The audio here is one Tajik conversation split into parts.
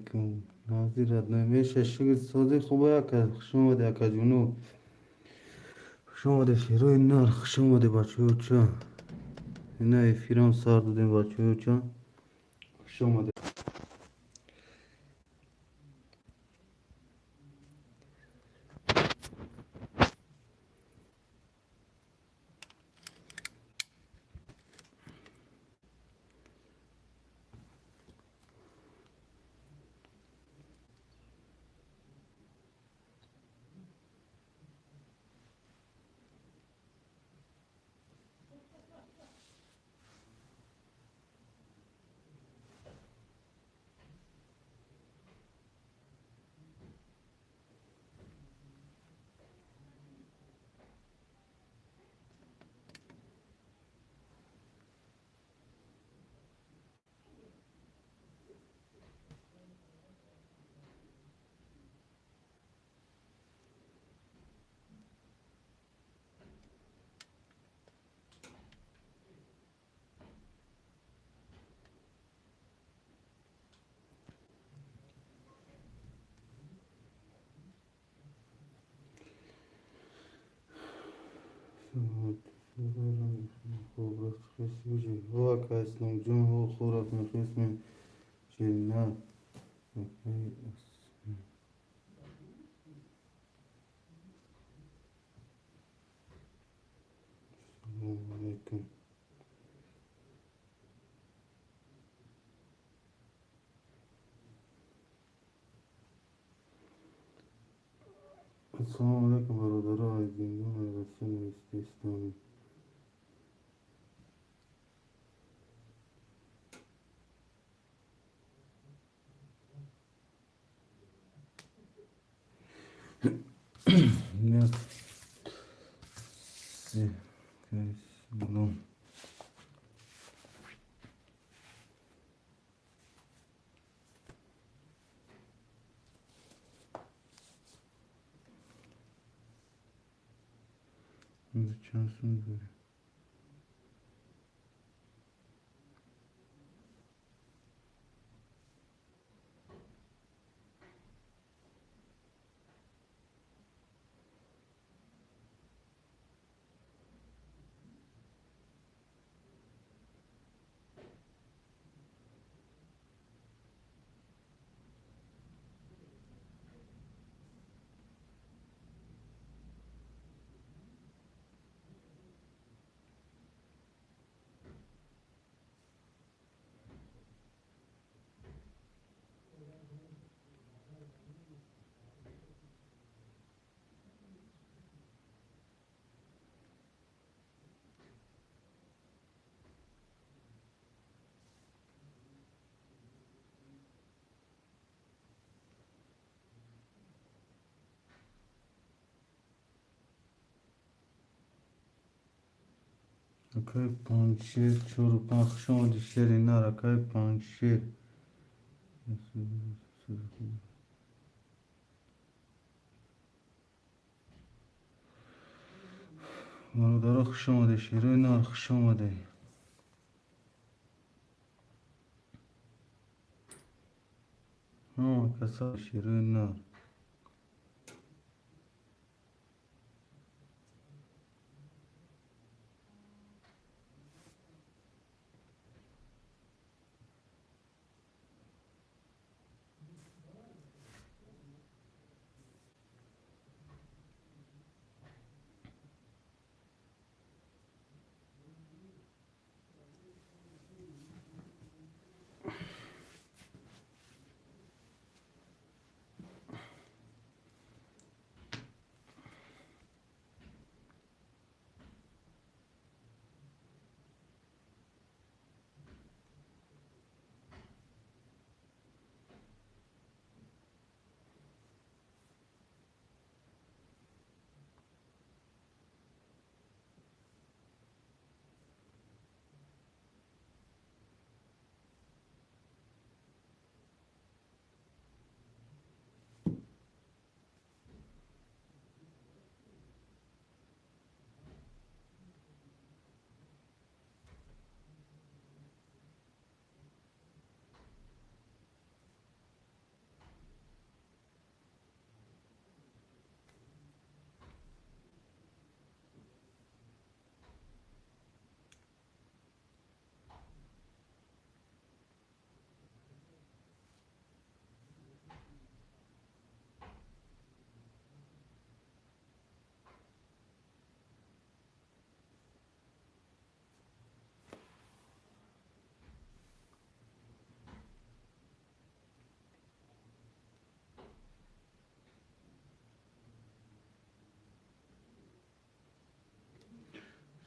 Алейкум. Назир родной меша, шукр, сози хуба, ака. Хуш омадӣ, акаҷуну. Хуш омадӣ, шерои нар, хуш омадӣ, бачаёча. Ина эфирам сар додем, бачаёча. Хуш омадӣ. Ака Исломҷон, ҳо хӯрак мехестем, ширинар. Ассалому алайкум. Ассалому алайкум, бародаро, аз зиндон, аз Россия навиштаистам. Нет. Салом. Чанд сум дорӣ? Акай Панҷшер, чору панҷ, хуш омадӣ, шери нар, акай Панҷшер. Бародаро, хуш омадед, шерои нар, хуш омадед. Ҳама каса шерои нар.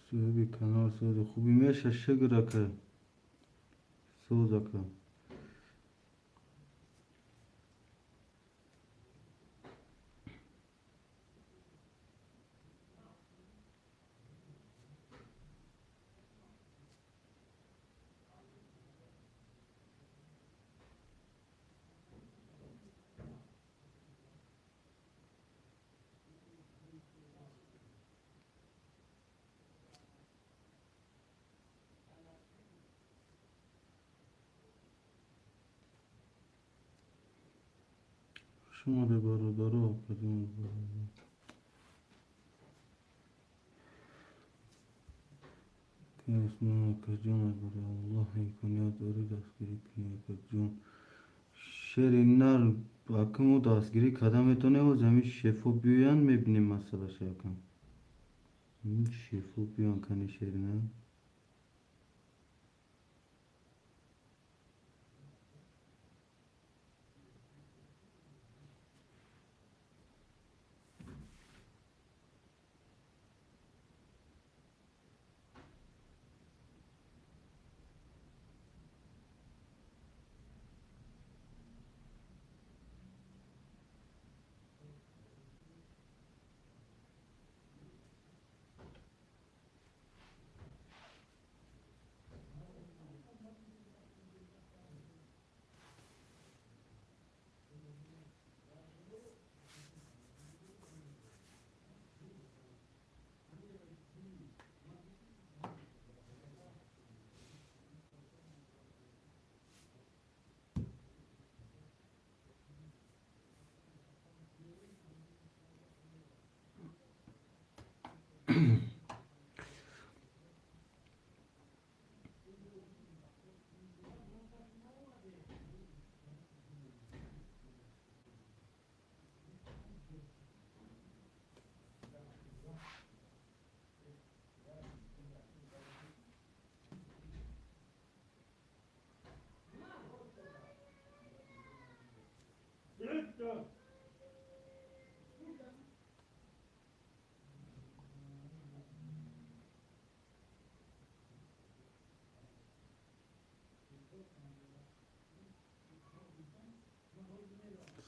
Соҳиби канал сози хубӣ меша, шукр, ака, соз, ака. Хуш омадед, бародаро, акаҷон. Усмон акаҷон, агар Аллоҳ имконият дорӣ, дастгирӣ кунӣ, акаҷон. Шери нар, ака, мо дастгирӣ карда метавонем. Ҳози ҳамин шефо биёянд, мебинем масъалаша, ака. Шефо биёянд, кани, шери нар.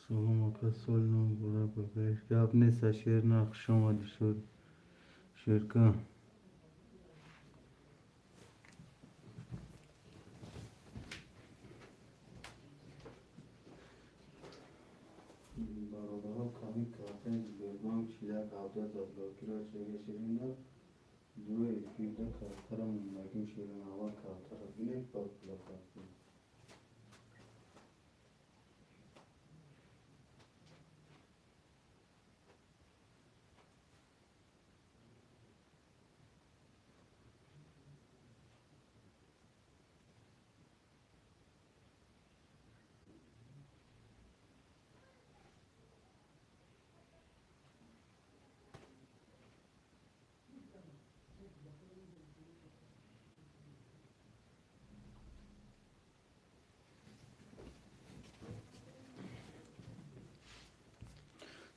Салом, ака, соли нав муборак ба. Гап нест, шер нар, хуш омадӣ, шерка. Бародаро, ками картаи Сбербанк 41 17 заблокировать шуда, шерина. Ду эфирда картара мондагим, шерина. Аввал картара бинед, баъд пула партем.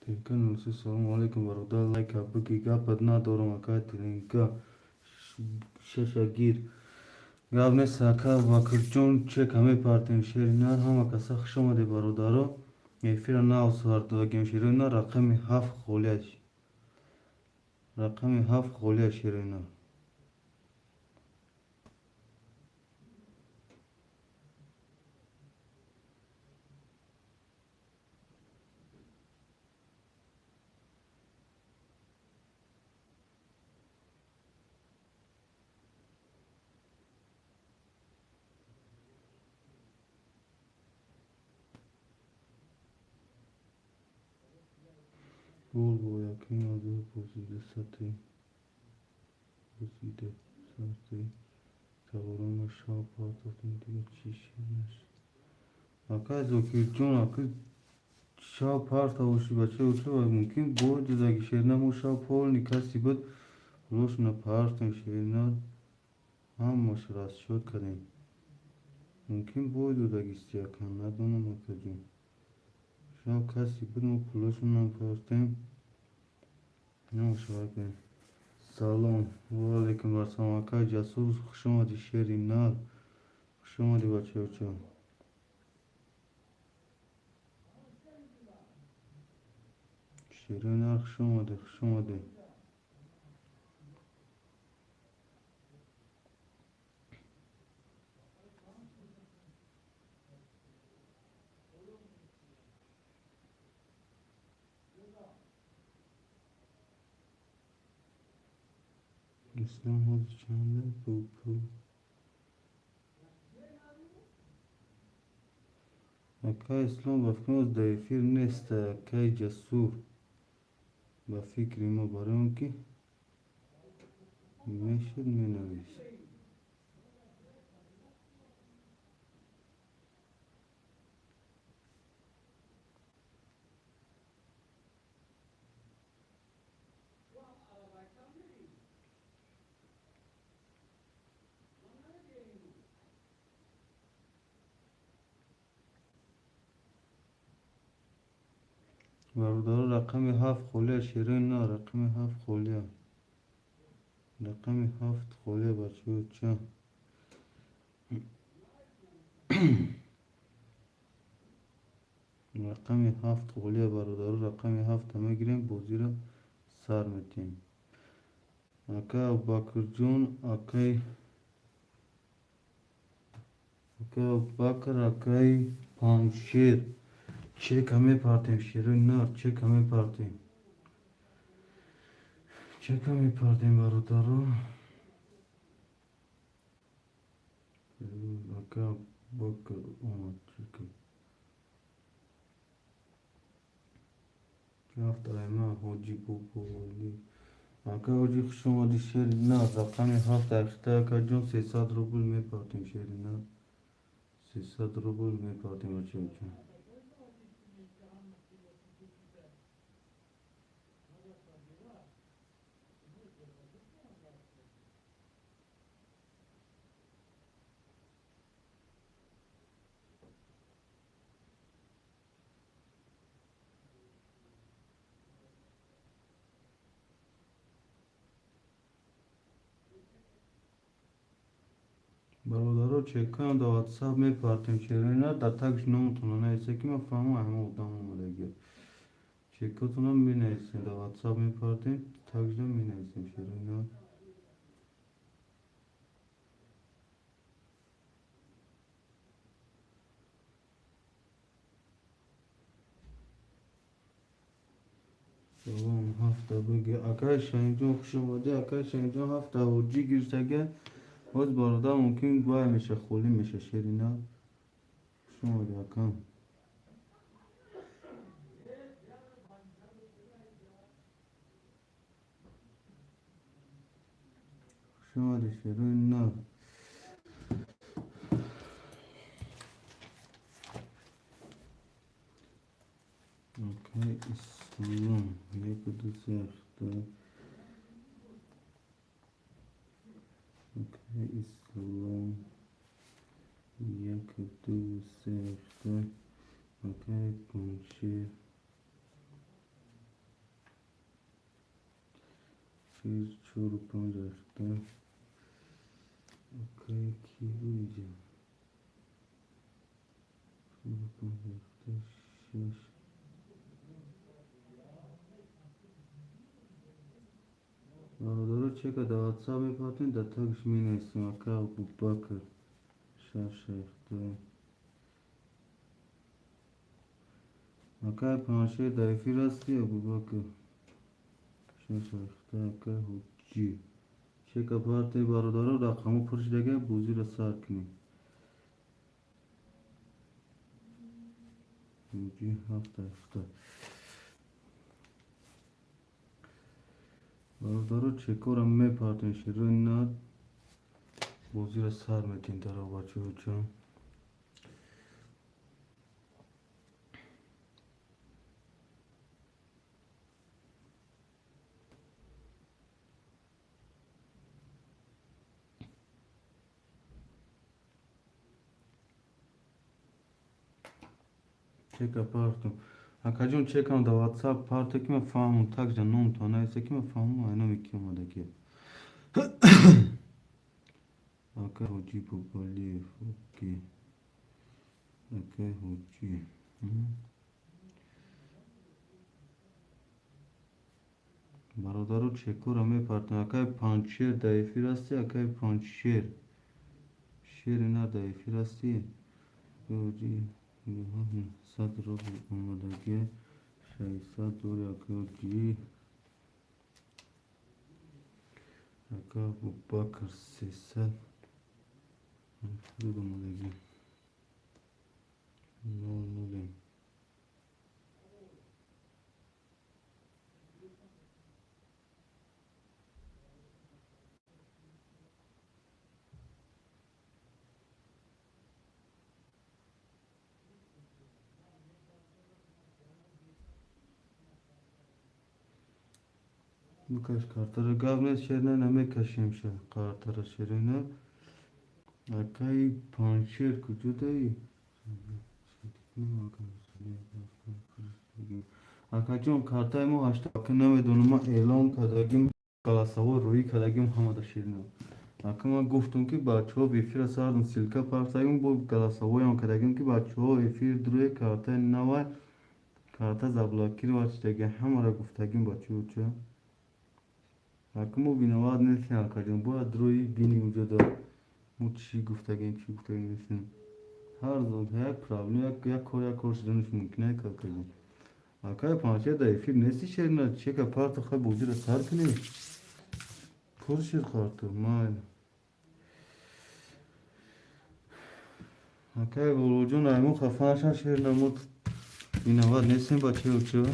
Тинка 03, салому алейкум, бародар, лайка биги. Гапат надорам, ака Тинка, шаша гир. Гап нест, ака Бакирҷон, чека мепартем, шери нар. Ҳама каса хуш омадед, бародаро. Эфира нав сар додагем, шери нар. Рақами 7 холия, рақами 7 холия, шери нар. Гол бо яким аз ӯ бозида бозида сатҳи тағорона шав партофтем, дигар чӣ ширнаш. Ака Зокирҷон, ака, шав партавоши, бачаи уча мумкин бой додаги, шерина. Мо шав полный каси буд, пулошона партем, шерина, ҳамаш расчёт кардем. Мумкин бой додагисти, ака, надонам, акаҷон. Шав каси буд, мо пулошонам партем, ҳамаш кардем. Салом, ва алайкум ассалом. Акай Ҷасур, хуш омадӣ, шери нар. Хуш омадӣ, бачаёчо. Шери нар, хуш омадӣ, хуш омадӣ. Ислом ҳозир чанда? Пу. Акай Ислом ба фикри мо дар эфир нест, акай Ҷасур. Ба фикри мо барои он ки мешуд менавист. Бародаро, рақами 7 холия, шерои на, рақами 7 холия. Рақами 7 холия, бачаҳо. Рақами 7 холия, бародаро, рақами 7 мегирем, бозиро сар метиҳем. Акай Абубакрҷон, акай Абубакр, акай Панҷшер. Чека мепартем, шерои нар, чека мепартем. Чека мепартем, бародаро. Акай Абубакр омад, чека. Рафт айма Ҳоҷи Бобоалӣ. Акай Ҳоҷи, хуш омадӣ, шери нар. Рақами 7 ахита, акайҷон, 300 рубл мепартем, шери нар. 300 рубл мепартем, бачаҳоҷон. Бародаро, чекаам дар ватсап мепартем, шерои нар, дар тагш номатонро нависед, ки ман фаҳмам ҳама одам омадагиа. Чекотонам менависем, дар ватсап мепартем, тагшам менависем, шерои нар. Салом, ҳафта бигир. Акай Шаҳинҷон, хуш омадӣ. Акай Шаҳинҷон, ҳафта ҳоҷӣ гирифтага. Боз бародар мумкин вай меша, холӣ меша, шери нар. Хуш омадӣ, акам. Хуш омадӣ, шерои нар. Акай Ислом, 1, 2, 3, ҳафта. Акай Ислом, 1, 2, 3, ҳафта. Акай Панҷшер. 6, 4, 5, ҳафта. Акай ки буиҷа? 4, 5, ҳафта, 6. Бародаро, чека дар ватсап мепартем, дар тагш менависем. Акай Абубакр, 6, ҳафта. Акай Панҷшер, дар эфир ҳастӣ, Абубакр? 6, ҳафта, акай Ҳоҷӣ. Чека партем, бародаро, рақамҳо пур шудага, бозиро сар кунем. Ҳоҷӣ, 7, ҳафта. Бародаро, чекора мепартем, шерои нар, бозиро сар метиҳем, таро бачаҳоҷон. Чека партум. Акаҷон, чекам дар ватсап парте, ки ман фаҳмам, такжа номтон нависе, ки ман фаҳмам ай номи ки омадагиа. Акай Ҳоҷӣ Бобоалиев, окей. Акай Ҳоҷӣ. Бародаро, чекора мепартам. Акай Панҷшер дар эфир ҳастӣ? Акай Панҷшер. Шери нар дар эфир ҳастӣ? Акай Ҳоҷӣ 900 рубл омадагӣ. 600 дори, акай Ҳоҷӣ. Ака Абубакр 300 омадагӣ. Нол нолем. Бикаш картара, гап нест, шерина, намекашем ша картара, шерина. Акаи Панҷшер, куҷо даи? Акаҷон, картаи мо ҳашта, ака, намедонам, ман эълон кардагим, голосовой рӯӣ кардагим ҳамада, шерина. Ака, ман гуфтам, ки бачаҳо, эфира сардум, ссылка партагим, бо голосовой ам кардагим, ки бачаҳо, эфир дуре, картаи навай, карта заблокировать шудаги, ҳамаро гуфтагим, бачаҳо. Ча, ака, мо виноват нестем, акаҷон, бояд рӯи бини уҷода мо чӣ гуфтагим, чӣ гуфтагим нестем. Ҳар як проблем, як кор, як кор шуданаш мумкин, акаҷон. Акай Панҷшер, дар эфир нести, шерина? Чека парто, хай, бозиро сар кунем. Пур шид карту, майли. Акай Болоҷон, айму хафа наша, шерина, мо виноват нестем, бачаё, ча.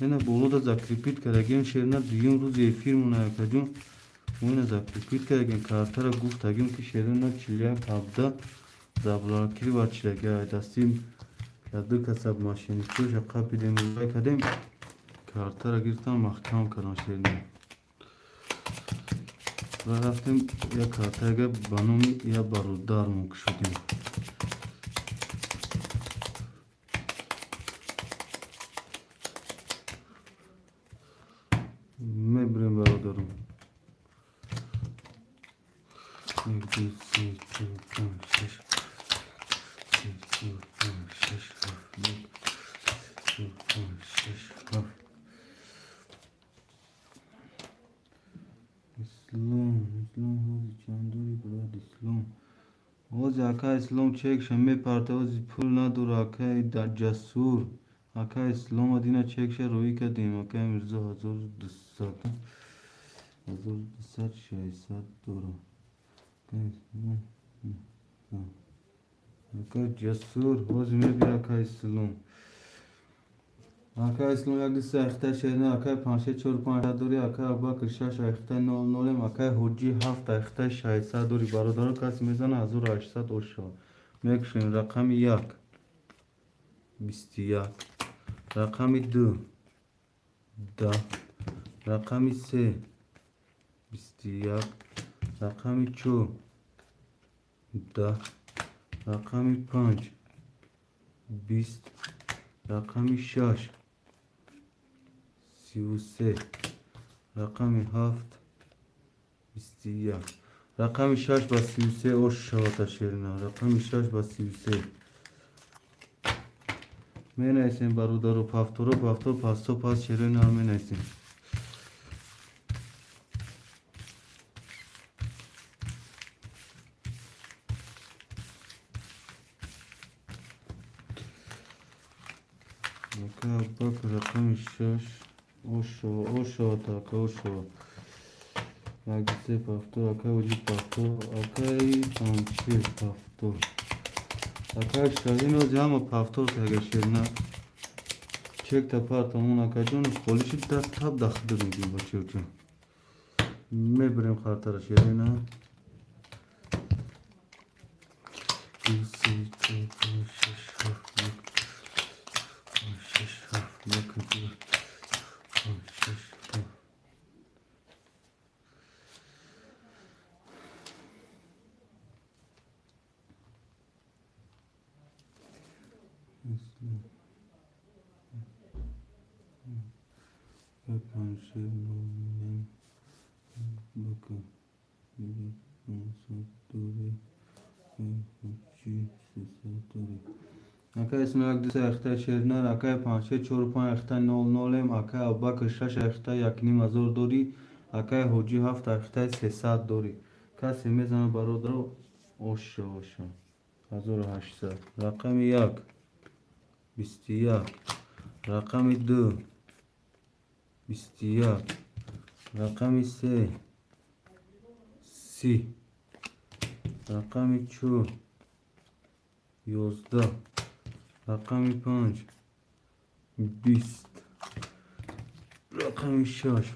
Ина болода закрепить кардагим, шерина, дуюм рӯзи эфирмона, акаҷон. Мо ина закрепить кардагим картара, гуфтагим, ки шерина, 41 17 заблокировать шудаги, дасти ду каса мошенник оша қапидем, вай кардем, картара гирифтан, маҳкам кардам, шерина. Ва рафтем, як картага ба номи як бародармон кушодем. Мебирем, бародарам. Як, ду, се, чор, панҷ, шаш, се, чор, панҷ, шаш, ҳафт, як, чор, панҷ, шаш, ҳафт. Ислом, Ислом, ҳози чанд дори, брат Ислом? Ҳози ака Ислом чекша мепарта, ҳози пул надора акаи Ҷасур. Ака Ислома дина чекша роӣ кардем. Акаи Мирзо, 1200, 1200, 600 дора. Ака Ҷасур, ҳози мебия ака Ислом. Ака Ислом, як, ду, се ахта, шерина. Акаи Панҷше, чор, панҷ дори. Акаи Абубакр, шаш ахта, нол нолем. Акаи Ҳоҷӣ, ҳафт ахта, 600 дори. Бародаро, касе мезана, 1800 ошо мекушем. Рақами як 21, рақами ду 10, рақами се 21, рақами чор 10, рақами панҷ 20, рақами шаш 33, рақами ҳафт 21. Рақами шаш ба 33 ош шавата, шерина. Рақами шаш ба 33 менависем, бародару. Повторо, повтор, пасто, пас, шерина, менависем. Ака Абубакр, рақами шаш ошова, ошова, ака, ошова. Як, ду, се, повтор. Акаи Оҷи, повтор. Акаи Панҷшер, повтор. Акаи Шаҳин, ози ҳама повтор кага, шерина. Чекта партамон, акаҷон, холӣ шуд, даст таб дахда мегӯем, бачаёҷон. Мебирем хартара, шерина. Ду, се, чор, панҷ, шаш, ҳафт, як, панҷ, шаш, ҳафт, як, ду, панҷ, шаш, ҳафт. Ислом, панҷ, нол. Абубакр 500 дорӣ, Ҳоҷӣ 300 дорӣ. Акай Исмоил як ду се ахта шернар, акай панҷше чору панҷ ахта нол нолем, акай Абубакр шаш ахта якним ҳазор дорӣ, акай Ҳоҷӣ ҳафт ахтаи 300 дорӣ. Касе мезанад, бародаро, оша оша. 1800. Рақами як 21, рақами ду 21, рақами се 30, рақами чор 11, рақами панҷ 20, рақами шаш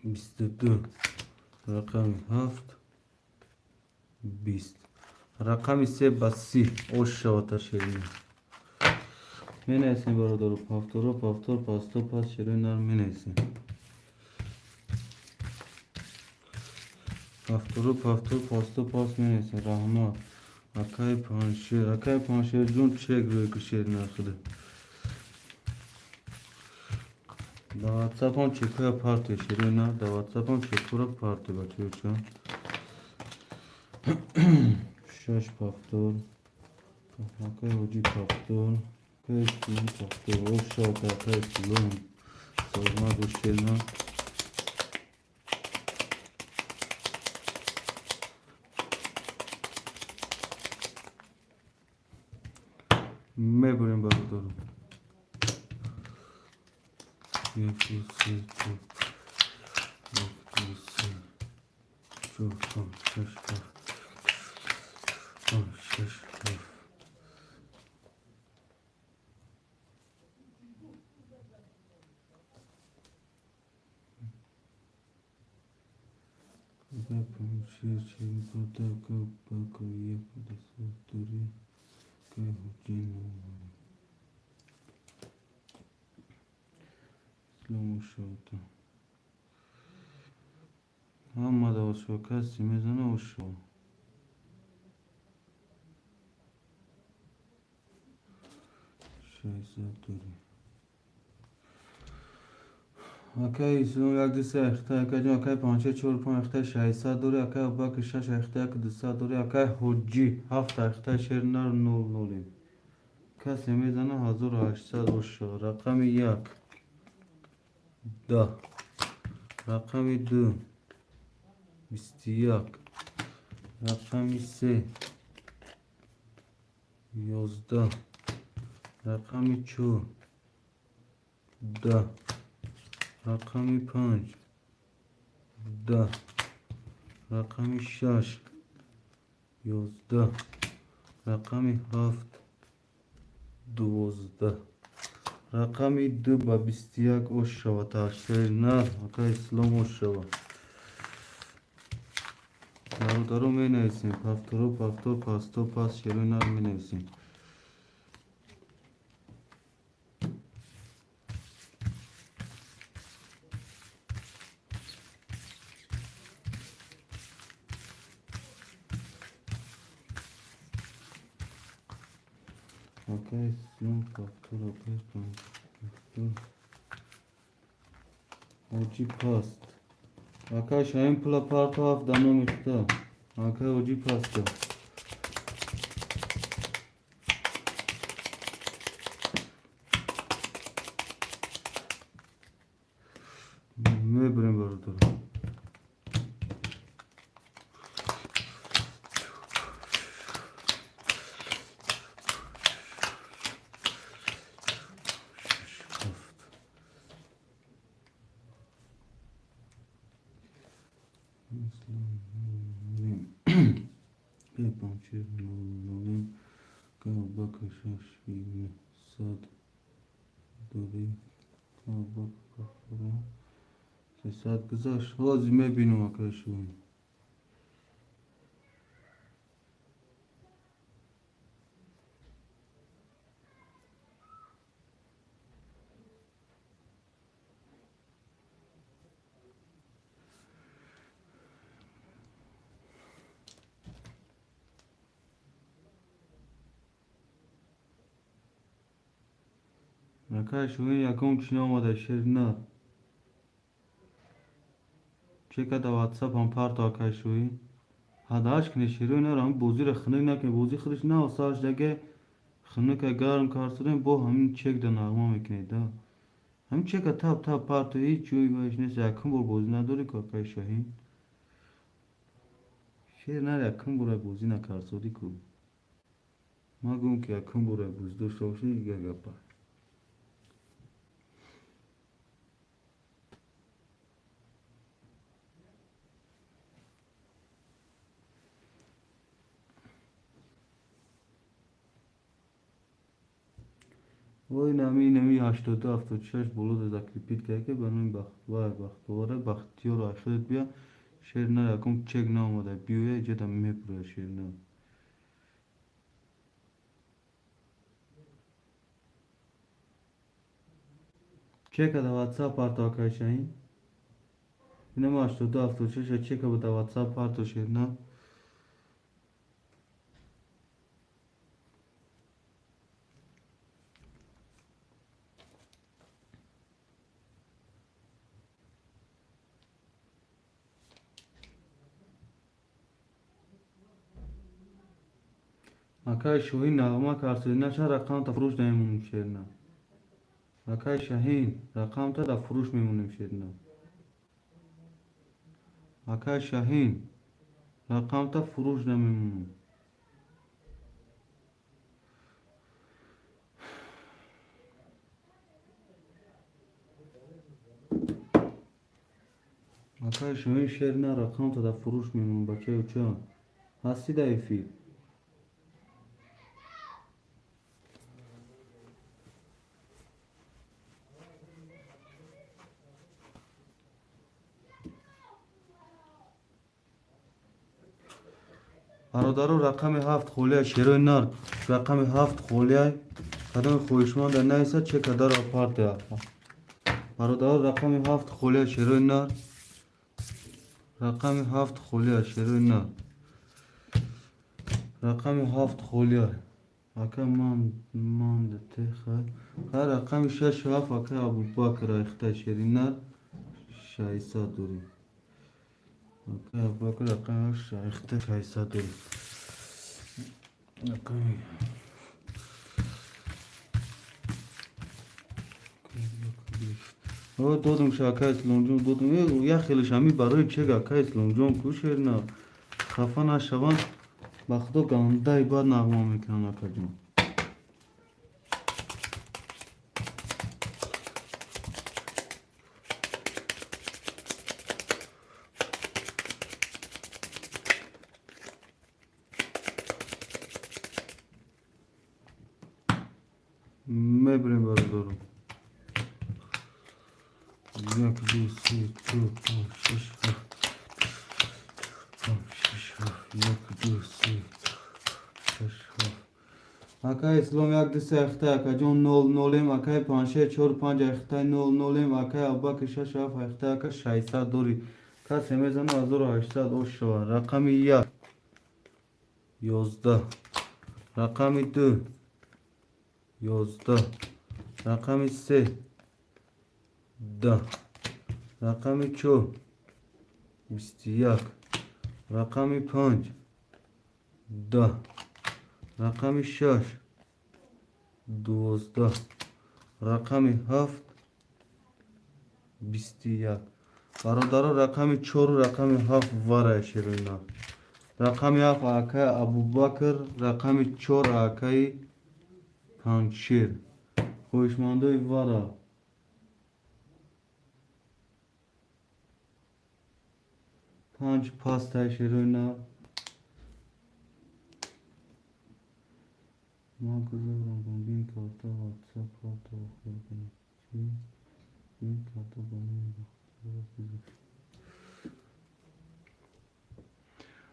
22, рақами ҳафт 20, рақами се ба 30. Ош шавата ширин. Менависем, бародаро, пафторо, пафтор, пасто, пас, широи нар менависем. Пафторо, пафтор, пасто, пас менависем. Раҳмат. Акай Паншер, акай Паншерҷон, чек рӯй ки шер нархида. Да ватсапам чекоя парте, широи нар, да ватсапам чекора парте, бачаёча. Шаш пафтор, акай Ҳоҷӣ пафтор, акай Ислом пафтор, ош шавад акай Ислом. Саломат бош, шернар. Мебурем, бародаро. Як, ду, се, чор, як, ду, се, чор, панҷ, шаш, ҳафт, панҷ, шаш, ҳафт. Акай Панҷшер, чемпота, акай Бакр, як, дусад дорӣ, акай Ҳоҷӣ нол. Ислом ошавата. Ҳама ошава, касе мезана ошава. 600 дорӣ. Акай Ислом як ду се ахта, акай ҷон, акай Панҷшер чор панҷ ахта 600 дорӣ, акай Абубакр шаш ахта як дусад дорӣ, акай Ҳоҷӣ ҳафт ахта шернар нол нолем. Касе мезана 1800 ошава. Рақами як 10, рақами ду 21, рақами се 11, рақами чор 10, рақами панҷ 10, рақами шаш 11, рақами ҳафт 12, рақами ду ба 21 ош шавад. Шери нар, акай Ислом, ош шавад. Бародаро, менависем. Пафторо, пафтор, пасто, пас, шерои нар менависем. Акай Ислом пафтор, акай пафтор. Ҳоҷӣ паст. Акай Шаҳин, пула парто, ҳафт да номи худа. Акай Ҳоҷӣ паста. Мебурем, бародаро. Шаш, ҳафт. Ислом нолем. Акай Панҷшер нол нолем. Акай Абубакр шаш 900 дорӣ. Акай Абубакр пафторо 300 гузашт. Ҳозир мебинам, акай Шоҳин. Акай Шоҳин, ягон чӣ наомада, шернар. Чека дар ватсап ҳам парто, акай Шоҳин. Ҳадааш кунед, шерои нар, ҳамин бозиро хунук накунед. Бозӣ худаш нав сар шудаге, хунука гарм кард судем, бо ҳамин чек да нағма мекунед да. Ҳамин чека тап тап парто, ҳеҷ ҷои вайш нест. Якум бор бозӣ надорӣ ку, акай Шоҳин. Шер нар, якум бора бозӣ накард содӣ ку. Ман гӯм ки якум бора бозӣ дошта бошӣ, дигар гапа. Ой, нами 82 76 боло да закрепить кард, ки ба номи вай Бахтовара Бахтиёр ахират бия. Шер нар, якум чек наомада, биёя иҷода мепурад, шер нар. Чека да ватсап парто, акай Шаҳин. Инама 82 76 чека ба ватсап парто, шер нар. Акай Шоҳин, нағма карсоди наша, рақамта фурӯш намемонем, шерна. Акай Шаҳин, рақамта дар фурӯш мемонем, шерна. Акай Шаҳин, рақамта фурӯш намемонем. Акай Шоҳин, шерна, рақамта дар фурӯш мемонем. Бачаи уча, ҳастӣ дар эфир? Бародаро, рақами 7 холия, шерои нар, рақами 7 холия. Кадоми хоҳишманда наиса, чека дара партия. Бародаро, рақами 7 холия, шерои нар, рақами 7 холия, шерои нар, рақами 7 холия. Ака, ман мандате хай хай. Рақами шашу ҳафт, ака Абубакр, айхта, шери нар, 600 дорем. Ака Абубакр, рақами айхта 600 дорем. Рақами додум ша, ака Исломҷон, додум. Як хелеш ҳами барои чек, ака Исломҷон, ку, шерна, хафа нашаванд, ба худо гандаи бад нағма мекунанд, акаҷон. Мебирем, бародаро. Як, ду, се, чор, панҷ, шаш, ҳафт, панҷ, шаш, ҳафт, як, ду, се, шаш, ҳафт. Акай Ислом, як, ду, се, ахта, акаҷон, нол нолем. Акай Панҷше, чор, панҷ, ахтай, нол нолем. Акай Абубакр, шаш, ҳафт, ахта, ака, 600 дорӣ. Касе мезана, 1800 ош шавад. Рақами 1 11, рақами 2 11, рақами 3 10, рақами 4 21, рақами 5 10, рақами 6 12, рақами 7 21. Бародаро, рақами 4-у рақами 7 варая, шероина. Рақами 7 акаи Абубакр, рақами 4 акаи Панҷшер. Хоҳишмандои вара. Панҷ пастай, шероина. Ман гузорам бин карта ватсап карта охир кунам. Чӣ? Бин карта ба номи Бахтиёр гузор.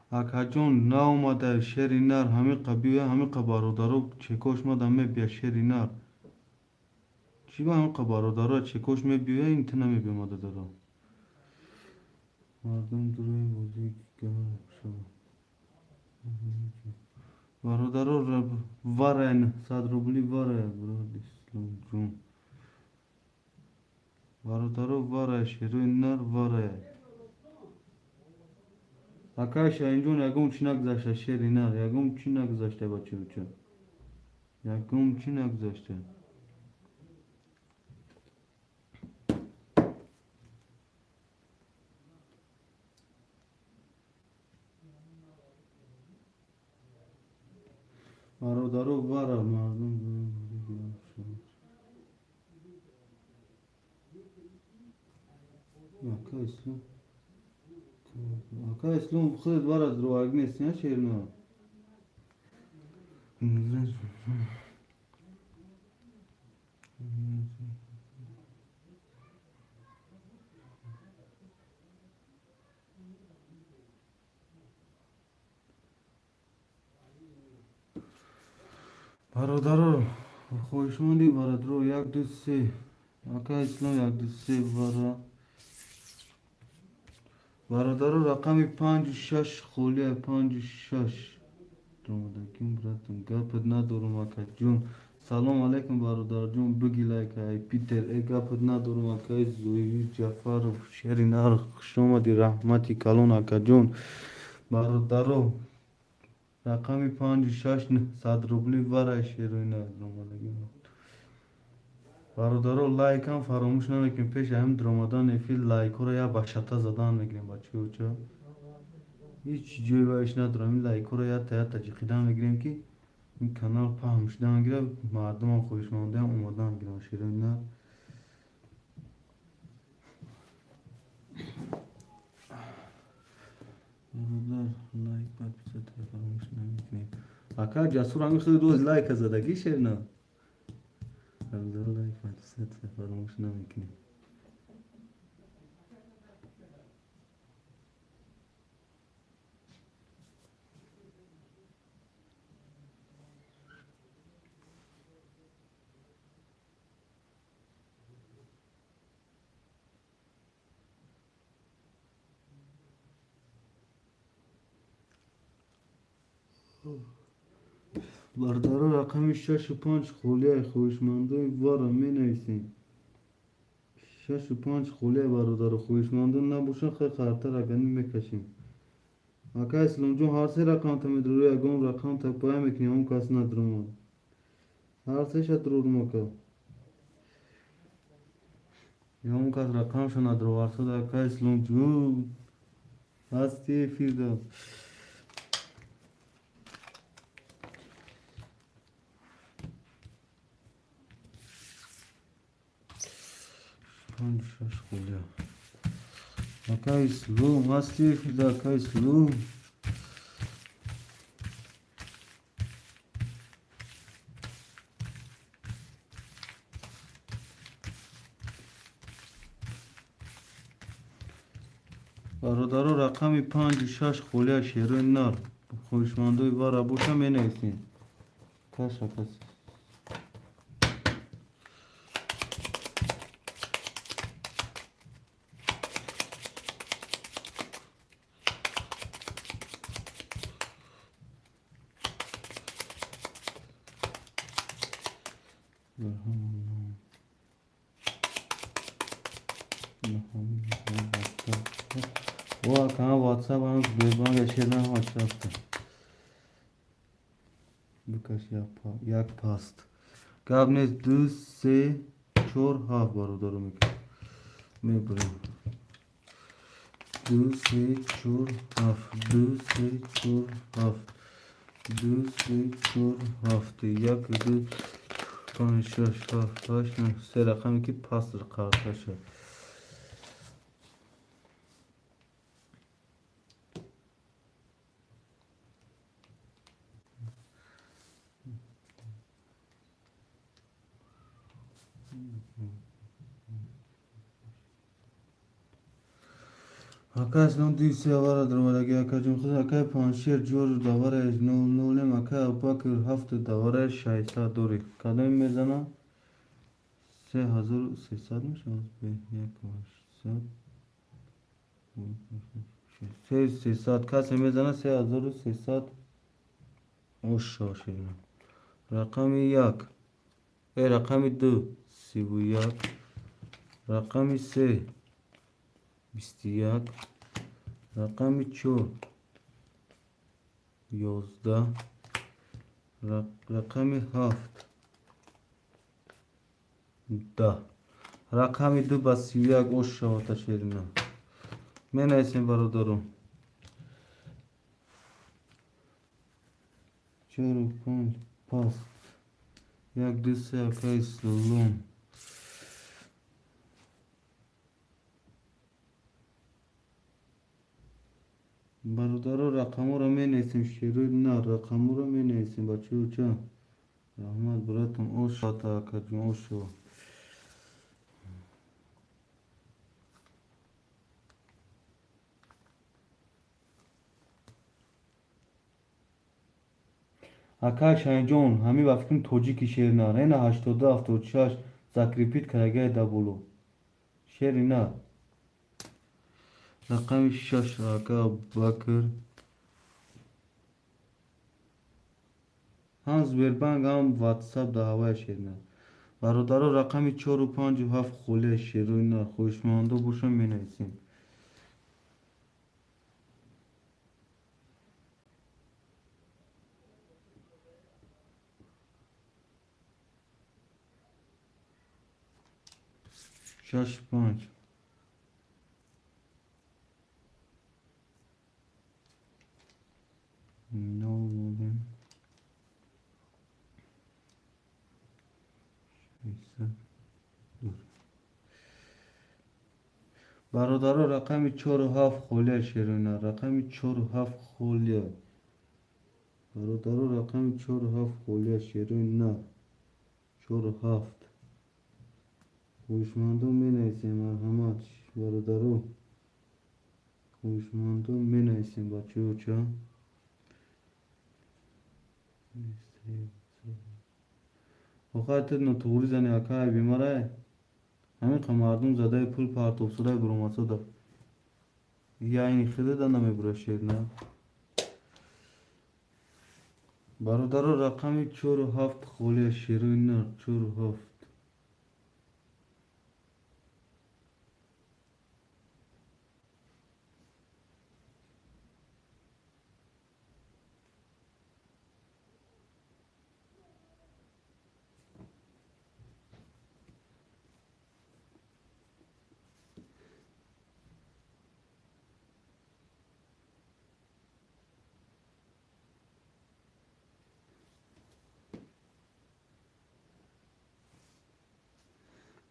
Акаҷон, наомада, шери нар, ҳамиқа биёя, ҳамиқа бародаро чекош мада мебия, шери нар. Чӣ ба ҳамиқа бародаро чекош мебиёя, ин ту намебиё мададара. Мардум дурои бозӣ гарм шавад. Бародаро, варая, 100 рубли варая, брат Исломҷон. Бародаро, варая, шерои нар, варая. Акай Шаҳинҷон, ягон чӣ нагузашта, шери нар, ягон чӣ нагузашта, бачаюча. Ягон чӣ нагузашта. Бародаро, вара мардум. Ака Ислом. Ака Ислом, худат вара дроваг нест, я шерна. Бародаро, хоҳишманди бародаро, як, ду, се. Ака Ислом, як, ду, се вара. Бародаро, рақами панҷу шаш холия, панҷу шаш. Омадагим, братан, гапат надорум, акаҷон. Салом алейкум, бародарҷон, биги лайк, ай Питер, э гапат надорум, акаи Зоир Ҷафаров, шери нар, хуш омадӣ, раҳмати калон, акаҷон. Бародаро, рақами панҷу шаш, 900 рубли варай, шерои нар омадагим. Бародаро, лайкам фаромӯш намекунем. Пеши ҳамин дуромадан эфир лайкҳоро як ба шата задан мегирем, бачаёча. Ҳеҷ ҷои вайш надорам. Ин лайкҳоро якта якта ҷиқидан мегирем, ки ин канал паҳн шудан гирад, мардумам хоҳишмандаям омадан гиранд, шерои нар. Бародар, лайк, подписаться фаромӯш намекунем. Ака Ҷасур, ҳамин хеле рӯз лайка задагӣ, шерна. Бародар, лайк, подписаться фаромӯш намекунем. Бародаро, рақами шашу панҷ холияи, хоҳишмандои вара менависем. Шашу панҷ холияи, бародаро, хоҳишмандон набошанд, хай хартар агани мекашем. Ака Исломҷон, ҳар се рақамта медурӣ, ягон рақамта пая мекунӣ, он кас надуромад. Ҳар сеша дурорум, ака. Ягон кас рақамша надуроварсад, ака Исломҷон. Ҳасти эфирда. Панҷ шаш холия. Ака Ислом, ҳасти эфирда, ака Ислом. Бародаро, рақами панҷу шаш холия, шерои нар. Хоҳишмандои вара боша, менависем. Каша кас. О, ака, WhatsApp ҳам Сбербанк шерна WhatsApp. Бикаш як паст. Гап нест, ду, се, чор, ҳафт, бародаро, мекунем. Мебурем. Ду, се, чор, ҳафт. Ду, се, чор, ҳафт. Ду, се, чор, ҳафт. Як, ду, панҷ, шаш, ҳафт, ҳашт, нӯҳ. Се рақаме ки паст қарта шуд. Ака Ислом, ду се авара даромадаги, акаҷон худ, акаи Панҷшер ҷор давараи нол нолем, акаи Абубакр ҳафту давараи 600 дорӣ. Кадоме мезана? 3300 мешавад? Як 800. 3300. Касе мезана 3300. Оша ширина. Рақами як. Э, рақами ду 31. Рақами се 21. Рақами чор 11, рақами 7, 10, рақами 2 ба 31. Ош шавата, шерина. Менависем, бародаро. Чору панҷ паст, як, ду, се. Акаи Ислом, бародаро, рақамҳоро менависем. Шерои нар, рақамҳоро менависем. Бачаюча, раҳмат, братам. Ош шавата, акаҷон, ош шава. Акай Шаҳинҷон, ҳамин ба фикрам тоҷики, шери нар. Ена 82 76 закрепить карагай да боло. Шери нар. Рақами 6, ака Абубакр. Ҳам Сбербанк, ҳам Ватсап да ҳавая, шери нар. Бародаро, рақами чору, панҷу ҳафт холия, шерои нар. Хоҳишмандо бошам, менависем. Шаш, панҷ, нол модем, 600. Бародаро, рақами чору ҳафт холия, шерои нар. Рақами чору ҳафт холия, бародаро. Рақами чору ҳафт холия, шерои нар. Чору ҳафт. Хоҳишмандон, менависем. Марҳамат, бародаро, хоҳишмандон, менависем. Бачаёча, охар ту нотуғрӣ зани, акай бемарай. Ҳамин қа мардум задаи пул партофсудай буромадсода, яйни хидада намебура, шер на. Бародаро, рақами чору ҳафт холия, шерои нар. Чору ҳафт.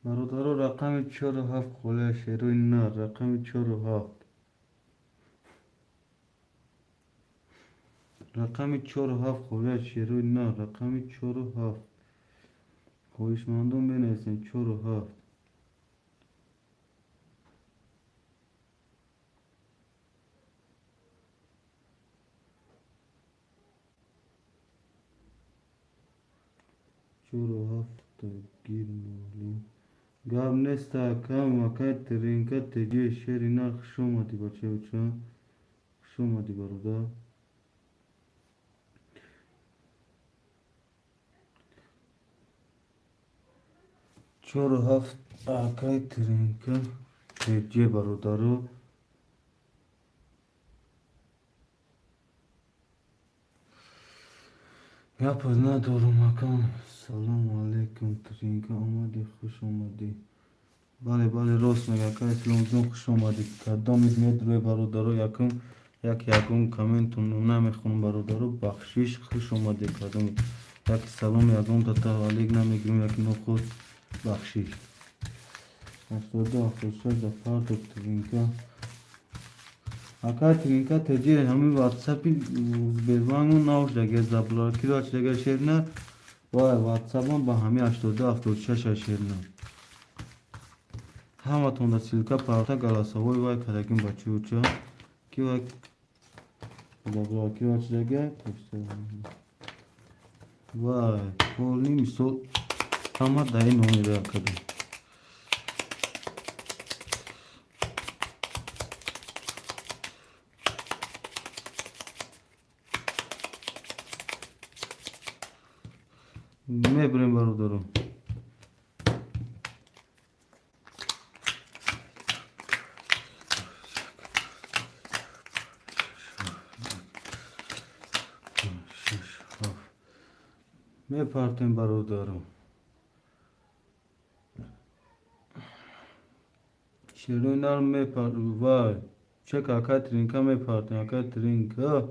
Бародаро, рақами чору ҳафт холия, шерои нар. Рақами чору ҳафт, рақами чору ҳафт холия, шерои нар. Рақами чору ҳафт. Хоҳишмандон, менависем. Чору ҳафт. Чору ҳафта гир, муаллим. Гап нест, акам. Акай Тринка теҷи, шери нар, хуш омадӣ, бачаюча, хуш омадӣ, бародар. Чору ҳафт, акай Тринка теҷи, бародаро. Гап надорум, акам. Салому алайкум, Тринка, омадӣ, хуш омадӣ. Бале, бале, рост мега, ака Исломҷон, хуш омадӣ. Кадомид медурӯе, бародаро? Якум як ягон комментон намехонам, бародаро, бахшиш. Хуш омадӣ, кадомид. Яки салом ягон та алик намегирем, яки нохуд, бахшиш. 82 76 да партоб, Тринка. Ака Тринка теҷи, ҳамин Ватсапи Сбербанку навшдаге заблокировать шерна. Вай, Ватсапам ба ҳамин 82 76 шерна. Ҳаматон да ссылка парта, голосовой вай кардагим, бачаюча, ки вай заблокировать шудага. Вай полни мисол ҳама дар ин номера кардем. Мебурем, бародаро. Мепартем, бародаро. Шерои нар мепар вай. Чек ака Тринка мепартем, ака Тринка.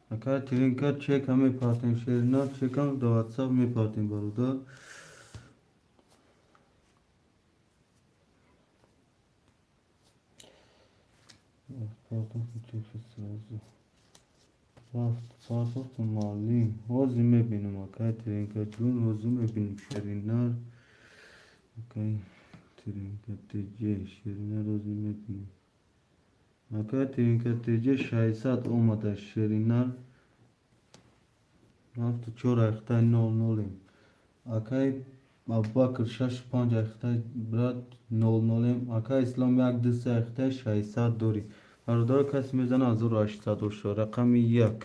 Ака Тринка чека мепартем, шери нар чекам да WhatsApp мепартем, бародар. Сразу. Рафт партохту муаллим. Ҳозир мебинам, акай Тринка ҷун, ҳозир мебинем шери нар. Акай Тринка ТЖ, шери нар ҳозир мебинем. Акай Тринка ТЖ 600 омада шери нар. 74 айхтай 0 нолем. Акай Абубакр 6 5 айхтай брат 0 нолем. Акай Ислом 1 2 3 айхтай 600 дорӣ. Бародаро, касе мезана 1800 боша. Рақами 1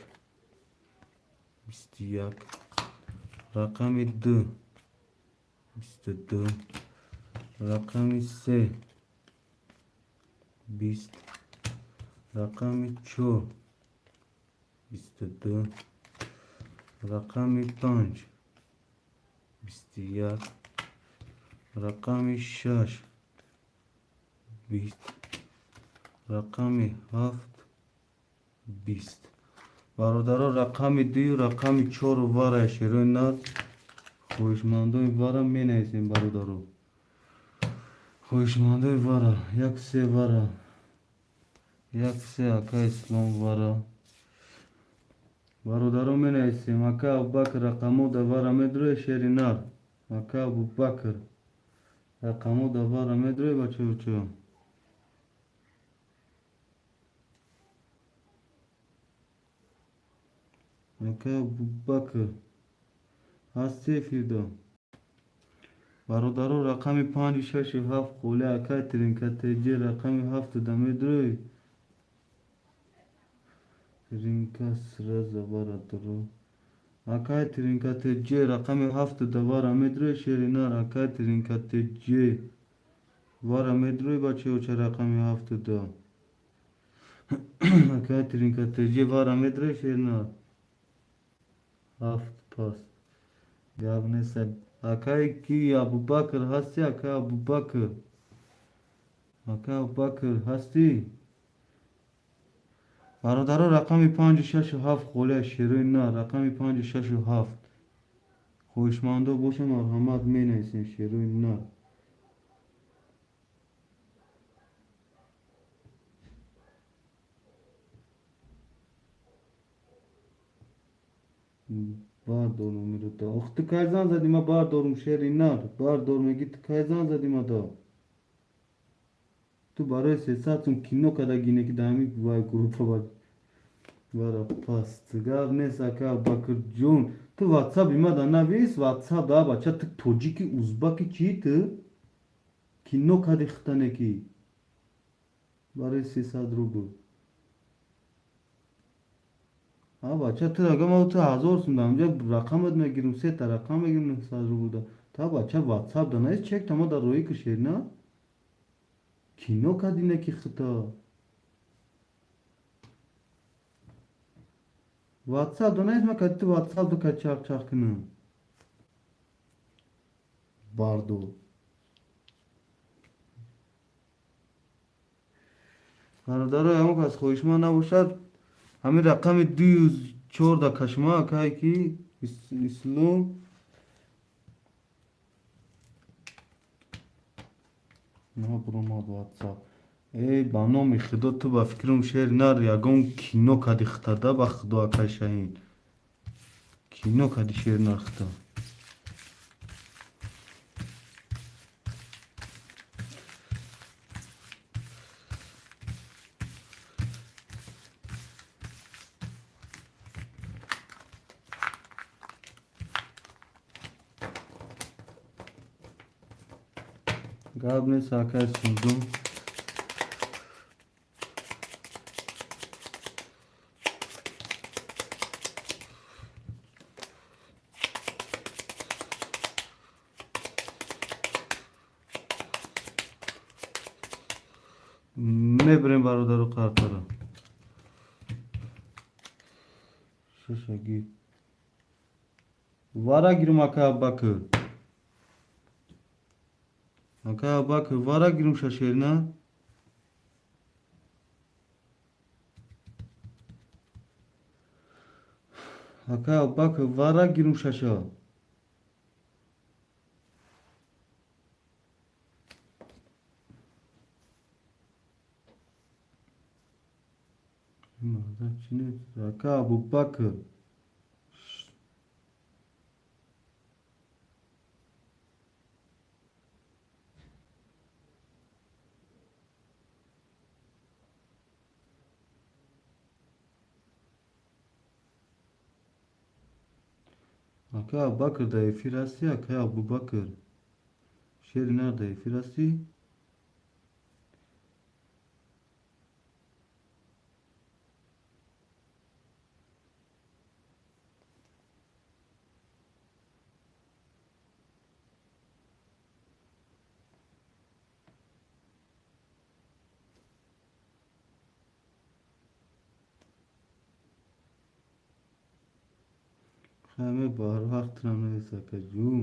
21, рақами 2 22, рақами 3 20, рақами 4 22, рақами 5 21, рақами 6 20, рақами 7 20. Бародаро, рақами 2 рақами 4 вара шерои нар. Хоҳишмандои вара менависем, бародаро. Хоҳишмандои вара 1 3 вара 1 3 ака Ислом вара. Бародаро, менависем. Ака Абубакр, рақамо да вара медрои шери нар. Ака Абубакр, рақамо да вара медрои, бачаочо. Ака Абубакр ҳасти эфирда? Бародаро, рақами 5 6 7 қоли ака Тринка ТЖ рақами 7 да медрои. Тринка сразу вара дуро. Акай Тринка ТЖ рақами 7 да вара медрои шери нар. Акай Тринка ТЖ вара медрои, бачаоча, рақами 7 да. Акай Тринка ТЖ вара медрои шери нар. 7 пас. Гап нест. Акай ки Абубакр ҳасти, акай Абубакр. Акай Абубакр ҳастӣ? Бародаро, рақами 5 6 7 қолия шерои нар. Рақами 5 6 7. Хоҳишмандо боша, марҳамат, менависем шерои нар. Бардор номеро да. Ох, ту кай зан задӣ, ма бардорум шери нар. Бардор меги, ту кай зан задӣ ма да. Ту барои 300 сум кино када гине ки дар ҳамин вай группа ба вара паст. Гап нест, ака Абубакр ҷон. Ту WhatsApp има да навис, WhatsApp да, бача, ту тоҷики, узбаки, чӣ ту? Кино кади хитане ки. Барои 300 рубл. А бача, ту ага ма ту 1000 сум да ҳамҷа рақамат мегирам, сета рақам мегирам 900 рубл да. Та бача, WhatsApp да навис, чек та ма да роӣ кушед, на? Кино кади не ки хита. WhatsApp да навис, ма кади ту WhatsApp да ка чақ чақ кунам. Бардор. Бародаро, ягон кас хоҳишманд набошад, ҳамин рақами 2 4 да кашма, акай ки Ислом. Набуромад WhatsApp. Эй, ба номи Худо, ту ба фикрам шери нар ягон кино кади хитада, ба Худо, акай Шаҳин. Кино кади шери нар хита. Гап нест, акай Сузун. Мебирем, бародару, қартара шашаги вара гирум. Ака Аббакр, ака Аббакр, вара гирум шашерина. Ака Аббакр, вара гирум шаша. Ака Абубакр. Ака Абубакр, дар эфир ҳастӣ? Акаи Абубакр, шери нар, дар эфир ҳастӣ? Ҳаме барвақтрам нест, акаҷун.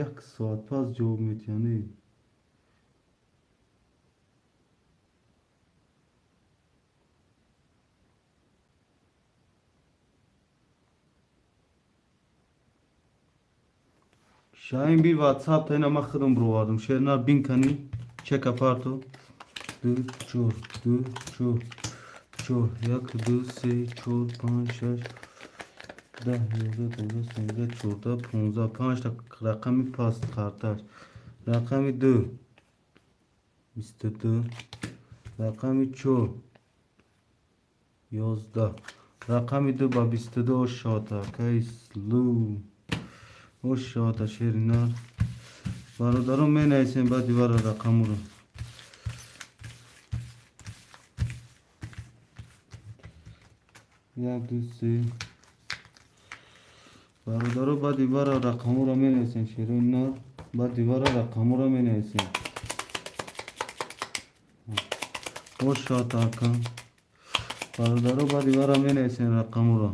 Як соат пас ҷавоб метиҳанӣ. Шаҳин, би ватсап та, ина ман худам бировардам. Шернар, бин кани, чека парто. Ду, чор, ду, чор, чор, як, ду, се, чор, панҷ, шаш, 10, 11, 12, 13, 14, 15, панҷта рақами паст қарташ. Рақами ду 22, рақами чор 11, рақами ду ба 22. Ошота, акаи Слу, ошота, шеринар. Бародарон, менависем баъди вара рақамуро. Як, ду, се. Бародаро, баъди вара рақамуро менависем. Шерои нар, баъди вара рақамуро менависем. Ошота, ака. Бародаро, баъди вара менависем рақамуро.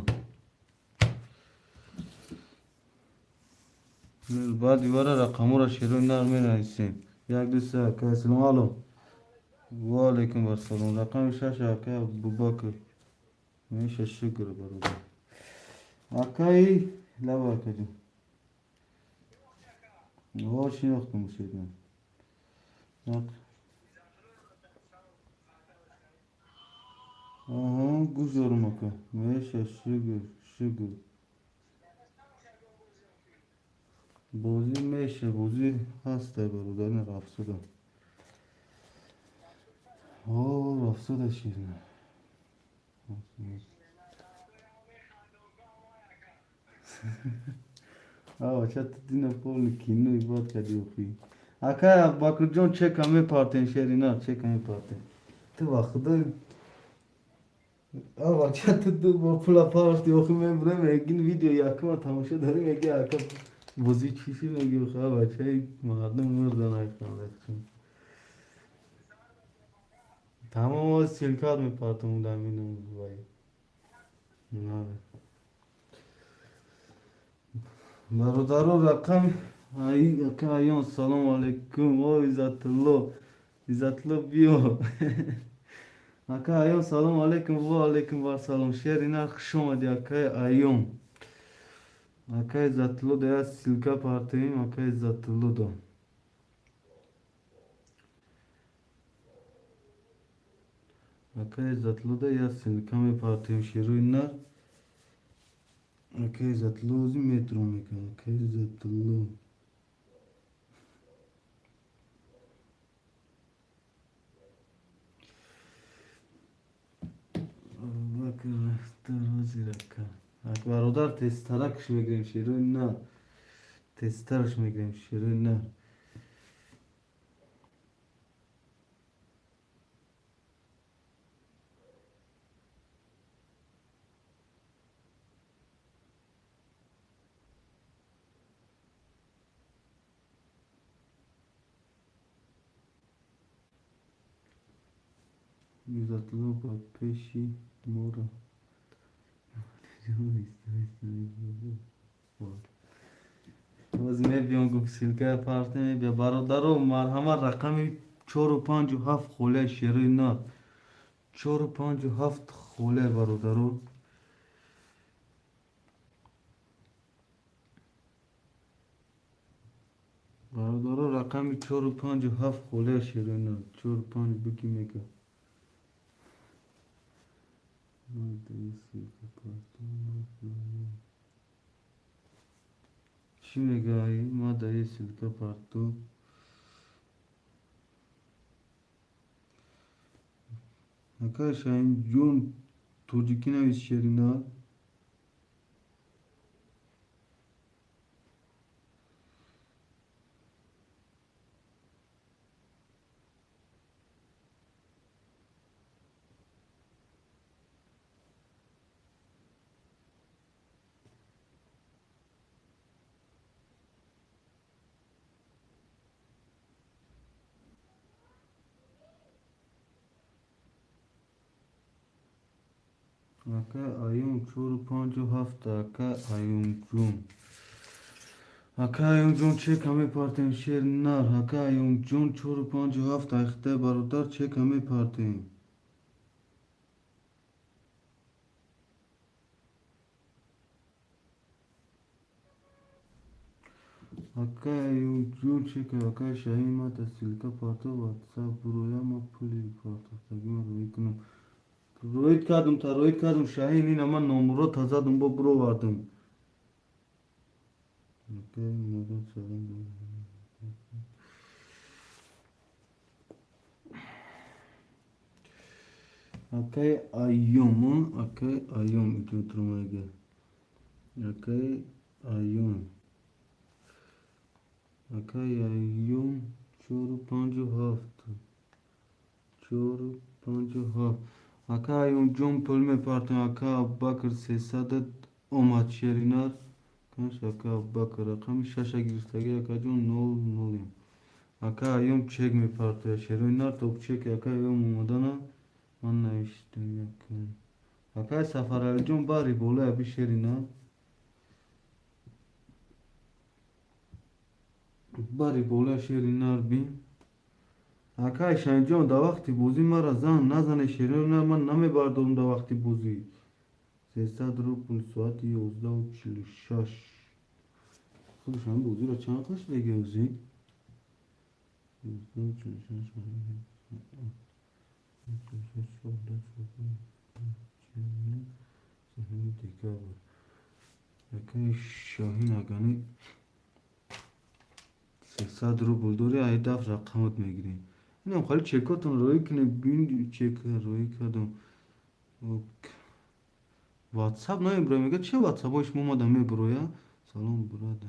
Баъди вара рақамуро, шерои нар, менависем. Як, ду, се. Ака, ассалому алайкум. Ва алайкум вассалом. Рақами шаш, ака Абубакр. Меша, шукр, бародар. Акаи лаба, акаҷон. О, шинохтум, шерна. Аҳа, гӯш дорум, ака. Меша, шукр, шукр. Бозӣ меша, бозӣ ҳастай, бародар, ина рафсуда. О, рафсуда, ширина. А, бача, ту дина полный кино ибод кардӣ охи. Акай Абубакрҷон, чека мепартем, шерина, чека мепартем. Ту ба худо, а бача, ту ду бор пула парти охи. Мебурем, мегин видео якума тамошо дорем, меги ака, бозӣ чӣ ши, меги охи, а бачаи мардум мурдан айхандакчун. Тамом, ссылка т мепартам дамину вай. Бародаро, рақам. Ака Аён, салому алайкум. О, Иззатулло, Иззатулло, биё. Ака Аён, салому алайкум. Ва алайкум вассалом. Шерина, хуш омадӣ, акаи Аён. Акаи Иззатулло да як ссылка партоем, акаи Иззатулло да. Акаи Иззатулло да як ссылка мепартоем, шерои нар. Акаи Иззатулло ози метро мекунад. Акаи Иззатулло. Абубакр рафта ҳозир, ака. Бародар, тезтаракш мегирем, шерои нар, тезтараш мегирем, шерои нар. Иззатулло ба пеши моро. Боз мебиём, гуфт, ссылка парте мебия. Бародаро, марҳамат, рақами чору панҷу ҳафт холия, шерои нар, чору панҷу ҳафт холия, бародаро. Бародаро, рақами чору панҷу ҳафт холия, шерои нар, чору панҷ буги мега. Чӣ мегаи? Ма даи ссылка парту. Акай Шаҳинҷон, тоҷикӣ навис, шери нар. Ака Аюм, чору панҷу ҳафт. Ака Аюмҷон, ака Аюмҷон, чека мепартем, шер нар. Ака Аюмҷон, чору панҷу ҳафт айхта, бародар, чека мепартем. Ака Аюмҷон, чека. Ака Шаҳин, мата ссылка парто, ватсап буроя, ма пули партохтагима рӯӣ кунам. Роид кардум, та роид кардум, Шаҳин, ина ман номуро та задум, бо буровардум. Акай Мурод, салом. Акай Айём, акай Айём, итутрумега. Акай Айём, акай Айём, чору панҷу ҳафт, чору панҷу ҳафт. Ака Аюмҷон, пул мепартем. Ака Абубакр, сесадат омад, шеринар канш. Ака Абубакр, рақами шаша гирифтагӣ, акаҷон, нол нолем. Ака Аюм, чек мепартоя, шерои нар, топ чеки ака Аюм омадана ман навиштам. Акай Сафаралиҷон, бари болоя би, шери нар, бари болоя, шери нар би. Акай Шаҳинҷон, дар вақти бозӣ мара зан назане, шерои нар, ман намебардорам дар вақти бозӣ. 300 рубл, соати 11:46. Худаш ҳамин бозиро чанд қаш бегиёзӣ? 11:46. Декабр. Акай Шоҳин, агани 300 рубл дори, ай даф рақамат мегирем. Инам хали чекотон роӣ кунем, бин, чек роӣ кардам. Ватсап намебуроя, мега, че ватсапҳои шумо омада мебуроя? Салом, брат.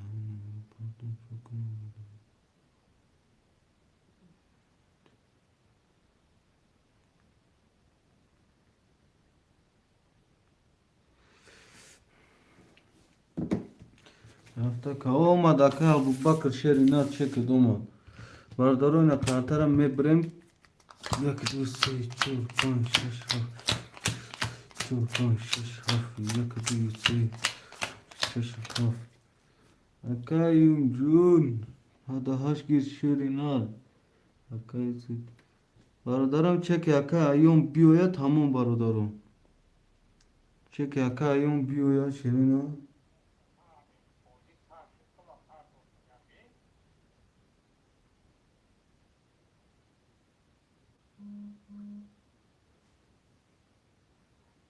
Рафта ка омад, ака Абубакр, шери нар, чекет омад. Бародаро, ина картара мебирем. Як, ду, се, чор, панҷ, шаш, ҳафт, чор, панҷ, шаш, ҳафт, як, ду, се, шаш, ҳафт. Акаюмҷун, ҳада ҳашт гир, шери нар. Акай, бародарам, чеки ака Аюм биёяд, тамом, бародаром. Чеки ака Аюм биёяд, шери нар.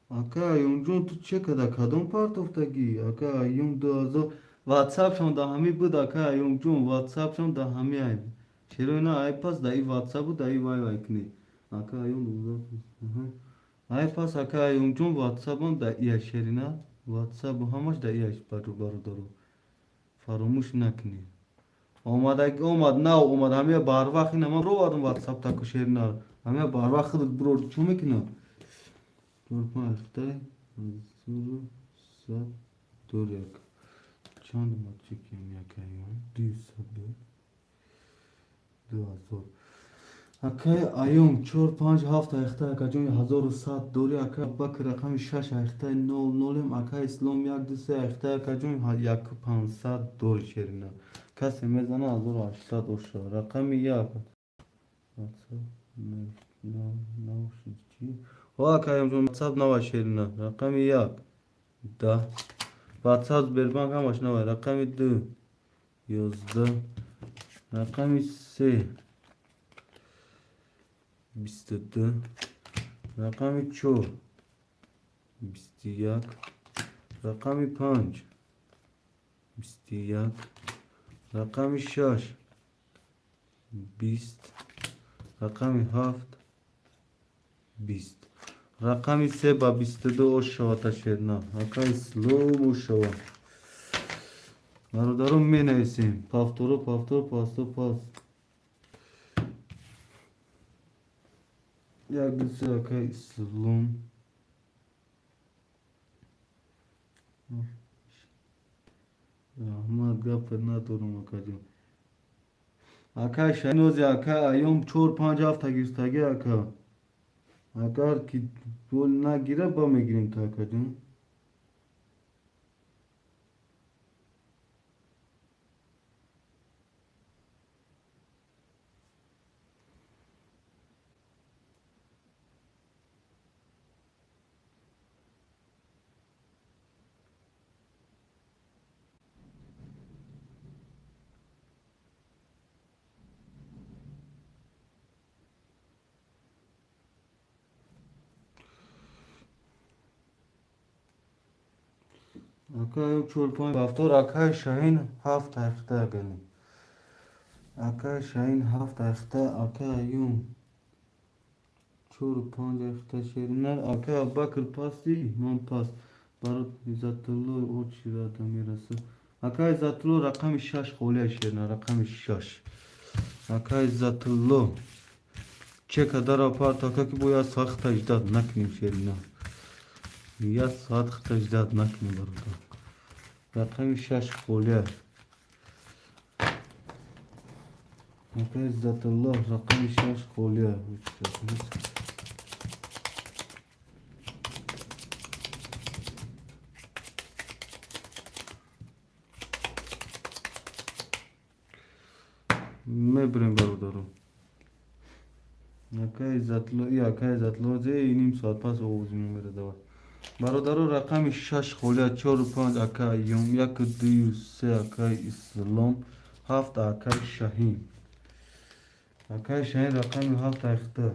Ака Аюмҷон, ту чекада кадом партофтагӣ? Ака Аюм, 2000 ватсапшон да ҳами буд, ака Аюмҷон, ватсапшон да ҳами ай. Чаро ина ай пас да и ватсапу да и вай вай кунӣ? Ака Аюм, ай пас, ака Аюмҷон, ватсапам да ия, шерина. Ватсапу ҳамаш дар ияш, бародаро, фаромӯш накунед. Омадаги омад, нав омад, ҳамия барвақт ина ман бировардам ватсап таку, шери нар. Ҳамия барвақт худат бирор, чӣ мекунад? Чор панҷ ҳафта 1100 дор як. Чанд омад чекем якаён? 200 дор. 2000. Акай Аём чор панҷ ҳафт ҳафта, акаҷон, 1100 дори. Акай Абубакр рақами шаш ҳафта нол нолем. Акай Ислом як ду се ҳафта, акаҷон, як 500 дори, шерина. Касе мезана, 1800 оша. Рақами як. О, акаёмҷон, ватсап нава, шерина. Рақами як 10. Ватсап, Сбербанк ҳамаш нава. Рақами ду 11. Рақами се 22. Рақами чор 21. Рақами панҷ 21. Рақами шаш 20. Рақами ҳафт 20. Рақами се ба 22 ош шавад, шерна. Акай Ислом, ош шавад. Бародарон, менависем. Повторо, повтор, пасто, пас. Як ду се, акай Ислом. Раҳмат, гапа надорам, акаҷон. Акай Шаҳнози, акай Аём чор панҷ ҳафта гирифтагӣ, ака. Агар ки гол нагира, ба мегирем то, акаҷон. Акай чор панҷ ҳафтор, акай Шаҳин ҳафт ҳафта гани. Акай Шаҳин ҳафт ҳафта, акай Аюм чору панҷ ҳафта, шеринар. Акай Абубакр, пасти ман паст. Барот Иззатулло очи рада мераса. Акай Иззатулло, рақами шаш холия, шерина, рақами шаш. Акай Иззатулло, чека дара парт, ака, ки бояд сахта ждать накунем, шерина. Як соат хата ждать накунем, бародар. Рақами шаш холия. Акай Иззатулло, рақами шаш холия. Мебирем, бародаро. Акай Иззатулло, и акай Иззатулло зе ним соат пас овози мо мерадавад. Бародаро, рақами шаш холия, чору панҷ акай Аюм, яку дую се акай Ислом, ҳафт акай Шаҳин. Акай Шаҳин, рақами ҳафт ҳафта.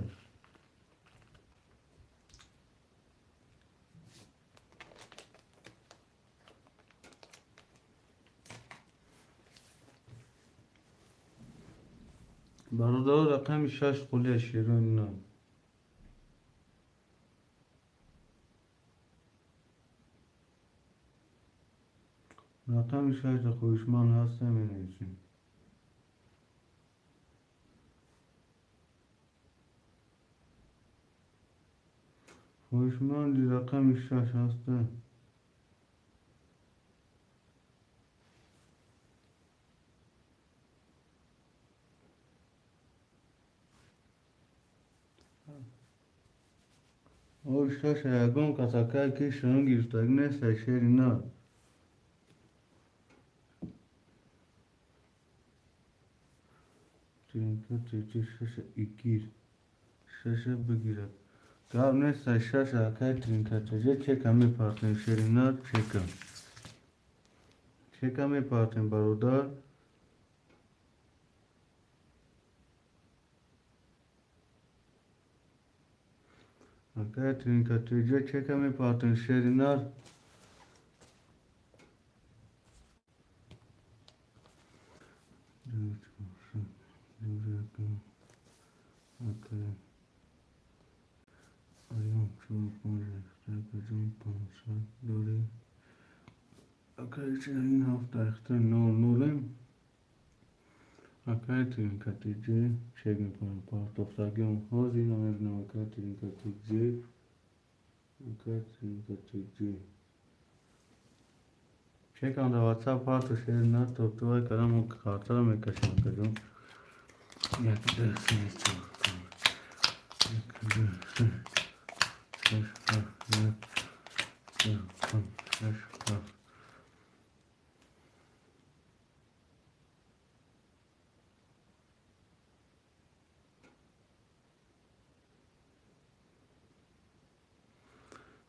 Бародаро, рақами шаш холия, шерони нав. Рақами шашда хоҳишманд ҳастем, менависем. Хоҳишманди рақами шаш ҳаста? О, шаша ягон кас, акай, ки широн гирифтагӣ нест, шери на. Тринка, шаша игир. Шаша бигирад. Гап нест, шаша, акай Тринка чеже чека мепартем, шерина, чека. Чека мепартем, бародар. Акай Тринка чеже чека мепартем, шеринар. Акай Аюм чор панҷ ҳафта, акаҷон, 500 дорӣ. Ин ҳафт дақиқаи нол нолем. Акай Тринкатиҷе чек мекунем. Партофтагиам ҳозир мебинам, акай Тринкатиҷе. Акай Тринкатиҷе. Чекам дар WhatsApp парту шер на топтувай кардам, картаро мекашам, акаҷон. Як, ду, се, чор, панҷ. Як, ду, се, шаш, ҳафт, як, ду, панҷ, шаш, ҳафт.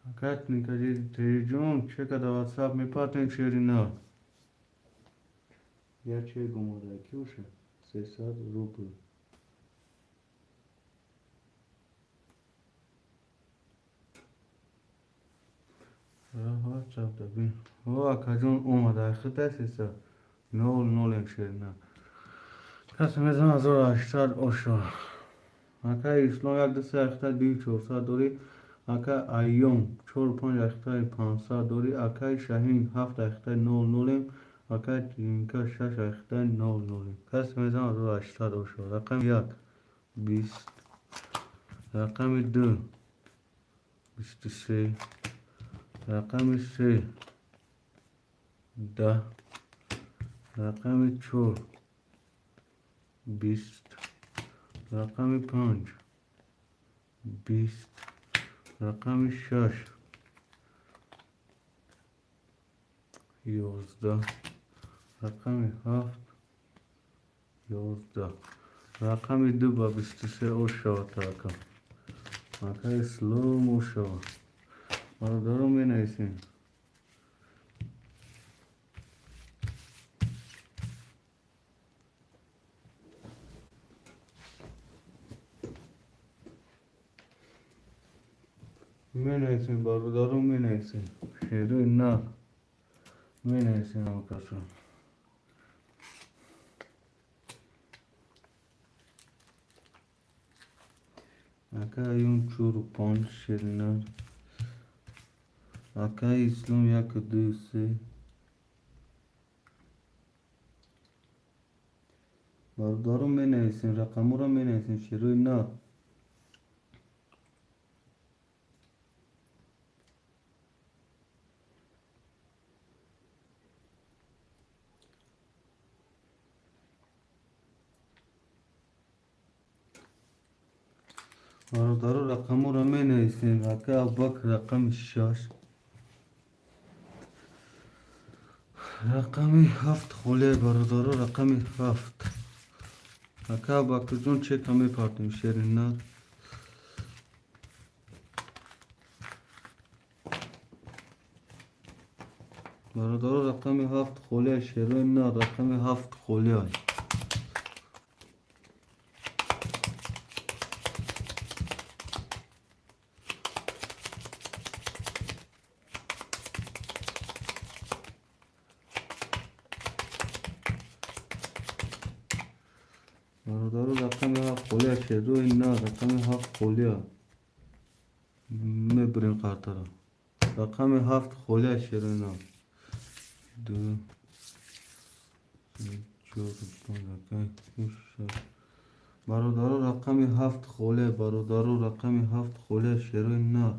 Акай Тринкатиҷон, чека дар WhatsApp мепартем, шери на. Я чек омада, ки боша? 300 рубл. WhatsApp да бин. О, акаҷон, омада, хитай 300. Нол нолем, шери на. Касе мезанад 1800 ошо. Акай Ислом, як, ду, се ахта дуи 400 дорӣ. Акай Айём, чор, панҷ ахтаи 500 дорӣ. Акай Шаҳин, ҳафт ахтаи нол нолем. Акай Тринка, шаш ахтаи нол нолем. Касе мезанад 1800 ошо. Рақами як 20, рақами ду 23, рақами се 10, рақами чор 20, рақами панҷ 20, рақами шаш 11, рақами ҳафт 11, рақами ду ба 23 ош шавад. Ака, ака Ислом, ош шавад. Бародарон, менависем. Менависем, бародарон, менависем. Шерои нар менависем, акасо. Ака Аюн, чору панҷ, шери нар. Акаи Ислом, яку, ду, се. Бародарон, менависем, рақамҳоро менависем, шерои нар. Бародаро, рақамҳоро менависем. Ака Абубакр, рақами шаш, рақами ҳафт холия, бародаро, рақами ҳафт. Ака Абубакрҷон, чека мепартем, шери нар. Бародаро, рақами ҳафт холия, шерои нар, рақами ҳафт холия. Бародаро, рақами ҳафт холия, шерои нар, рақами ҳафт холия. Мебирем қартаро. Рақами ҳафт холия, шерои нар. Ду, се, чор, панҷ, акай, шаш. Бародаро, рақами ҳафт холия, бародаро, рақами ҳафт холия, шерои нар.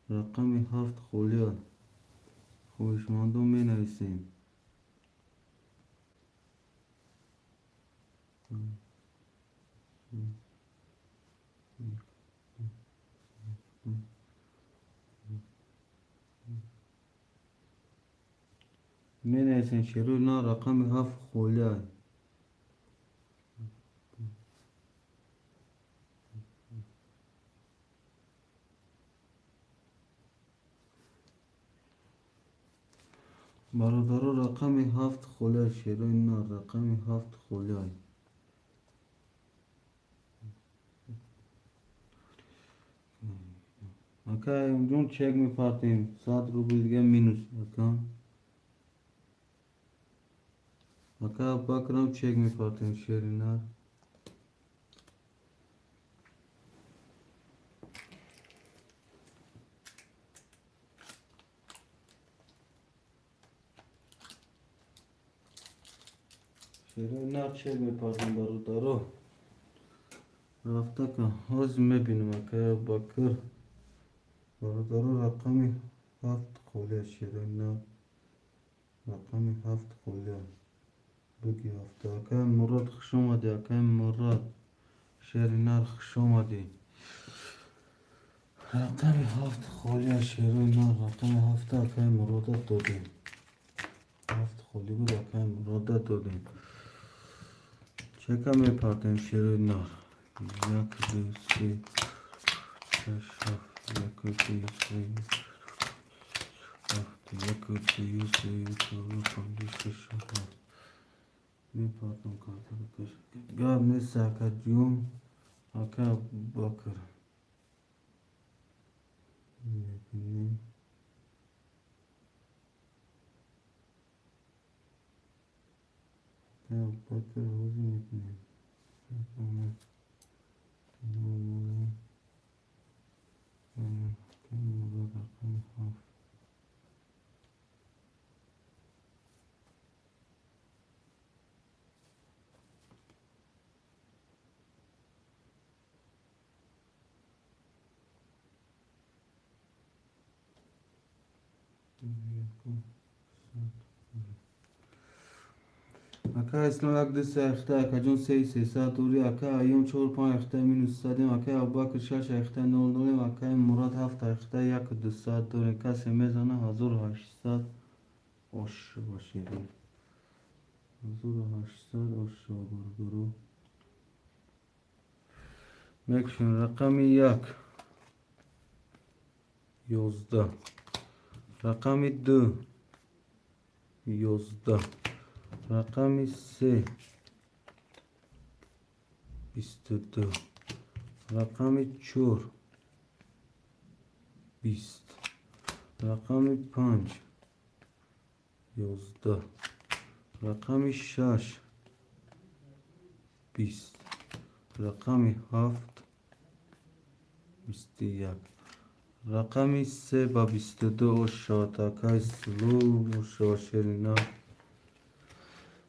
Рақами ҳафт холия. Хоҳишмандон, менависем. Менависем, шерои нар, рақами ҳафт холия. Бародаро, рақами ҳафт холия, шерои нар, рақами ҳафт холия. Ака Аюмҷон, чек мепартем, 100 рубл дига минус, ака. Ака Абубакрам, чек мепартем, шери нар. Шерои нар чек мепардем, бародаро. Рафта ка ҳозир мебинем, акай Абубакр. Бародаро, рақами 7 холия, шерои нар. Рақами 7 холия. Буги ҳафта. Акай Мурод, хуш омадӣ, акай Мурод. Шери нар, хуш омадӣ. Рақами 7 холия, шерои нар. Рақами 7 акай Мурода додем. 7 холӣ буд, акай Мурода додем. Чека мепардем, шерои нар. 1, 2, 3, 6, 7, 1, 2, 3, 7, 1, 2, 3, 4, 5, 6, 7. Мепардам картаро каш. Гап нест, акаҷон, ака Абубакр. Мебинем. Ака Абубакр, ҳозир мебинем. Мурод, рақами 7. Ака Ислом, 1, 2, 3 ахта, акаҷон, 3 300 дори, ака Аюм, 4, 5 ахта минус садем, акай Абубакр, 6 ахта 0 нолем, акай Мурод, 7 ахта 1 200 дорем. Касе мезана, 1800 ош бошед. 1800 ош, бародаро. Мекушем. Рақами 1 11, рақами 2 11, рақами 3 22, рақами 4 20, рақами 5 11, рақами 6 20, рақами 7 21, рақами 3 ба 22 ош шавад. Акай Сулу, ош шавад, шери нар.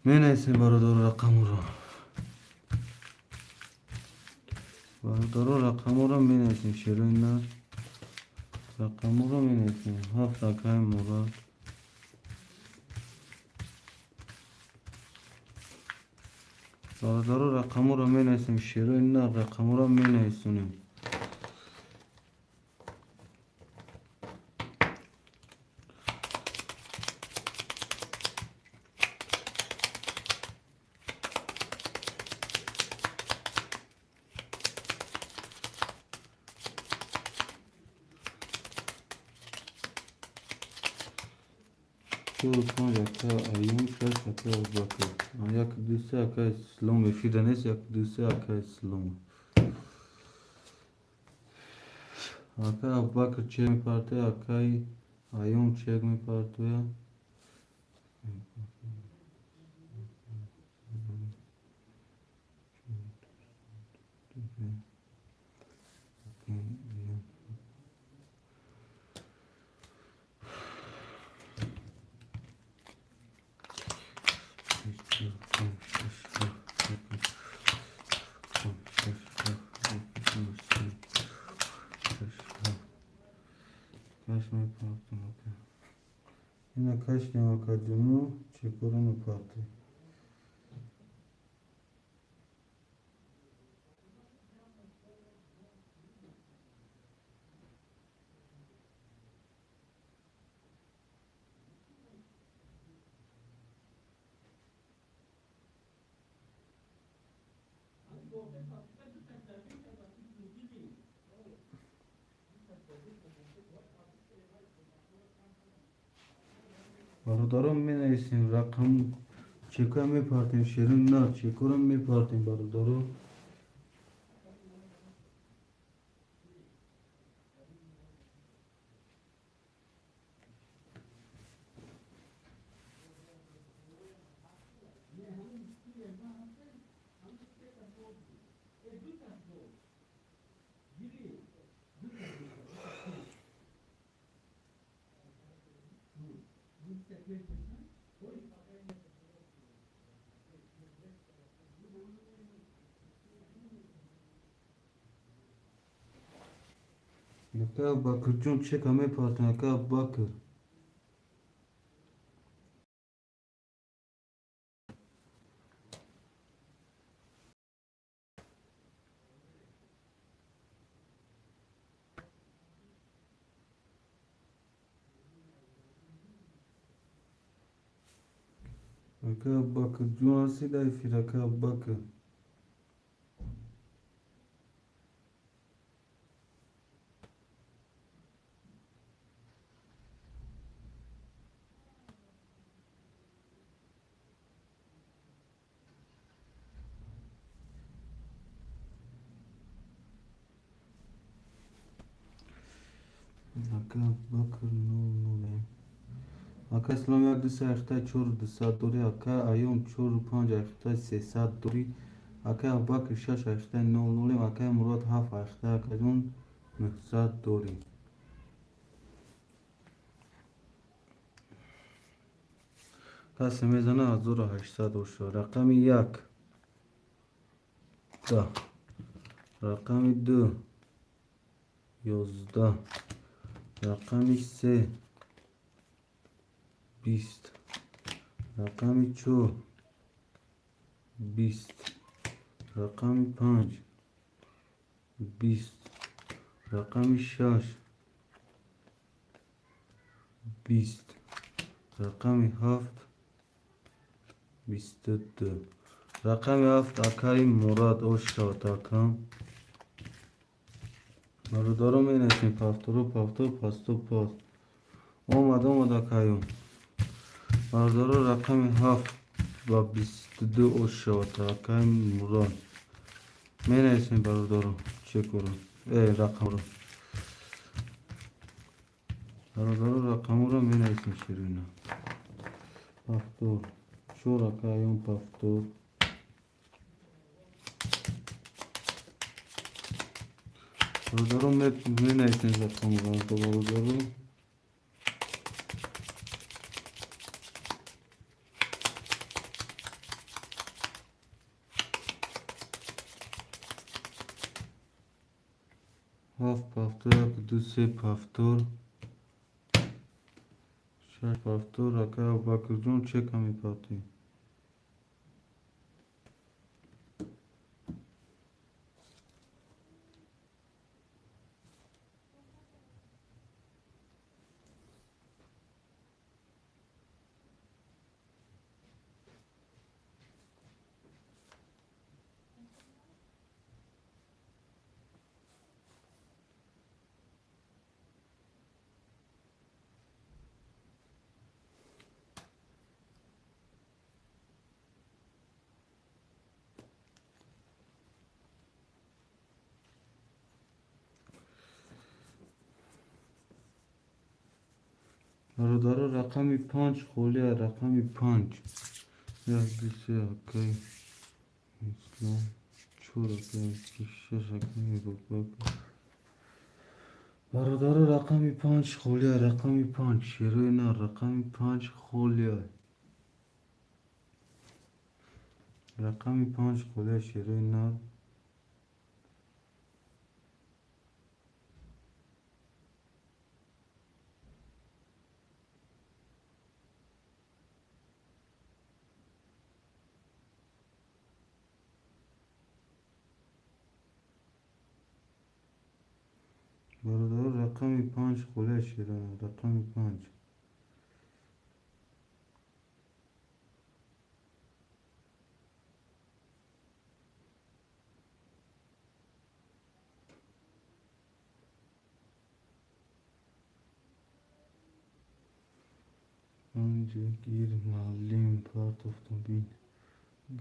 Менависем, бародаро, рақамро. Бародаро, рақамҳоро менависем, шерои нар. Рақамҳоро менависем. 7, акай Мурод. Бародаро, рақамҳоро менависем, шерои нар, рақамҳоро менависонем. 4, 5, ака Аюм, 6, ака Абубакр. 1, 2, 3, ака Ислом эфирда нест, 1, 2, 3, ака Ислом. Ака Абубакр чек мепартояд, акаи Аюм чек мепартояд. Каш мепартам, ака. Ина кашнем, акаҷону, чекора мепартем. Бародарон, менависем рақам, чека мепартем, шерин нар, чекора мепартем, бародарон. Ака Абубакрҷон, чека мепартем, ака Абубакр. Ака Абубакрҷон, ҳастӣ дар эфир, ака Абубакр? Ака Абубакр 00. Ака Ислом 1 2 3 айхтай 4 200 дорӣ, ака Аём 4 5 айхтай 300 дорӣ, ака Абубакр 6 айхтай 00, ака Мурод 7 айхтай акаҷон 900 дорӣ. Касе мезана 1800 оша. Рақами 1 10, рақами 2 11, рақами 3 20, рақами 4 20, рақами 5 20, рақами 6 20, рақами 7 22. Рақами 7 акаи Мурод ошавад акам. Бародаро менависем павторо павтор пасто паст. Омад, омад акаём. Бародаро, рақами 7 ба 22 ошавад акаи Мурод. Менависем, бародаро, чекуро. Рақамро. Бародаро, рақамро менависем ширина. Павтор. 4 акаём павтор. Бародаро, менависем рақамро. Бародаро. Ҳафт павтор, 1 2 3 павтор, 6 павтор. Ака Абубакрҷон, чека мепартӣ? Бародаро, рақами 5 холия, рақами 5. 1 2 3 акаи Ислом, 4 акаи 6 акаи Абубакр. Бародаро, рақами 5 холия, рақами 5. Шерои нар, рақами 5 холия. Рақами 5 холия, шерои нар. Бародаро, рақами 5 холия, шерои нар, рақами 5. Панҷ гир муаллим партофтам бин.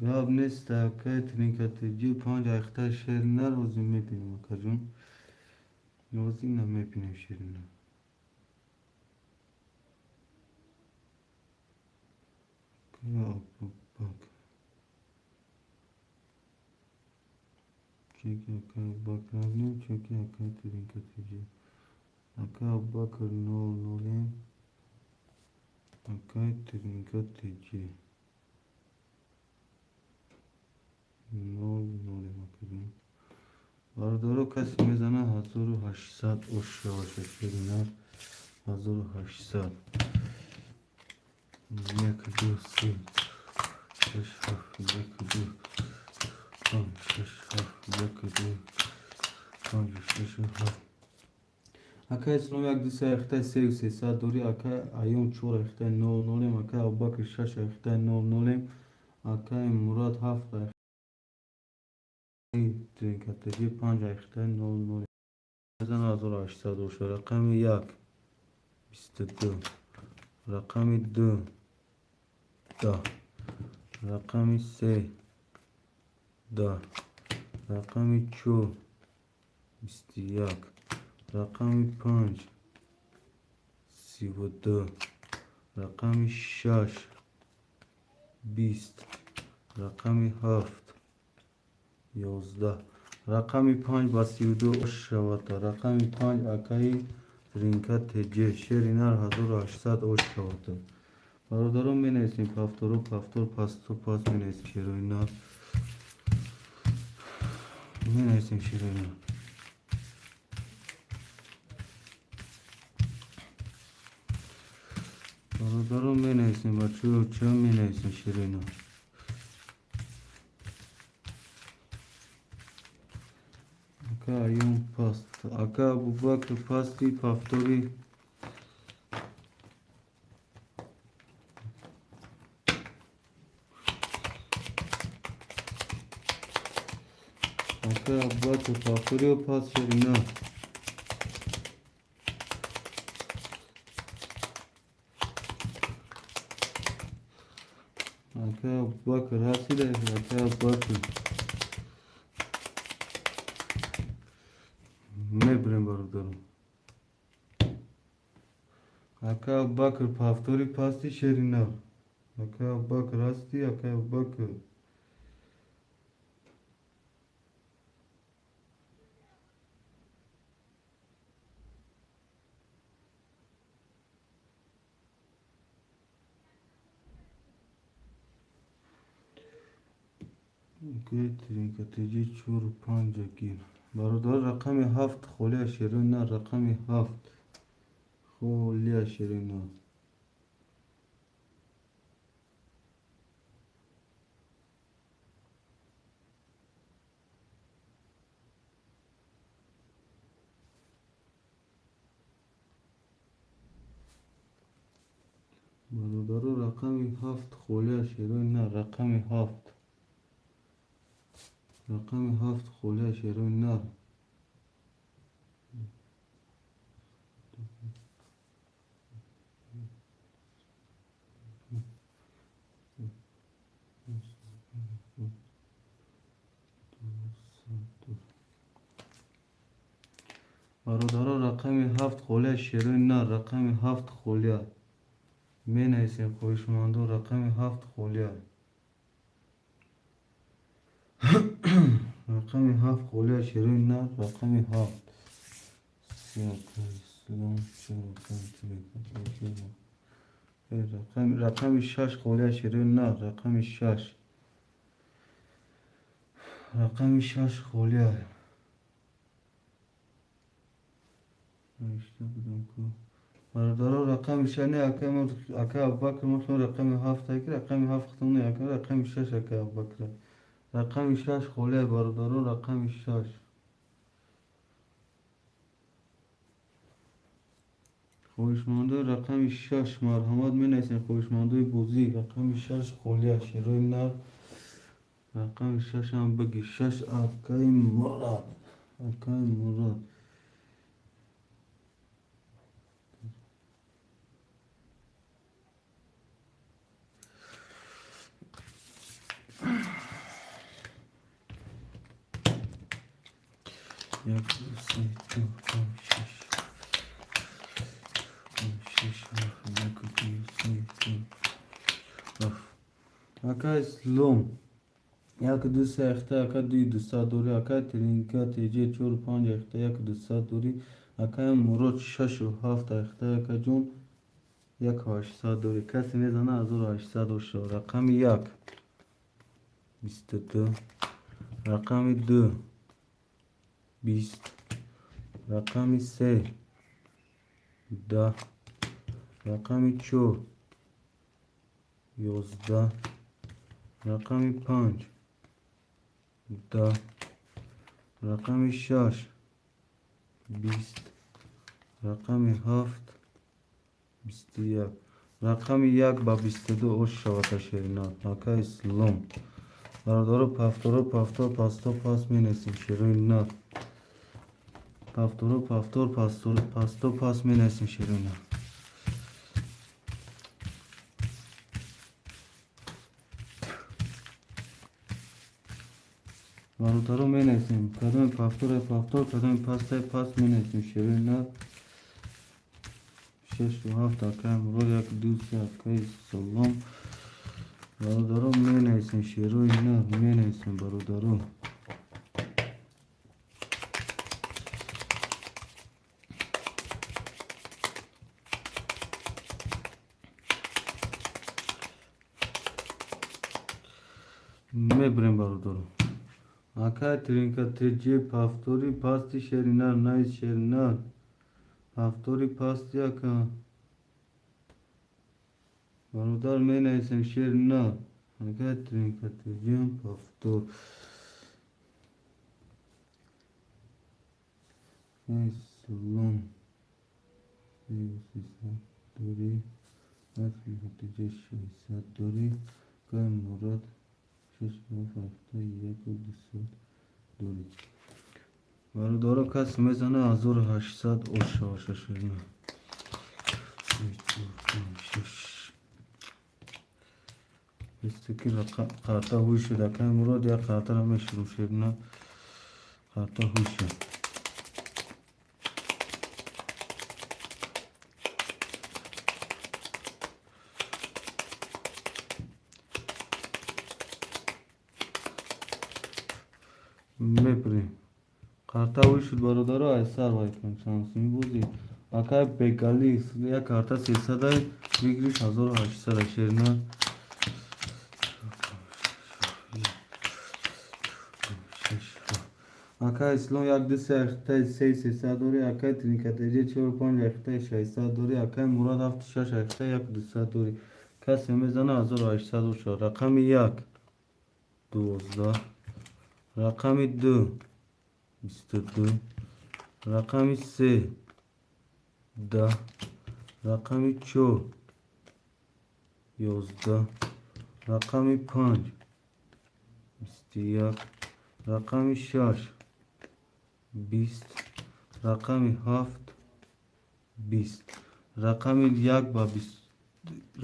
Гап нест, акай тринкатеҷи 5 айхта шер нар, ҳозир мебинем, акаҷон. Ҳозир на мебинем шерина. Абубакр. Чеки акай Абубакр мебинем, чеки акай тринкатеҷи. Ака Абубакр 00, акай тринкатеҷи. 00 акаҷон. Бародаро, касе мезана, 1800 ош шаваша. Шери нар 1800. Як, ду, се, шаш, ҳафт, як, ду, панҷ, шаш, ҳафт, як, ду, панҷ, шаш, ҳафт. Акай Ислом, як, ду, се айхтаи сею сесад дорӣ. Акай Аюм, чор айхтаи нол нолем. Акай Абубакр, шаш айхтаи нол нолем. Акай Мурад, ҳафт айтринкатаҷи, панҷ айхтаи нол нол. 1800 боша. Рақами як 22, рақами ду 10, рақами се 10, рақами чор 21, рақами панҷ 32, рақами шаш 20, рақами ҳафт 11. Рақами панҷ ба 32 ош шавад. Рақами панҷ, акаи Тринка Тж, шери нар 1800 ош шавад. Бародарон, менависем повтору, повтор, пасту пас менависем. Шерои нар менависем, шерои нар. Бародарон, менависем, бачаҳо, ча менависем, шерои нар. Ака Аюм паст, ака Абубакр пасти, повтори. Ака Абубакр, повторио паст, шери нар. Ака Абубакр ҳастида? Ака Абубакр, мебирем, бародарон. Ака Абубакр, повтори пасти, шери нар. Ака Абубакр ҳастӣ? Ака Абубакр. Тринкатеҷи чору панҷа гир. Бародар, рақами ҳафт холия, шерои нар. Рақами ҳафт холия, шерои нар. Бародаро, рақами ҳафт холия, шерои нар. Рақами ҳафт, рақами ҳафт холия, шерои нар. Бародаро, рақами ҳафт холия, шерои нар. Рақами ҳафт холия, менависем, хоҳишмандон. Рақами ҳафт холия, рақами ҳафт холия, шерои нар. Рақами ҳафт. Ислом, рақами шаш холия, шерои нар. Рақами шаш, рақами шаш холия. Навишта будам ку, бародаро, рақами шаш. Не, ака Абубакр, мо рақами ҳафт аки, рақами ҳафт хутум не, ака, рақами шаш. Ака Абубакр, рақами шаш холия, бародаро, рақами шаш. Хоҳишмандои рақами шаш, марҳамат, менависем. Хоҳишмандои бозӣ, рақами шаш холия, шерои нар. Рақами шашам биги. Шаш, акаи Мурад, акаи Мурад. Як, ду, се, чор, панҷ, шаш, панҷ, шаш, ҳафт. Як, ду, се, чор, ҳафт. Ака Ислом, як, ду, се ахта, ака, дуи дусад дорӣ. Ака Тринка Теҷе, чору панҷ ахта, як дусад дорӣ. Акаи Мурод, шашу ҳафт ахта, акаҷон, 1800 дорӣ. Касе мезана, 1800 боша. Рақами як 22, рақами ду. 20, рақами се 10, рақами чор 11, рақами панҷ 10, рақами шаш 20, рақами ҳафт 21, рақами як ба 22 ош шавад, шеринар, ака Ислом. Бародаро, повторо, повтор, пасто, пас менависем, шерои нар. Повторо, повтор, пасто, пас менависем, шерои нар. Бародаро, менависем, кадоми повторе повтор, кадоми пасте пас менависем, шерои нар. Шешу ҳафт, акай Мурод, як, ду, се, акай Салом. Бародаро, менависем, шерои нар менависем, бародаро. Мебирем, бародаро. Акай Тринка Теҷи, повтори пасти, шеринар, навис, шеринар. Повтори пасти, ака. Бародар, менависем, шеринар. Акай Тринка Теҷиам повтор. Ислом. 300 дорӣ. Тринка Теҷи 600 дорӣ. Акай Мурод шаш ҳафт яку 200 дорӣ. Бародаро, касе мезана, 1800 ош шаваша, шерина. Шаш. Ки қарта ҳуй шуд, акай Мурод, як қартара мешурум, шерина, қарта ҳуй шуд. Мебирем. Карта ҳуй шуд, бародаро, ай сар вай кунем чанд бозӣ. Акай Бегали, як карта 300-ай, выигрыш 1800, шерина. Акай Ислом, як, ду, се, ахтаи се 300 дорӣ, акай Тринкатеҷи, чор, панҷ, ахтаи 600 дорӣ, акай Мурод, ҳафту шаш, ахтаи як 200 дорӣ. Касе мезана, 1800 бошад. Рақами як 12, рақами ду 22, рақами се 10, рақами чор 11, рақами панҷ 21, рақами шаш 20, рақами ҳафт 20, рақами як ба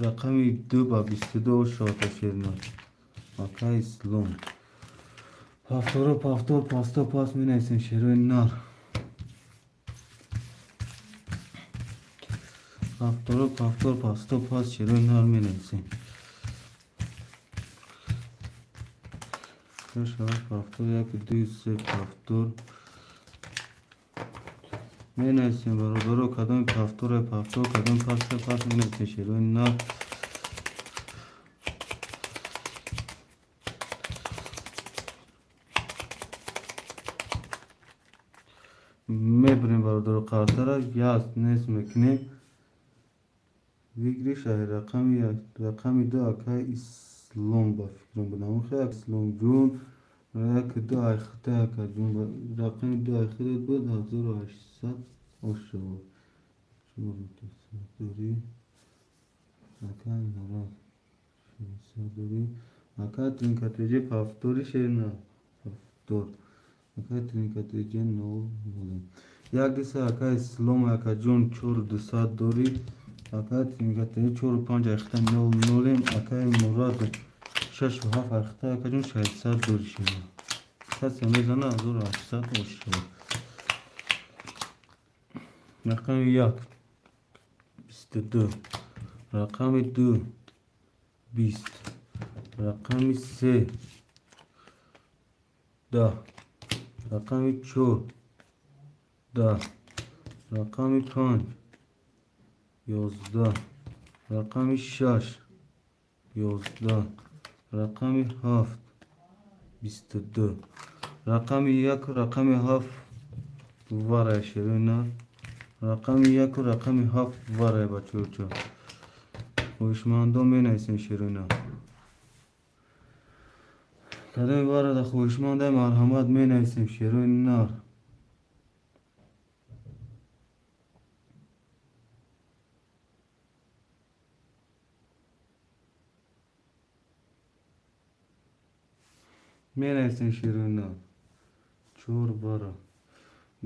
рақами ду ба 22 шавад, шерина, акай Ислом. Повторо, повтор, пасто, пас менависем, шерои нар. Повторо, повтор, пасто, пас, шерои нар менависем. Шаш, ҳафт, повтор, як, ду, се, повтор. Менависем, бародаро, кадоми повторе повтор, кадоми пасте пас менависем, шерои нар. Мебирем, бародаро, қартара яст нест мекунем. Выигрыш ай рақами як, рақами ду, акай Ислом, ба фикрам будам. Охи Исломҷон, як, ду, ай хита, акаҷон, рақами ду ай хита буд, 1800 ош шавад. Чор 200 дорӣ. Акай Мурод 600 дорӣ. Акай Тринкатеҷи, повтори, шерина, повтор. Акай Тринкатеҷи, нол нол. Як, ду, се, акай Ислом, акаҷон, чор 200 дорӣ. Акай Тринкатеҷи, чору панҷ, ахта нол нолем. Акай Мурод, шашу ҳафт, ахта, акаҷон, 600 дорӣ, шерина. Касе мезана, 1800 ош шавад. Рақами як 22, рақами ду 20, рақами се 10, рақами чор 10, рақами панҷ 11, рақами шаш 11, рақами ҳафт 22, рақами як, рақами ҳафт. Варай, шерои нар. Рақами яку рақами ҳафт варай, бачаҳоча. Хоҳишмандон, менависем, шерои нар. Кадоми варада хоҳишмандай, марҳамат, менависем, шерои нар. Менависем, шерои нар. Чор вара.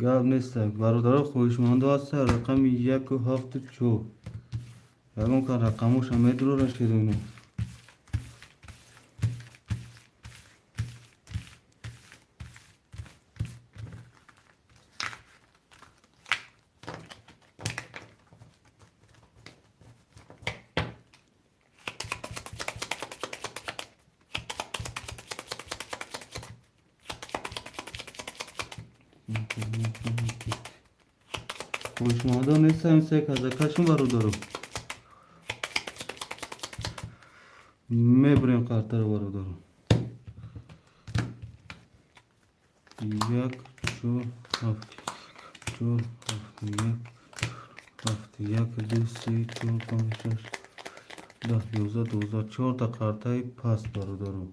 Гап нестак. Бародаро, хоҳишмандо ҳаста, рақами яку ҳафту чор. Ягон кар рақамоша медурора, шерои нар. Хоҳишмандо нестам, се казакашон, бародаро. Мебурем қартаро, бародаро. Як, чор, ҳафт, чор, ҳафт, як, ҳафт, як, ду, се, чор, панҷ, шаш, 10, 11, 12, чорта қартаи паст, бародаро.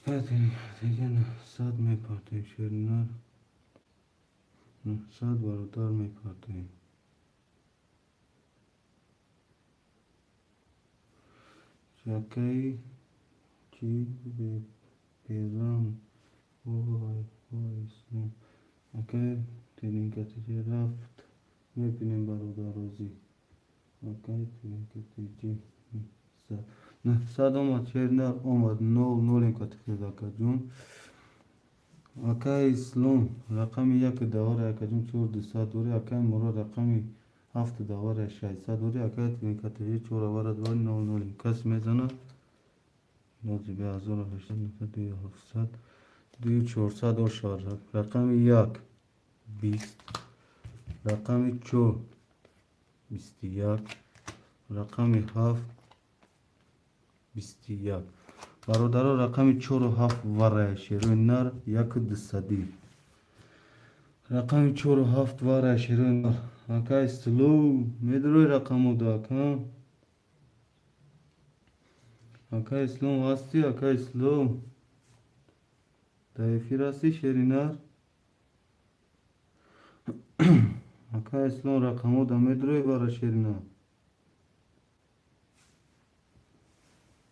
Дига 900 мепартоем, шери нар. 900, бародар, мепартоем. Чакаи чӣ берам? Вой, вой, акай тринкатиҷи рафт. Мебинем, бародар, розӣ. Акай тринкатиҷи 900 омад, шери нар омад, нол нолем катихед, акаҷон. Акай Ислом, рақами яку давара, акаҷон, чор дусад дорӣ. Акай Мурод, рақами ҳафту давара, 600 дорӣ. Акай тринкатиҷи чор авара дорӣ, нол нолем. Кас мезанад? Нози бе 1800, дую ҳафтсад, дую чорсад ошавад. Рақами як 20, рақами чор 21, рақами ҳафт 21. Бародаро, рақами чору ҳафт варая, шерои нар, яку дусадӣ. Рақами чору ҳафт варая, шерои нар. Акай Сулу, медурои рақамода, ака? Акай Ислом ҳастӣ? Акай Ислом, дар эфир ҳастӣ, шери нар? Акай Ислом, рақамода медурои вара, шери нар?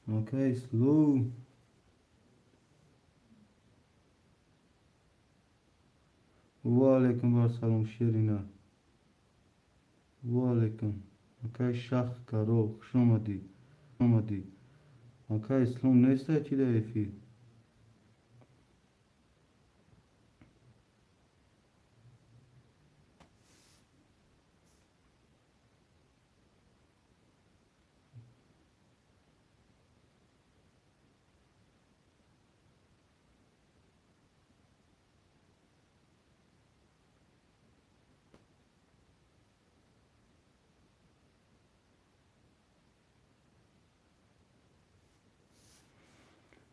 Акай Ислом. Ва алайкум вассалом, шери нар. Ва алайкум. Акай Шах Карол, хуш омадӣ. Омадӣ. Акай Ислом нестай чи дар эфир?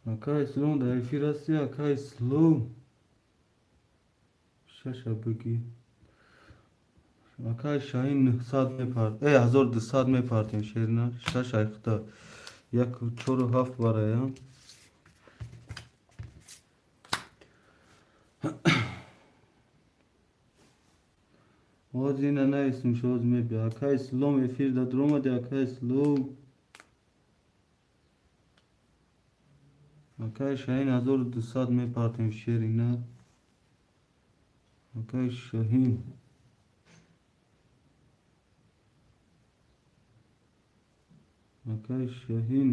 Акай Ислом, дар эфир ҳастӣ, акай Ислом? Шаша бигӣ. Акай Шаҳин, 900 мепарт. Э, 1200 мепартем, шери нар. Шаш айхта. Як, чору ҳафт варая. Ҳозир ина нависем, шоз мебия. Акай Ислом, эфир да дуромади, акай Ислом? Акай Шаҳин, 1200 мепартем, шери нар. Акай Шаҳин. Акай Шаҳин.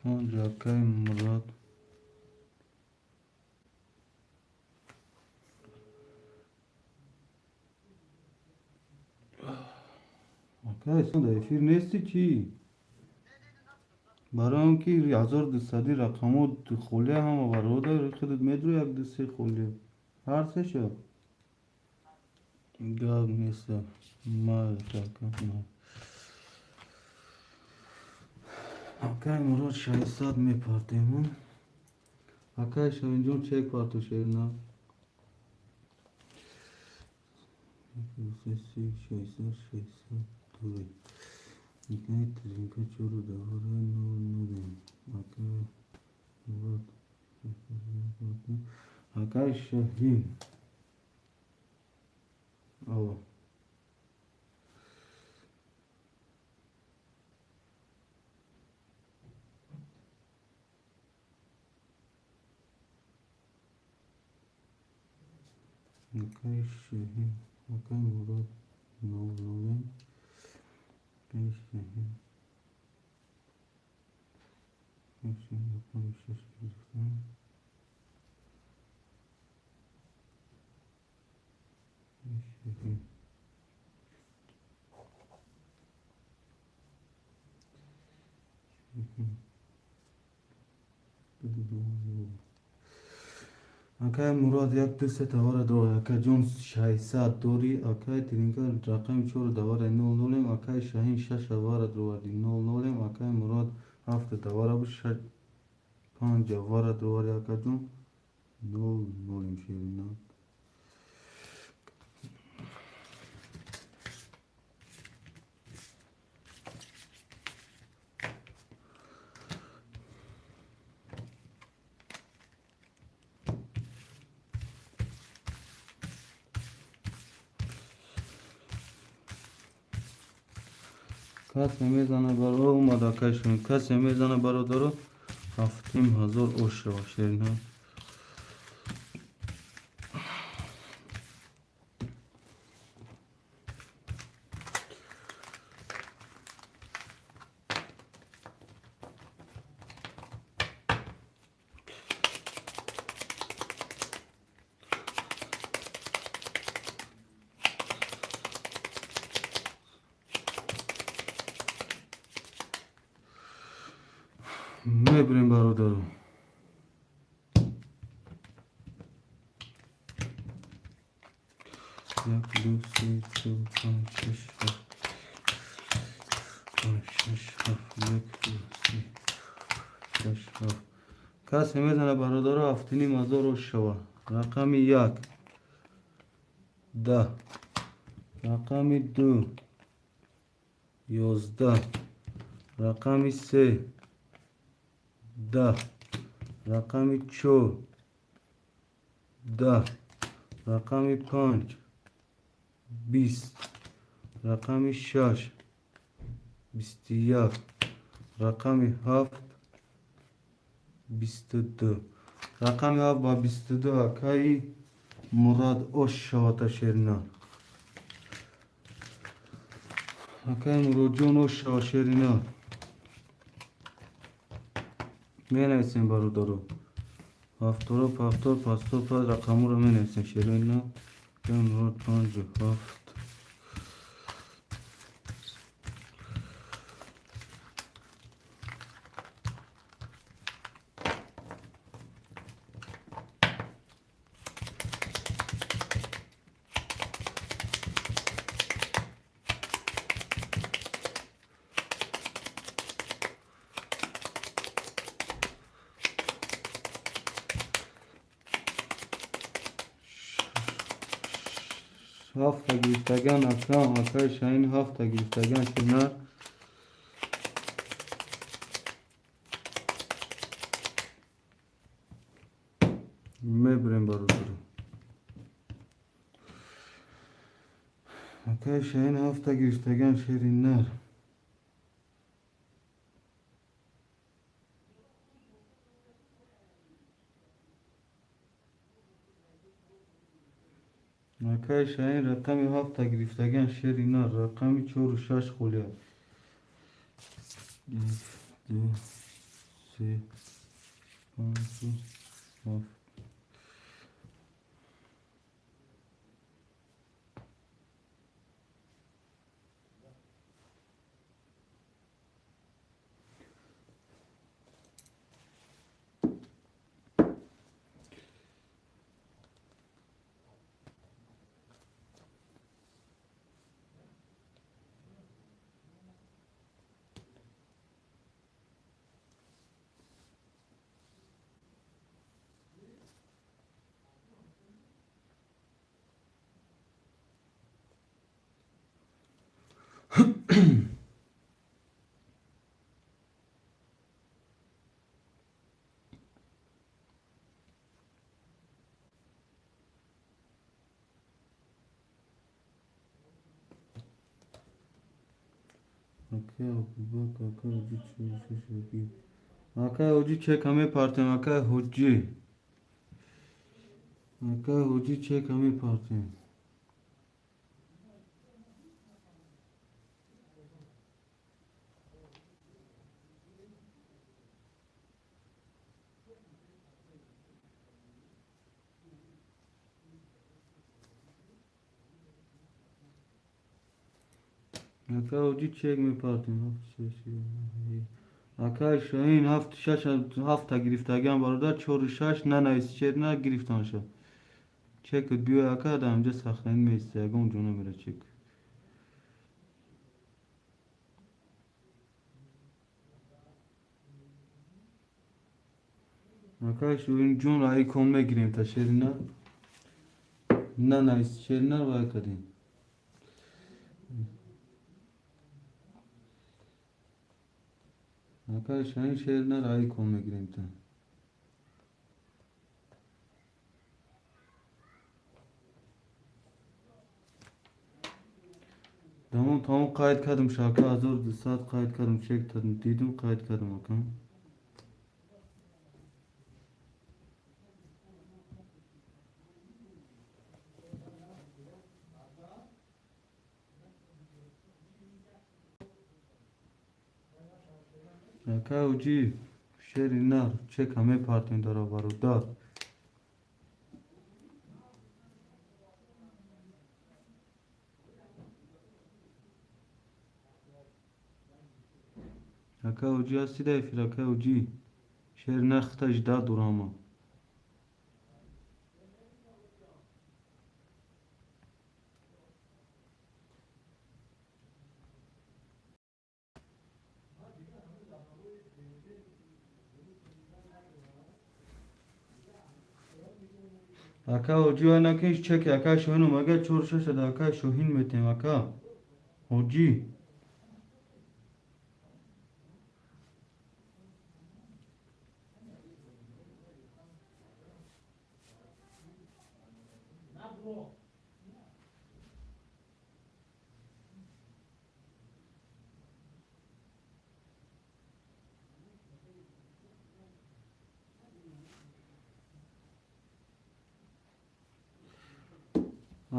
Панҷ, акай Мурод. Акай Ислом, дар эфир нестӣ чӣ? Барои он ки 1200 рақамҳо холия ҳама бародар худат медури як ду се холия. Ҳар сеша. Гап нест. Акай Мурод 600 мепартем. Акай Шаҳинҷон чек парту шерина. 600 600 Никай тринка чору давара нол нолем. Акай Мурод Акай Шаҳин. Алло. Акай Шаҳин. Акай Мурод нол нолем. Акай Шаҳин. Акай Шаҳин рақами шаш гирифтам. Шаҳин. Акай Мурод як ду се тавара дорад. Акай ҷон 600 дорӣ. Акай Тринка рақами чору давара нол нолем. Акай Шаҳин шаш авара дроварди нол нолем. Акай Мурод ҳафт давара буд панҷ авара дроварди акай ҷон нол нолем шерина. Касе мезана баро омад акай Шаҳин. Касе мезана бародаро 7000 ош шава шерина. Мебирем бародаро. Як, ду, се, чор, панҷ, шаш, ҳафт. Панҷ, шаш, ҳафт. Як, ду, се, шаш, ҳафт. Касе мезана бародаро 7500 ош шава. Рақами як. 10. Рақами ду. 11. Рақами се. 10. Рақами чор. 10. Рақами панҷ. 20. Рақами шаш. 21. Рақами ҳафт. 22. Рақами ҳафт ба 22 акаи Мурод ош шавата шерина. Акаи Муродҷон ош шава шерина. Менависем бародаро. Ҳафторо, ҳафтор, пастор, пас рақамҳоро менависем шерина. Акаи Мурод панҷу ҳафт. Ҳафта гирифтаган акам, акай Шаҳин ҳафта гирифтаган шерина. Мебирем бародаро. Акай Шаҳин ҳафта гирифтаган шеринар. Акай Шаҳин рақами ҳафта гирифтаган шеринар. Рақами чору шаш холия. Як, ду, се, панҷ, ҳафт. Акай Абубакр, акай Ҳоҷӣ чӣ? Акай Ҳоҷӣ чека мепартем, акай Ҳоҷӣ. Акай Ҳоҷӣ чека мепартем. Акай Ҳоҷӣ чек мепартем. Акай Шоҳин ҳафт шаш ҳафта гирифтагиам бародар, чору шаш нанавис чер на гирифтанша. Чекат биёй ака, дар инҷа сахранӣ меиста, ягон ҷо намера чек. Акай Шоҳин ҷон айкон мегирем та шерина. Нанавис черна вай кардем. Акай Шоҳин шерина айкон мегирем та. Тамом тамом қайд кардам шака 1200 қайд кардам, чек дидум қайд кардам ака. Акай Ҳоҷӣ шери нар чека мепартем дара бародар. Акай Ҳоҷӣ ҳастӣ дар эфир, акай Ҳоҷӣ? Шери нар хита жда дорама. Ака Ҳоҷӣ вай накиш чеки акай Шоҳин омага чор шаш ада акай Шоҳин метем ака Ҳоҷӣ.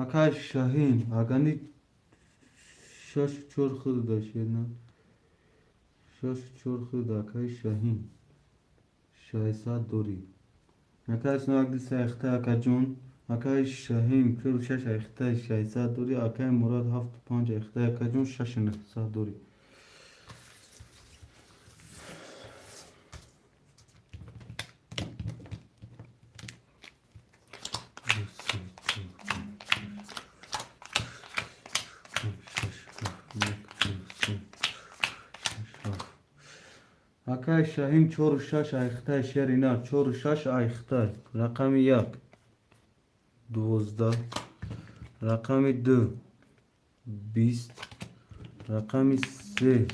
Акай Шоҳин агани шашу чор худда шерна. Шашу чор худда акай Шоҳин. 600 дорӣ. Акай Ислом як ду се айхта акаҷон. Акай Шоҳин чору шаш айхта 600 дорӣ. Акай Мурод ҳафту панҷ айхта акаҷон шашу нӯҳсад дорӣ. Акай Шоҳин чору шаш айхтай шери нар, чору шаш айхтай. Рақами як 12, рақами ду 20, рақами се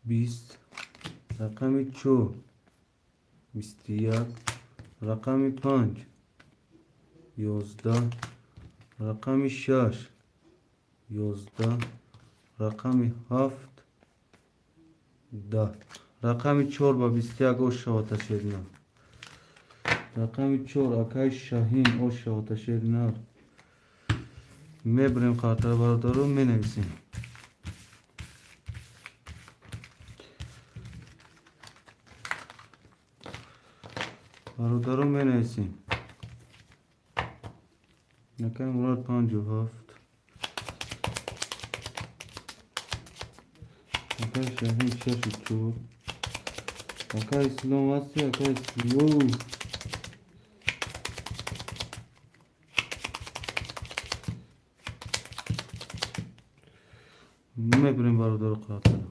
20, рақами чор 21, рақами панҷ 11, рақами шаш 11, рақами ҳафт 10, рақами чор ба 21 ош шавата шерина. Рақами чор акай Шоҳин ош шавата шерина. Мебарем қартара бародаро менависем. Бародаро менависем. Акай Мурод 57. Акай Шоҳин шашу чор. Акай Ислом ҳастӣ, акай Ислом. Мебарем бародаро қартара.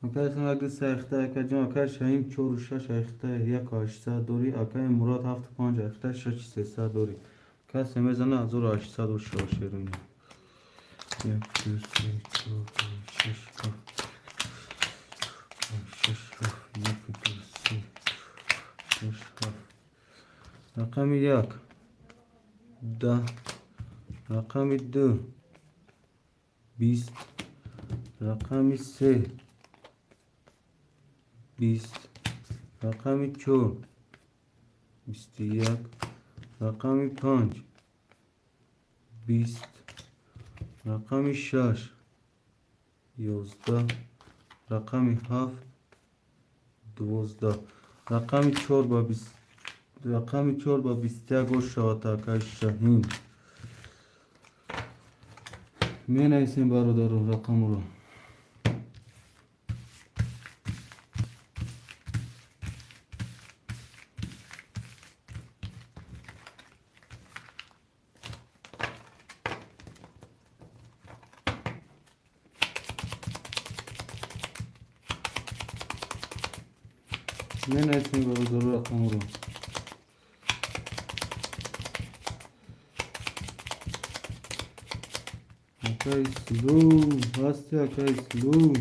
Акай Ислом як ду се айхта, акаҷон, акай Шаҳин чору шаш айхта, яку ҳаштсад дорӣ, акай Мурод ҳафту панҷ айхта, шаши сесад дорӣ. Касе мезана 1800 ошава шероина. Як, ду, се, чор, панҷ, шаш, ҳафт, панҷ, шаш, ҳафт, як, ду, се, шаш, ҳафт. Рақами як, 10, рақами ду, 20, рақами се, 20, рақами чор, 21, рақами панҷ, 20, рақами шаш, 11, рақами ҳафт, 12, рақами чор ба бист, рақами чор ба 21 ошавад, акай Шаҳин. Менависем, бародаро, рақамро. Менависем, бародаро, рақамро. Акай Ислом ҳасти, акай Ислом?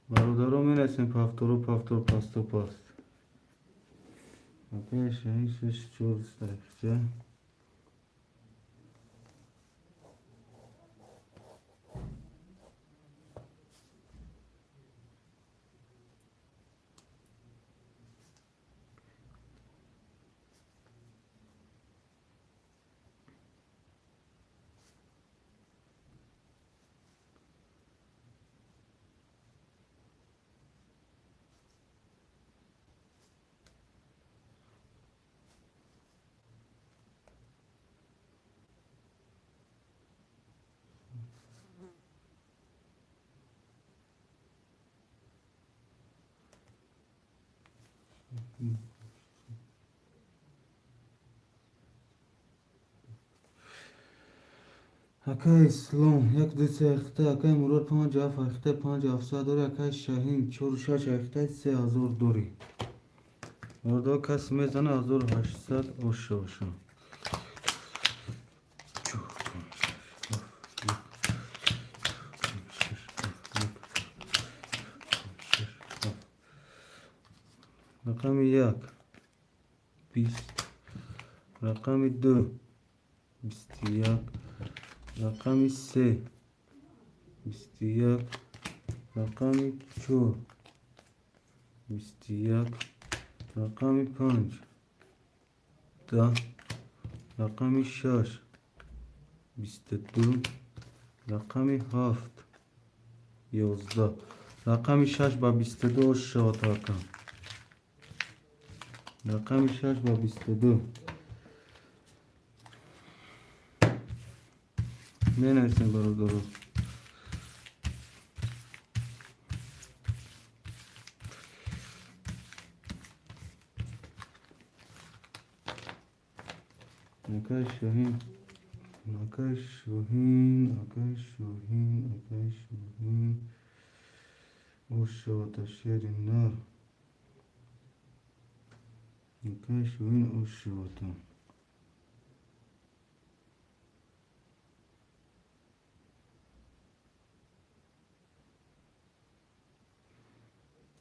Бародаро, менависем повтору повтор, пасту паст. Акай Шаҳин шаш чор саҳифча. Акай Ислом як ду се айхта, акай Мурод панҷ ҳафт айхта, панҷ ҳафтсад дорӣ, акай Шаҳин чору шаш айхта, 3000 дорӣ. Бародаро, касе мезана 1800 оша оша. Чор, панҷ, шаш, ҳафт, як, панҷ, шаш, ҳафт, як, панҷ, шаш, ҳафт. Рақами як, 20, рақами ду, 21, рақами се, 21, рақами чор, 21, рақами панҷ, 10, рақами шаш, 22, рақами ҳафт, 11, рақами шаш ба 22 ошавад, ака. Рақами шаш ба 22. Менависем, бародаро. Акай Шаҳин, акай Шоҳин, акай Шоҳин, акай Шоҳин ошавад шери нар. Акай Шоҳин ошавад.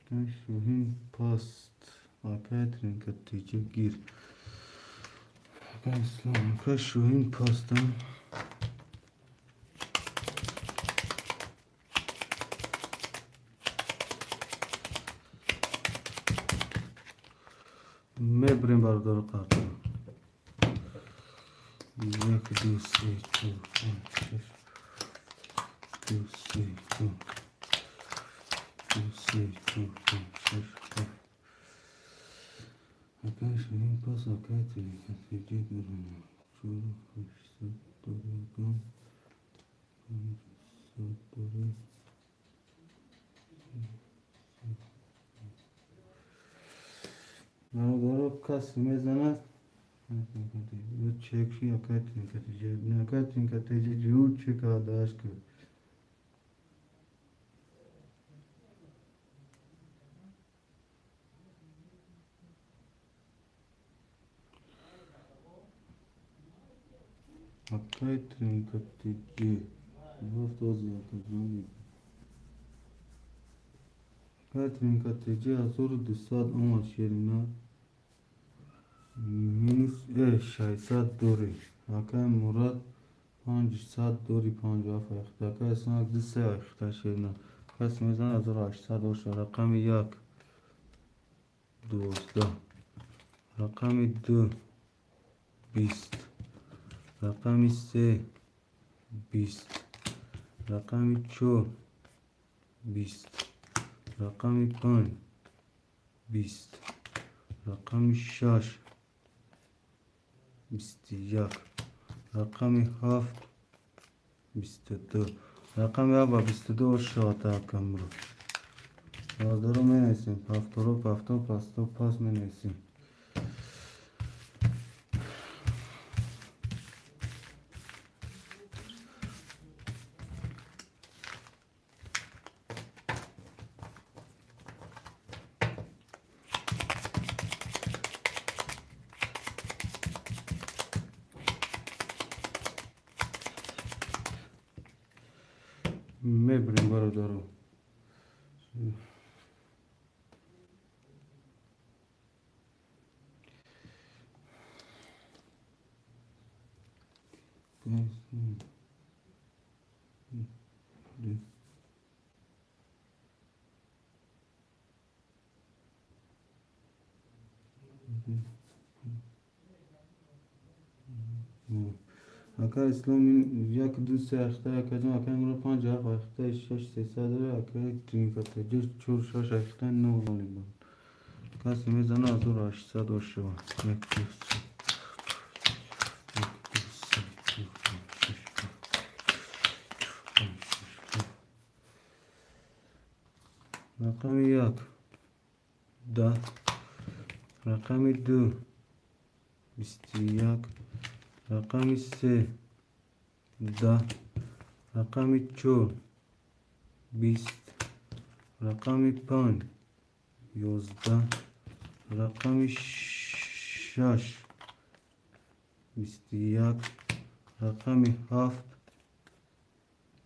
Акай Шоҳин паст. Акай тринка тиҷа гир. Акай Ислом, акай Шоҳин паст. Мебарем, бародаро, қартро. Як, ду, се, чор, панҷ, шаш, ду, се, чор, ду, се, чор, панҷ, шаш, ҳафт. Акай Шоҳин пас, акай тринка тиҷа гир. Чору ҳаштсад дорӣ, акам. Панҷсад дорӣ. Бародаро, касе мезанад. Чек ши акай тринкатиҷа. Акай тринкатиҷа ҷу чек адаш ки. Акай тринкатиҷа. Ҳафт ози акаҷон. Акай тринкатиҷа 1200 омад шерина. Минус 600 дори. Акай Мурад 500 дори 57 айхта. Акай Исмак 2 айхта шерина. Каси мезанад 1800 боша. Рақами 1 12. Рақами 2 20. Рақами 3 20. Рақами 4 20. Рақами 5 20. Рақами 6 21. Рақами 7 22. Рақами 7 ба 22 шавад акамро. Бародаро менависем. Ҳафторо ҳафтон пасто пас менависем. Мебурем бародаро. Акай Ислом 1 2 3 айхта акаҷон акай Мурод 5 7 айхта 6 300 дора акай тринкатаҷа 4 6 айхта 9 лони. Касе мезанад 1800 бошава. 1 2 3 1 2 3 4 5 6 7 8 Рақами 1 10. Рақами 2 21. Рақами 3 10. Рақами 4 20. Рақами 5 11. Рақами 6 21. Рақами 7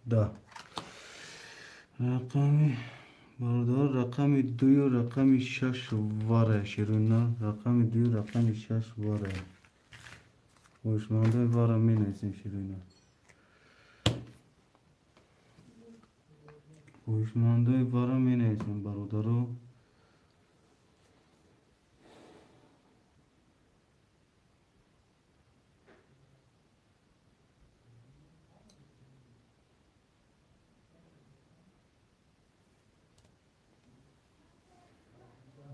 10. Рақами бародар рақами 2 рақами 6 вара ширина. Рақами 2 рақами 6 вара. Хоҳишмандои вара менависем ширина. Хоҳишмандои вара менависем бародаро.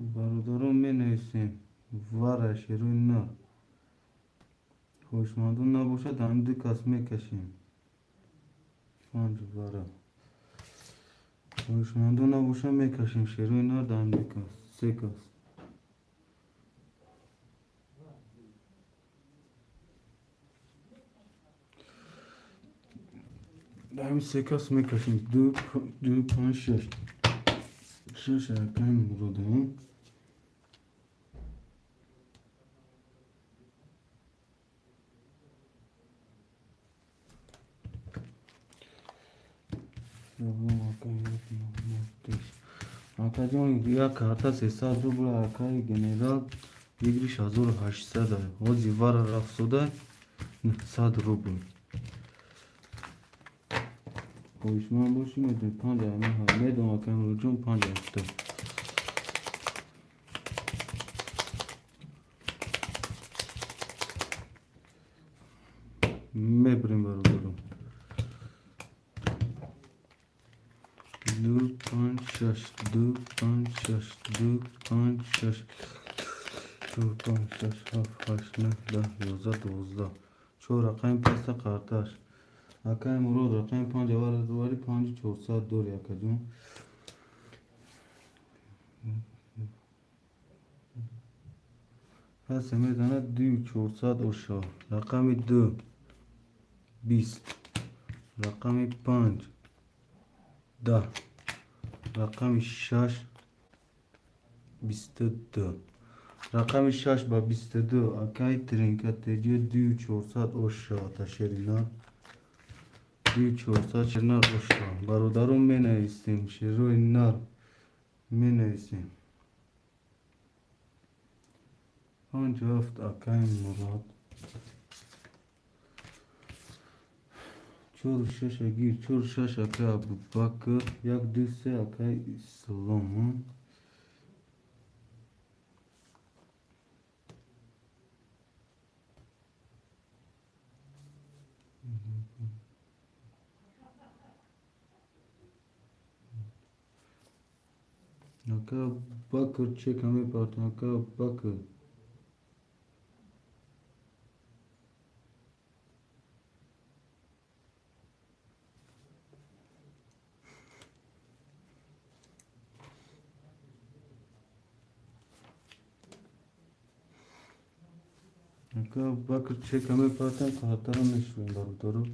Бародаро менависем вара шируи нар. Хоҳишмандон набошад ҳамин ду кас мекашем. 5 вара. Хоҳишмандон набошад мекашем шеруи нар дар ҳамин ду кас, се кас. Дар ҳамин се кас мекашем. 2 2 5 6. 6 акай Муродам. Акаҷон як карта 300 рубл акай генерал выигрыш 1800. Ҳози вара рафтода 900 рубл. Хоҳишманд бошӣ медонӣ 5 ама медонам акай Муродҷон 5 ҳафта. Мебурем бародаро. 2 5 6 2 5 6 2 5 6 4 5 6 7 8 9 10 11 12. 4 рақами паста қарташ. Акай Мурод рақами 5 аввал дувари 5 400 дори акаҷон. Касе мезанад 2400 оша. Рақами 2 20, рақами 5 10, рақами 6 22. Рақами 6 ба 22 акай тринка теҷи 2400 оша ташерина. 2400 шернар оша. Бародарон менависем, шерои нар менависем. 5 7 акай Мурод. 4 6 агир, 4 6 акай Абубакр, 1 2 3 акай Ислом. Ака Бакр чека мепартам, ака Бакр. Ака Бакр чека мепартам, хатара мешавем бародаро.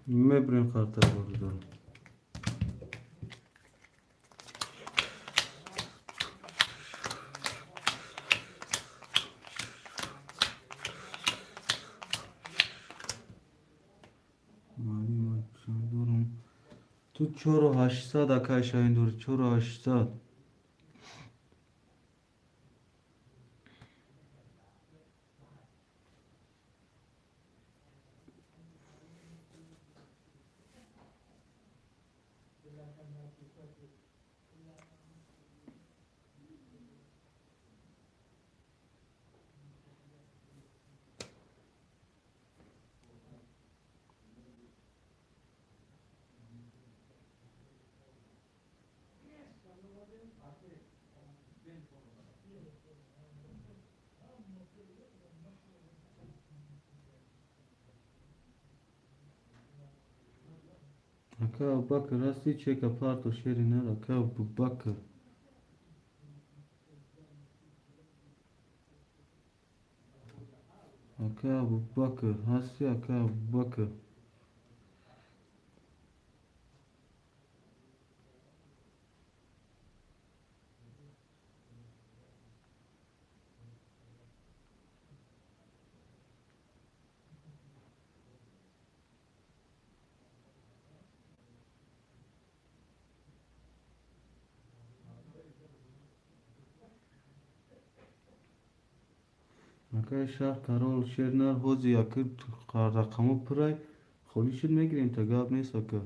Мебурем хартара бародаро. Ту 4800 акай Шаҳин дорӣ, 4800. Ака Абубакр ҳасти, чека парто шери нар, ака Абубакр. Ака Абубакр ҳасти, ака Абубакр. Акай шаҳр карол шернар ҳози ака рақамо пурай холӣ шуд мегирем та гап нест ака.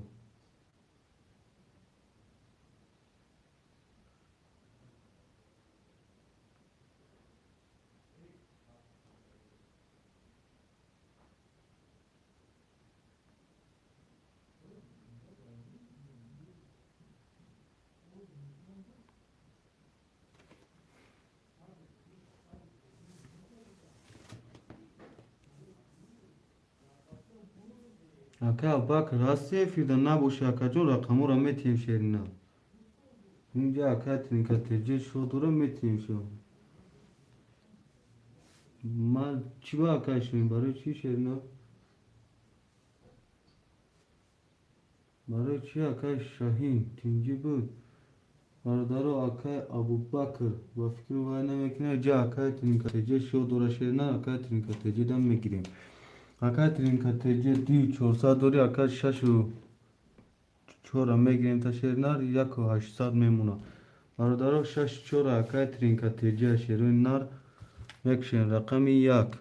Ака Абубакр ҳасти эфирда набоши акаҷон рақаморо метиҳем шерина. Инҷа ака тринка теҷи шодора метиҳем шо. Ман чӣ ба акай шуем? Барои чӣ шерина? Барои чӣ акай Шаҳин тинҷӣ буд? Бародаро акай Абубакр ба фикри вай намекунад, ҷа акай тринка теҷи шодора шерина, акай тринка теҷи дам мегирем. Акай тринка теҷи 2400 дорӣ, акай 6 4 мегирем та шернар 1800 мемонад. Бародаро 6 4 акай тринка теҷи шерои нар мекушем. Рақами 1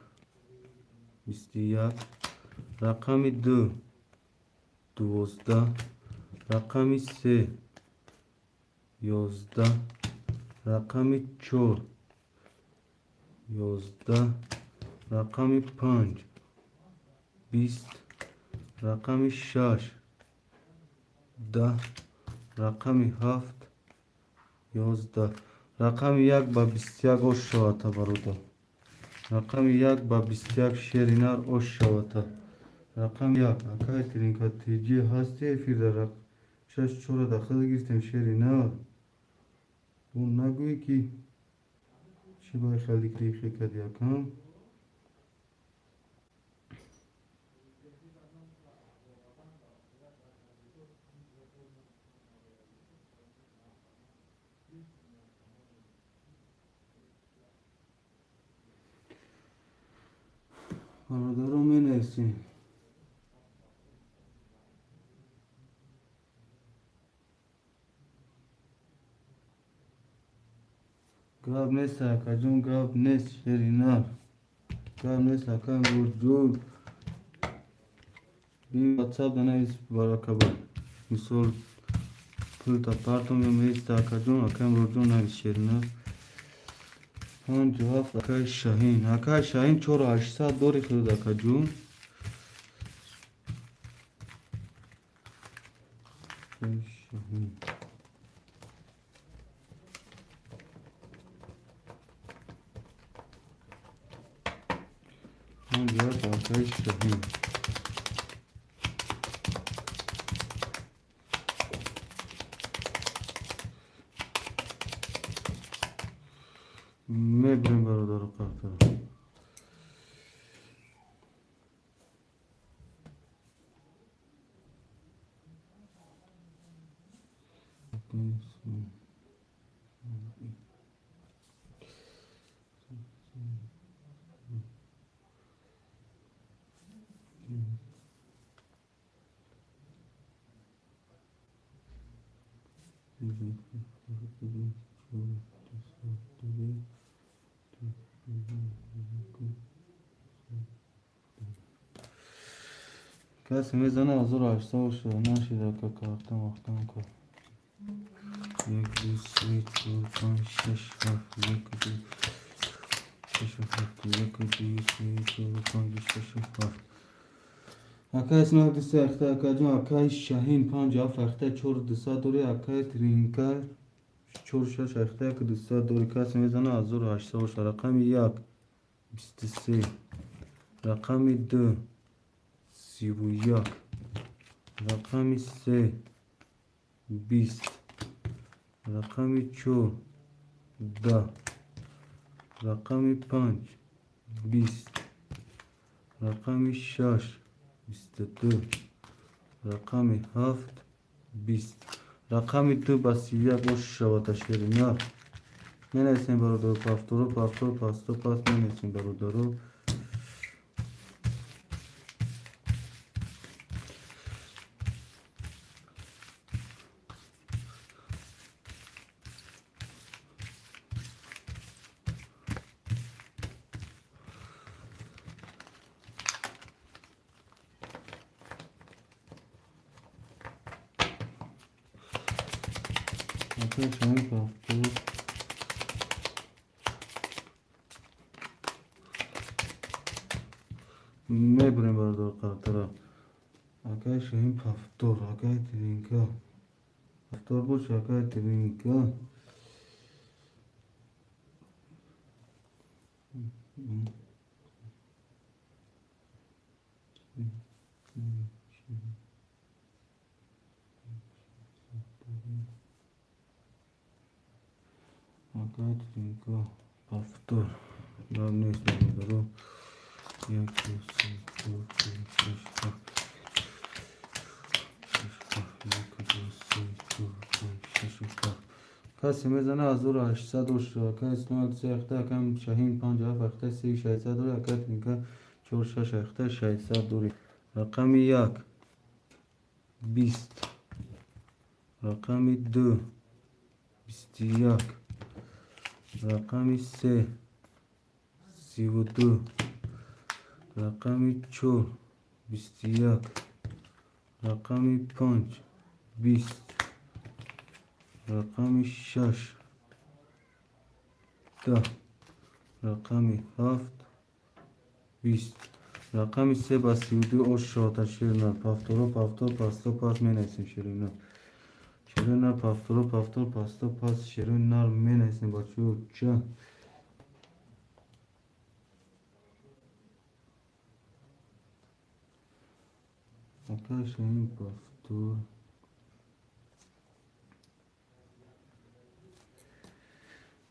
21, рақами 2 12, рақами 3 11, Рақами чор, 11, рақами панҷ, 20, рақами шаш, 10, рақами ҳафт, 11, рақами як ба 21 ош шавата, бародар. Рақами як ба 21 шери нар ош шавата. Рақами як, акай Тринка тиҷи ҳасти эфирда. Шаш чора дахил гирифтем, шери нар. Бу нагӯӣ, ки чӣ бай хеле крихе кади, акам. Бародаро, менависем. Гап нест, акаҷон, гап нест, шери нар. Гап нест, ака Мурҷон. Би ватсап навис, баракаба. Мисол, пулта партом ё меиста, акаҷон, ака Мурҷон, навис, шери нар. 57, акаи Шаҳин. Акаи Шаҳин, 4800 дори хӯрд, акаҷон. Шаҳин. 57, акаи Шаҳин. Мебирем, бародару қартара. Касе мезана, 1800 шуда нашида, ка картам вақтам ка. Як, ду, се, чор, панҷ, шаш, ҳафт, як, ду, шаш, ҳафт, як, ду, се, чор, панҷ, шаш, ҳафт. Акай Исмоил, ду, се ахта, акаҷон, акай Шаҳин, панҷ, ҳафт ахта, чор, дусад дори, акай Тринка, чор, шаш ахта, як, дусад дори. Касе мезана, 1800 шуда. Рақами як, 23, рақами ду, 31, рақами се, 20, рақами чор, 10, рақами панҷ, 20, рақами шаш, 22, рақами ҳафт, 20, рақами ду ба 31 ош шавата, шери нар. Менависем, бародаро, повторо, повтор, пасто, пас менависем, бародаро. Акай Шаҳин, повтор. Мебурем, бародаро, қартара. Акай Шаҳин, повтор, акай Тринка. Повтор бош, акай Тринка. Акай Тринка, повтор. Гап нест, бародаро. Як, ду, се, чор, панҷ, шаш, ҳафт. Шаш, ҳафт, як, ду, се, чор, панҷ, шаш, ҳафт. Касе мезана, 1800 ош. Акай Исмоил, се ахта, акай Шаҳин, панҷ, ҳафт ахта, се, шашсад дори, акай Тринка, чор, шаш ахта, шашсад дори. Рақами як, 20, рақами ду, 21, рақами се, 32, рақами чор, 21, рақами панҷ, 20, рақами шаш, 10, рақами 7, 20, рақами 3 ба 32 ош шота шери нар. Повторо, повтор, пасто, пас менависем шери нар. Шери нар, повторо, повтор, пасто, пас, шери нар менависем, бачаҳо ча. Акай Шаҳин повтор.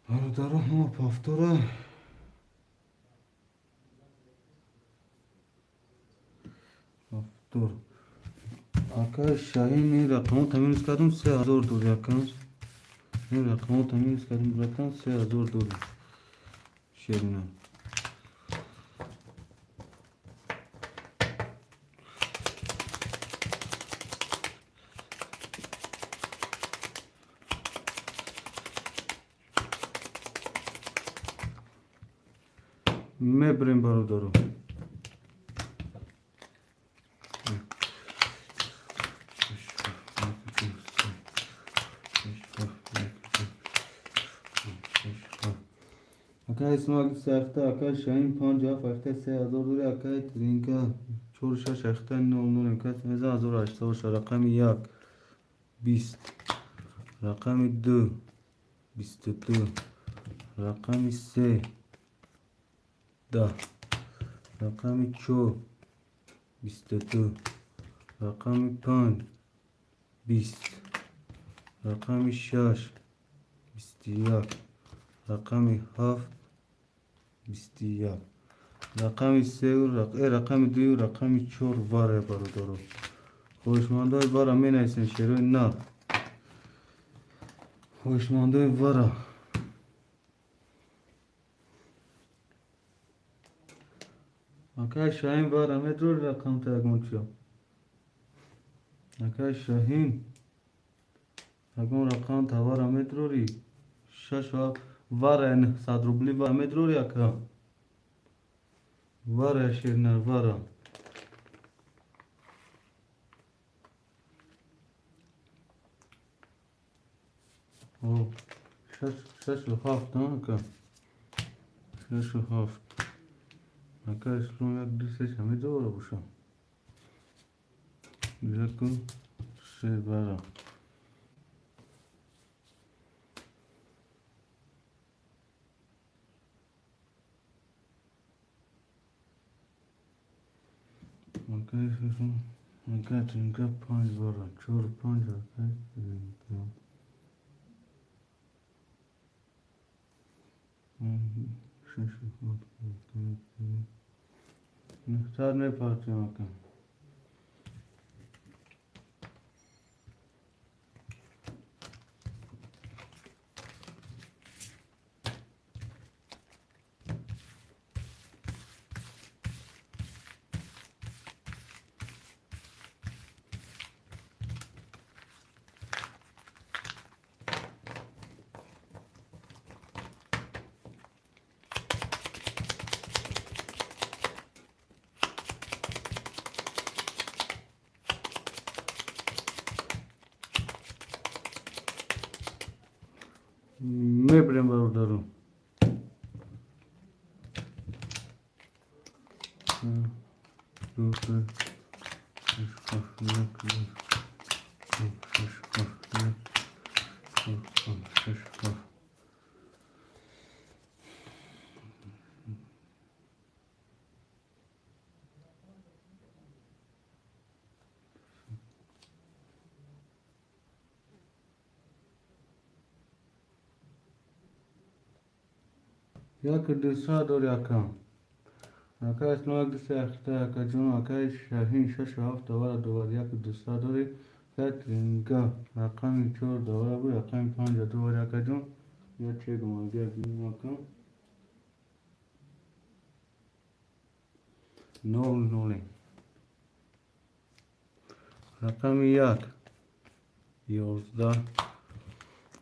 Бародаро, ҳама повтора. Повтор. Акай Шаҳин, ин рақамҳо минус кардум, 3000 дори ака. Ин рақамҳо минус кардум, братан, 3000 дори. Шерина. Мебарем, бародаро. Акай Исмоил сахта, акай Шаҳин 5 7 ахта 3000 дори, акай Тринка 4 6 ахта 0 0 акай 1800. Рақами 1, 20, рақами 2, 22, рақами 3, 10, рақами 4, 22, рақами 5, 20, рақами 6, 21, рақами 7, 21, рақами 3, рақами 2, рақами 4 варе, бародаро. Хоҳишмандои вара менависем, шерои нар. Хоҳишмандои вара. Акай Шаҳин, вара медрори рақамта ягон чиё? Акай Шаҳин, ягон рақам тавара медрори? Шаш вара 900 рубли вара медрори, ака? Вара, шернар, вара. О, шаш, шашу ҳафт, ака? Шашу ҳафт. Ака Ислом, як, ду, се ша медора боша. Яку, се вара. Акай Ислом, акай Тринка 5 вара, 4, 5, акай Тринка. 6, 7, 8, мепартем, ака. Мебарем, бародаро. Ду, се, шаш, ҳафт, як, ду, шаш, ҳафт, як, чор, панҷ, шаш, ҳафт. Як 200 дори, ака. Ака Ислом, як, ду, се ахта, ака ҷон, акаи Шаҳин, шашу ҳафт давара довар, як 200 дори. Акаи Тринга, рақами 4 давара буд, рақами 5 довари, ака ҷон. Я чегум, агар бинем, ака. 0 0. Рақами 1, 11,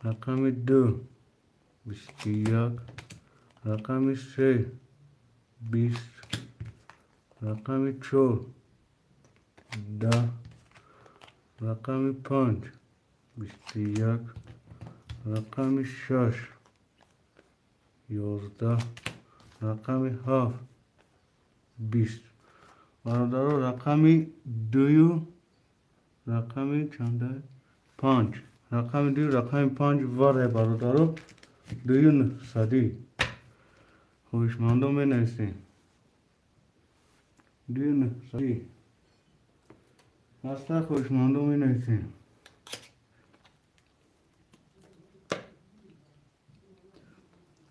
рақами 2, 21, рақами 3, 20, рақами 4, 10, рақами 5, 21, рақами 6, 11, рақами 7, 20. Бародаро, рақами 2, рақами чанда? 5, рақами 2, рақами 5 варе, бародаро, 2 900. Хоҳишмандо менависем, 2 900 аста, хоҳишмандо менависем.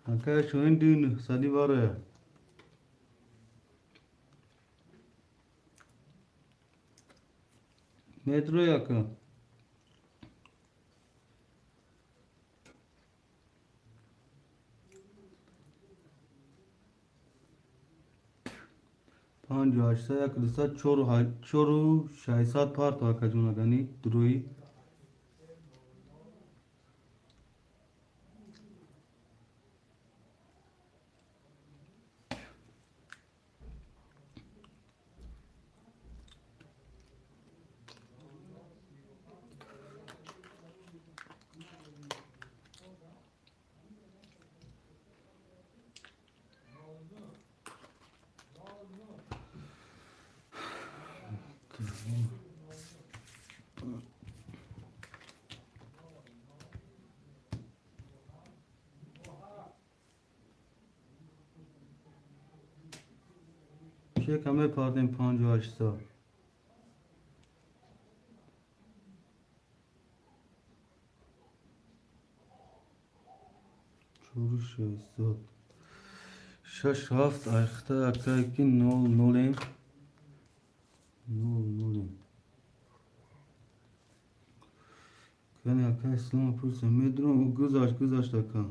Акая Шоҳин, 2 900 вароя. Метрои, ака. 5 800, 1 200, 4 600 парто, акаҷон, агани дурои. Чека мепардем, 5 800. 4 600, 6 7 айхта, акайки, 0 0-ем, 0 0-ем. Кани, ака Ислом, пурса медурам. Гузашт, гузашт, ака.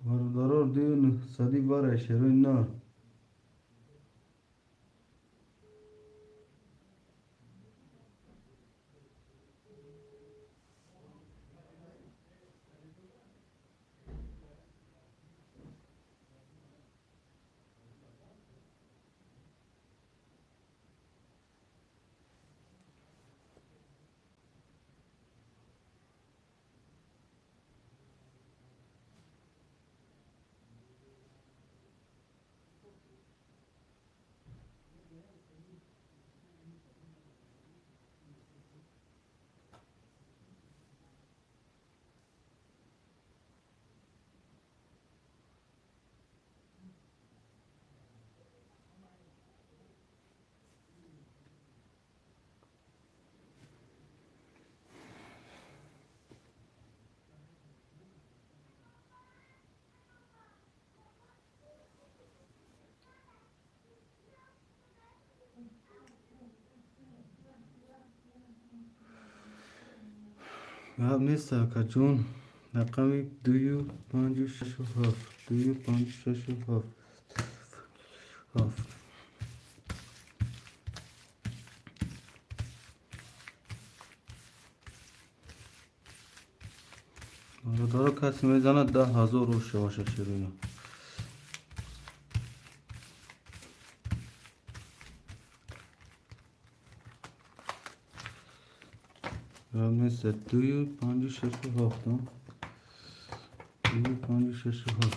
Бародарор, 2 900 вара, шерои нар. Гап нест, акаҷон. Рақами 2, 5, 6, 7, 2, 5, 6, 7, 7. Бародаро, касе мезанад, 10 000 рош шаваша, шируина. Гап нест, 2, 5, 6, 7, 2, 5, 6, 7.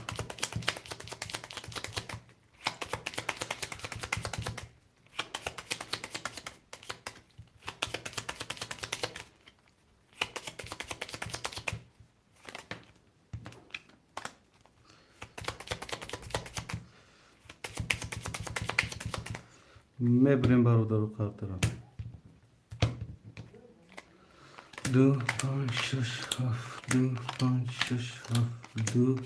Мебирем, бародару, қартара. 2, 5, 6, 7, 2, 5, 6, 7, 2,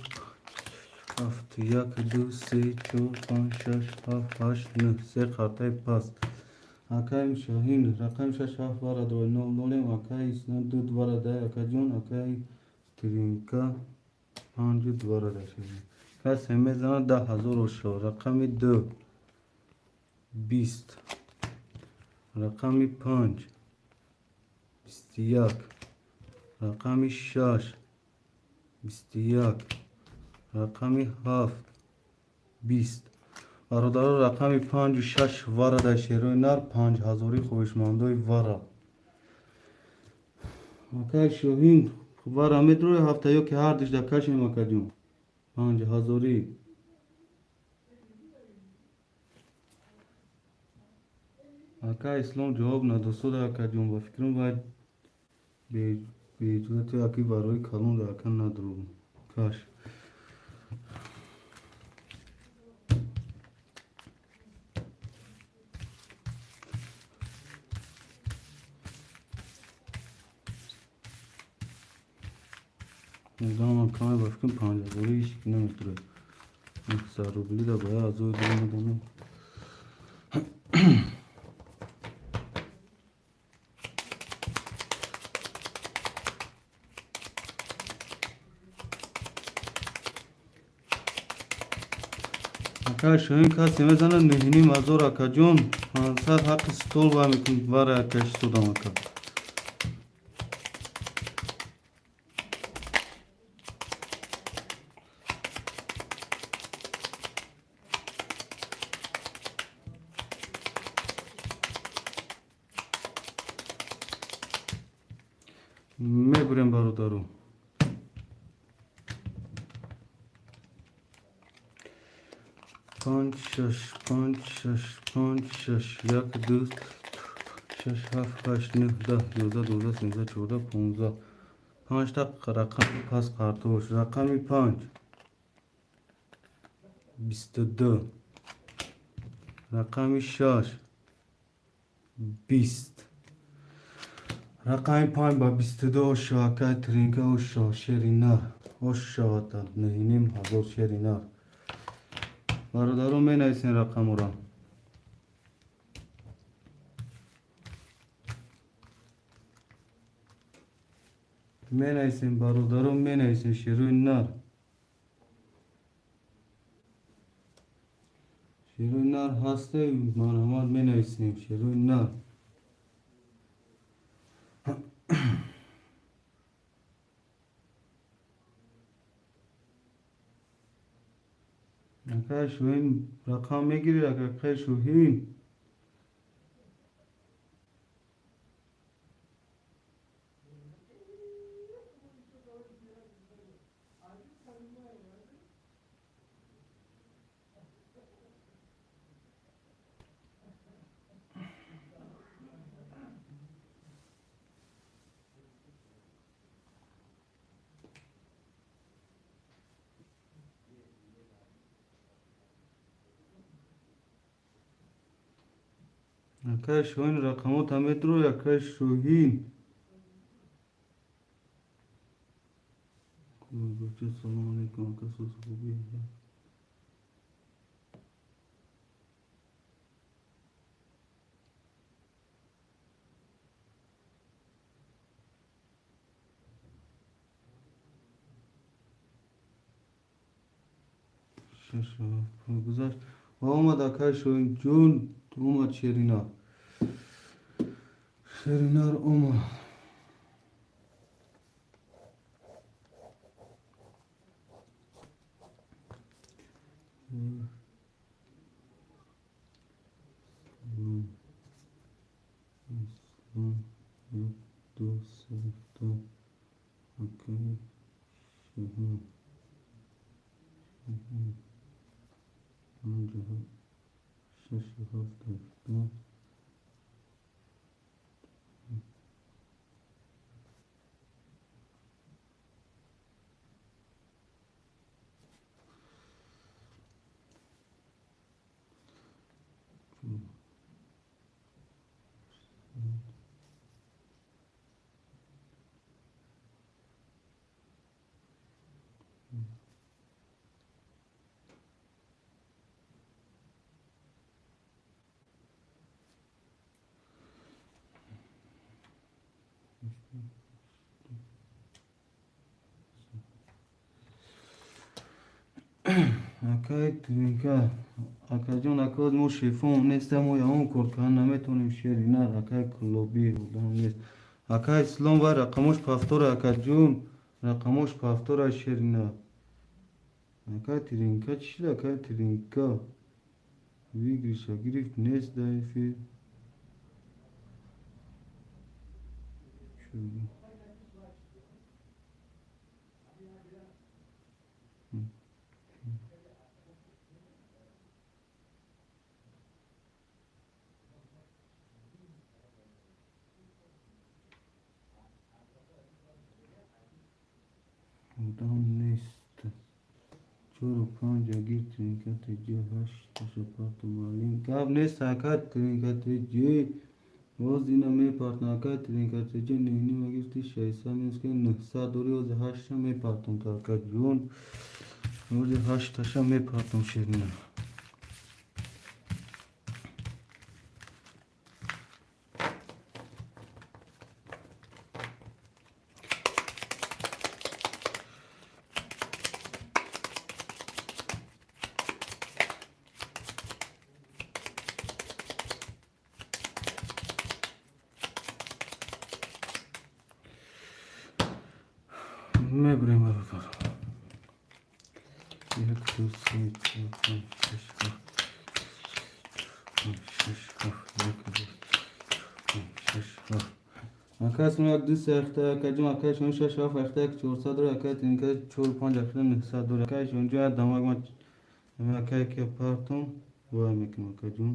7, 1, 2, 3, 4, 5, 6, 7, 8, 9. Се қартаи паст. Акаи Шоҳин, рақами 6, 7 вара дорад, 0 0-ем. Акаи Ислом, 2 двара дай, акаҷон. Акаи Тринка, 5 двара дай. Касе мезанад, 10 000 шо. Рақами 2. 20, рақами 5, 21, рақами 6, 21, рақами 7, 20. Бародаро, рақами 5-у 6 вара дар шерои нар 5000-и, хоҳишмандои вара. Акай Шоҳин, вара медрои ҳафта ё ки ҳар дишда кашем, акаҷон? 5000-и. Ака Ислом ҷавоб надосода, акаҷон, ба фикрам бояд беиҷозати аки барои калон да ака надру каш. Одамам каме, ба фикрам, 5000-и ҳеч ки наметурояд. 900 рубли да бояд азои дур медонам. Ака Шоҳин, касе мезанад 9500, акаҷон, 500 ҳаққи стол вай мекунад, вара акаш содам, ака. Мебурем, бародару. Панҷ, шаш, панҷ, шаш, панҷ, шаш, як, ду, шаш, ҳафт, ҳашт, нӯҳ, 10, 11, 12, 13, 14, 15. Панҷта рақами пас картош. Рақами 5, 22, рақами 6, 20. Рақами 5 ба 22 ошо, акай тринка, ошо, шери нар. Ош шавад 9500 шери нар. Бародарон, менависен рақамро. Менависем, бародарон, менависем шерои нар. Шерои нар ҳасте, марҳамат, менависем шерои нар. Акай Шоҳин, рақам мегирӣ, акай Шоҳин? Акай Шоҳин, рақамота медрои, акай Шоҳин? Салому алейкум, ака, соз, хубӣ? Шаш гузашт, омад, акай Шоҳин ҷон, омад шеринар. Шеринар омад. Ислом, як, ду, се, ду, акай Шоҳин, Шоҳин, панҷу шашу ҳафт, 70. Акай Тринка, Акаҷон, ака, мо шефом нестем, мо ягон кор кардан наметавонем, шери нар, акай Кулобӣ одам нест. Ака Ислом, вай рақамош повтора, акаҷон, рақамош повтора, шери нар. Ака Тиринка чӣ шуд, ака Тиринка? Выигрыша гирифт, нест дар эфир. Одам нест. Чору панҷ агир Тринка теҷи, ҳашташа парту, маълим. Гап нест, ака Тринка теҷи. Боз ина мепартам, ака Тринка теҷи, нӯҳнима гирифти, 600 минус ки 900 дори, ози ҳашташа мепартам, акаҷон. Ози ҳашташа мепартам, ширина. Мебурем, бародар. Як, ду, се, чор, панҷ, шаш, ҳафт, панҷ, шаш, ҳафт, як, ду, панҷ, шаш, ҳафт. Ака Ислом, як, ду, се ахта, акаҷон, акай шон шаш, ҳафт ахта, як 400 дори, акай Тринка чор, панҷ ахта, 900 дори. Акай шонҷо як дамак ма акай ки партум вай мекунам, акаҷон.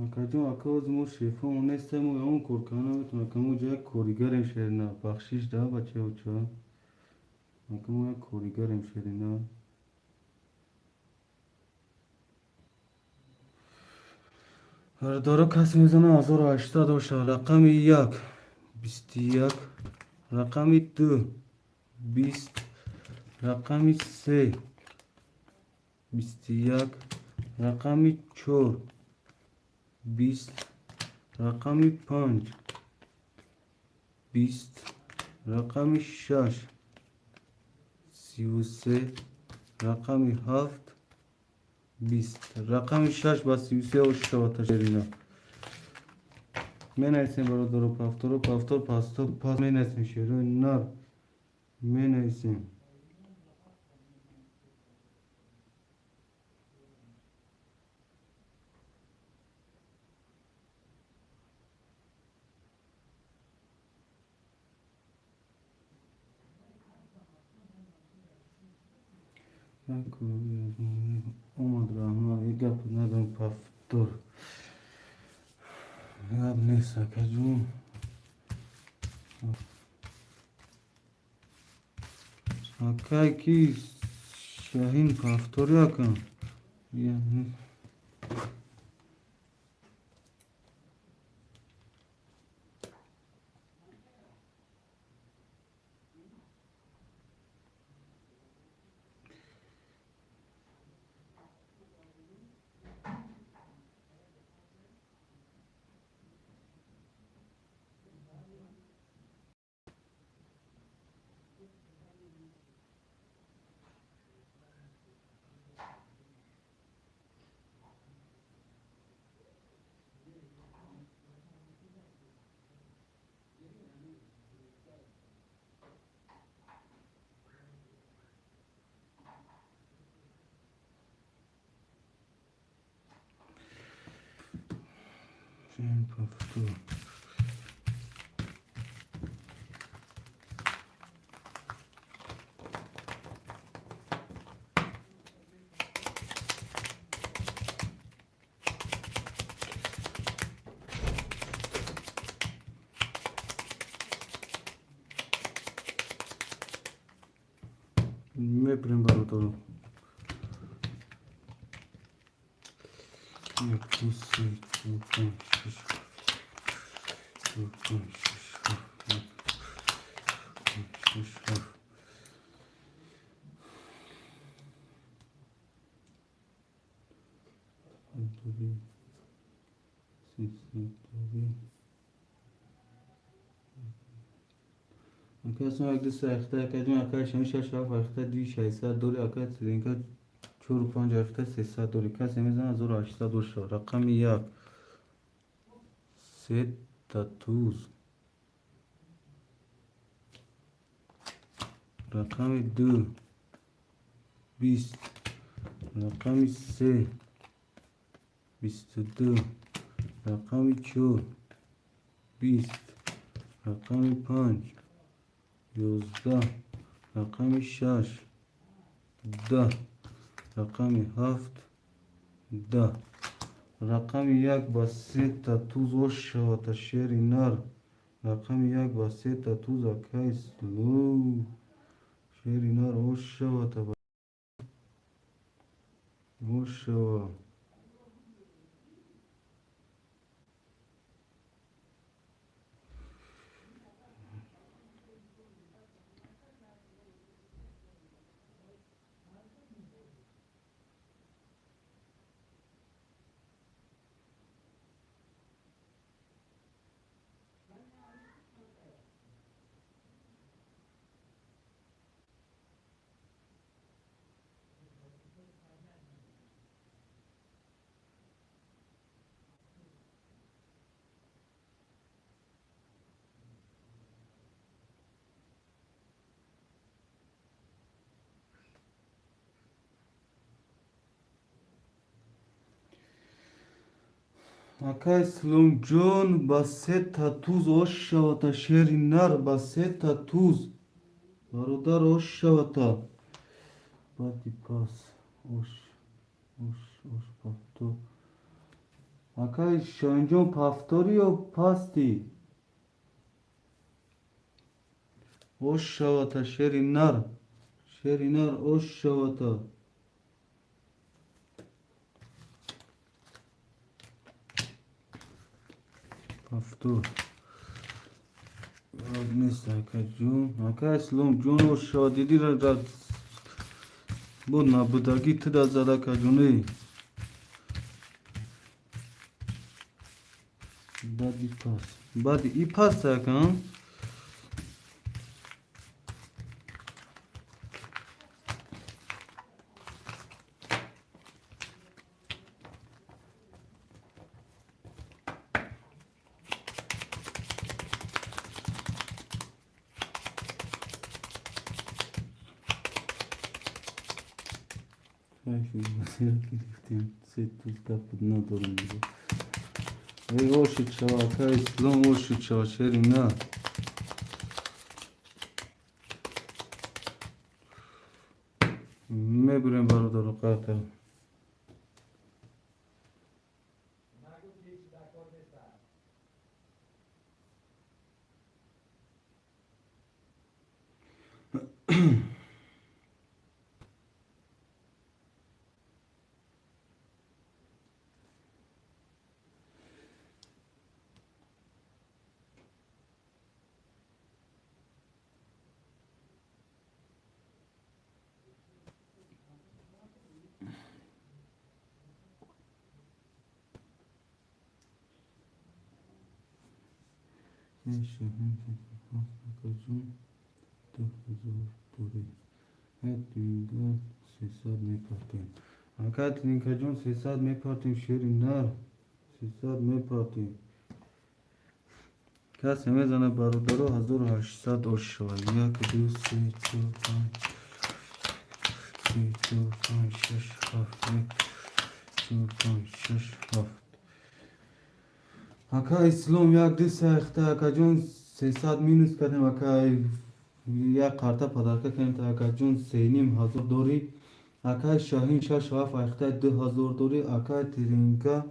Акаҷон, ака, ози мо шефом нестем, мо ягон кор кардан наметавонем. Ака, мо як коригарем, шерина. Бахшиш да, бачаоча. Ака, мо як коригарем, шерина. Бародаро, касе мезана 1800 боша. Рақами як 21, рақами ду 20, рақами се 21, рақами чор 20, рақами панҷ 20, рақами шаш 33, рақами ҳафт 20. Рақами шаш ба 33 ошавад, шерина. Менависем, бародаро, повторо, повтор, пасто, пас менависем, шерои нар менависем. Омад, раҳмат, як гап надорам, повтор. Гап нест, акаҷон. Акай ки Шаҳин повтори, ака. Повтор. Мебурем, бародаро. Як, ду, се, чор, панҷ, шаш, чор, панҷ, шаш, ҳафт, як, панҷ, шаш, ҳафт. Дори, 300 дори. Акасм як, ду, се ахта, акаҷон, акай шами, шаш, ҳафт ахта, дуи 600 дори, акай цилинка чору панҷ ахта, 300 дори. Касе мезанад, 1800 боша. Рақами як, сета туз. Рақами ду, 20. Рақами се, 22. Рақами чор, 20. Рақами панҷ, 11. Рақами шаш, 10. Рақами ҳафт, 10. Рақами як ба сета туз ош шавата, шери нар. Рақами як ба сета туз, акай слоу. Шери нар ош шавата. Ош шава. Акай Сломҷон, ба сета туз ош шавата, шери нар, ба сета туз. Бародар, ош шавата. Баъди пас ош, ош, ош, повтор. Акай Шоҳинҷон, повтори ё пасти? Ош шавата, шери нар. Шери нар ош шавата. Повтор. Нест, акаҷон. Ака Исломҷон, ош шава. Дидӣ, бо набудагӣ туда зад, акаҷон, эй. Баъди пас. Баъди и паст, ака? Гирифтем, се туз гап надорем. Эй, ошид шава, ака Ислом, ошид шава, шери на. Мебурем, бародару, қатар. Акаҷон, 2000 дорӣ. 300 мепартем. Ака Тинкаҷон, 300 мепартем, шери нар. 300 мепартем. Касе мезана, бародаро, 1800 ош шавад. Як, ду, се, чор, панҷ, се, чор, панҷ, шаш, ҳафт. Як, чор, панҷ, шаш, ҳафт. Ака Ислом як ду сайхта, акаҷон, 300 минус кардем, ака, як қарта подарка кардем, акаҷон, 3500 дорӣ. Акай Шаҳин шашу ҳафт айхта 2000 дорӣ. Акай Тиринка,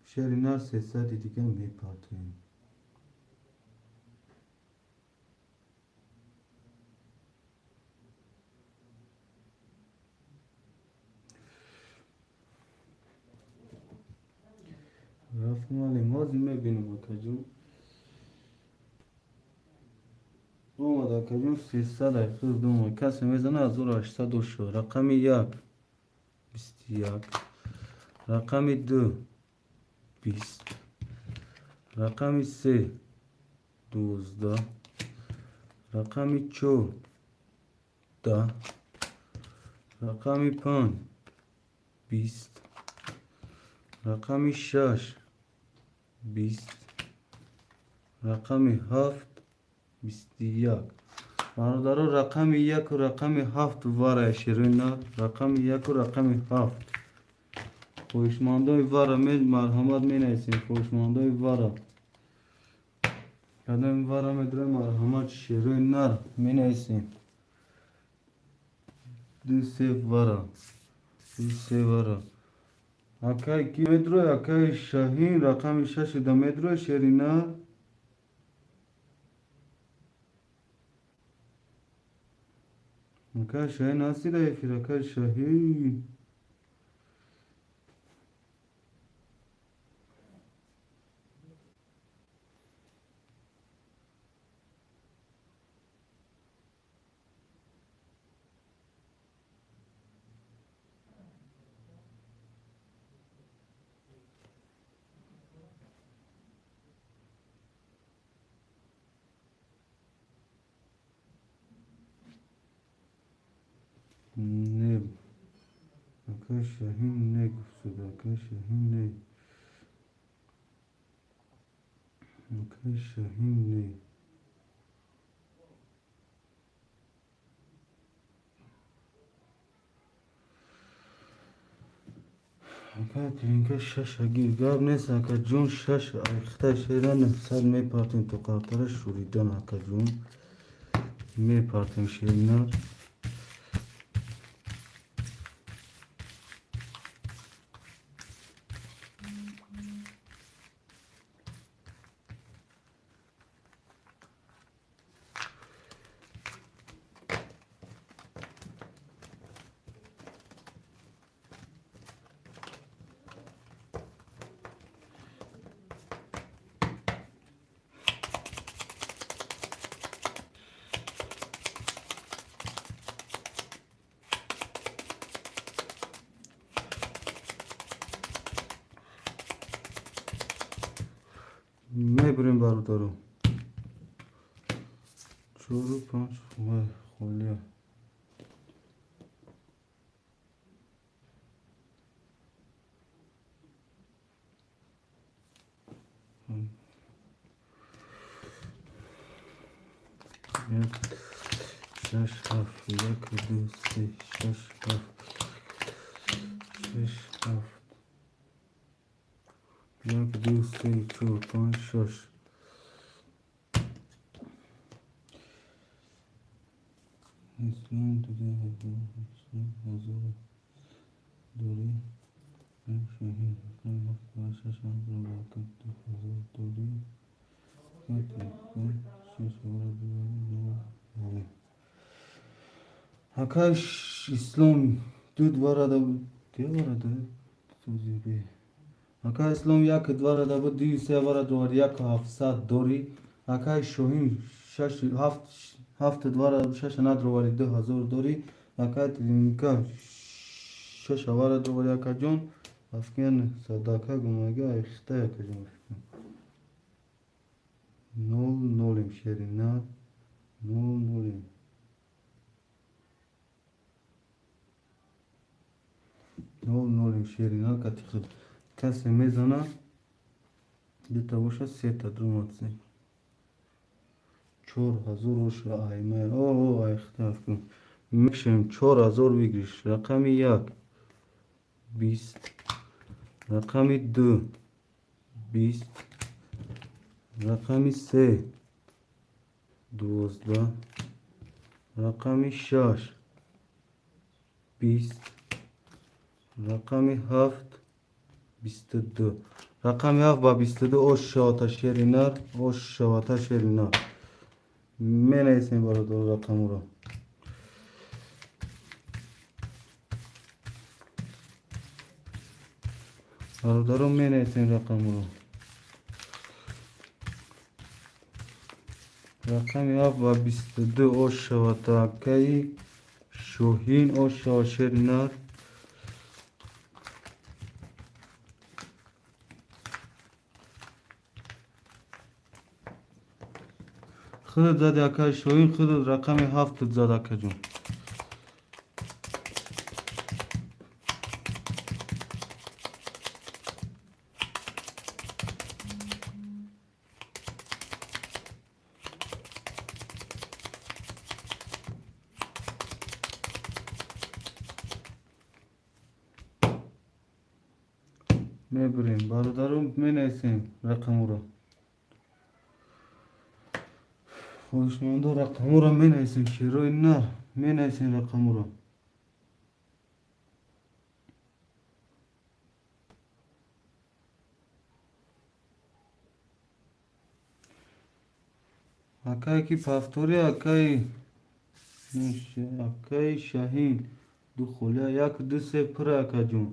шери нар, 300-и дига мепартоем. Рафтем, алем, ҳозир мебинем, акаҷон. Омад, акаҷон, 300 айхта омад. Касе мезана, 1800 шуд. Рақами як 21, рақами ду 20, рақами се 12, рақами чор 10, рақами панҷ 20, рақами шаш 20, рақами ҳафт 21. Бародаро, рақами яку рақами ҳафт варая, ширина, рақами яку рақами ҳафт. Хоҳишмандои вара, марҳамат, менависем. Хоҳишмандои вара, кадоми вара медорем, марҳамат, шерои нар, менависем. Ду се вара, ду се вара. Акай ки медрой? Акай Шаҳин, рақами шашида медрой, шери нар. Акай Шаҳин ҳасти дар эфир? Акай Шаҳин. Не, акай Шаҳин не гуфт. Акай Шаҳин не, акай Шаҳин не. Ака Тиринка, шаша гир, гап нест, акаҷон, шаш айхта шера 900 мепартем, то қартара шуридан, акаҷон, мепартем, шеринар. Мебурем, бародаро. Чору панҷ холия. Як, шаш, ҳафт, як, ду, се, шаш, ҳафт, шаш, ҳафт, як, ду, се, чор, панҷ, шаш. Ислом ҳазор дорӣ. Шоҳин шаш 2000 дорӣ. Шаш. Акай Ислом ду дварада деварада. Акай Ислом як дварада буд, ду се вара довар, як 700 дорӣ. Акай Шоҳин шаш ҳафт, ҳафт двара, шаша надровари, 2000 дорӣ. Акай Тринка шаша вара довари, акаҷон, афкен садака гумага айхта, акаҷон. Нол нолем, шерина, нол нолем. Нол нолем, шерина, кати худ. Касе мезана, дута боша, сета друмадсе. 4000 оша аймай. О, айхта мекшем, 4000 выигрыш. Рақами як 20, рақами ду 20. Рақами се 12, рақами шаш 20, рақами ҳафт 22. Рақами ҳафт ба 22 ош шавата, шери нар, ош шавата, шери нар. Менависем, бародар, рақамро. Бародарон, менависем рақамро. Рақами ҳафт ба 22 ош шавата, акаи Шоҳин, ош шава, шери нар. Худат зади, акаи Шоҳин, худат рақами ҳафтат зад, акаҷон. Мебирем, бародарон, менависем рақамро. Хоҳишмандо, рақаморо менависем, шерои нар, менависем рақаморо. Акае ки повтори, акаи Шаҳин, ду холия, як, ду, се пура, акаҷон.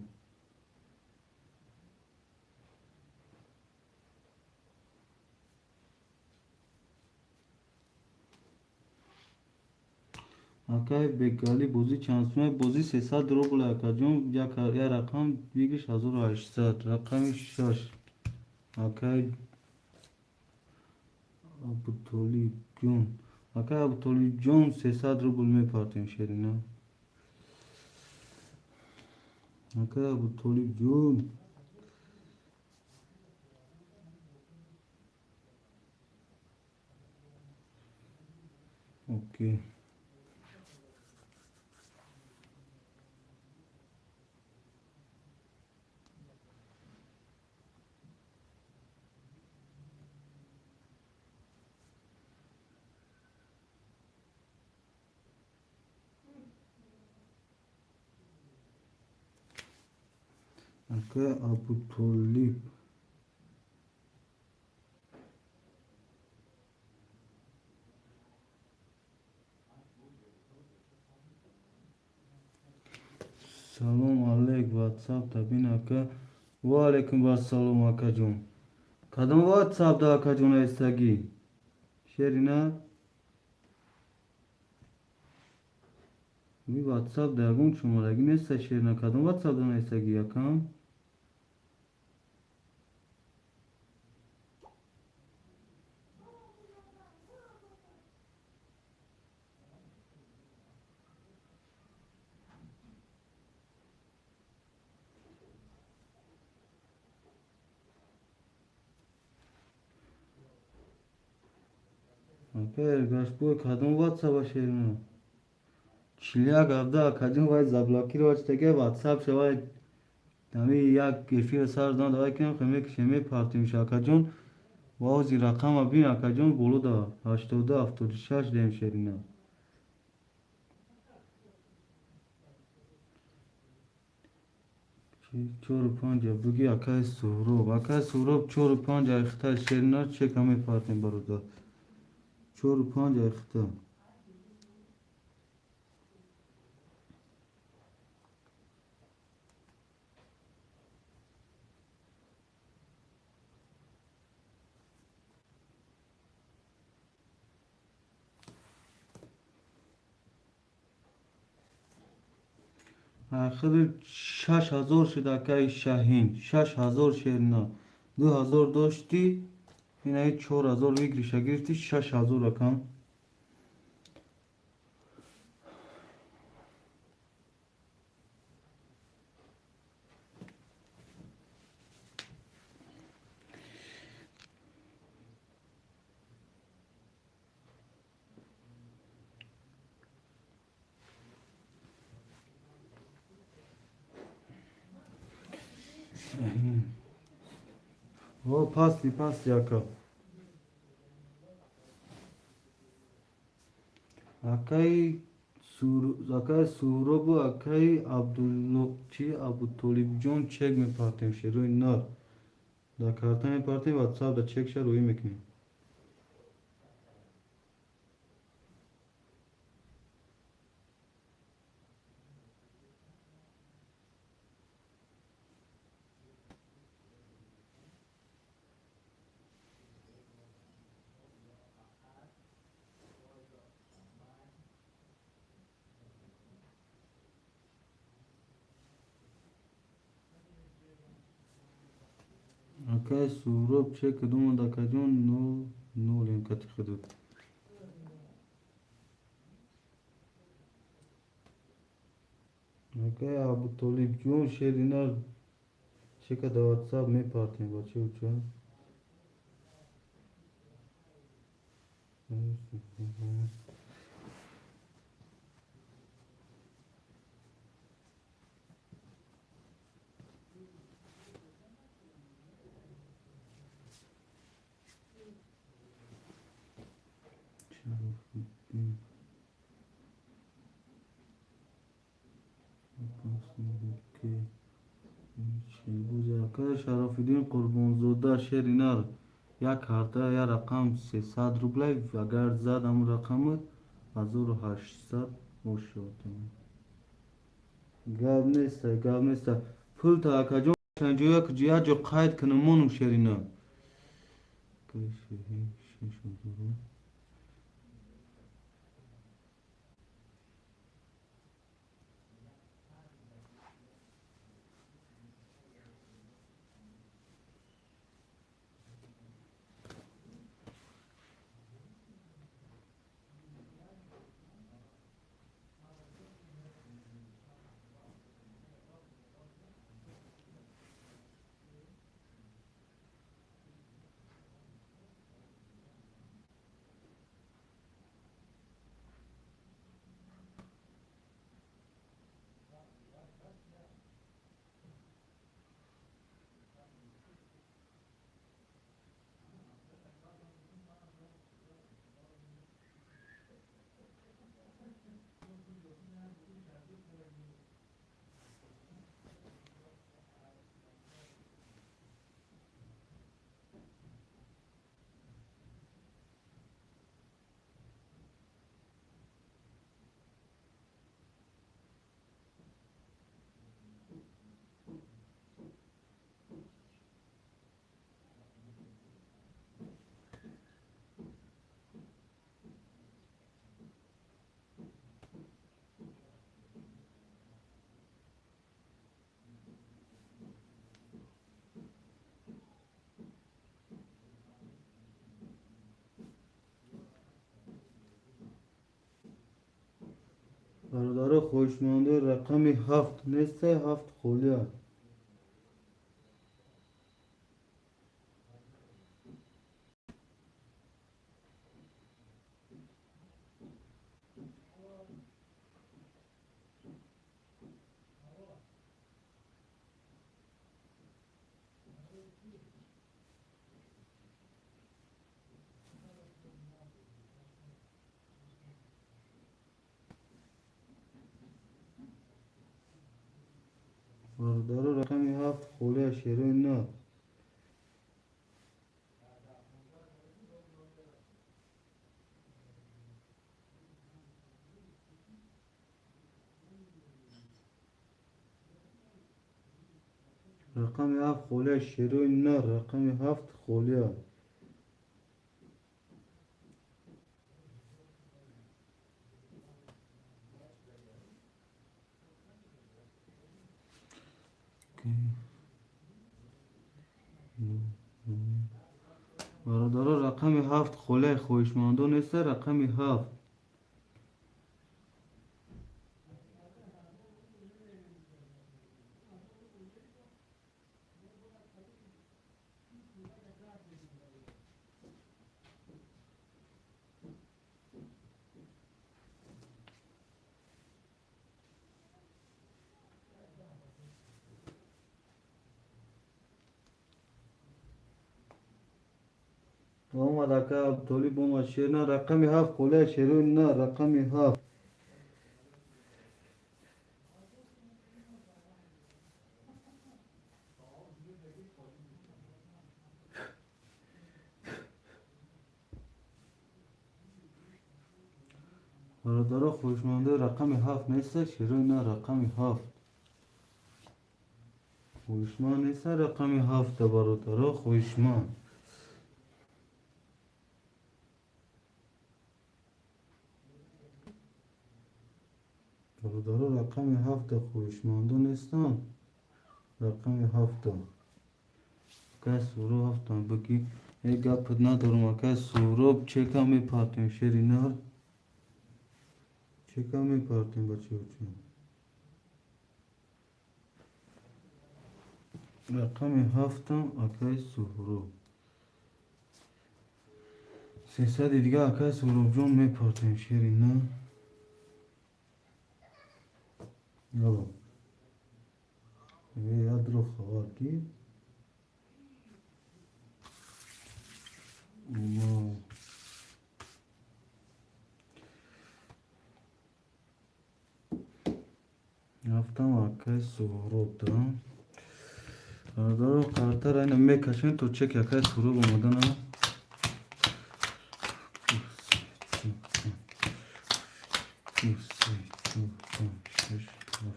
Акаи Бегалӣ, бозӣ чанд сумай? Бозӣ 300 рубл, акаҷон, як рақам бигиш 1800. Рақами шаш, акаи Абутолибҷон, акаи Абутолибҷон, 300 рубл мепартем, шерина. Акаи Абутолибҷон. Окей. Акаи Абутолиб. Салом алейк, ватсап табин, ака. Ва алейкум вассалом, акаҷон. Кадом ватсап да, акаҷон, навистагӣ? Шерина? Ми ватсап да ягон чумолагӣ неста, шерина. Кадом ватсап да навистагӣ, акам? Ака Эргашбой, кадом ватсаба, шерина? 41 17, акаҷон, вай заблокировать шудагия ватсап шавай. Ҳами як эфир сар дан давай кунем, хе мекушем, мепартимша, акаҷон. Ваози рақама бин, акаҷон, боло да 82 76 дем, шерина. Чору панҷа буги, акаи Суҳроб. Акаи Суҳроб, чору панҷ айхта, шерина, чека мепартем, бародар. Чору панҷ айхта. Ахири 6000 шуд, акаи Шаҳин. 6000, шерина. 2000 доштӣ, инаи 4000 выигрыша гирифтӣ, 6000, акам. О, пасти, пасти, ака. Акаи Суҳробу акаи Абдуллочи Абутолибҷон чек мепартем, шерои нар. Дар карта мепартем, ватсап да чекша рӯӣ мекунем. Акаи Суҳроб чек кадом акаҷон 0 0 ем кати худут. Акаи Абутолибҷон шери нар чека дар ватсап мепартем, бачаюча. Шарофиддин Қурбонзода шери нар як карта як рақам 300 рублей, агар зад ҳамун рақамат 1800 бошад. Гап неста, гап неста. Пулта акаҷон як ҷо қайд кунам монум шери нар. Бародаро, хоҳишмандои рақами 7 нестай, 7 холия. Бародаро, рақами 7 холия, шерои нар. Рақами 7 холия, шерои нар, рақами 7 холия. Бародаро, рақами 7 холияи хоҳишмандон неста, рақами 7. Омад ака Абдутолиб, омад шерна. Рақами 7 холия шерои на, рақами 7. Бародаро, хоҳишмандои рақами 7 неста, шерои на, рақами 7. Хоҳишманд неста рақами 7-та, бародаро, хоҳишманд. Бародаро, рақами 7-та хоҳишмандо нестанд. Рақами 7-та. Акай Суҳроб 7-там бигӣ. Э гапат надорам, акай Суҳроб, чека мепартем шери нар. Чека мепартем бачаҳочон. Рақами 7-там акай Суҳроб. 300 дига акай Суҳробҷон мепартем шери нар. Яло. Э ядро хабар ки. Рафтам акай Суҳроб да. Бародаро, қартара ина мекашем то чеки акай Суҳроб омадана. 2, 3, 4, 5, 6, 7.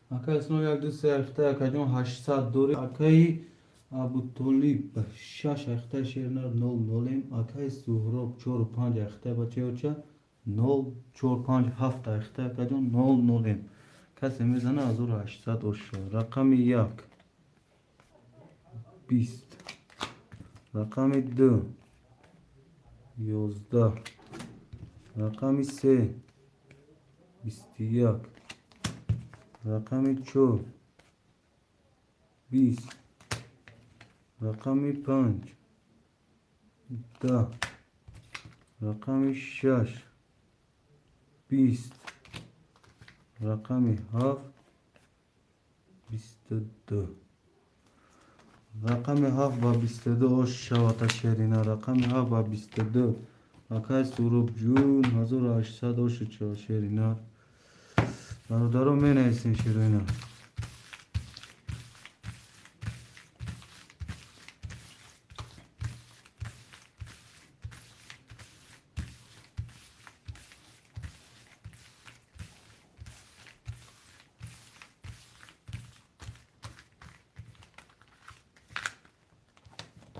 Акай Ислом 1, 2, 3 ахта акаҷон 800 дори. Акаи Абутолиб 6 ахта шернар 0 0. Акаи Суҳроб 4 5 ахта бачаёча 0 4 5 7 ахта акаҷон 0 0. Касе мезана 1800 оша. Рақами 1 20, рақами 2 11, рақами 3 21, рақами 4 20, рақами 5 10, рақами 6 20, рақами 7 22. Рақами 7 ба 22 ош шавата шерина. Рақами 7 ба 22. Акай Суҳробҷун 1800 оши шерина. Бародаро, менависем шерина.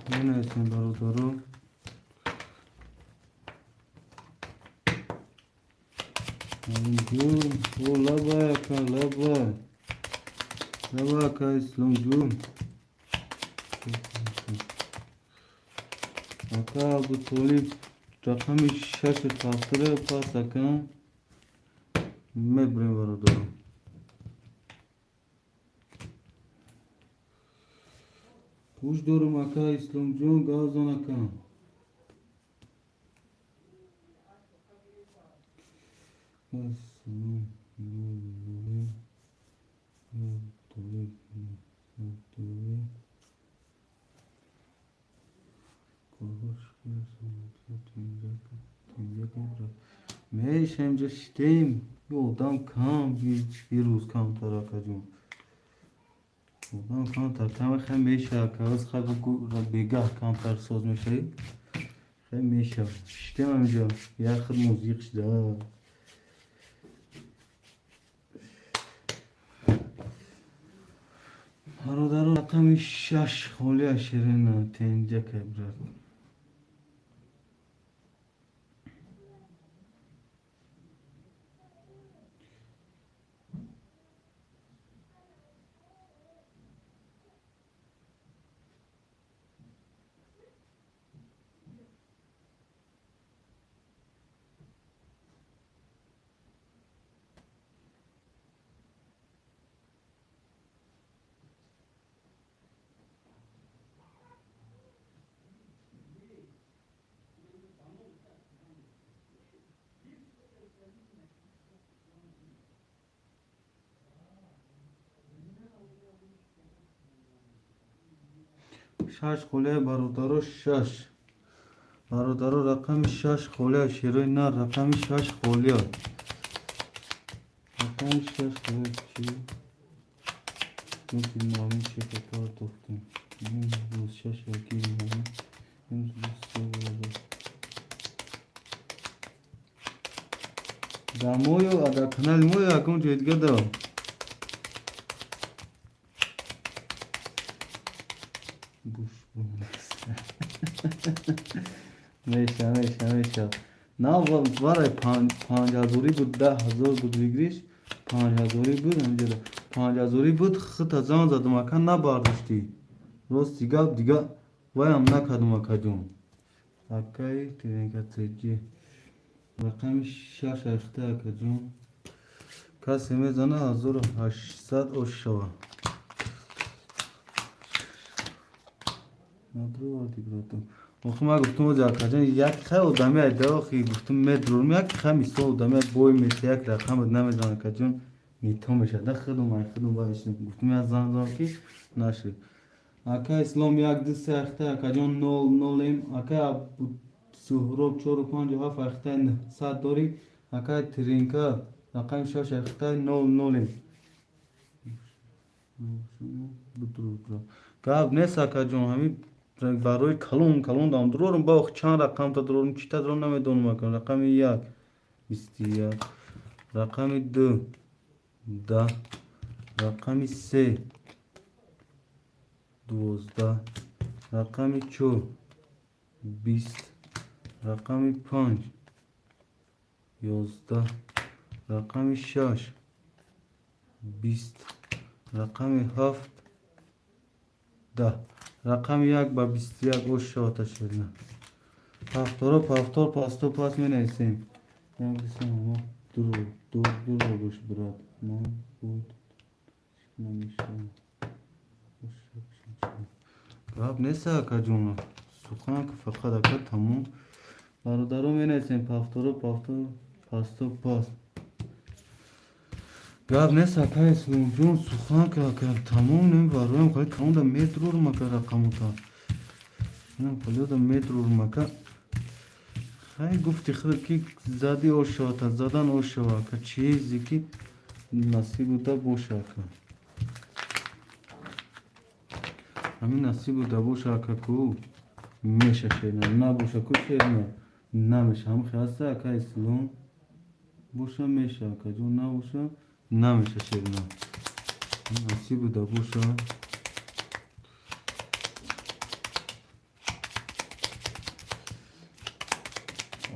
Менависем бародаро. Ҷун, о лабай ака, лабай. Лабай ака Исломҷун. Ака Абутолиб рақами 6 тафтире пас ака. Мебурем бародаро. Хуш дорам ака Исломҷон, гавзон ака. Салом, 0 0 Абутолиб 9 Меша инҷа шитем, одам кам, рӯз камтар акаҷон. Одам камтар, каме хай меша ака, оз хай бегаҳ камтар соз мешавӣ. Хай меша. Шитем инҷа, як худ музиқ шида. Бародаро, рақами 6 холия ширина тенҷака брат. Шаш холия, бародаро, шаш. Бародаро, рақами шаш холия, шерои нар, рақами шаш холия. Рақами шаш холия чи? Мумкин маълум чи партохтем. Минус шаш гирим. Минус се бародар. Дар мою, дар канали мо ягон ҷои дига да? Гӯш меша, меша, меша. На, варай 5000-ӣ буд, 10 000 буд, выигрыш 5000-ӣ буд, ҳамҷода 5000-ӣ буд. Хита зан задум, ака, набардоштӣ. Рости гап, дига ваям накардум, акаҷон. Акаи тренка цеҷи, рақами шаш ахта, акаҷон, касе мезана, 1800 ош шава. Надроварди, братан. Охи, ман гуфтум, ози, акаҷон, як хай одами айда, охи, гуфтум, медрорм, як хай мисол одами бой меса, як рақам намезана, акаҷон, нито мешад. Да худум ай худум вайшин. Гуфтум, як зан зан ки нашид. Ака Ислом, як, ду, се ахта, акаҷон, нол нолем. Ака Суҳроб, чору панҷу ҳафт ахта, 900 дорӣ. Акай Тринка, рақами шаш ахта, нол нолем. Гап нест, акаҷон, ҳамин барои калон калон дам дурорум, ба чанд рақамта дурорум, чита дурорум, намедонам, ака. Рақами як 21, рақами ду 10, рақами се 12, рақами чор 20, рақами панҷ 11, рақами шаш 20, рақами ҳафт 10, рақами як ба 21 ош шавата ширина. Ҳафторо пафтор пасту пас менависем. Дуро бош, брат, ман буд намешавам. Гап нест, акаҷон, сухан фақат, ака, тамом. Бародаро, менависем пафторо пафтор пасту пас. Гап нест, ака Исломҷон, сухан ака, тамом. Нем бароям хали калонда медрорум, ака, рақамота инам халиода медрорум, ака. Хай, гуфти худ ки зади, ошавата задан ошава, ака, чизе ки насибуда боша, ака, ҳамин насибуда боша, ака, ку меша шерина, набоша ку шерина намеша. Ҳам хаста, ака Ислом, боша меша, акаҷон, набоша намеша. Шерина насибуда боша.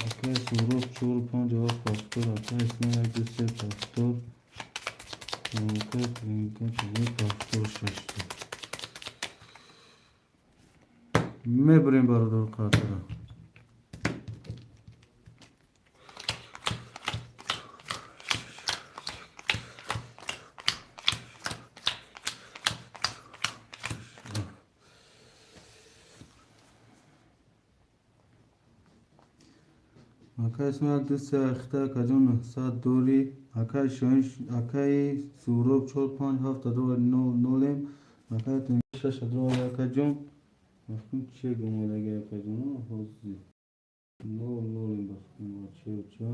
Акай Суҳроб, чору панҷу ҳафт пафтор. Акай Ислом, як, ду, се пафтор. Акай пафтор шашта мебурем, бародару қадра. Акай Исм, як, ду, се ахта, акаҷон, 900 дорӣ. Акай Шоҳин, акаи Суҳроб, чор, панҷ, ҳафт адровари, нол нолем. Акай шаш адровари, акаҷон. Бахтум че гумодаги, акаҷон, ҳозир нол нолем, бахтум бачаоча.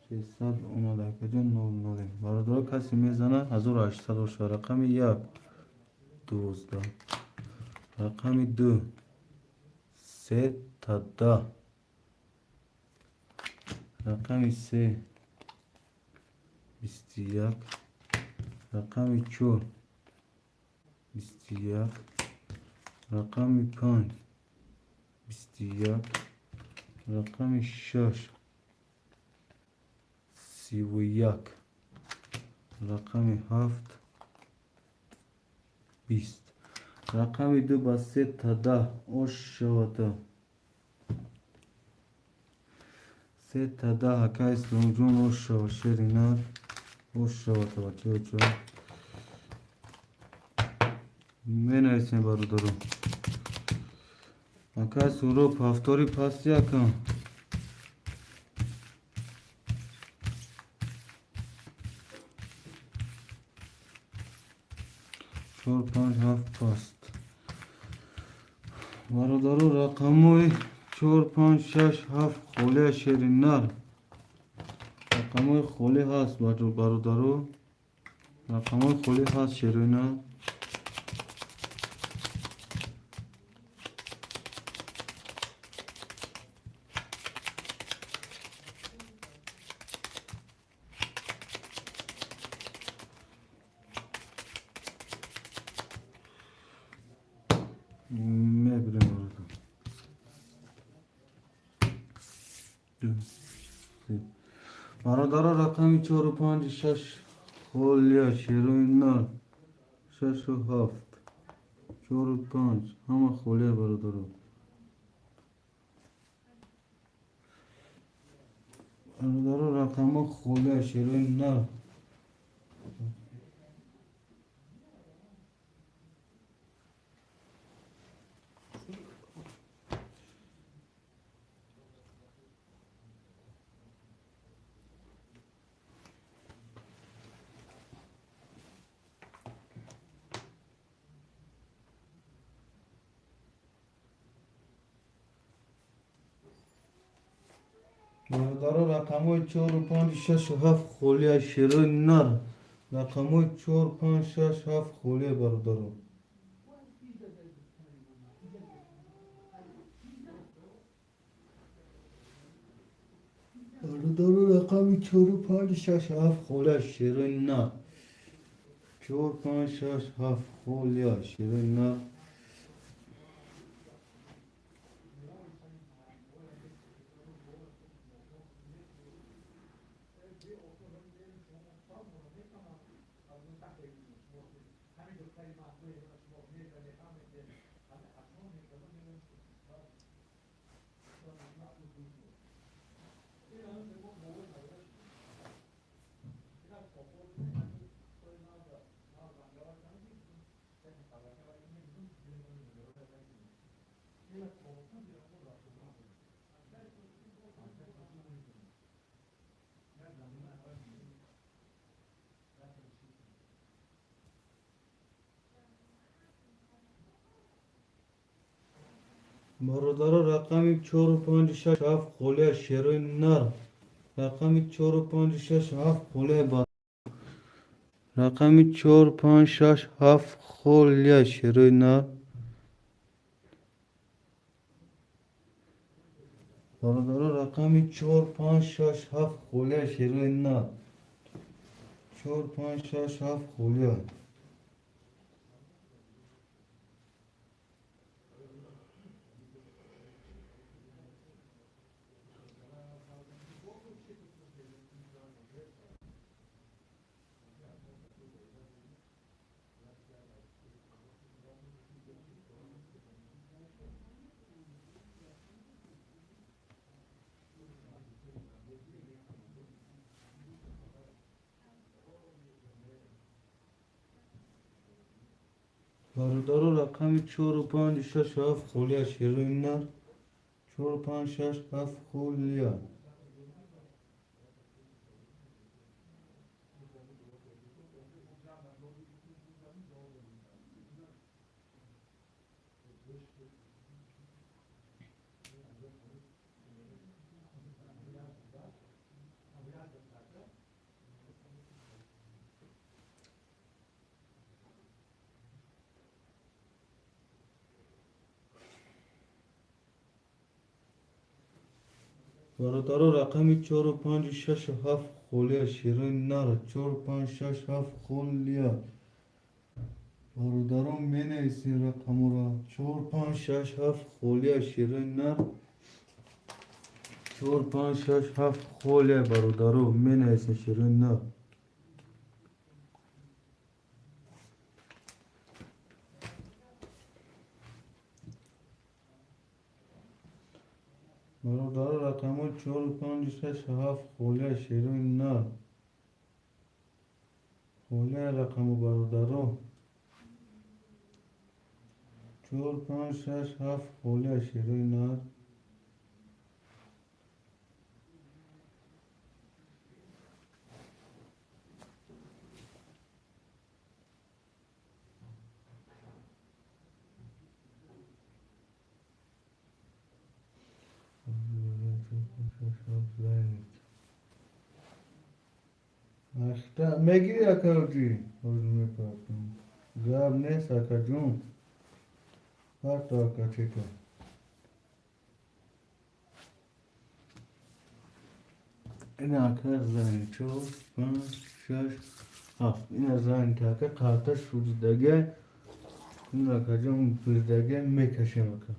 600 омада, акаҷон, нол нолем. Бародаро, касе мезана, 1800 боша. Рақами як 12, рақами ду се та 10, рақами се 21, рақами чор 21, рақами панҷ 21, рақами шаш 31, рақами ҳафт 20, рақами ду ба се та 10 ош шавата, се та 10. Ака Исломҷон, ош шава, шери нар, ош шавата, бачаоча. Менависем, бародаро. Акай Суҳроб, ҳафтори пасти, ака. Чор, панҷ, ҳафт паст. Бародаро, рақамҳои чор, панҷ, шаш, ҳафт холия, шери нар. Рақамҳои холӣ ҳаст, бародаро, рақамҳои холӣ ҳаст, шери нар. Мебирем, бародар. Бародаро, рақами чору, панҷ, шаш холия, шерои нар. Шашу ҳафт, чору панҷ ҳама холия, бародаро. Бародаро, рақамҳо холия, шерои нар. Бародаро, рақамҳои чору, панҷ, шашу ҳафт холия, шерои нар. Рақамҳои чор, панҷ, шаш, ҳафт холия, бародаро. Бародаро, рақами чору, панҷ, шаш, ҳафт холия, шерои нар. Чор, панҷ, шаш, ҳафт холия, шерои нар. Бародаро, рақами чору, панҷу, шаш, ҳафт холия, шерои нар. Рақами чору, панҷу, шаш, ҳафт холия. Рақами чор, панҷ, шаш, ҳафт холия, шерои нар. Бародаро, рақами чор, панҷ, шаш, ҳафт холия, шерои нар. Чор, панҷ, шаш, ҳафт холия. Бародаро, рақами чору, панҷу, шаш, ҳафт холия, шерои нар. Чор, панҷ, шаш, ҳафт холия. Бародаро, рақами чору, панҷу, шашу ҳафт холия, шерои нар. Чор, панҷ, шаш, ҳафт холия. Бародарон, менависем рақамҳоро. Чор, панҷ, шаш, ҳафт холия, шерои нар. Чор, панҷ, шаш, ҳафт холия, бародаро, менависем, шерои нар. Бародаро, рақамҳои чору, панҷу, шаш, ҳафт холия, шерои нар. Холия рақаму, бародаро. Чор, панҷ, шаш, ҳафт холия, шерои нар. Мегири, акаҷи? Мепартам, гап нест, акаҷон. Парто, акачека. Ина, ака, зани чор, панҷ, шаш, ҳафт. Ина зани ака, қарта шудага. Ина, акаҷон, бирдага мекашем, ака.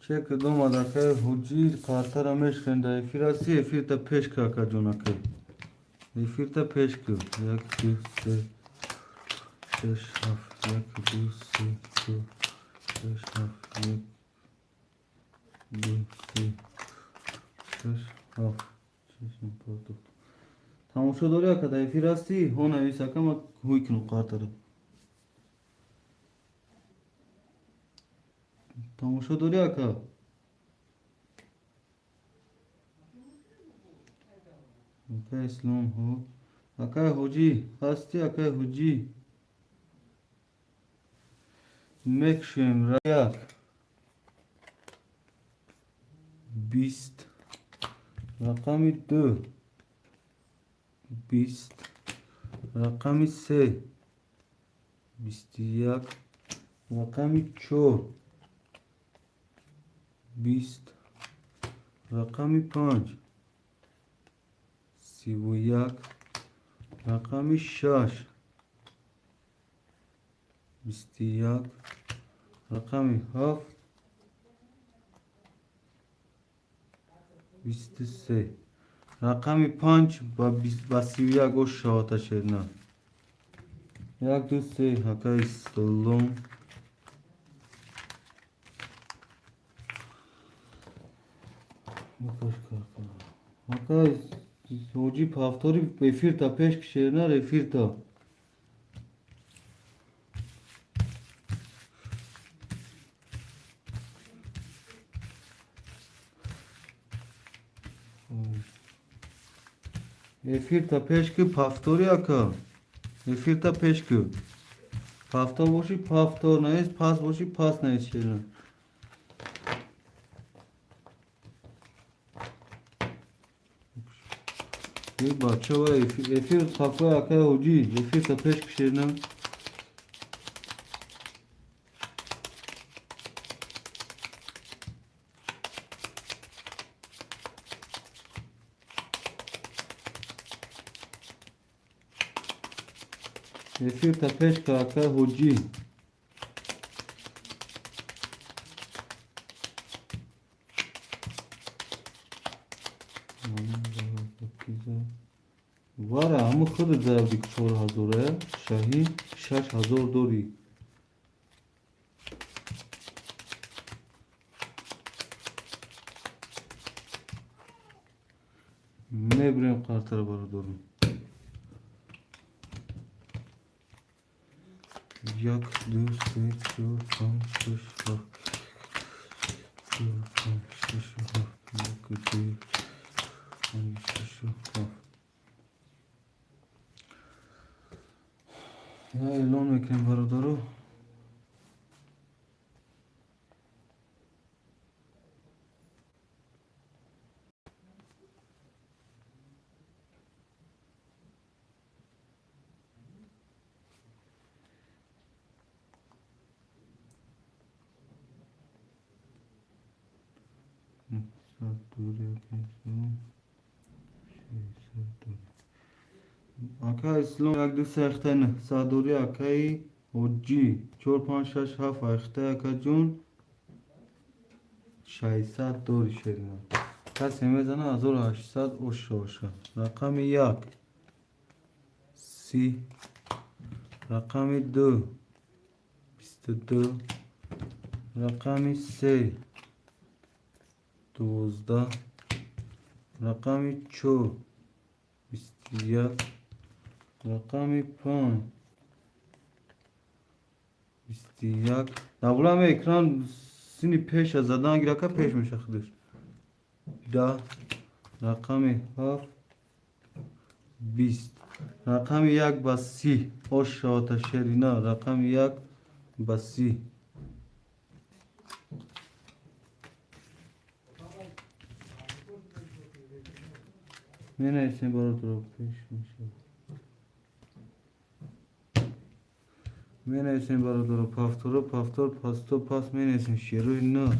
Чек домад, акай Ҳуҷир, қартара мешканем. Дар эфир ҳасти, эфирта пеш ка, акаҷон, акай, эфирта пеш ку. Як, ду, се, шаш, ҳафт. Як, ду, се, чор, шаш, ҳафт. Як, ду, се, шаш, ҳафт. Тамошо дорӣ, ака? Дар эфир ҳастӣ? Ҳо навис, ака, ма ҳуй кунам қартара. Тамошо дорӣ, ака? Акай Ислом, ҳо, акай Ҳоҷӣ ҳастӣ? Акай Ҳоҷӣ, мекушем. Як, 20, рақами ду, 20, рақами се, 21, рақами чор, 20, рақами панҷ, 31, рақами шаш, 21, рақами ҳафт, 23. Рақами панҷ ба 31 ош шавата шерна. Як, ду, се. Акай Ислом. Акай Ҳоҷӣ, повтори эфирта пеш ки, шернар, эфирта. Эфирта пеш ки, повтори, ака, эфирта пеш ки. Повтор боши, повтор навис, пас боши, пас навис, шернар. Бачава, эфир хафа. Акай Ҳоҷӣ, эфирта пеш ки, шернар. Эфирта пеш ка, акай Ҳоҷӣ. Вара ҳаму худат зарби 4000-а, Шаҳин, 6000 дорӣ. Мебирем қартара, бародарон. Як, ду, се, чор, панҷ, шаш, ҳафт. Чор, панҷ, шаш, ҳафт. Як, ду. Панҷ, шашу ҳафт. Я эълон мекунем, бародаро. Ака Ислом як ду се ахта нӯҳсаддорӣ, акаи Ҳоҷӣ чор панҷ шаш ҳафт ахта, акаҷон 600 дори шерина. Касе мезана 1800 оша оша. Рақами як 30, рақами ду 22, рақами се 12, рақами чор 21, рақами панҷ 21. Дар экран сини пеша задан гирака, пеш меша худаш. 10, рақами ҳафт 20, рақами як ба 30 ош шавата шерина, рақами як ба 30. Менависем, бародаро, пеш мешавад. Менависем, бародаро, повторо, повтор, пасто, пас менависем, шерои нар.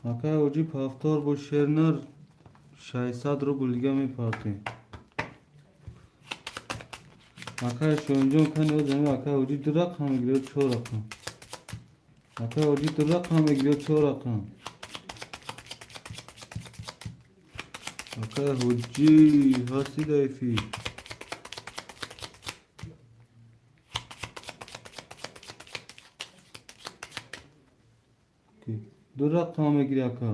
Акай Ҳоҷӣ, повтор бо шернар 600 рубл дига мепартем. Акай Шоҳинҷон, кани озами акай Ҳоҷӣ ду рақам мегирӣ ё чор рақам? Акай Ҳоҷӣ ду рақам мегирӣ ё чор рақам? Акай Ҳоҷӣ ҳасти дар эфир? Ду рақам мегирӣ, ака?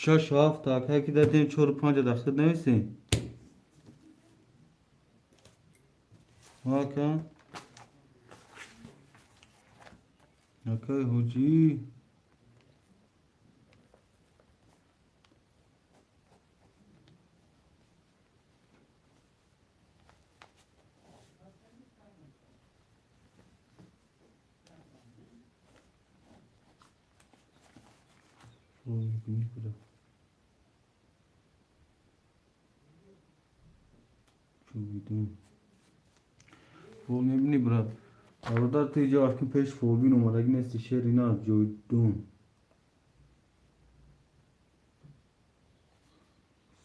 Шашу ҳафта, акае ки дадем чору панҷа дар худ нависем. Ака? Акай Ҳоҷӣ. Фол мекунӣ куда? Чӯбидон. Фол мебинӣ, брат? Бародар, ту иҷо вақти пеш фолбин омадагӣ нести, шери на ҷойдон.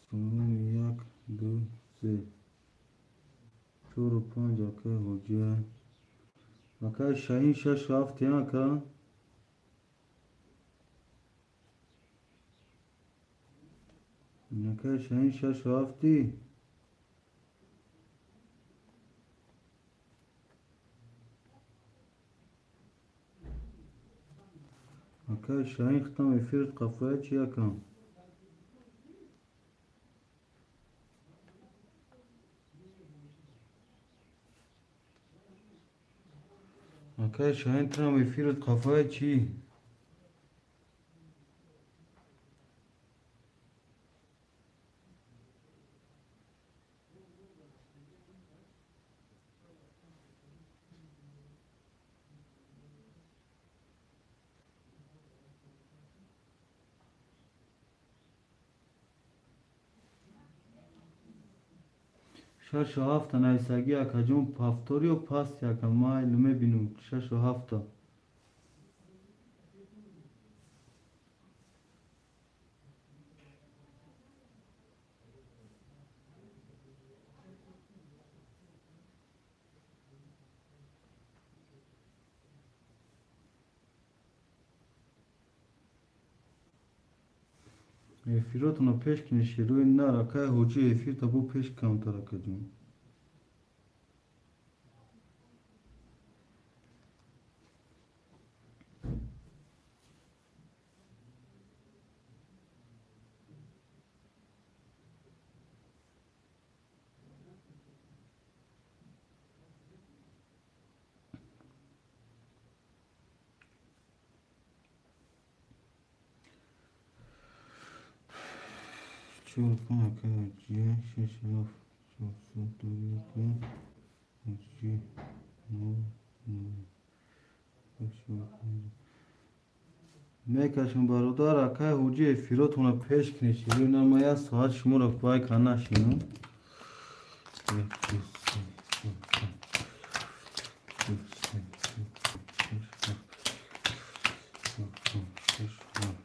Саломи як, ду, се, чору панҷ, акай Ҳоҷия. Акай Шаҳин шашу ҳафт ака? Акай Шаҳин шашу ҳафтӣ? Акай Шаҳин, хитам эфират қафоя чи, акам? Акай Шаҳин, трам эфират қафоя чӣ? Шашу ҳафта нависагӣ, акаҷон, повтор ё пасти, ака? Майлу, мебинум шашу ҳафта. Эфиротонро пеш кунед, шерои нар, акай Ҳоҷӣ, эфирта бо пеш камтар, акаҷон. Чор панҷ, акай Ҳоҷия, шаш ҳафт, чорсад дорӣ, ака Ҳоҷӣ, нол нол. Мекашам, бародар, акай Ҳоҷӣ, эфиротона пеш кунед. Ширина, ма як соат шуморо вай ка нашинам. Як, ду, се, чор, панҷ, ду, се, шаш, ҳафт, чор, панҷ, шаш, ҳафт.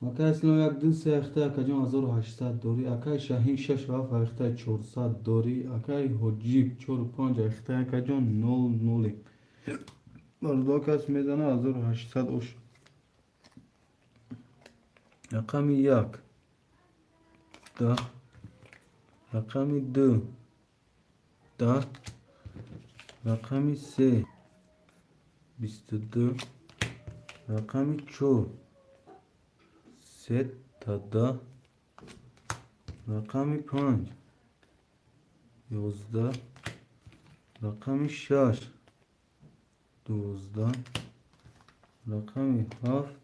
Акай Ислом, як, ду, се ахта, акаҷон, 1800 дорӣ. Акай Шаҳин, шаш ҳафт ахта, 400 дорӣ. Акай Ҳоҷиб, чору панҷ ахта, акаҷон, нол ноле. Бародар, кас мезана, 1800 ош. Рақами як, 10, рақами ду, 10, рақами се, 22, рақами чор, сета 10, рақами панҷ, 11, рақами шаш, 12, рақами ҳафт,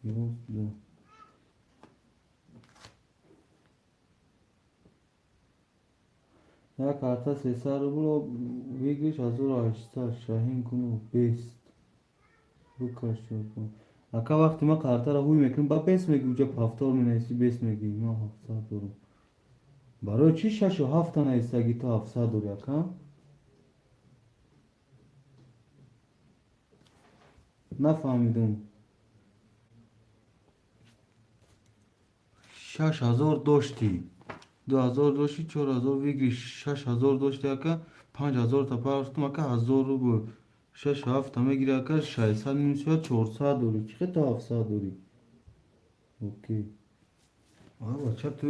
11. Як карта 300 рубл, выигрыш 1800. Шаҳин куну бест букаш. Ака, вақте ма картаро ҳуй мекунам, ба бес мегӣ, уҷа повтор менависӣ, бес мегӣ. Ман 700 дорам. Барои чӣ шашу ҳафта нависагӣ, ту 700 дорӣ, ака? Нафаҳмидам. 6000 доштӣ, 2000 доштӣ, 4000 выигрыш, 6000 дошти, ака, 5000-та партофтум, ака, 1000 рубл. Шаш ҳафта мегири, ака, 600 минус шавад, 400 дорӣ. Чӣ хел ту 700 дорӣ? Окей, бача, ту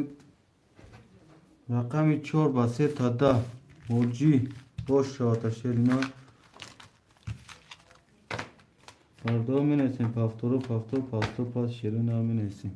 рақами чор ба сета 10, ҳоҷӣ, бош шавад, шерина. Фардо менависем повтору, повтор, повтор, пас шерина менависем.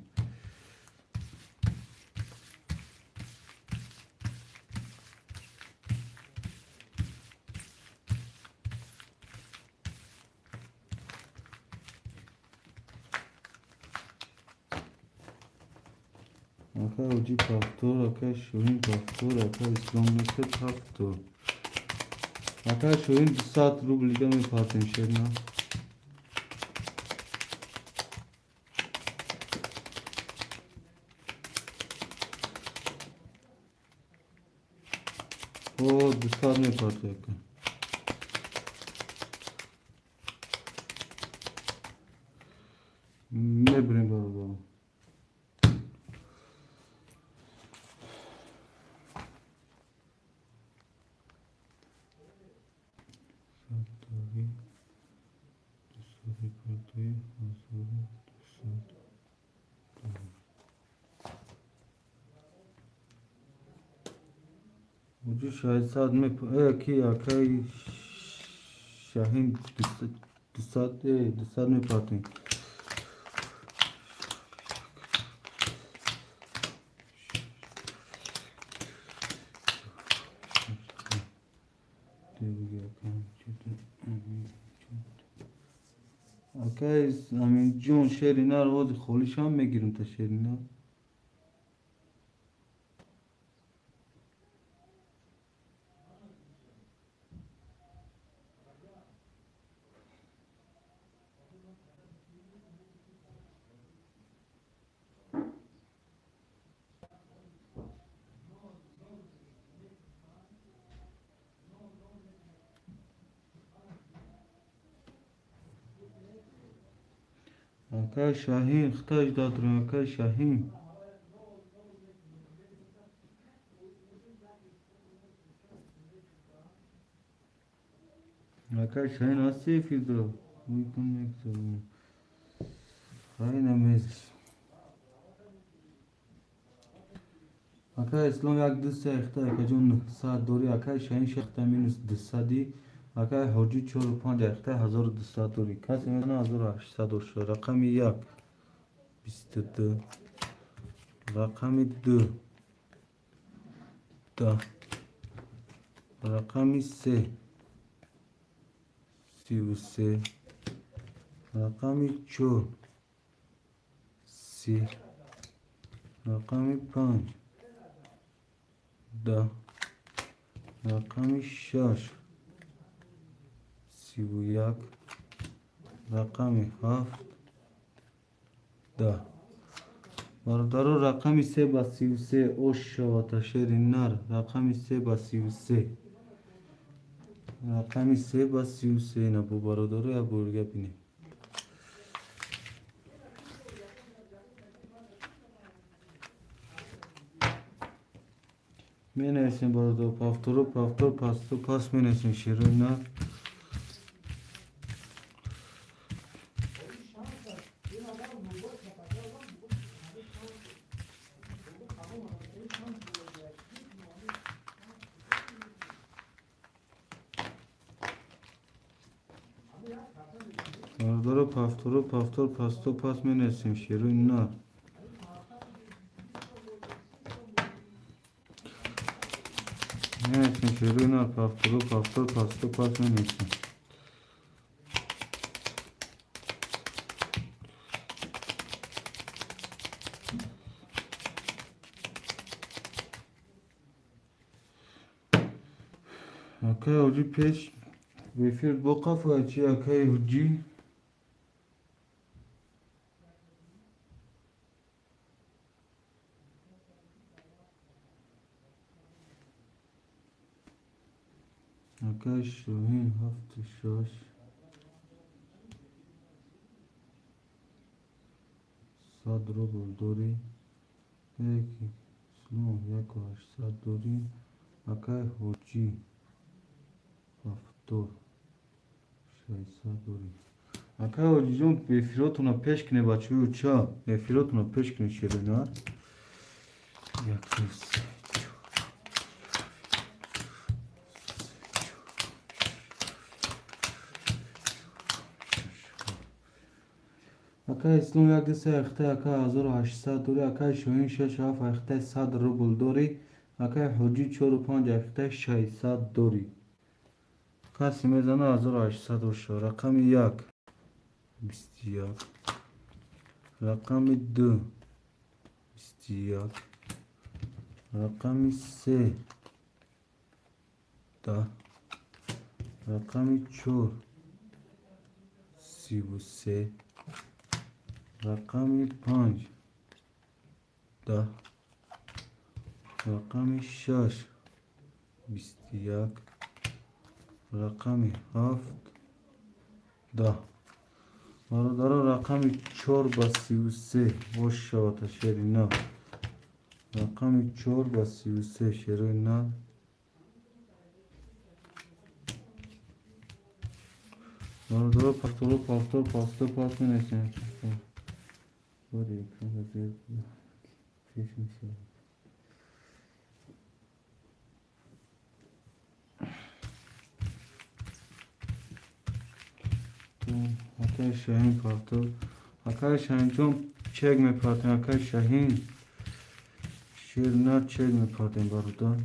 Акай Ҳоҷӣ, повтор, акай Шоҳин, повтор, акай Ислом несе, повтор. Акай Шоҳин, 200 рубл дига мепартем, шерина. О, 200 мепарте, ака. Мебирем, бародарам. Саддорӣ, 200 партои, 1200. Ҳоҷӣ, 600 ки, акаи Шаҳин, 200, 200 мепартем. Акай Аминҷон, шери нар, ози холишам мегирам та, шери нар. Акай Шаҳин, хитаҷ дадурем, акай Шаҳин. Акай Шаҳин, ҳасти эфирда? Мумкин мегзарем. Хай, намез. Акай Ислом, як, ду, се ахта, акаҷон, 900 дорӣ. Акай Шаҳин, шахта минус 200-ӣ. Акай Ҳоҷӣ, чору панҷ ахта, 1200 дорӣ. Касе мезана, 1800 дошта. Рақами як, 22, рақами ду, 10, рақами се, 33, рақами чор, 30. Рақами 5 10. Рақами 6 31. Рақами 7 10. Бародаро, рақами 3 ба 33 ош шавата шери нар. Рақами 3 ба 33. Рақами 3 ба 33 ина бо бародаро як борга бинем. Менависем, бародар, повтору повтор пасту пас менависем шерои нар. Бародаро, повтору повтор пасту пас менависем шерои нар. Менависем шерои нар, повтору повтор пасту пас менависем. Акай ҳоҷӣ пеш эфир бо қафоя чи, акай ҳоҷӣ? Акай Шоҳин 7 6 100 рубл дорӣ. Яки Ислом 1800 дорӣ. Акай ҳоҷӣ 70 600 дорӣ. Акай ҳоҷиҷон, эфиротонро пеш кунед, бачаҳои уча. Эфиротонро пеш кунед, шерои нар. 1 2 3 4. Акай Ислом 1 2 3 ахта ака 1800 дорӣ. Акай Шоҳин 6 7 ахта 100 рубл дорӣ. Акай ҳоҷӣ 4 5 ахта 600 дорӣ. Касе мезана 1800 боша. Рақами 1 21. Рақами 2 21. Рақами 3 10. Рақами 4 33. Рақами 5 10. Рақами 6 21. Рақами 7 10. Бародаро, рақами 4 ба 33 ош шавата шери нав. Рақами 4 ба 33 шерои нав. Бародаро, повтору повтор пасту пас менависем. Бори экран зер пеш мешавад. Акай Шаҳин повтор. Акай Шаҳинҷон, чек мепартем. Акай Шаҳин шер нар чек мепартем, бародар.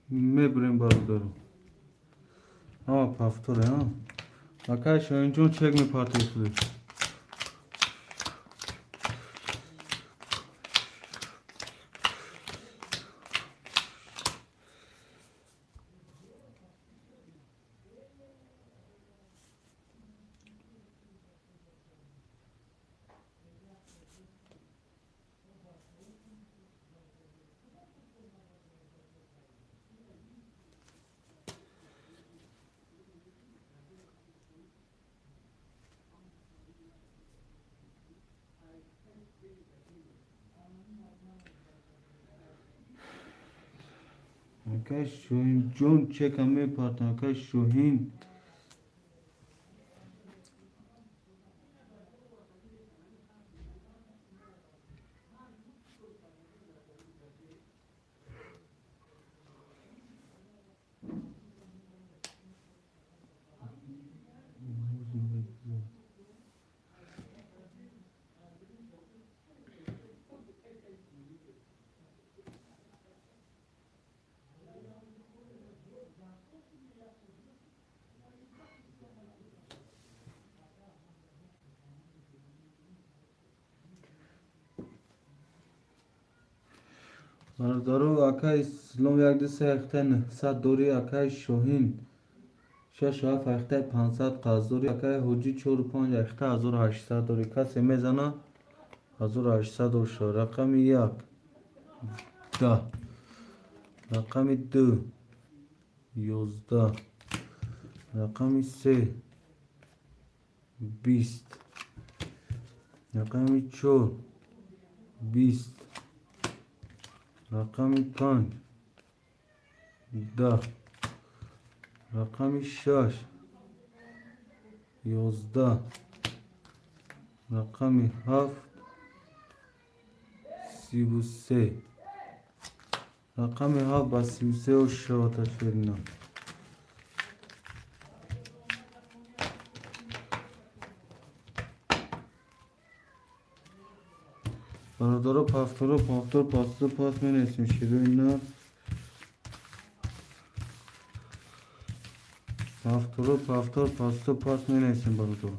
Мебурем, бародаро. Ҳама повторе, а? Акай Шоҳинҷон, чек мепартои худет. Акай Шоҳинҷон, чека мепартам. Акай Шоҳин. Бародаро, акай Ислом як ду се ҳахтаи 900 дорӣ, акай Шоҳин шашу ҳафт ҳахтаи 500 қарз дорӣ, акай Ҳоҷӣ чору панҷ ҳахта 1800 дорӣ. Касе мезана, 1800 боша. Рақами як 10, рақами ду 11, рақами се 20, рақами чор 20, рақами панҷ 10, рақами шаш 11, рақами ҳафт 33. Рақами ҳафт ба 33 шавата, шерина. Бародаро, повторо, повтор, пасту пас менесем, широи нар. Повторо, повтор, пасту пас менесем, бародаро.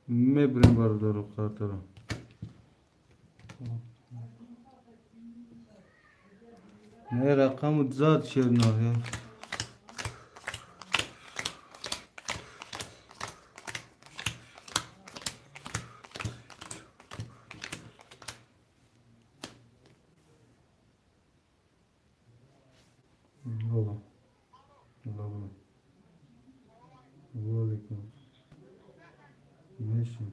Мебирем, бародаро, қартаро. Не, рақаму зад, шерна. Алло. Алло. Ва алейкум. Мешин.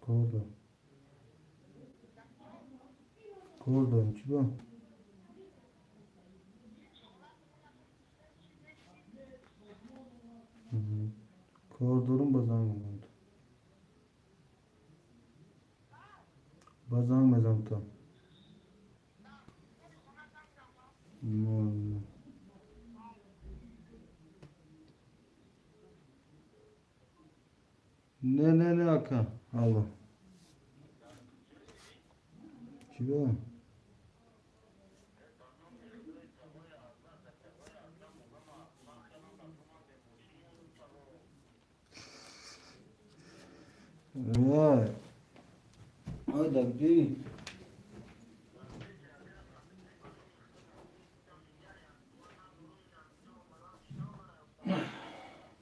Кор дорам. Кор дорам. Чӣ ба? Кор дорам, ба занг мезанам. Ба занг мезанам то. Не, не, не, не, ака. Алло. Чӣ ба? Вай. Ой, да где?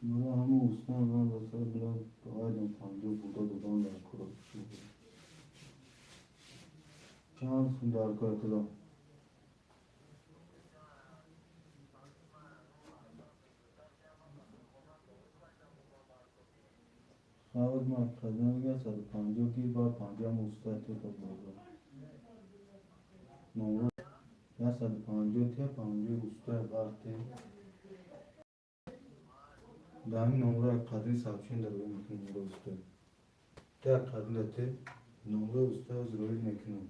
Мара ҳама устан зан за сар билад айдам 50 бурда додан дар кора. Чанд сум дар кора туда? Хавз ма қадим мегӯяд 150 гир, баъд 50 устаи тета бурда. Номро 150 те, 50 устаи барқ те. Дар ҳамин номро як қадри сообщение дар рӯй мекунам, номрои устаи. Те як қадри да те номрои устаи роид мекунам.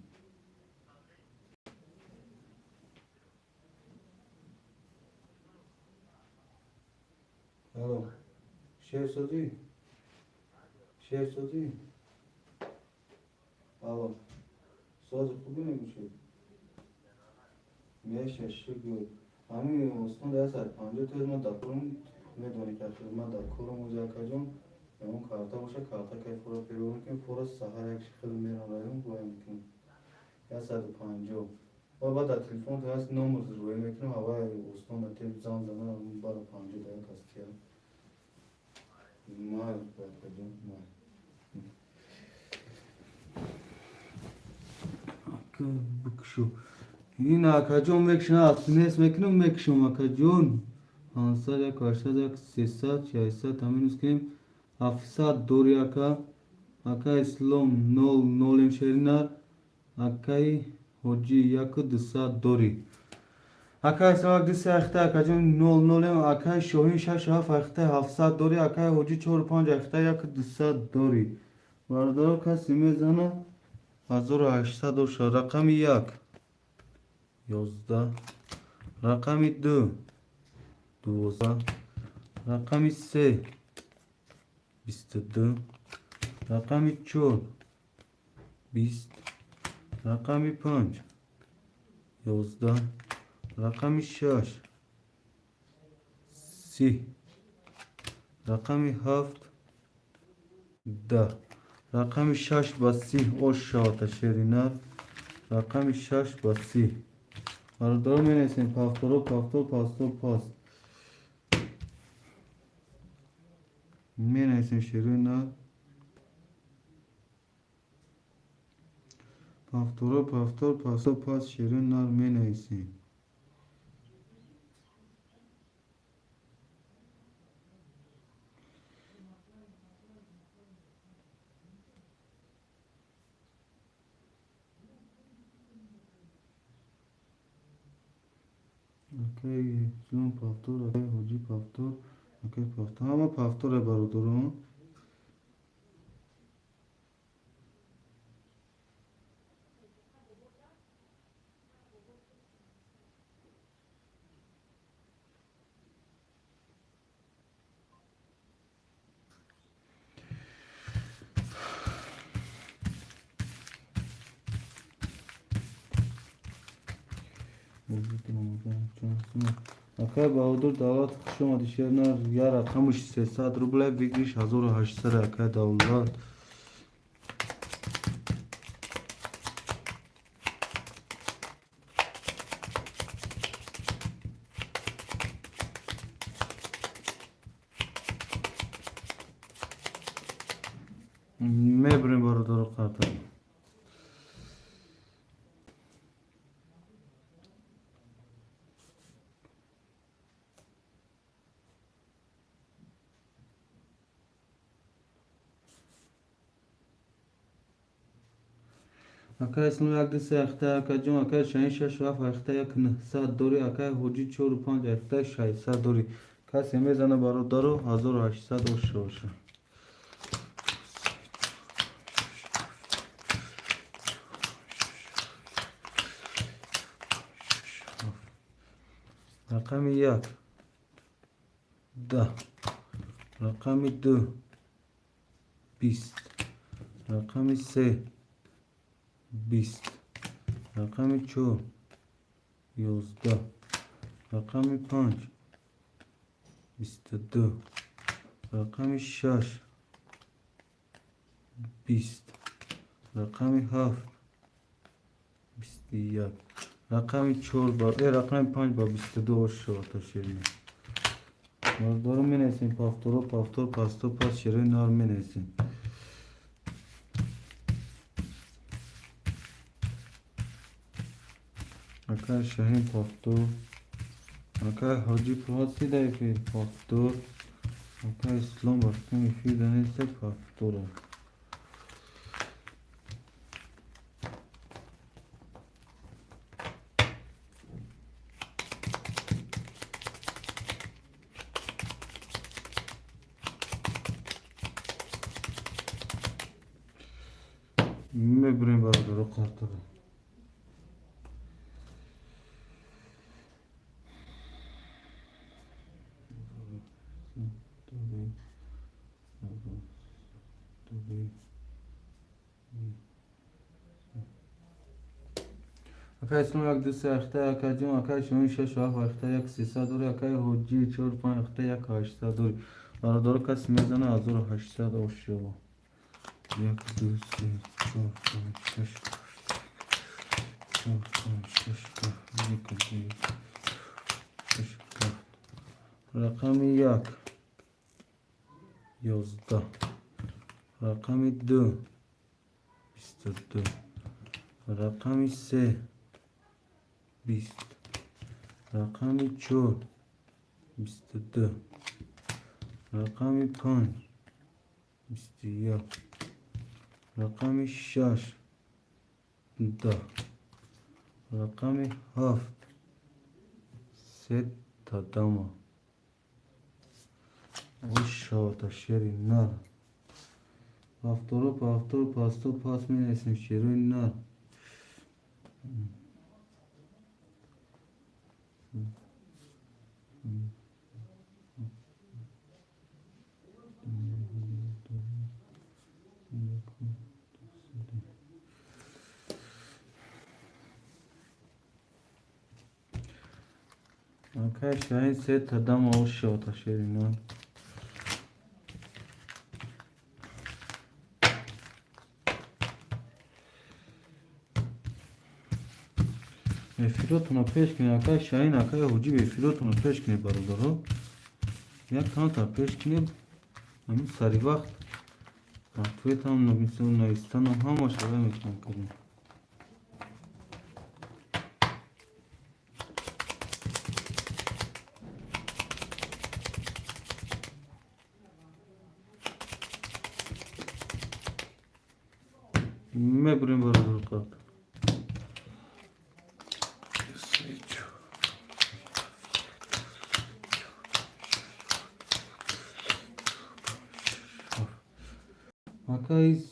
Алло. Шерсозӣ? Шерсозӣ? Алло. Сози хубӣ мегӯшед? Меша, шукр. Ҳамин остон да 150 тез ма дар корам, медонӣ ки ман дар корам ози, акаҷон, ягон карта боша, карта кай фура перевод мекунем, фура саҳар як хел мерам район, роя мекунем. 150. Ва баъд дар телефон ҳаст номер роя мекунем, ҳавай остон да те зан зана бара 50 да як астия. Май, акаҷон, май. Бикшу. Ин акаҷон мекушам, нест мекунам, мекушам, акаҷон. 500, як 800, як 300, 600, минус кунем 700 дори, ака. Ака Ислом нол нолем, шеринар. Акаи Ҳоҷӣ яку 200 дори. Акаи Ислом як ду се ахта, акаҷон, нол нолем, акаи Шоҳин шаш ҳафт ахта 700 дори, акаи Ҳоҷӣ чору панҷ ахта яку 200 дори. Бародаро, касе мезана, 1800 боша. Рақами як 11, рақами ду 12, рақами 3, 22, рақами 4, 20, рақами 5, 11, рақами 6, 30, рақами 7, 10, рақами 6 ба 30 ош шавата шери нар. Рақами 6 ба 30. Бародаро менависем повторо, повтор, пастор, пас. Менависем шерои нар. Повторо, повтор, пастор, пас шерои нар менависем. Акай Ислом повтор, акай Ҳоҷӣ повтор, акай повтор. Ҳама повторе бародарон. Акай Баҳодур Давлат, хуш омадӣ. Шер нар, я рақамаш 300 рубля, выигрыш 1800. Акай Давлат. Мебурем бародаро қартар. Акай Ислом як ду се ахта, акай ҷон, акай Шаҳин шаш ҳафт ахта як нӯҳсад дорӣ, акай Ҳоҷӣ чору панҷ ахта шашсад дорӣ. Касе мезана бародаро 1800 ош боша. Рақами 1, 10, рақами 2, 20, рақами 3, 20, рақами 4, 11, рақами 5, 22, рақами 6, 20, рақами 7, 21, рақами 4 ба рақами 5 ба 22 ош шавата ширин. Бародаро менависем повторо, повтор, пастор, пас широи нар менависем. Акай Шаҳин повтор, акай Ҳоҷӣ ҳасти дар эфир повтор, акай Ислом ба фикрем эфир да неста повторо. Мебурем бародаро қартара. Акай Ислом як ду се ахта, акай ҷон, акай Шоҳин шаш ҳафт ахта як сесад дорӣ, акай Ҳоҷӣ чор панҷ ахта як ҳаштсад дорӣ. Бародаро касе мезана 1800 ош шава. 1, 2, 3, 4, 5, 6, 4, 5, 6, 7, 1, 2, 6, 7. Рақами 1, 11, рақами 2, 22, рақами 3, 20, рақами 4, 22, рақами 5, 21, рақами 6, 10, рақами 7, се тадама. Ош шавата шери нар. Повторо, повтор, пастор, пас менависем шерои нар. Акай Шаҳин сета дама ош шавад шерина. Эфиротонро пеш кунед, акай Шаҳин, акай Ҳоҷиб, эфиротонро пеш кунед, бародаро. Як камтар пеш кунед, ҳамин сари вақт ответам навистанам ҳамааш авай метавонам кардем. Мебурем, бародаро, қад. Акай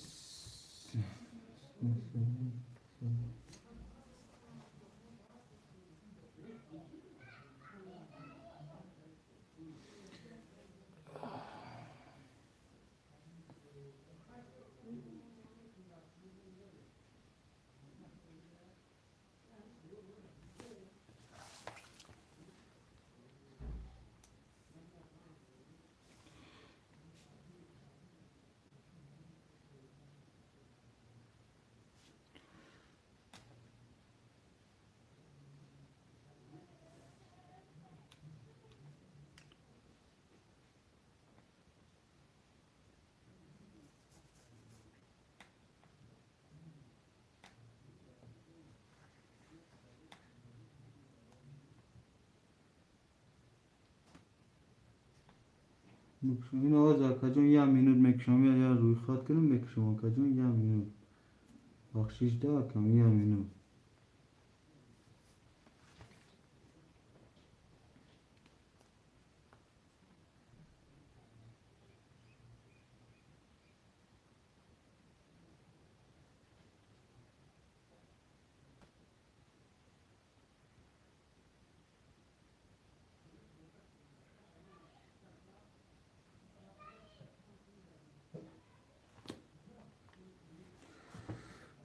ин овоз, акаҷон, як минут мекушам, я рӯйхат кунам, мекушам, акаҷон, як минут бахшиш да, акам, як минут.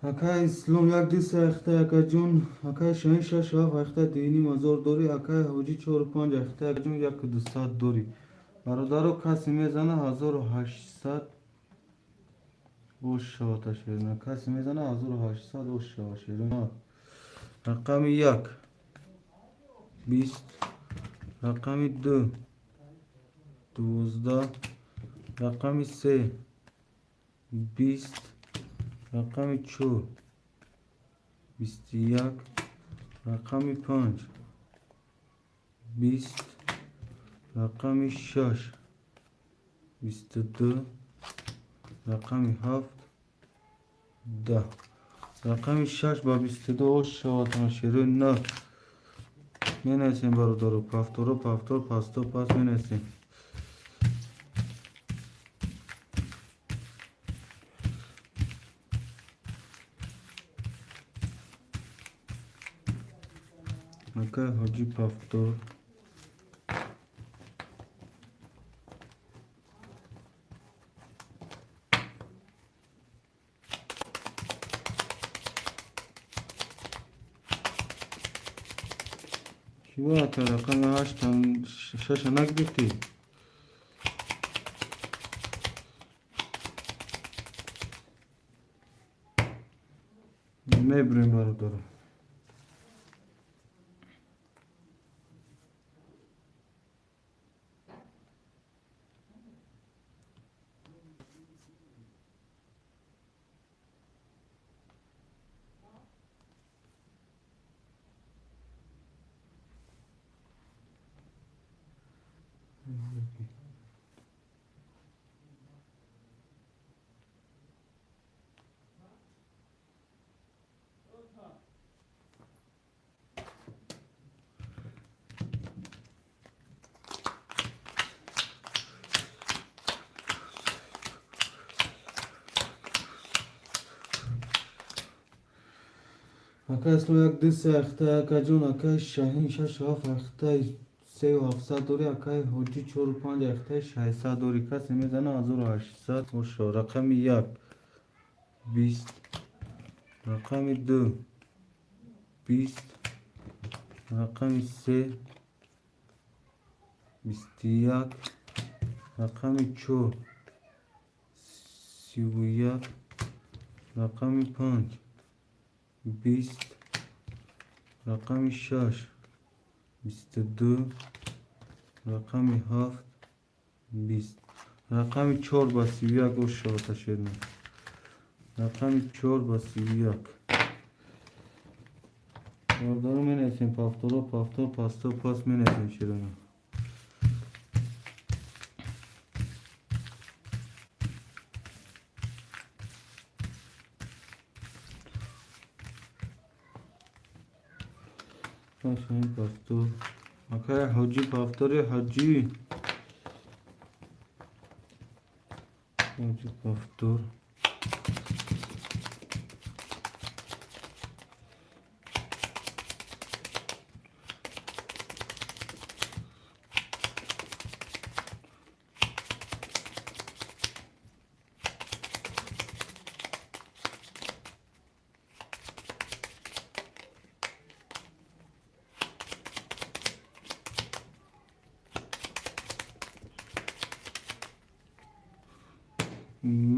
Акай Ислом як ду се ахта, акаҷон, акай Шаҳин шаш ҳафт ахта дуюним ҳазор дорӣ, акай Ҳоҷӣ чору панҷ ахта, акаҷон, яку дусад дорӣ. Бародаро, касе мезана, 1800 ош шавад шерина. Касе мезана, 1800 ош шавад шерина. Рақами як 20, рақами ду 12, рақами се 20, рақами чор 21, рақами панҷ 20, рақами шаш 22, рақами ҳафт 10. Рақами шаш ба 22 ош шавад шерои на. Менависем, бародаро, повторо, повтор, пасто, пас менависем. Акай Ҳоҷӣ, повтор. Чиба, ака, рақами ҳаштам шаша нагирифтӣ? Мебурем, бародаро. Акай Ислом як ду се ахта, акаҷон, акай Шаҳин шаш ҳафт ахтай сею ҳафтсад дорӣ, акай Ҳоҷӣ чору панҷ ахтай шашсад дорӣ. Касе мезана, 1800 ошо. Рақами як 20, рақами ду 20, рақами се 21, рақами 4, 31, рақами 5, 20, рақами 6, 22, рақами 7, 20. Рақами 4 ба 31 ош шавад, шерна. Рақами 4 ба 31. Бародаро, менависем повторо, повтор, пасто, пас менависем, шерона. Повтор. Акай ҳоҷӣ, повтори ҳоҷӣ. Ҳоҷӣ, повтор.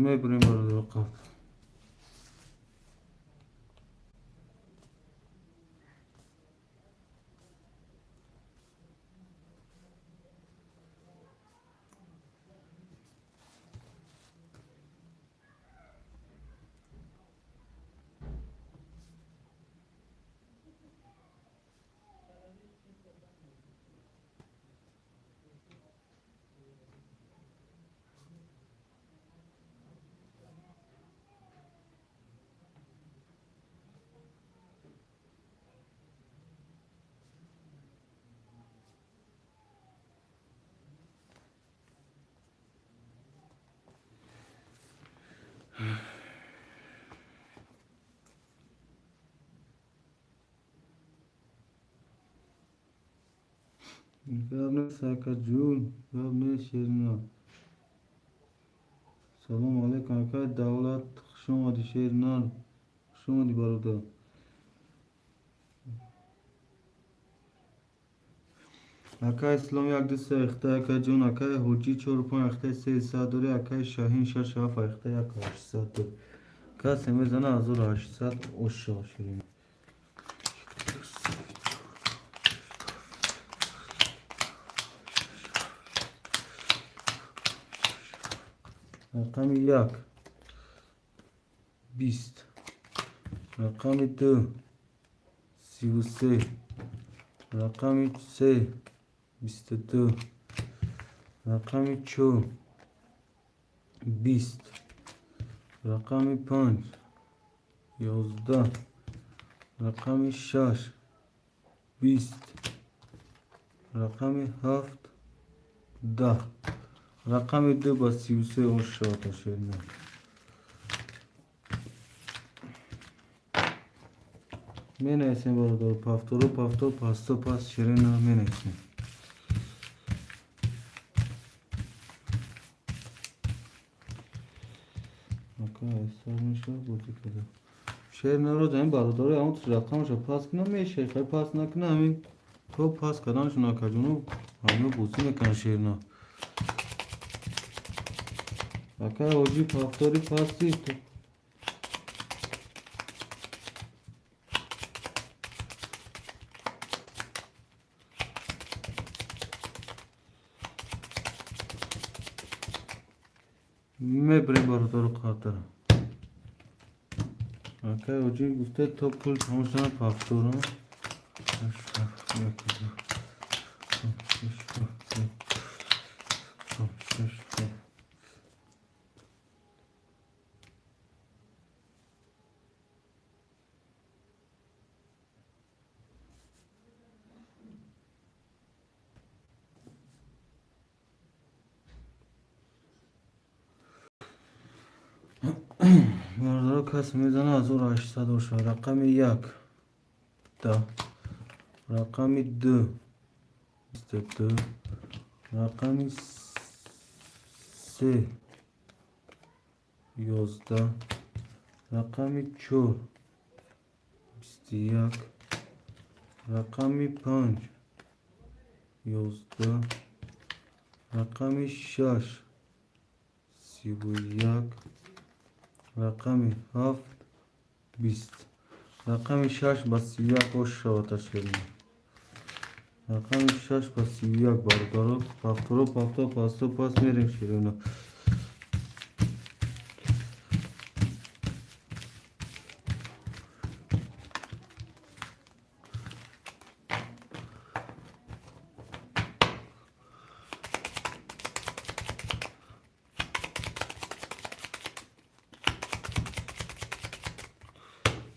Мебурем, бародаро, қабл. Гап нест, акаҷун, гап нест, шерина. Салому алайкум, акай Давлат, хуш омадӣ, шеринар, хуш омадӣ, бародар. Акай Ислом, як, ду, се ахта, акаҷон. Акай Ҳоҷӣ, чору панҷ ахтаи, 300 дорӣ. Акай Шаҳин, шаш, ҳафт ахта, як 800 дорӣ. Касе мезана, 1800 ош шава, ширин. Рақами 1, 20, рақами 2, 33, рақами 3, 22, рақами 4, 20, рақами 5, 11, рақами 6, 20, рақами 7, 10. Рақами 2 ба 33 ош шавад, шерина. Менависем, бародар, повтору, повтор, пасто, пас, ширина менависем. Шер наро ин бародаро, ҳамон рақамаша пас кунам, мешавад. Хай, пас накуна, ҳамин то пас карданашон, акаҷону, ҳамино бозӣ мекунанд, шерина. Акай ҳоҷӣ, повтори пасти. Мебарем, бародару қадр. Акай ҳоҷӣ гуфта, то пул тамом шуда, повторам. Шаш, ҳафт, як, ду, шаш, ҳафт, як, шаш, ҳафт. Бародаро, касе мезана, 1800 бошад. Рақами 1, 10, рақами 2, 22, рақами 3, 11, рақами 4, 21, рақами 5, 11. Рақами шаш 31, рақами ҳафт 20. Рақами шаш ба 31 ош шавад, шерина. Рақами шаш ба 31, бародаро. Повторо, повтор, пасто пас мерем, шерина.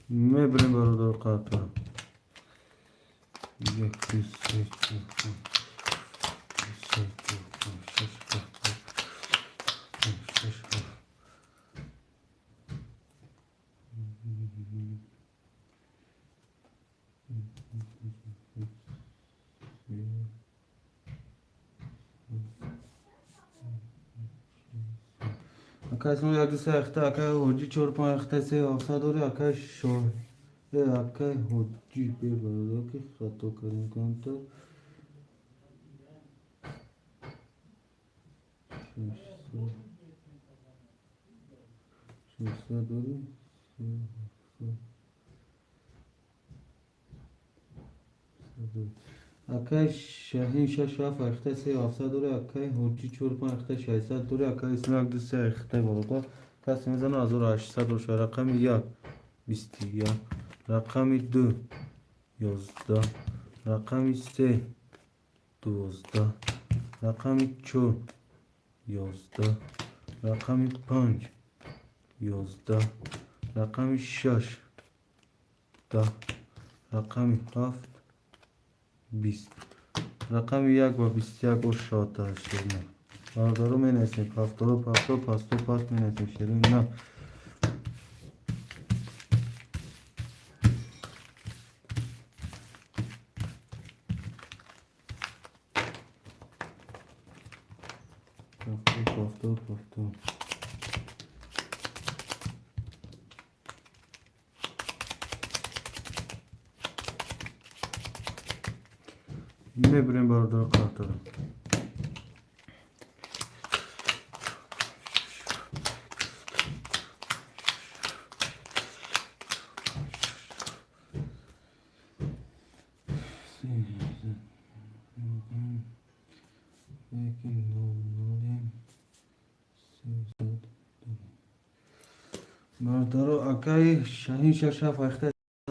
Мебирем, бародаро, қартро. Як, ду, се, чор, панҷ, се, чор, панҷ, шаш, ҳафт, панҷ, шаш, ҳафт. Акай ислом як, ду, се ахта, акай ҳоҷӣ чор, панҷ ахта, се ҳафтсад дори, акай шоҳ, акай ҳоҷӣ. Бебародор, ки хато кардем камтар. 600, 600 дори, се ҳафтсад дори. Акай Шаҳин шаш, ҳафт ахта, се ҳафтсад дори, акай ҳоҷӣ чор, панҷ ахта, 600 дори, акай ислом як, ду, се ахта. Бародар, касе мезана, 1800 бошад. Рақами як 21, рақами ду 11, рақами се 12, рақами чор 11, рақами панҷ 11, рақами шаш 10, рақами ҳафт 20. Рақами як ба 21 ош шавад, шерина. Бародаро, менависем повторо, повтор, пасто пас менависем, шерина. Повтор, повтор, повтор. Мебирем, бародаро, қартаро. Яки, нол, нолем, сесад. Бародаро, акаи Шаҳин шаш, ҳафт ахта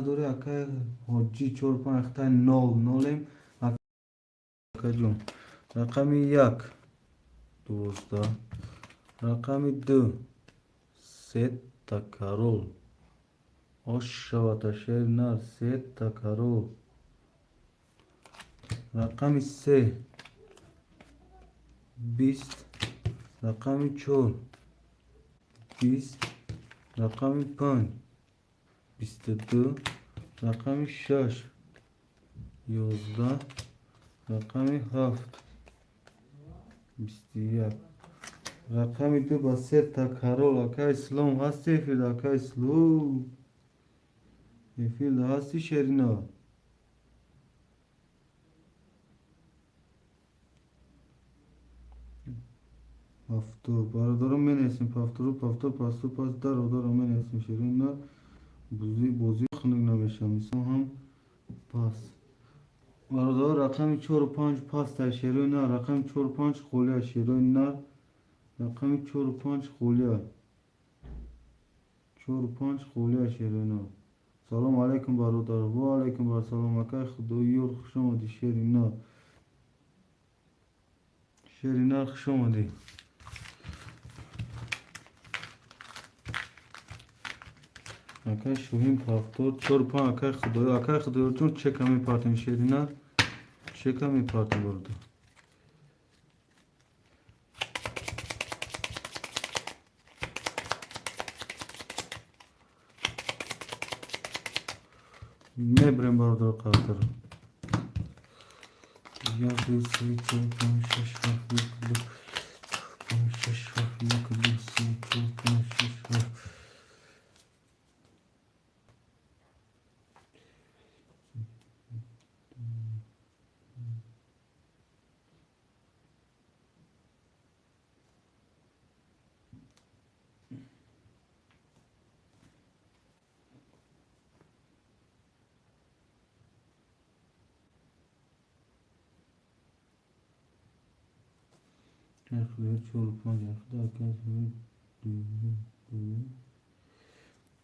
дори, акаи ҳоҷӣ чор, панҷ ахта, нол, нолем. Акаҷон, рақами як 12, рақами ду сета король ош шавад, шери нар, сета король. Рақами се 20, рақами чор 20, рақами панҷ 22, рақами шаш 11, рақами ҳафт 21. Рақами ду ба сета король. Акай Ислом, ҳасти эфирда? Акай Ислом, эфирда ҳасти, шерина? Повтор, бародаро, менависем повтору, повтор, пасту пас, даро даро менависем, шерина. Бозӣ хунук намешавам, ислом ҳам пас. Бародаро, рақами чору панҷ паста, шерои нар. Рақами чору панҷ холия, шерои нар. Рақами чору панҷ холия, чору панҷ холия, шерои нар. Салому алайкум, бародар. Ва алайкум ассалом, акай Худоёр, хуш омадӣ, шери нар. Шери нар, хуш омадӣ. Акай Шоҳин, повтор, чору панҷ, акай Худоёр. Акай Худоёрҷон, чека мепартем, шери нар, чека мепартем, бародар. Мебирем, бародар, қартаро. Як, ду, се, чор, панҷ, шаш, ҳафт. Як, ду, панҷ, шаш, ҳафт. Як, ду, се, чор, панҷ, шаш, ҳафт. Акай Худоёр чору панҷ ахта,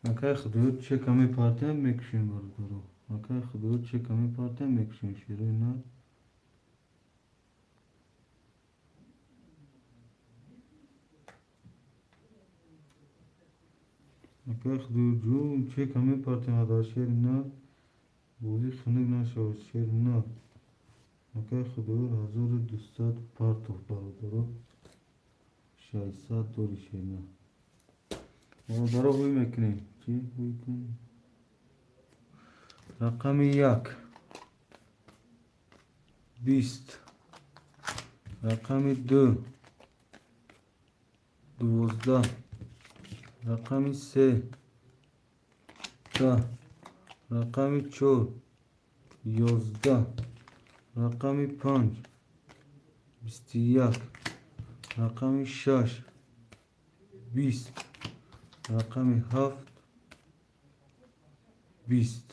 акай Худоёр чека мепартем, мекушем, бародаро. Акай Худоёр чека мепартем, мекушем, шерои нар. Акай Худоёрҷон, чека мепартем, адар шери нар бозӣ хунук нашавад, шери нар. Акай Худоёр 1200 партов, бародаро, 600 дори, шери нар. Бародаро, ҳуй мекунем. Чӣ ҳуй кунем? Рақами як 20, рақами ду 12, рақами се 10, рақами чор 11, рақами панҷ 21, рақами шаш 20, рақами ҳафт 20.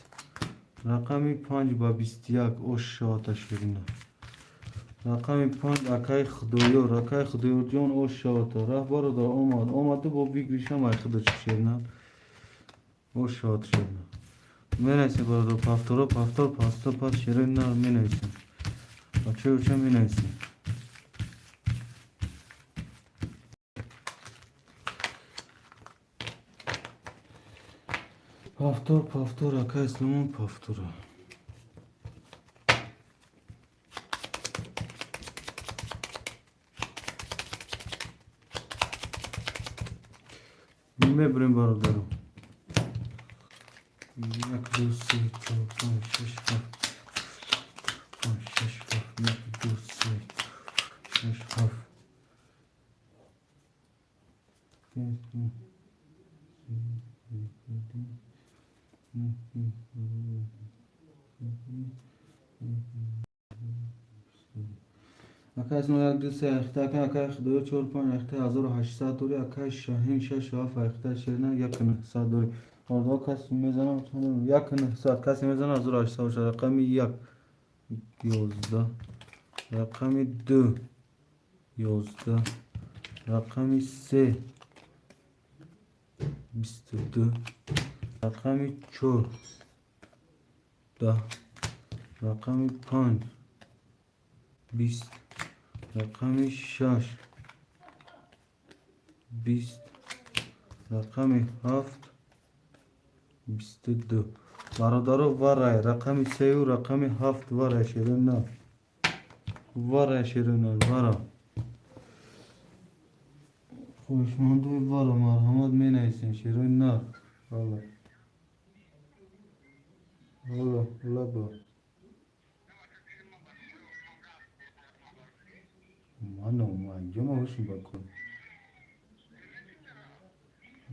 Рақами панҷ ба 21 ош шавата, ширина. Рақами панҷ, акаи Худоёр, акаи Худоёрҷон, ош шавата. Раҳ, бародар, омад, омаду бо бигришам ай худо чи, ширина, ош шават, ширина. Менависем, бародар, повторо, повтор, пасто, пас, широи нар менависем. Бачаи уча менависем. Повтор, повтор, акай Исломон, повтора. Мебурем, бародаро. Як, ду, се, чор, панҷ, шаш, ҳафт. Панҷ, шаш, ҳафт. Як, ду, се, шаш, ҳафт. Панҷ, ду, се, ду, акай исмо як, ду, се ахта, акай, акай Худоё чор, панҷ ахта, 1800 дори. Акай Шаҳин шашу ҳафт ахта, ширина, як нӯҳсад дори. Ордо каси мезанам, як нӯҳсад касе мезанам, 1800 бошад. Рақами як 11, рақами ду 11, рақами се 22, рақами чор 10, рақами панҷ 20, рақами шаш 20, рақами ҳафт 22. Бародаро, варай рақами сею рақами ҳафт, варай, ширина, варай, ширина, вара. Хоҳишмандои вара, марҳамат, менависем, широи нар. Ҳала, ҳала, лаба. Мана инҷо ма бошем ба кор.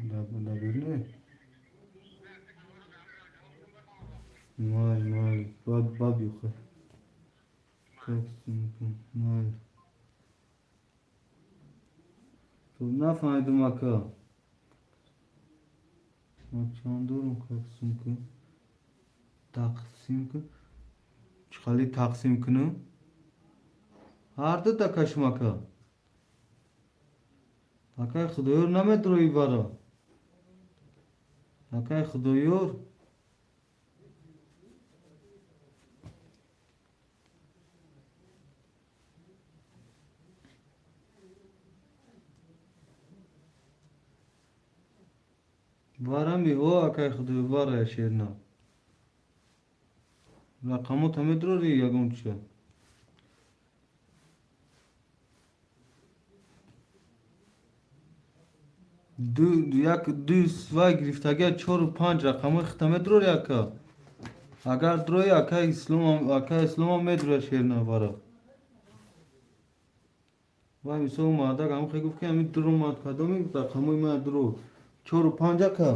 Дар беруне? Майли, майли, ба биёхе. Майли. То нафаҳмидум, ака. Ман чанд дорум, тақсим кун. Тақсим кун. Чӣ хали тақсим кунам? Ҳар дута кашм, ака. Акай Худоёр, намедрои вара. Акай Худоёр. Варами о, акай Худоёр, вара, шерна. Рақамота медрори ягон чиа? Ду, як, ду вай гирифтагия, чору панҷ рақамои хита медрори, ака? Агар дрои, акай Исломам, акай Исломам медроя, шерна, вара. Вай мисол мардак ҳам хе гуфт, ки ҳамин дуромад, кадоми рақамои ман дро? Чору панҷ, ака.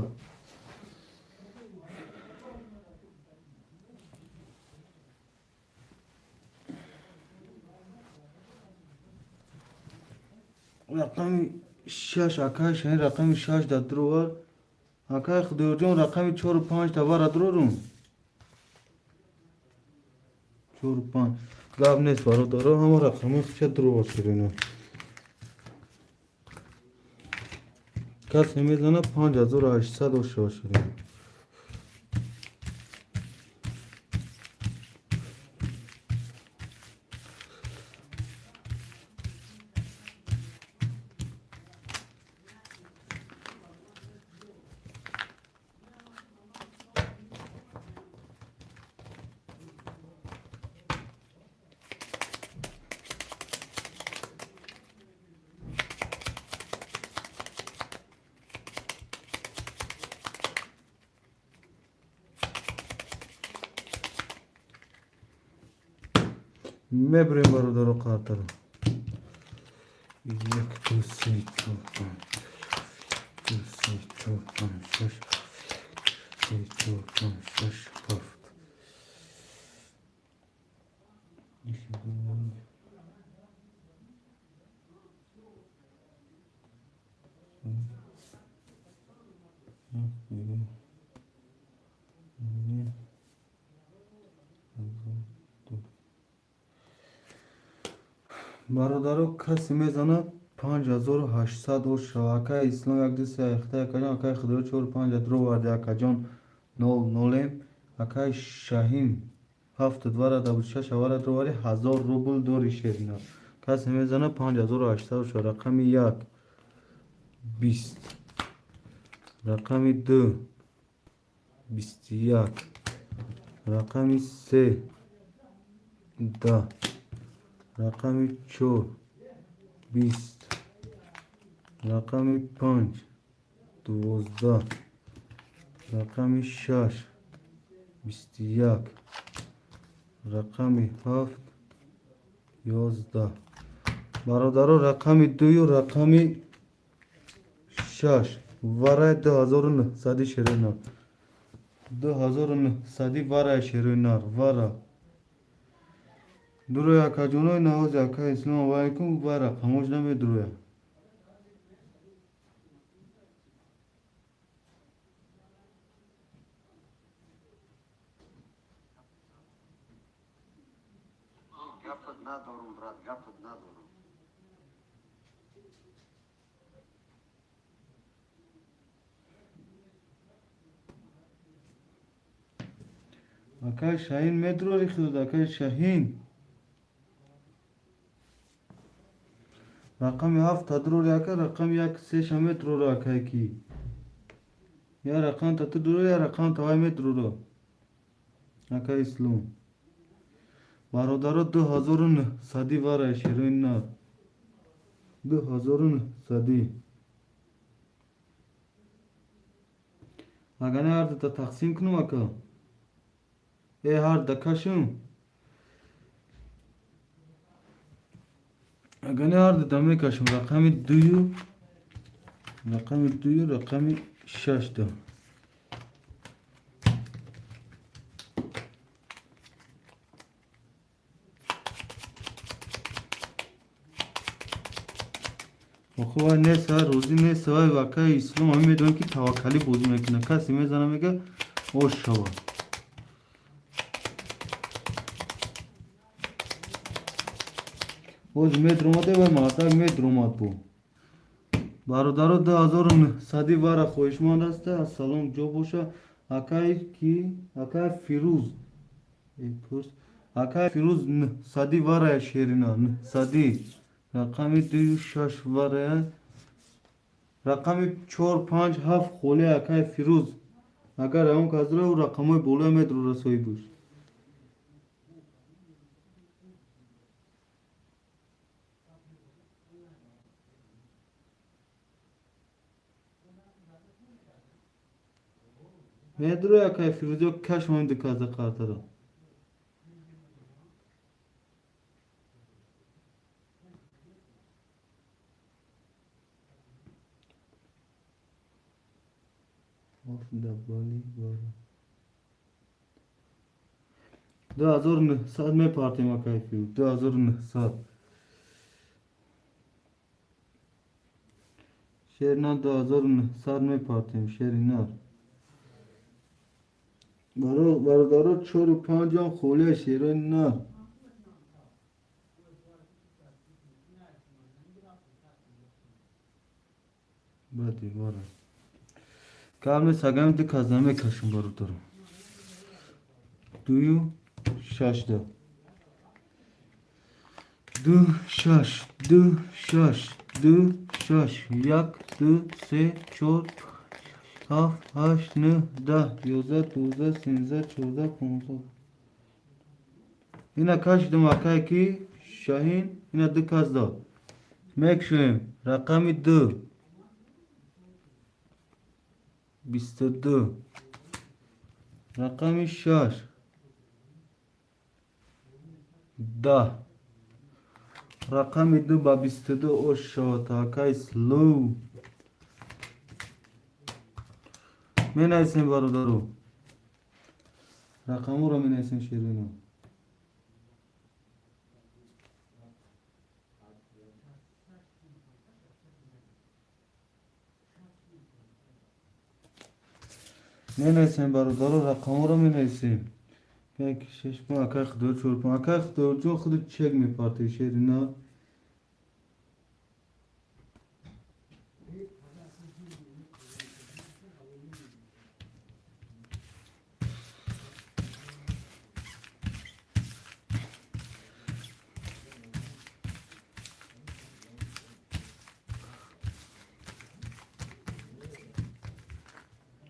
Рақами шаш, акай Шаҳин, рақами шаш дар дровар. Акай Худоёрҷон, рақами чору панҷ тавара дрорум. Чору панҷ. Гап нест, бародаро, ҳама рақамои хича дровар, ширина. Касе мезана, 5800 ошава шудем. Мебурем, бародаро, қартаро. Як, ду, се, чор, панҷ, ду, се, чор, панҷ, шаш, се, чор, панҷ, шаш, ҳафт. Бародаро, касе мезана, 5800 ошава. Акаи Ислом, як, ду, се, ахта, акаҷон, акаи Худоё, чор, панҷ дроварди, акаҷон, нол нолем. Акаи Шаҳим, ҳафту двара 96 авара дровари, 1000 рубл дори, шерина. Касе мезана, 5800 ошава. Рақами як, 20, рақами ду, 21, рақами се, 10, рақами чор, 20, рақами панҷ, 12, рақами шаш, 21, рақами ҳафт, 11. Бародаро, рақами дую рақами шаш варай 2900-и шерои нар, 2900-и варай, шерои нар, вара дуроя. Акаҷонои навози, ака Ислом, алайкум. Ва рақамош намедуроя. Гапат надорум, брат, гапат надорум. Акай Шаҳин, медурори худод, акай Шаҳин? Рақами ҳафт тадурори, ака, рақами як сеша медурора, акай ки я рақам та ту дуро, я рақам тавай медуроро, ака Ислом. Бародаро, 2900-и варай, шерои нар, 2900-и. Агар не, ҳар дута тақсим кунам, ака, э ҳар да кашам. Агар не, ҳар дута мекашам. Рақами дую, рақами дую, рақами шашта. Охи, вай нест, вай розӣ нест, вай акаи Ислом. Ҳамин медонем, ки таваккалӣ бозӣ мекунад. Касе мезана, мега ош шава. Боз медромаде, вай мардак медромад бо. Бародаро, 2900-и вара хоҳишманд аста. Ассалом, ҷо боша. Акаи ки, акаи Фирӯз, пурс, акаи Фирӯз, нҳсади варая, шерина, нҳсади. Рақами дую шаш варая, рақами чор, панҷ, ҳафт холе, акаи Фирӯз. Агар он казра, ӯ рақамҳои болоя медурора, соҳибуш. Медуро, акаи Фирӯз, ё кашмам дуказа қартаро? Бали бара 2900 мепартем, акаи Фирӯз, 2900. Шерина, 2900 мепартем, шери нар. Бародаро, чору панҷам холия, шерои нар. Ба девора. Гап нест, агар ду кас намекашем, бародаро. Дую шаш да. Ду шаш, ду шаш, ду шаш, як, ду, се, чор, ҳафт, ҳашт, нӯҳ, 10, 11, 12, 13, 14, 15. Ина кашидам, акае ки Шаҳин, ина ду кас дод. Мекушоем рақами ду. 22. Рақами шаш. 10. Рақами ду ба 22 ош шавад, акай слоу. Менависем, бародаро. Рақамҳоро менависем, шерино. Менависем, бародаро, рақамҳоро менависем. Як, шаш, панҷ, акай Худоёр, чор, панҷ. Акай Худоёрҷон, худи чек мепартои, шерина.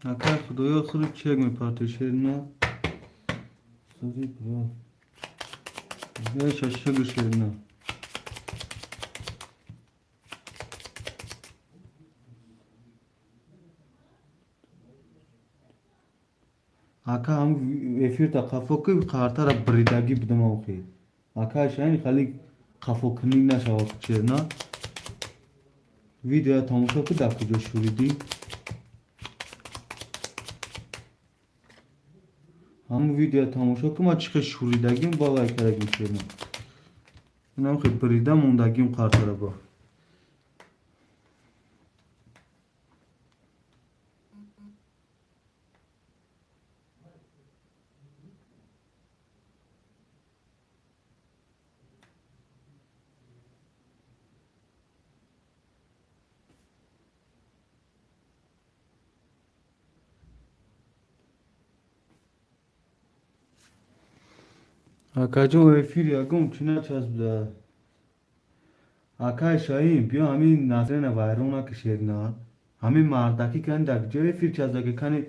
Акай Худоёр, худи чек мепартои, шерина. Сази бро. Шашагу, шерина. Ака, ҳам эфирта қафо ки қартара бридагӣ будам охи. Ака Шаҳин, хали қафокунӣ нашавад, шерина. Видеоя тамошо ки дар куҷо шуридӣ. Ҳамун видеоя тамошо ки ман чӣ хел шуридагим, ба вай кардагим, шерина. Инам хел брида мондагим қартара ба. Акаҷон, эфир ягон чӣ начаспида. Акай Шаҳин, биё ҳамин Насрина вайрон наки, шерина. Ҳамин мардакӣ кани дар куҷо эфир часпида, кани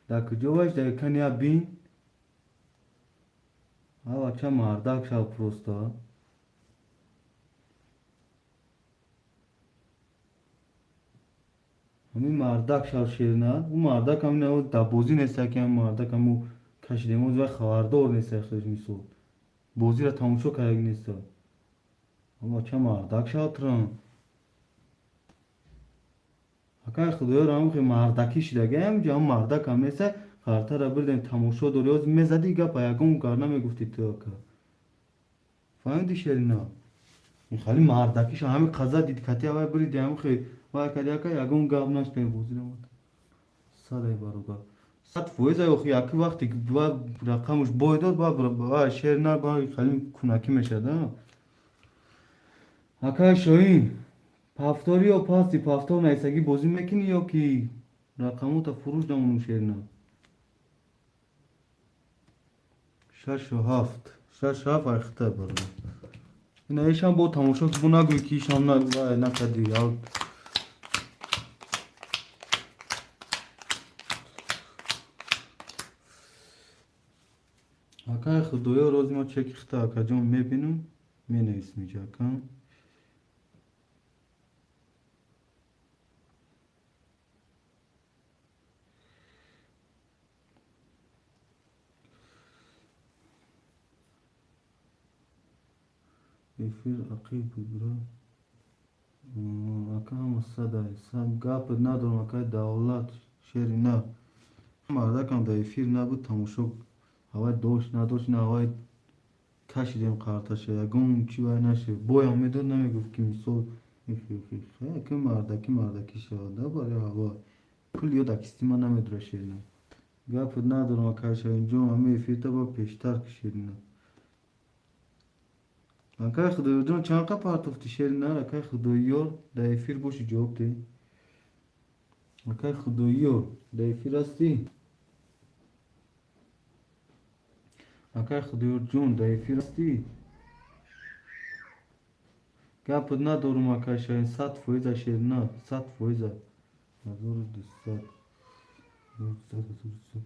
дар куҷо вайш дар кани я бин. А бача мардак шав просто. Ҳамин мардак шав, шерина. Ӯ мардак ҳамин дар бозӣ неста, ки ҳамин мардак ҳаму кашидем, вай хабардор неста худаш мисол. Бозиро тамошо кардаги неста. Бача мардак шав тран. Акай Худоёр, ҳамин хел мардакӣ шидаги, ҳаминҷо ҳам мардак ҳам неста, қартара бирдем тамошо дори, ҳозир мезадӣ гапа ягон гар намегуфтӣ ту, ака. Фаҳмидӣ, шерина? Ин хали мардакӣ шав, ҳамин қаза дид кати авай бириди, ҳамин хел вай кади, ака, ягон гап нашнавӣ бозиро. Садай бародар. 100% охи яки вақте ки ба рақамаш бой дод, ба шер на ба хали кунакӣ мешавад, а? Акай Шоҳин, пафторӣ ё пасти пафтор нависагӣ бозӣ мекунӣ ё ки рақамота фурӯш намонум, шерина? Шашу ҳафт. Шашу ҳафт айхта, бародар. Ина ишам бо тамошо ки бо нагӯй ки ишам вай накардӣ. Акай Худоё, рози ма чеки хита, акаҷон, мебинам, менависем иҷа, ака. Эфир ақиб буд, бро. Ака, ҳама садай. Сад гап надорам, акай Давлат, шери на. Мардакам дар эфир набуд, тамошо ҳавай дошт, надошт, на ҳавай кашидем қарташа, ягон чи вай нашед. Боям медод, намегуфт ки мисол ки мардакӣ мардакӣ шавад, да барои ҳаво. Пул ё дакисти ман намедора, шерина. Гап надорам, акай Шаҳинҷон, ҳамин эфирта ба пештар ки, шерина. Акай Худоёрҷон, чанд қа партофтӣ, шерина? Акай Худоёр, дар эфир боши, ҷавоб деҳ. Акай Худоёр, дар эфир ҳастӣ? Акай Худоёрҷон, дар эфир ҳастӣ? Гапат надорум, акай Шаҳин, 100%-а шернар, 100%-а. 1200. 1200.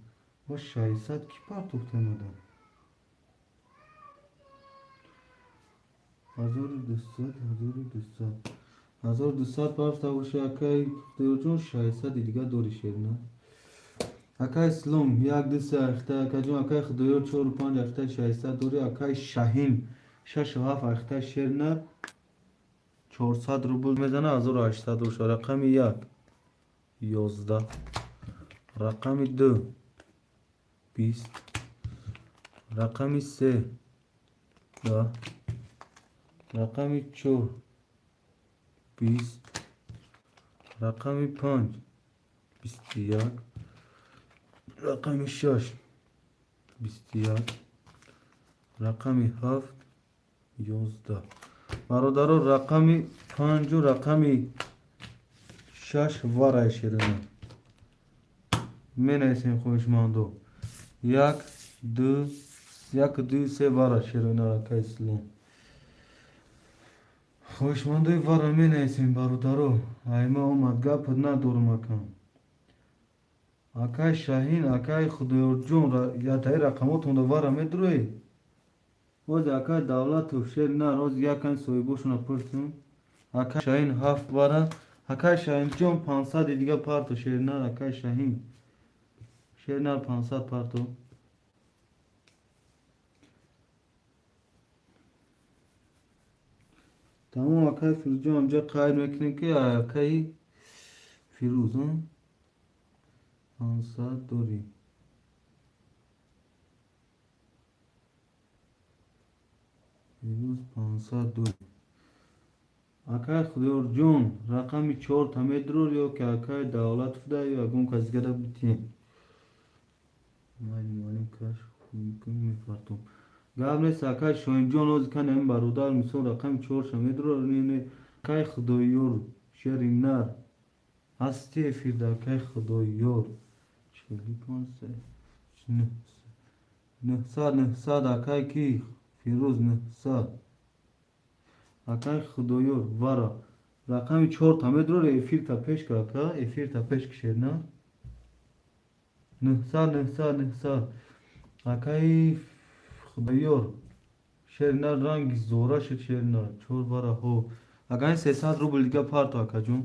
О, 600 ки партохта омадам? 1200, 1200. 1200 партофта боша, акай Худоёрҷон, 600 дига дори шернар. Акай Ислом, 1 2 3 ахта, акаҷон, акай Худоёр 4 5 ахта 600 дори, акай Шаҳин 6 7 ахта шернар 400 рубл мезана, 1800 боша. Рақами 1 11, рақами 2 20, рақами 3 10, рақами 4 20, рақами 5 21, рақами 6 21, рақами 7 11. Бародаро, рақами 5 рақами 6 варай шерина менависем, хоҳишмандо. 1 2 1 2 3 вара шерина, акай Ислом. Хоҳишмандои вара менависем, бародаро. Айма омад, гапат надорум, акам. Акай Шаҳин, акай Худоёрҷон, ятаи рақамотонда вара медуроӣ? Ҳози акай Давлатов шер нар, ҳози якан соҳибошона пурсем. Акай Шаҳин 7 вара, акай Шаҳинҷон 500 дига парто шернар, акай Шаҳин. Шернар 500 парто. Тамом, акай Фирӯзҷон, инҷа қайд мекунем, ки акаи Фирӯз 500 дорӣ. Фирӯз 500 дорӣ. Акай Худоёрҷон, рақами 4 та медурор ё ки акай Давлатов да ё ягон кас дигара битием. Майли, муаллим, каш мепартом. Гап нест, акай Шоҳинҷон, ҳози кани ҳамин бародар мисол рақами 4 ша медурор, не, акай Худоёр, шери нар. Ҳасти эфирда, акай Худоёр. 45 900 900, акай ки Фирӯз 900. Акай Худоёр вара рақами 4 та медурор, эфирта пеш ка, ака, эфирта пеш кишед, на? 900 900 900. Акай Худоёр шернар ранги зора шуд шернар 4 вара ҳо. Акай 300 рубл дига парто, акаҷон.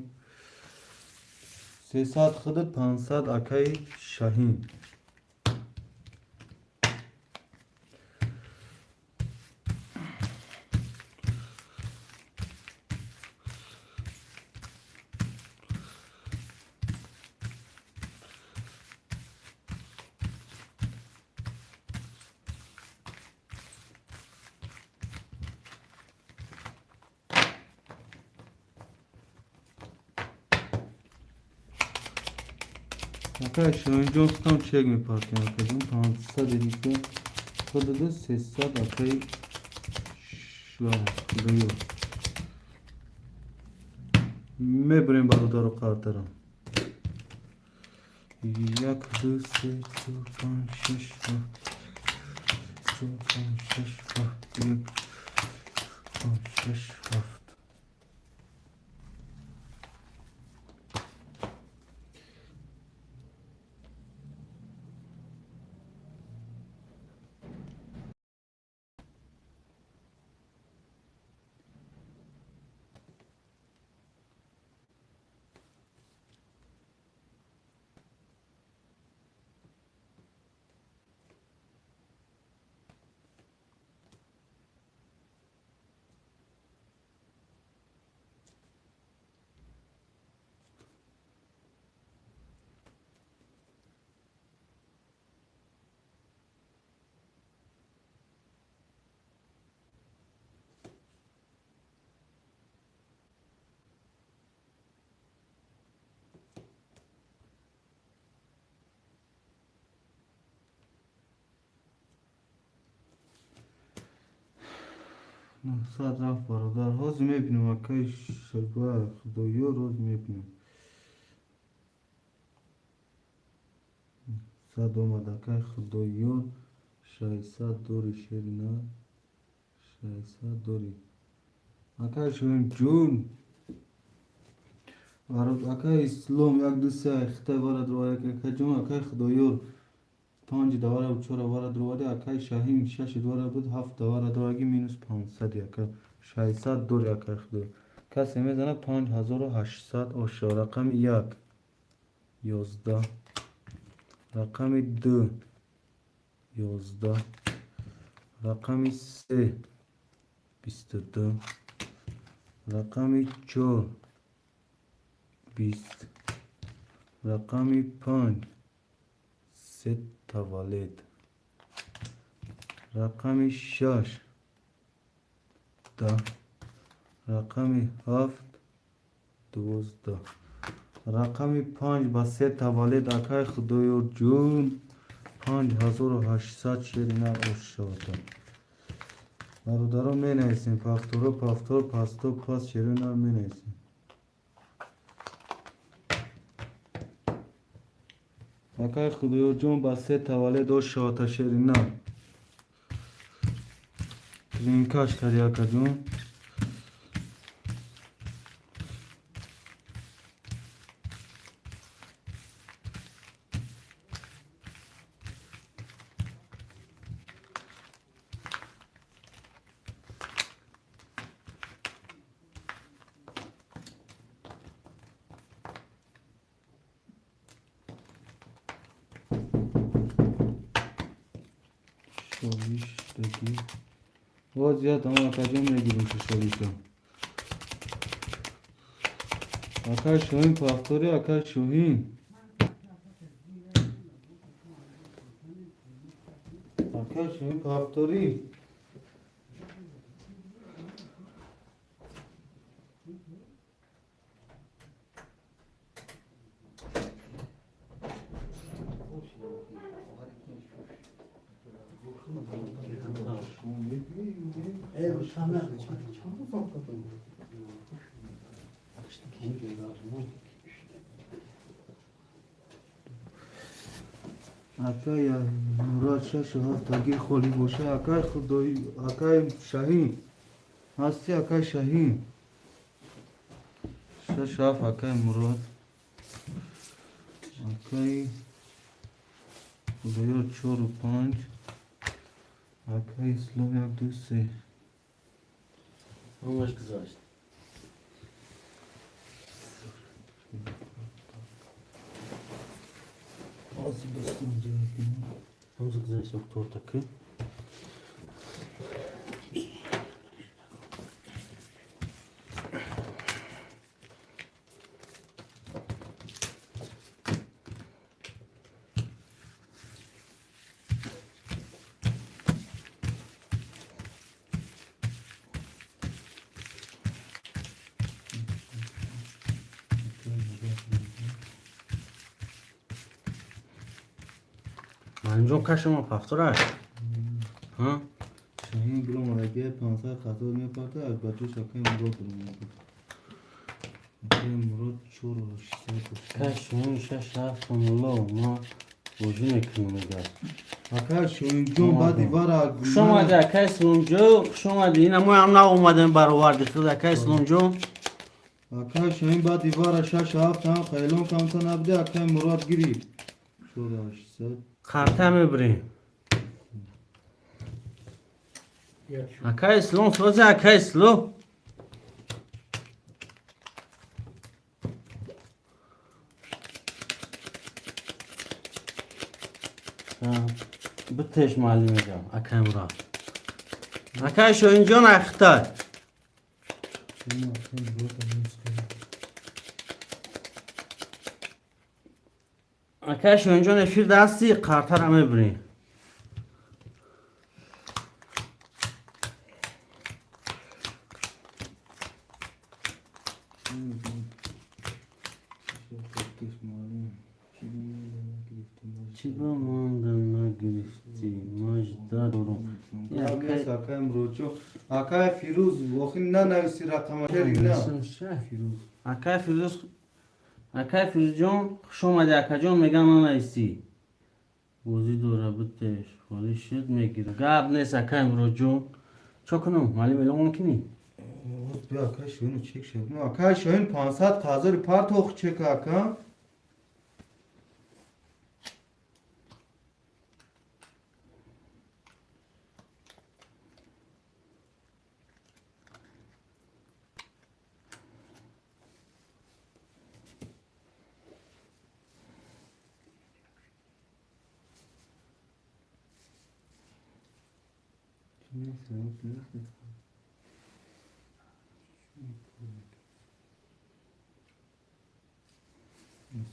300 худат, 500 акай Шаҳин. Акай Шоҳинҷон, худам чек мепартем, акаҷон, 500 дига худада, 300 акай Худоёр. Мебарем, бародару қартара. 1 2 3 4 5 6 7 4 5 6 7 1 5 6 7. 900 рафт, бародар. Ҳозир мебинем, акаи Шаба Худоёр, ҳозир мебинем. Сад омад, акай Худоёр, 600 дори, шери нар, 600 дори. Акай Шоҳинҷон, акай Ислом, як ду се хитай вара дровади, акайҷон, акай Худоёр, панҷ давара буд, чора вара дровади, акай Шаҳин, шаш давара буд, ҳафт давара дроваги, минус 500, ака, 600 дори, акай Худоёр. Касе мезанад 5800 оша, рақами як, 11, рақами ду, 11, рақами се, 22, рақами чор, 20, рақами панҷ, се таваллуд, рақами шаш, 10, рақами ҳафт, 12, рақами панҷ ба се таваллуд, акай Худоёрҷон, 5800, шери нар, ош шавад. Бародарон, менависем повторо, повтор, пасто, пас, шери нар, менависем. Акай Худоёрҷон, ба се таваллуд ош шавад, шери нар. Тринкаш карди, акаҷон. Шовиштаги вазият ама, акаҷон, мегирем шовиша. Акай Шоҳин, повтори, акай Шоҳин. Акай Шоҳин, повтори. Акай Мурод, шашу ҳафтаги холӣ боша, акай Худои, акай Шаҳин ҳасти, акай Шаҳин, шашу ҳафт, акай Мурод, акай Худоёр, чору панҷ, акай Ислом, як ду се. Ҳамаш гузашт. Ози достон ҷавоб. Ҳамаз гузашт тортаки. Маълимҷон, кашама повтора. Ҳа? Шаҳин биромадаги, 500 хато мепарта, аз бачаш акай Мурод биромада. Акай Мурод, чору шашсад. Каш шумо шаш ҳафт мулло ма бозӣ мекунем, мегӯяд. Акай Шоҳинҷон, баъди вара. Хуш омадӣ, акай Исломҷон, хуш омадӣ. Ина мо ҳам наомадем бароварди худ, акай Исломҷон. Акай Шоҳин, баъди вара шашу ҳафт ҳам хайлон камта набуди, акай Мурод гирифт. 4800. Қарта мебирем. Акай Ислом, сози, акай Ислом. Битеш, муаллимаҷон, акай Мурод. Акай Шоҳинҷон, ахтай. Акай Мурод анонс кард. Акай Шоҳинҷон, эфир дасти, қартара мебирем. Чӣ ба монда нагирифтӣ? Мажда дорум. Акай Муродҷон, акай Фирӯз, охир нанависи рақама, шери на. Фирӯз. Акай Фирӯз, акай Фирӯзҷон, хуш омадӣ, акаҷон, мегам нанависӣ. Бозӣ дора, битеш холӣ шуд, мегирам. Гап нест, акай Муроҷон. Чо кунам, маълим, эълон кунӣ? Биё, акай Шоҳину чек шуд. Акай Шоҳин, 500 ҳазори партох чек, ака.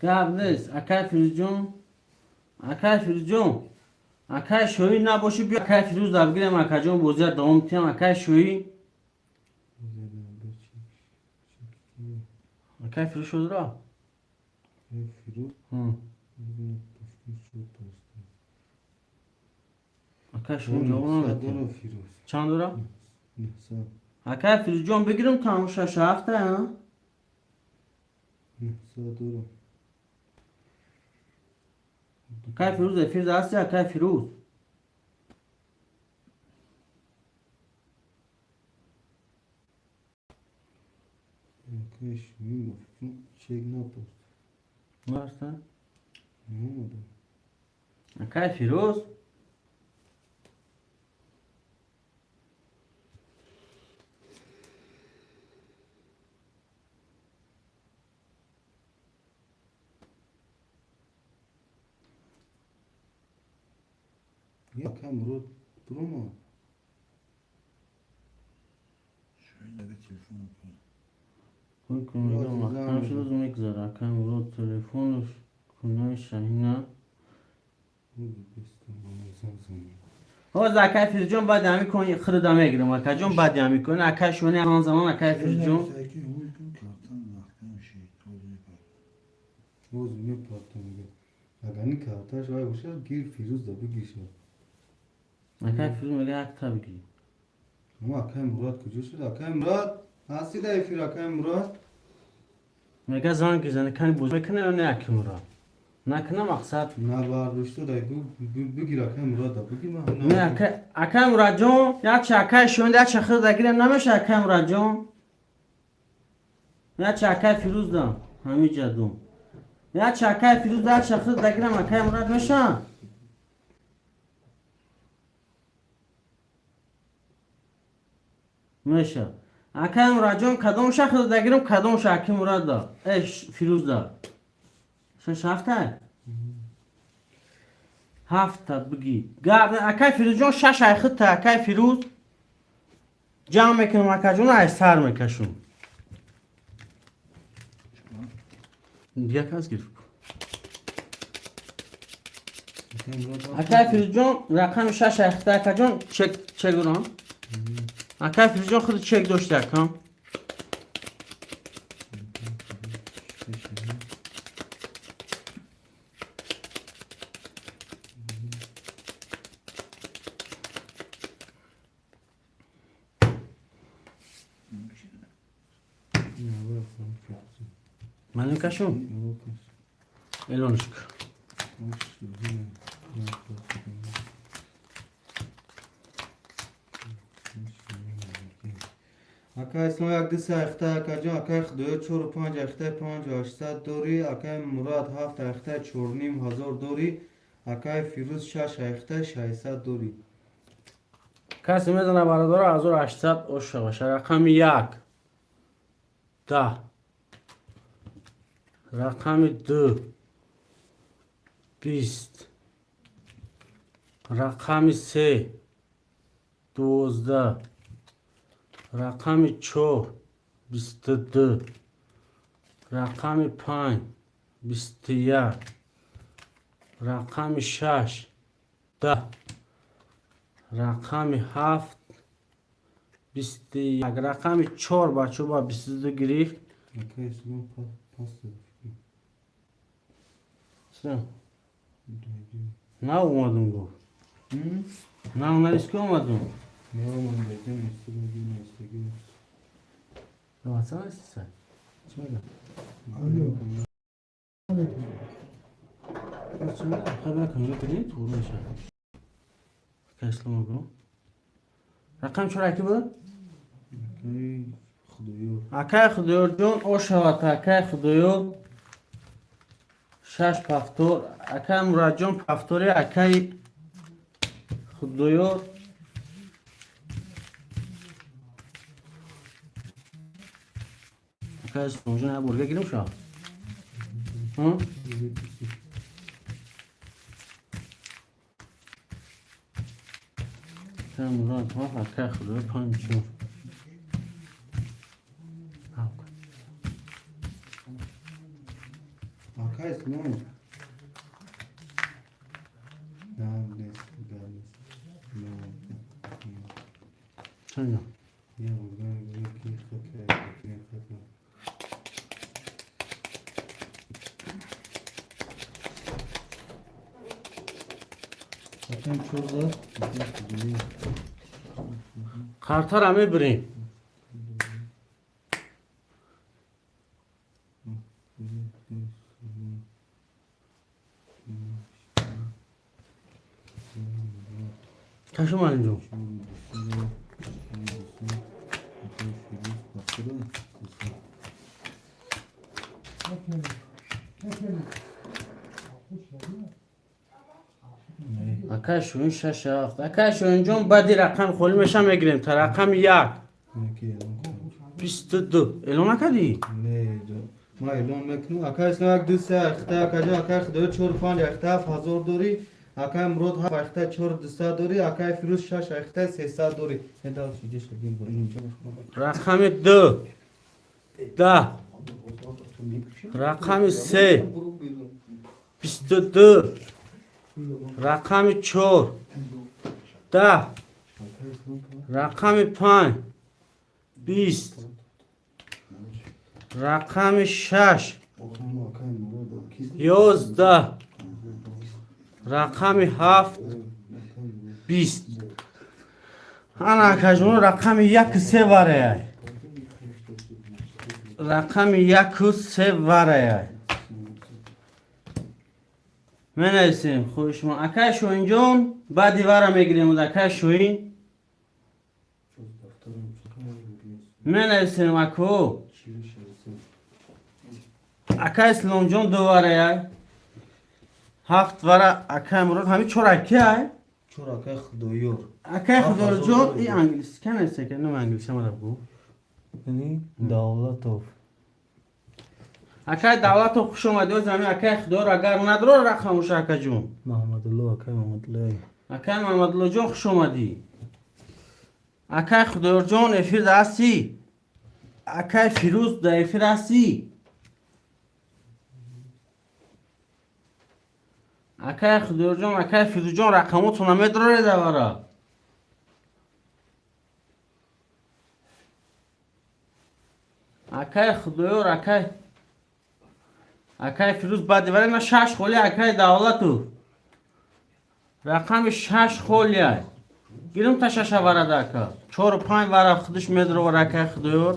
Гап нест, акай Фирӯзҷон, акай Фирӯзҷон, акай Шоҳин набошӣ, биё, акай Фирӯз дар бигирем, акаҷон, бозия давом тиҳам, акай Шоҳин. Акай Фирӯз шудро? Фирӯз. Акай Шоҳин ҷавоб намедиҳад. Фирӯз. Чанд дора, акай Фирӯзҷон? Бигирам тамом, шашу ҳафта. 900 дора. Акай Фирӯз, эфир ҳасти, акай Фирӯз? Акай Шоҳин ба фикрам чек напост. Наста? Наомада. Акай Фирӯз. Акай Мурод биромад. Шоҳин ага телефон кун. Маҳкам шуд, мегзара. Акай Мурод телефонаш кунаи Шаҳина. Ҳозир, акай Фирӯзҷон, баъди ҳамин кон хирда мегирам, акаҷон, баъди ҳамин кон акай Шоҳини он замон, акай Фирӯзҷон. Ки ҳуй кун, картан маҳкам шид. Ҳозир мепартам. Ҳозир мепартам, мега. Агар ин карташ вай бошад, гир, Фирӯз да бигиршад. Акай Фирӯз мега, якта бигир. Ама акай Мурод куҷо шуд? Акай Мурод, ҳасти дар эфир, акай Мурод? Мега, занг бизане, кани боз мекуна ё не, аки Мурод? Накуна, мақсад. Набардошта дай, бигир, акай Мурод да бигир, ман. Не, акай Мурадҷон, якча акай Шоҳин, якча хирда гирем, намеша, акай Мурадҷон? Якча акай Фирӯз дам, ҳамиҷа дум. Якча акай Фирӯз, якча хирда гирам, акай Мурад, меша? Меша. Акай Мурадҷон, кадомша хирда гирам, кадомша аки Мурад да? Э, Фирӯз да. Шаш ҳафта? Ҳафта бигӣ. Гап, акай Фирӯзҷон, шаш айхита, акай Фирӯз. Ҷамъ мекунам, акаҷон, ай сар мекашум. Як аз гирифт. Акай Фирӯзҷон, рақами шаш айхита, акаҷон, чек чек дорам. Акай Фирӯзҷон, худ чек дошти, акам. Ман мекашум? Эълонш кун. Акай Ислом, як ду се айхта, акаҷон, акай Худоё, чору панҷ айхтаи 5800 дорӣ, акай Мурад, ҳафт айхтаи 4500 дорӣ, акай Фирӯз, шаш айхтаи 600 дорӣ. Касе мезана, бародаро, 1800 оша баша. Рақами як 10, рақами ду 20, рақами се 12, рақами чор 22, рақами панҷ 21, рақами шаш 10, рақами ҳафт 21, рақами чор, бачо, ба 22 гирифт. Акай Ислом, пас. Чӣ? На омадум, гуфт. На навис, ки омадум. Наомадам. Ватсап нависиса? Чӣ мегӯяд? Алло. Хабар кунӣ кунӣ туғри меша. Акай Ислом аго. Рақам чор аки буд? Акай Худоёр. Акай Худоёрҷон ошавад, акай Худоёр. Шаш повтор. Акай Мурадҷон повтори, акай Худоёр. Акай Исломҷон як борга гирим ша. Ҳа? Акай Мурад ҳафт, акай Худоёр панҷ чор. Акай Ислом. Гап нест, гап нест. Чанд? Я борга мегирем ки хат хат. Рақам чор зад. Акай Худоёр. Қартара мебирем. Кашо маълимҷон. Акай Шоҳин шаш ҳафт. Акай Шоҳинҷон баъди рақами холӣ меша мегирем. Та рақами як. 22. Эълон накардӣ? Ма эълон мекунам. Акай Ислом як ду се ахта, акаҷон акай Худоёр чор панҷ ахта 7000 дорӣ. Акай Мурод ҳафт ахта чор дусад дорӣ. Акай Фирӯз шаш ахта 300 дорӣ. Рақами ду. 10. Рақами се. 22. Рақами чор. 10. Рақами панҷ. 20. Рақами шаш. 11. Рақами ҳафт. 20. Ана акаҷон рақами яку се вараяй. Рақами яку се вараяй. Менависем хоҳишмон. Акай Шоҳинҷон баъди вара мегирем акай Шоҳин. Менависем ако. Акай Исломҷон ду вараяй. Ҳафт вара акай Мурод ҳами чор акай? Чор акай Худоёр. Акай Худоёрҷон и англис кан нависа ка номи англиси мара бигӯ. Давлатов. Акай Давлатов хуш омадӣ. Оз ҳами акай Худоёр агар надро рақамуша акаҷон. Маҳмадулло акай Маҳмадулло. Акай Маҳмадуллоҷон хуш омадӣ. Акай Худоёрҷон эфир да ҳастӣ? Акай Фирӯз да эфир ҳастӣ? Акай Худоёрҷон, акай Фирӯзҷон рақамотона медоред авара? Акай Худоёр, акай Фирӯз баъди вара на шаш холи акай Давлатов. Рақами шаш холиай. Гирим та шаша варада ака. Чору панҷ вара худиш медровар акай Худоёр.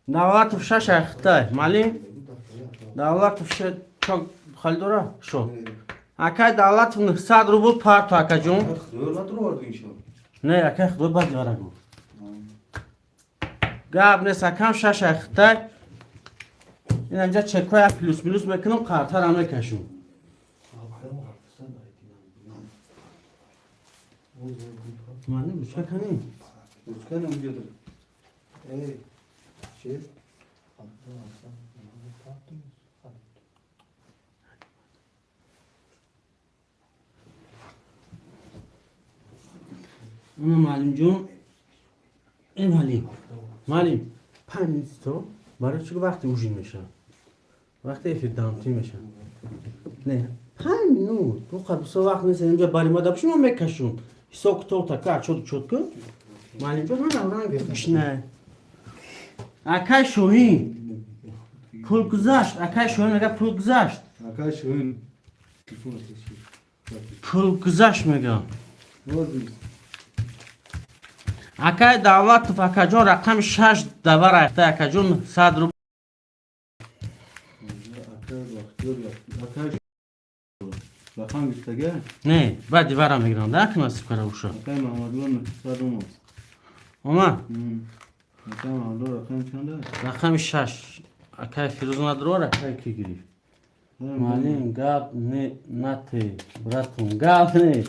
Давлатов шаш ахтай. Малим? Давлатов чок холи дора? Шо. Акай Давлатов 900 рубл парто акаҷон. Худоёр надровард иншо. Не, акай Худоёр баъди вара гуфт. Гап нест акам шаш ахтай. Ин инҷа чекҳоя плюс минус мекунам, қартара мекашум. Маълим, ручка канӣ? Ручка намуҷа дор. Эй, шеф. Ана маълимҷон. Э маълим. Маълим, 5 минут то барои чӣ вақти ужин мешавад? Вақти эфир дамтӣ мешавад. Не, 5 минут. Бу қад бисёр вақт нест, инҷа баримада боши ман мекашум. Ҳисоб китоб така чот чот ку. Маълимҷон ҳама ранг гушна. Акай Шоҳин. Пул гузашт. Акай Шоҳин мега пул гузашт. Акай Шоҳин. Телефон Пул гузашт мега. Акай Давлатов акаҷон рақами шаш давар айхта акаҷон 100 рубл. Акай рақам гирифтага? Не, баъди вара мегирам, да, ки насиб кара уша. Акай Маҳмадулло 900 омад. Омад? Акай Маҳмадулло рақами чанда? Рақами 6. Акай Фирӯз надорор, акай ки гирифт? Маълим, гап не, нате, братун, гап не.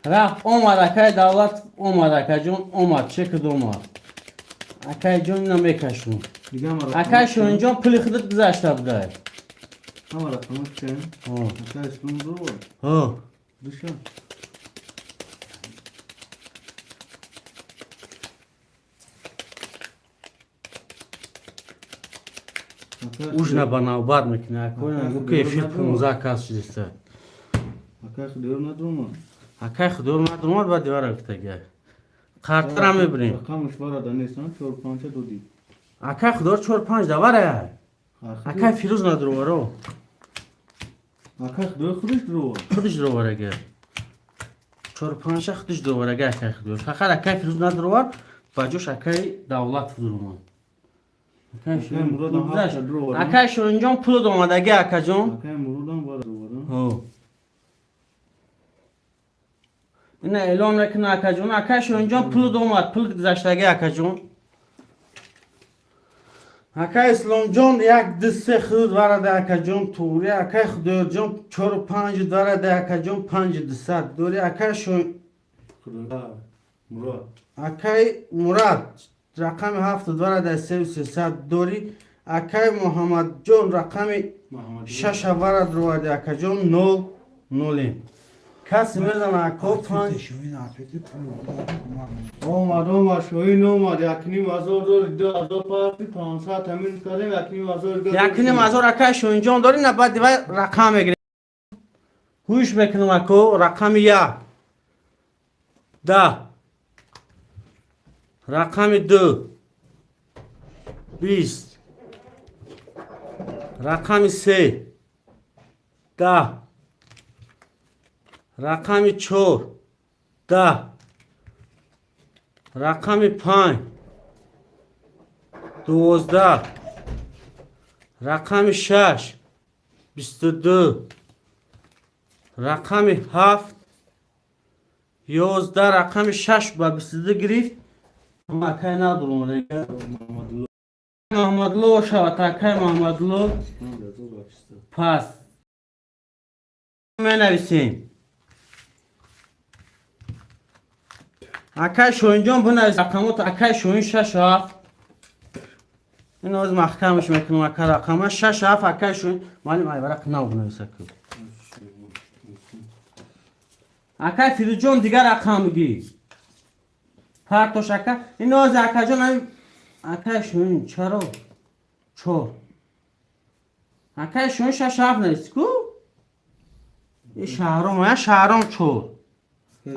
Рафт, омад, акай Давлат омад, акайҷон омад, чекд омад. Акайҷон, ина мекашум. Дига ҳама рақам- Акай Шоҳинҷон, пули худат гузашта будай. Ҳама рақамҳо чанд? Акай Ислом дорад? Ҳо. Душа. Ужина ба навбат мекунӣ, акои ки эфир 15 кас шудиста. Акай Худоёр надромад. Акай Худоёр надромад, баъди вара гуфтага. Қартара мебирем. Рақамаш варада нестан, чор панҷа додӣ. Акай Худоёр чор панҷ давара. Акай Фирӯз надроваро. Акай Худоёр худаш дровад. Худаш дроварага. Чор панҷа худаш дроварага акай Худоёр. Фақат акай Фирӯз надровар, ба ҷош акай Давлат дромад. Акай Акай Муродам ҳафта дровар. Акай Шоҳинҷон, пулот омадаги, акаҷон. Акай Муродам вара дровад. Ҳо. Ина эълон мекунад, акаҷон. Акай Шоҳинҷон, пулот омад, пулот гузаштаги, акаҷон. Акай Исломҷон, як ду се худ варада, акаҷон, туғри. Акай Худоёрҷон, чору панҷ варада, акаҷон, панҷ дусад дори. Акай Шо Мурод. Акай Мурад рақами ҳафт варада, севу сесад дори. Акай Муҳаммадҷон рақами шаша варад роварди, акаҷон, нол нолем. Касе мезана, ако, панҷ. Шоҳин ответи пул. Омад, омад, Шоҳин омад, 1500 дори, 2000 пафти, 500 тамин кардем, 1500. 1500, акай Шоҳинҷон, дори. На, баъди вай рақам мегирем. Гӯш мекунам, ако, рақами як, 10, рақами ду, 20, рақами се, 10, рақами чор, 10, рақами панҷ, 12, рақами шаш, 22, рақами ҳафт, 11. Рақами шаш ба 22 гирифт. Акай надорум, Маҳмадло шавад, акай Маҳмадло. Пас менависем, акай Шоҳинҷон, бинавис рақамот. Акай Шоҳин, шаш, ҳафт. Ин оз маҳкамаш мекунам, ака, рақама шаш, ҳафт. Акай Шоҳин, маълим, ай варақ нав бинавис, ака. Акай Фирӯзҷон, дигар рақам бигӣ, партош, ака. Ин оз, акаҷон, акай Шоҳин чаро чор? Акай Шоҳин шаш, ҳафт нависӣ ку. И Шаҳром, я Шаҳром чор,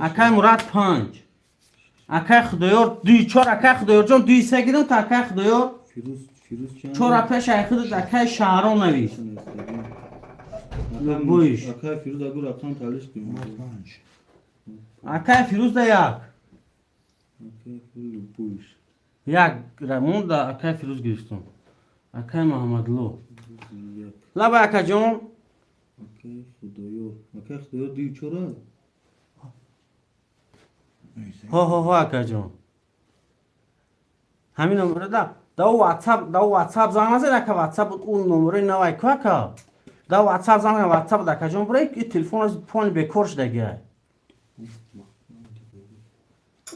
акай Мурад панҷ, акай Худоёр дуи чор. Акай Худоёрҷон, дуи се гирам то акай Худоёр. Фирӯз, Фирӯз чанд? Чора пеш ай худат акай Шаҳром навис. Боиш. Акай Фирӯз, агу рақам талиш кун. Панҷ. Акай Фирӯз да як. Акай Фирӯз боиш. Як рамон да акай Фирӯз гирифтум. Акай Маҳамадло. Як. Лаба, акаҷон. Акай Худоёр. Акай Худоёр дуи чора? Ҳо, ҳо, ҳо, акаҷон, ҳамин номера да ватсап, да ватсап занг назед, ака. Ватсап ӯ номерои навай ку, ака. Да ватсап занг, ватсап да, акаҷон, бура. И телефон пони бекор шудагиай.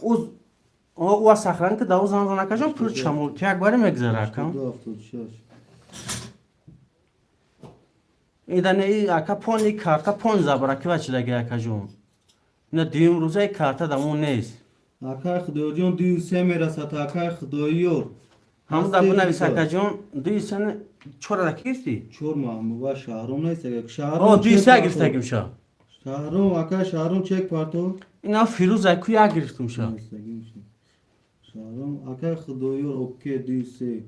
Ӯ сахран ки да ӯ занг зан, акаҷон, пул чамол як бари мегзара, ака. 76. Идане и ака, пони карта пон забраки вачидаги, акаҷон. Ина дуюм рӯзаи карта дамон нест. Акай Худоёрҷон, дуи се мерасад, акай Худоёр. Ҳамун да бинавис, акаҷон, дуи сена чора да гирифтӣ? Чор маҳмуба Шаҳром нест, агар О, Шаҳром. дуи Чек се парто. гирифтагимша. Шаҳром, акай Шаҳром, чек парто. Ина Фирӯз аку як гирифтумша. Шаҳром, акай Худоёр, окей, дуи се.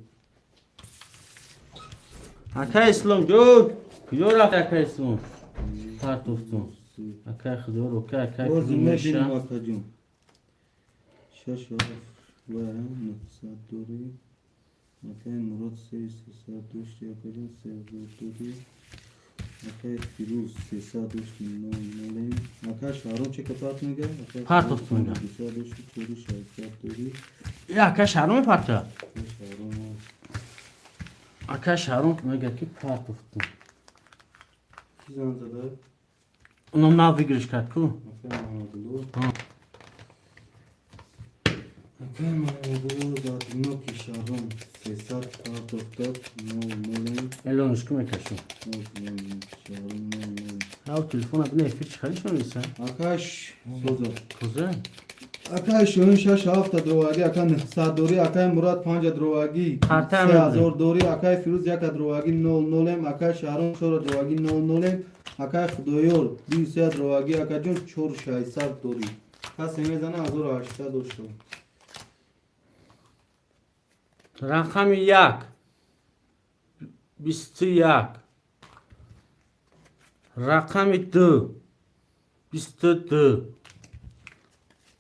Акай Ислом ҷон, куҷо рафт, акай Ислом? Партофтум. Акай Худоёр, окей, акай Боз Фирӯз мебинем, меша. Акаҷон. Шаш, ҳафт ва 900 дорӣ. Акай Мурод се, 300 дошти, акаҷон, 3000 дорӣ. Акай Фирӯз сесад дошти нол нолем. Акай Шаҳром чека парт мега? Партофт мега. Дусад дошти чору шашсад дорӣ. Э, акай Шаҳром мепарта. Акай Шаҳром. Акай Шаҳром мега, ки партофтум. Ки зан зада? Унам нав выигрыш кард ку. Акай Маҳмадулло. Акай Маҳмадулло дар ноки Шаҳром сесад партофта нол нолем. Элониш ку мекашум. Нол нолем. Шаҳром нол нолем. Ав телефона бина, эфир чӣ хеле шуниса? Акай соза. Тоза? Акай Шоҳин шаш ҳафта дровагӣ, акай нҳсад дорӣ, акай Мурад панҷа дровагӣ, Қарта се мебре. ҳазор дорӣ, акай Фирӯз яка дровагӣ нол нолем, акай Шаҳром чора дровагӣ нол нолем, акай Худоёр дую сея дровагӣ, акаҷон чору шашсад дорӣ. Касе мезана 1800 дошто. Рақами як 21, рақами ду 22,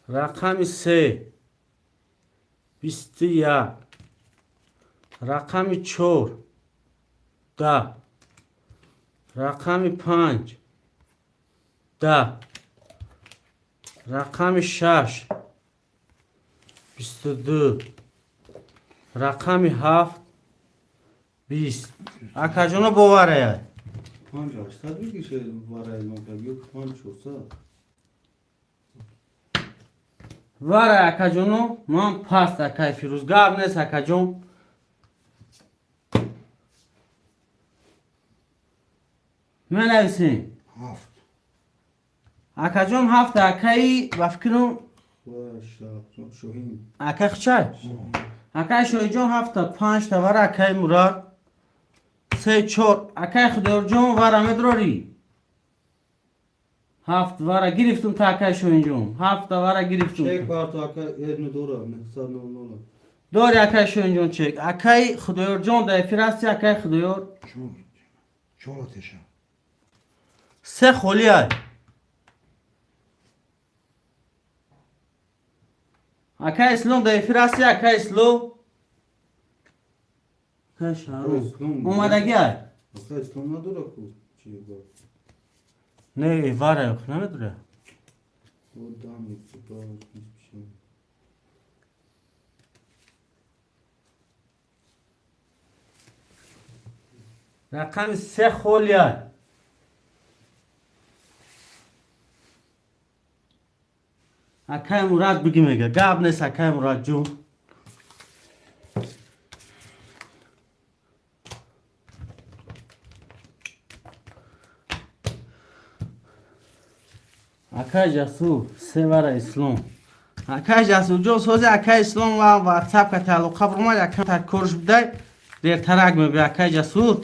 рақами се 21, рақами чор 10, рақами панҷ 10, рақами шаш 22, рақами ҳафт 20. Акаҷоно, боварая. Панҷ ҳаштсад бигише вара эълон кард ё панҷ чорсад. Вара, акаҷоно, ман паст, акай Фирӯз, гап нест, акаҷон. Менависем. Ҳафт. Акаҷон, ҳафта, акаи, ба фикрам. Ва Шаҳром Шоҳин. Акай хчай, акай Шоҳиҷон ҳафта, панҷта вара, акаи Мурад се, чор, акаи Худоёрҷон вара медрорӣ, ҳафт вара гирифтум та, акаи Шоҳинҷон ҳафта вара гирифтум. Чек парто, акай эрну дора нҳсад нол нола. Дори, акаи Шоҳинҷон, чек. Акаи Худоёрҷон дар эфир ҳасти, акаи Худоёр? Чор. Чор теша. Се холиай. Акаи Ислом дар эфир ҳасти, акаи Ислом? Акаи Шаҳром омадагиай. Акай Ислом надора ку чи ба? Не, вара намедора. О, дам ба бишам. Рақами се холиай. Акаи Мурад биги, мега, гап нест, акаи Мурадҷон. Акаи Ҷасур се вара, Ислом. Акаи Ҷасурҷон, сози. Акаи Ислом ва ватсап ка тааллуқа бурмад, ака корш бидай, дертарак меби, акаи Ҷасур.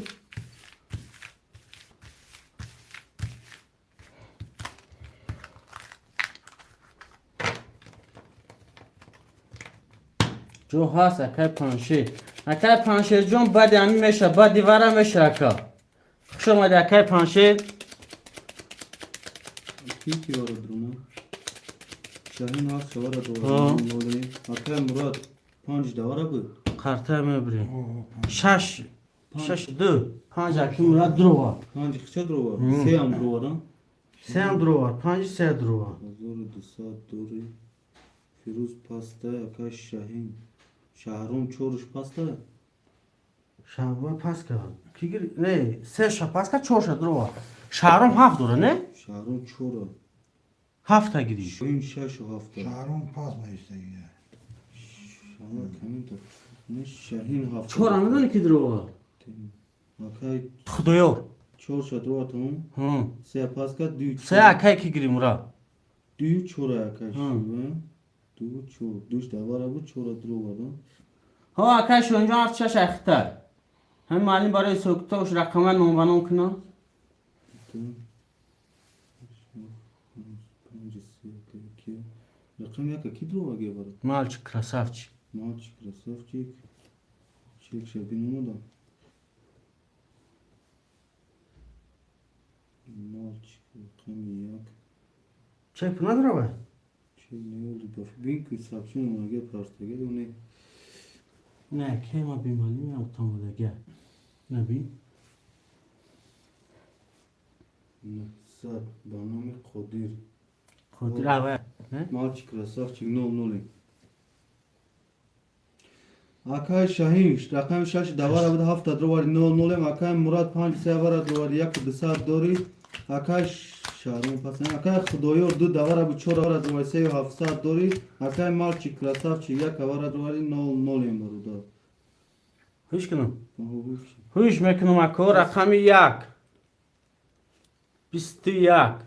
Ҷо ҳаст, акаи Паншер. Акаи Паншерҷон, баъди ҳамин меша, баъди вара меша, ака. Хуш омади, акаи Паншер. Ки ки вара друма? Шаҳин ҳафт шавара Ҳо. дора нолем. Акай Мурад панҷ давара буд. Қарта мебирем. О, панҷ. Шаш, шаш, ду, панҷ, аки Мурад дурова. Панҷ хича дрова? Сеам дровара. Сеам дурова, панҷи се дурова. 1200 дори. Фирӯз паста, акай Шаҳин. Шаҳром чоруш паста? Шаҳба пас кард. Ки гир не, се ша пас кард, чор ша дурова. Шаҳром ҳафт дора, не? Шаҳром чора. Ҳафта гириш. Шоҳин шашу ҳафта. Шаҳром пас меистагия. Шаҳром каминта. Не, Шаҳин ҳафта. Чора медони ки дурова? Акай Худоёр. чор ша дрова тамом. Се пас кард, ду Се акай ки гири, Мурад? Ду чора, акай. Ҳм. Ду чор. Душ давара буд, чора дрова да. Ҳо, акай Шоҳинҷон, ҳафт шаш айхитар. Ҳамин маълим барои ҳисобкитобш рақамай номбаном кунам. Ду панҷ се, акай ки. Рақам яка ки дрова гевара? Мальчик красавчик. Мальчик красавчик. Чек шабин омада. Мальчик рақами як. Чек надорава? Чек неёли ба бин ки сообщение омаге партага уне. Не, кема бималим, я утамадага. Наби. 900 ба номи Қодир. Қодир ава, не? Мальчик красавчик, 0-0. Акай Шаҳин рақами шаш давара буда, ҳафта дровари, 0-0. Акай Мурад панҷ се авара дровари, яку дусад дорӣ. Акай Шаҳром пасан, акай Худоёр ду давара бу, чор авара дровари, сею ҳафтсад дорӣ. Акай Мальчик красавчик як авара дровари, 0-0 бародар. Ҳуш кунам. Ҳуш мекунам, ако. Рақами як, 21,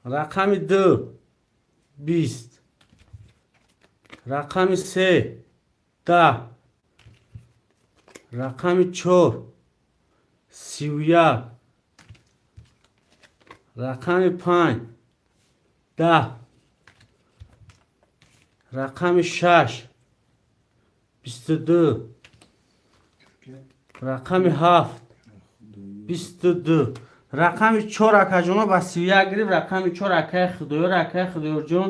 рақами ду, 20, рақами се, 10, рақами чор, 31, рақами панҷ, 10, рақами шаш, 22, рақами ҳафт, 22. Рақами чор, акаҷоно, ба 31 гирифт. Рақами чор, акаи Худоёр, акаи Худоёрҷон,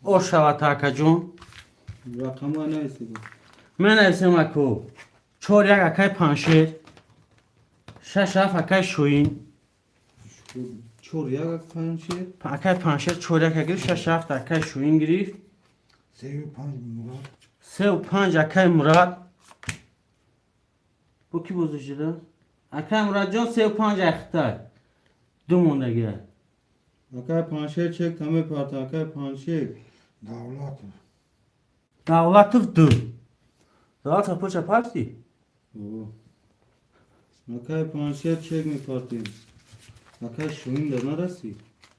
ош шавад, акаҷон. Рақамҳо нависед. Менависем, аку. Чор як, акаи Паншер, шаш ҳафт, акаи Шоин. Чор як, Паншер. Акаи Паншер чор яка гирифт, шаш ҳафт, акаи Шоин гирифт. Сею панҷ, Мурад. Сеу панҷ, акаи Мурад. Бо кӣ бозӣ шуда, акаи Мурадҷон? Сеу панҷ, ахтай ду мондагия. Акай Паншер, чек таме парта, акай Паншер. Давлатов. Давлатов ду, Давлатов пулша партӣ. О. Акай Паншер, чек мепартем. Акай Шоин дар нарасӣ,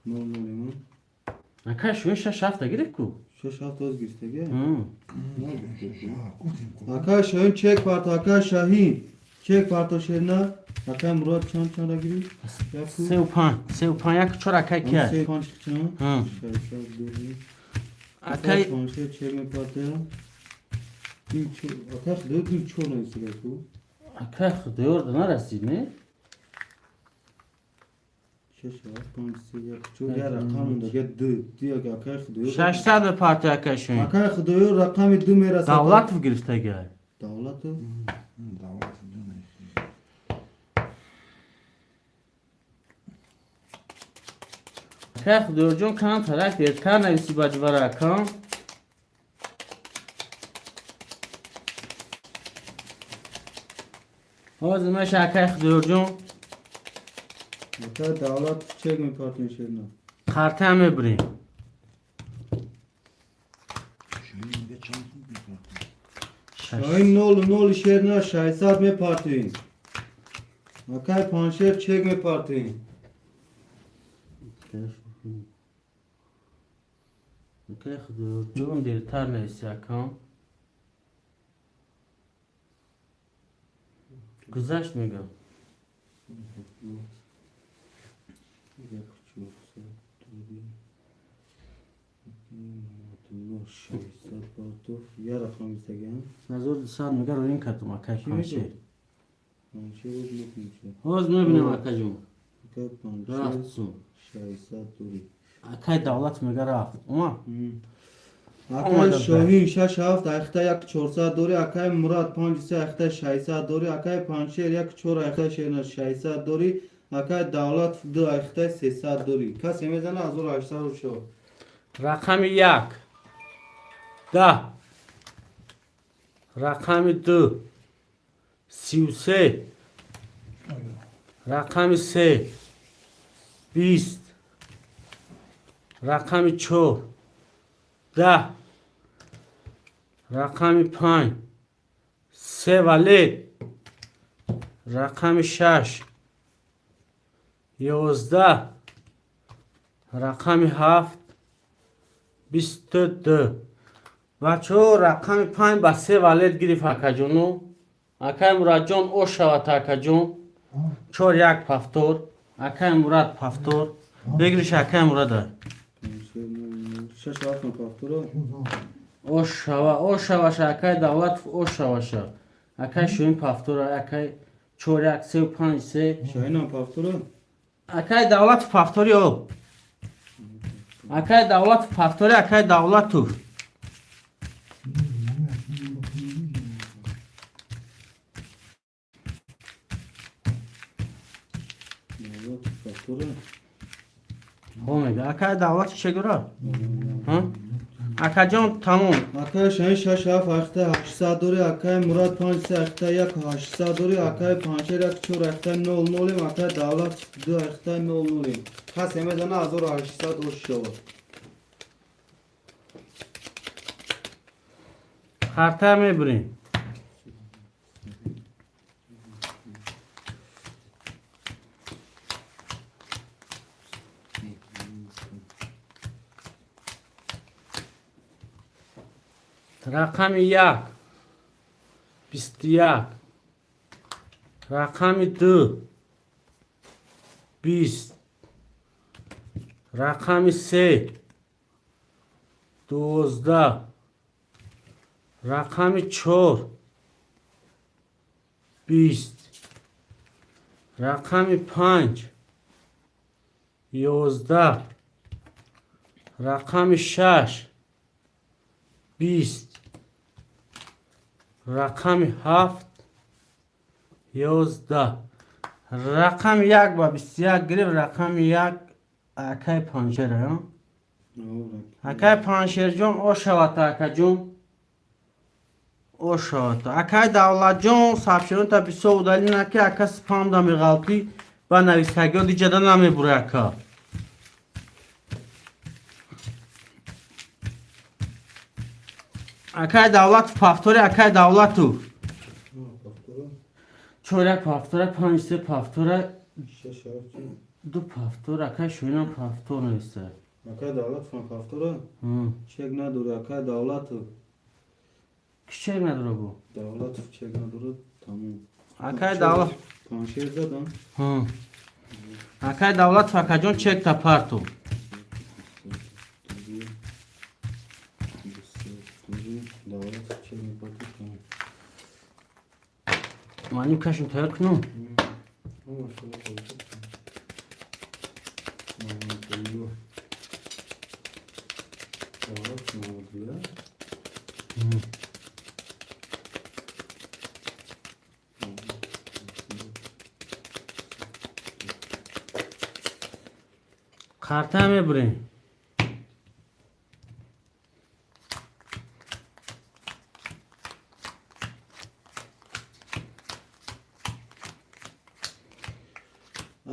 0-0 ма. Акаи Шоин шаш ҳафта гирифт ку. Шаш ҳафт оз гирифтага. Гуфтем ку. Акай Шоҳин, чек парто. Акай Шаҳин, чек парто, шерна. Акай Мурод чанд чанда гирифт? Яку? Сеу панҷ, сеу панҷ, як чор, акаи кия? Се панҷ чанд? Шашсад дорӣ. Акаи Акай Паншер, чек мепарте. Ду чор, акай Худоёр ду чор нависида ку. Акаи Худоёр нарасид, не? Шаш ҳафт панҷ се як чор, як рақам мондага, ду ду як, акай Худоёр. 600 мепарти, акаи Шоин. Акай Худоёр рақами ду мерасад. Давлатов гирифтага. Давлатов. Давлатов ду нависед. Акаи Худоёрҷон, кам тарак дертар нависи ба ҷувара, акам. Ҳозир меша, акаи Худоёрҷон. Акай Давлатов, чек мепартем, шерна. Қартаам мебурем. Шоин мега чанд сум мепартем? Шоҳин 0-0, шерна, 600 мепартем. Акай Паншер, чек мепартем. Акаи Худоёрҷон, дертар нависи, акам. Гузашт, мегам. Як чорсад дорӣ. 600 партов, як рақам истаган. 1200 мега, роин кардум, акаи Чӣ Паншер. мегӯ? Паншер оз мекунем. Ҳозир мебинем, акаҷон. Акай Паншер. Рафт сум. 600 дорӣ. Акаи Давлат мега, рафт, омад. Акай Омада. Шоҳин шаш ҳафт, айхта як чорсад дорӣ. Акай Мурад панҷ се, айхта 600 дорӣ. Акай Паншер як чор, айхта шерна, 600 дорӣ. Акай Давлат ду, айхта 300 дорӣ. Касе мезана, 1804. Рақами як, 10, рақами ду, 33, рақами се, 20, рақами чор, 10, рақами панҷ, се валет, рақами шаш, 11, рақами ҳафт, 22. Бачаҳо, рақами панҷ ба се валет гирифт, акаҷону. Акаи Мурадҷон, ош шавад, акаҷон. Чор як, пафтор, акаи Мурад, пафтор бигириш, акаи Мурада. Шаш ҳафтам пафтора. Ош шава, ош шаваша, акаи Давлатов, ош шаваша. Акаи Шоин пафтора, акаи чор як, сеу панҷ, се. Шоҳинам пафтора. Акаи Давлатов пафтори об, акаи Давлатов пафтори, акаи Давлатов. Дора? Ҳо мега. Акай Давлат чӣ гура? Акаҷон, тамом. Акай Шаҳин шаш ҳафт ҳашта ҳаштсад дори, акай Мурад панҷ се ҳашта як ҳаштсад дори, акай Панҷшер як чор ҳашта нол нолем, акай Давлат ду ҳашта нол нолем. Касе мезана 1800 ош шавад. Харта мебурем. Рақами як 21, рақами ду 20, рақами се 12, рақами чор 20, рақами панҷ 11, рақами шаш 20, рақами ҳафт 11. Рақами як ба 21 гирифт, рақами як акай Панҷшера. Акай Панҷшерҷон, ошавата, акаҷон, ошавата. Акай Давлатҷон, сообщениёта бисёр удалить наки, ака, спамда меғалтӣ ва нависагиҳо диҷада намебури, ака. Акай Давлатов, повтори, акай Давлатов. Чор як повтора, панҷ се повтора, ду повтор, акай Шоинам повтор нависта. Акай Давлатов повтора? Чек надори, акай Давлатов. Ки чек надора бу? Давлатов чек надорад, тамом. Акай Давлат. Панҷшер задам. Акай Давлатов, акаҷон, чекта парту. Давлатов чек мепарту, тамом. Маълим, кашм тайёр кунам. Мамадулло. Давлат Мамадулло. Қарта мебурем.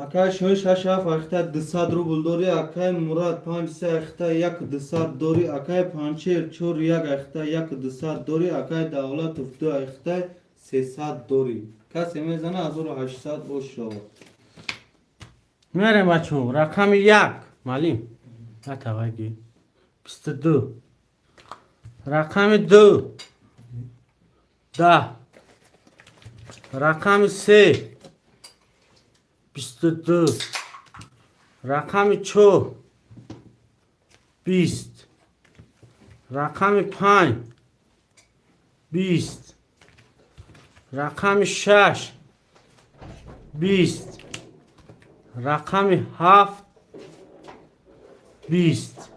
Акай Шоҳи шаш ҳафт ҳашта дусад рубл дори, акай Мурад панҷ се ҳашта як дусад дори, акай Панҷшер чор як ҳашта як дусад дори, акай Давлатов ду ҳашта сесад дори. Касе мезана 1800 ош шавад. Мерем, бачаҳо, рақами як, маълим, натаваги, 22, рақами ду 10, рақами се 22, рақами чор 20, рақами панҷ 20, рақами шаш 20, рақами ҳафт 20.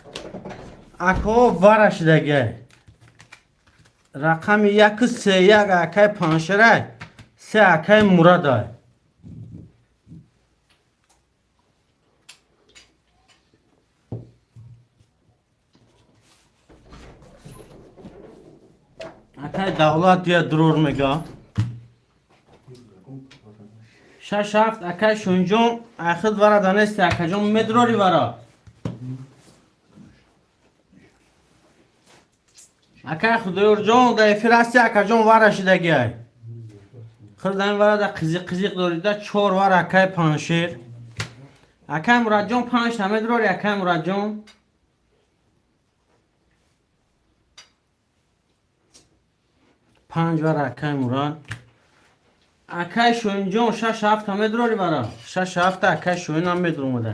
Акаҳо, вара шидагай. Рақами яку се як акай Паншерай, се акай Мурадай. Акай Давлат дия дурур мега. Шаш ҳафт, акай Шунҷон, ахид вара данести, акаҷон, медрори вара. Акай Худоёрҷон, дар эфир ҳасти, акаҷон, вара шидагиай. Хирдан вара да қизиқ қизиқ дорида, чор вара акай Паншер. Акай Мурадҷон, панҷ та медрори, акай Мурадҷон. Панҷ вара акай Мурад. Акай Шоинҷон, шаш ҳафта медрори вара. Шаш ҳафта акай Шоинам медромада.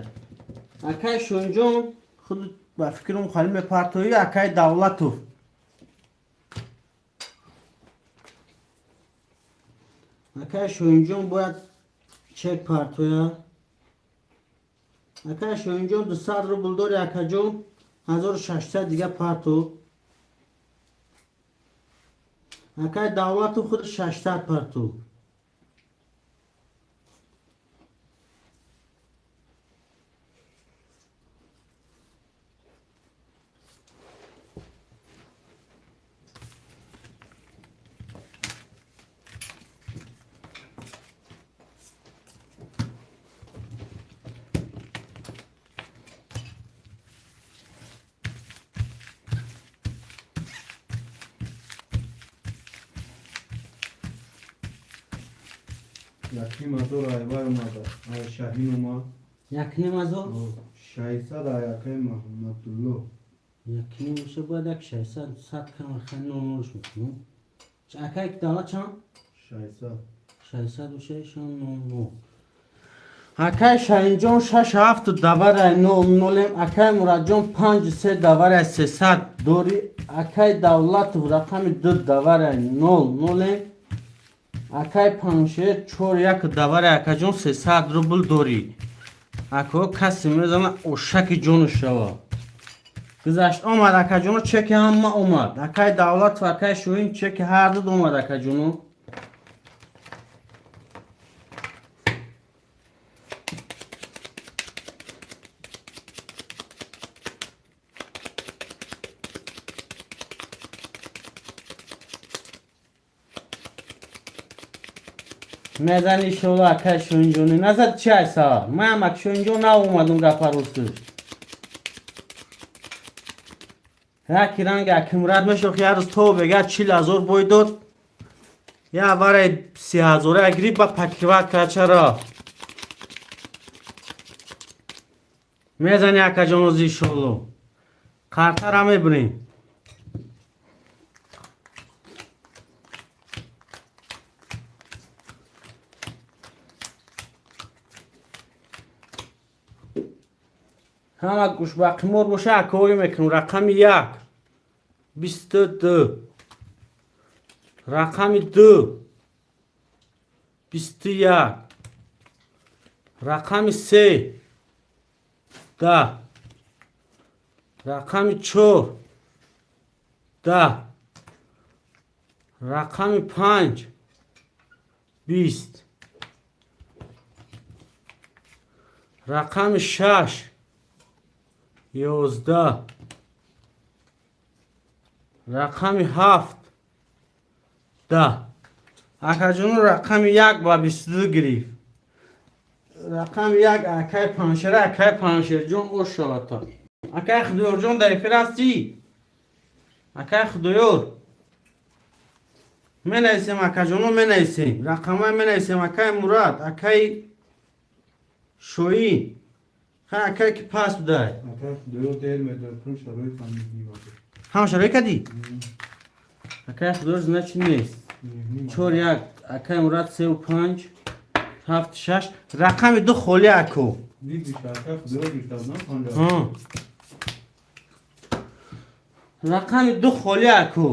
Акай Шоинҷон, худ ба фикрам хали мепартоӣ, акай Давлатов. Акай Шоинҷон бояд чек партоя. Акай Шоинҷон, 200 рубл дори, акаҷон, 1600 дига парту. Акай Давлатов худ 600 парту. 1,5 ҳазор айвай омада. Ай Шаҳин омад. 1,5 ҳазор? 600 ай акаи Маҳмадулло. 1,5 боша, бояд як 600 сад кам хай нол нолш мекунем. Акай давлат чанд? 600. 600 боша, шон нол нол. Акай Шаҳинҷон шаш ҳафту даварай нол нолем. Акай Мурадҷон панҷ се даварай 300 дорӣ. Акай Давлатов рақами ду даварай нол нолем. Акай Паншер чор як даварай, акаҷон, 300 рубл дорӣ. Ако касе мезана, ошаки ҷону шава. Гузашт омад, акаҷоно, чеки ҳама омад. Акай Давлатов, акай Шоҳин, чеки ҳар дуд омад, акаҷоно. Мезани иншолло, акай Шоҳинҷони. Назад чи айса? Маям ак Шоҳинҷон наомадум гапа ростуш. Яки ранги Акимурад мешох, як рӯз то бега 40 ҳазор бой дод. Я варай 30 ҳазора гирифт ба покрывать кард чаро? Мезани, акаҷон, ози иншолло. Қартара мебирем. Ҳама гӯшбақимор боша, акоӣ мекунем. Рақами як 22, рақами ду 21, рақами се 10, рақами чор 10, рақами панҷ 20, рақами шаш 11, рақами ҳафт 10. Акаҷону, рақами як ба 22 гирифт. Рақами як акай Паншера, акай Паншерҷон, ош шавад. Акай Худоёрҷон, дар эфир ҳастӣ? Акай Худоёр, менависем, акаҷоно, менависем рақамҳои, менависем. Акай Мурад, акай Шоин, хай, акай ки пас будай. Акаи Худоёр дер медод, кун шароит ҳам ниҳимада. Ҳама шароит кардӣ? Акай Худоёр, значит, нест. Чор як акай Мурад, сеу панҷ, ҳафт, шаш, рақами ду холи, аку. Видиш, акаи Худоёр гирифта на панҷ. Рақами ду холи, аку.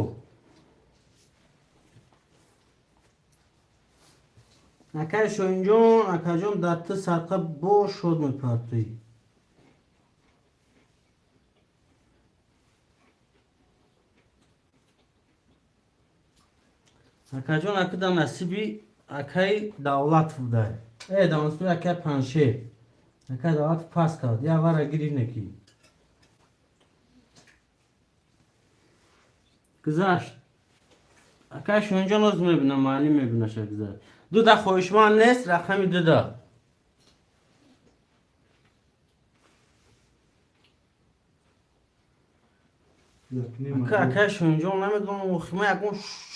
Акай Шоҳинҷон, акаҷон, дар ту садқа бо шод мепартоӣ. Акаҷон, аку дар насиби акаи Давлатов будай. Дар насиби акаи Паншер. Акаи Давлатов пас кард, як вара гирифт неки. Гузашт. Акаи Шоҳинҷон, оз мебинам, маълим мебинаша. Гузашт. Дуда хоҳишманд нест, рақами дуда. Ака, акаи Шоҳинҷон, намедонам, охи ма ягон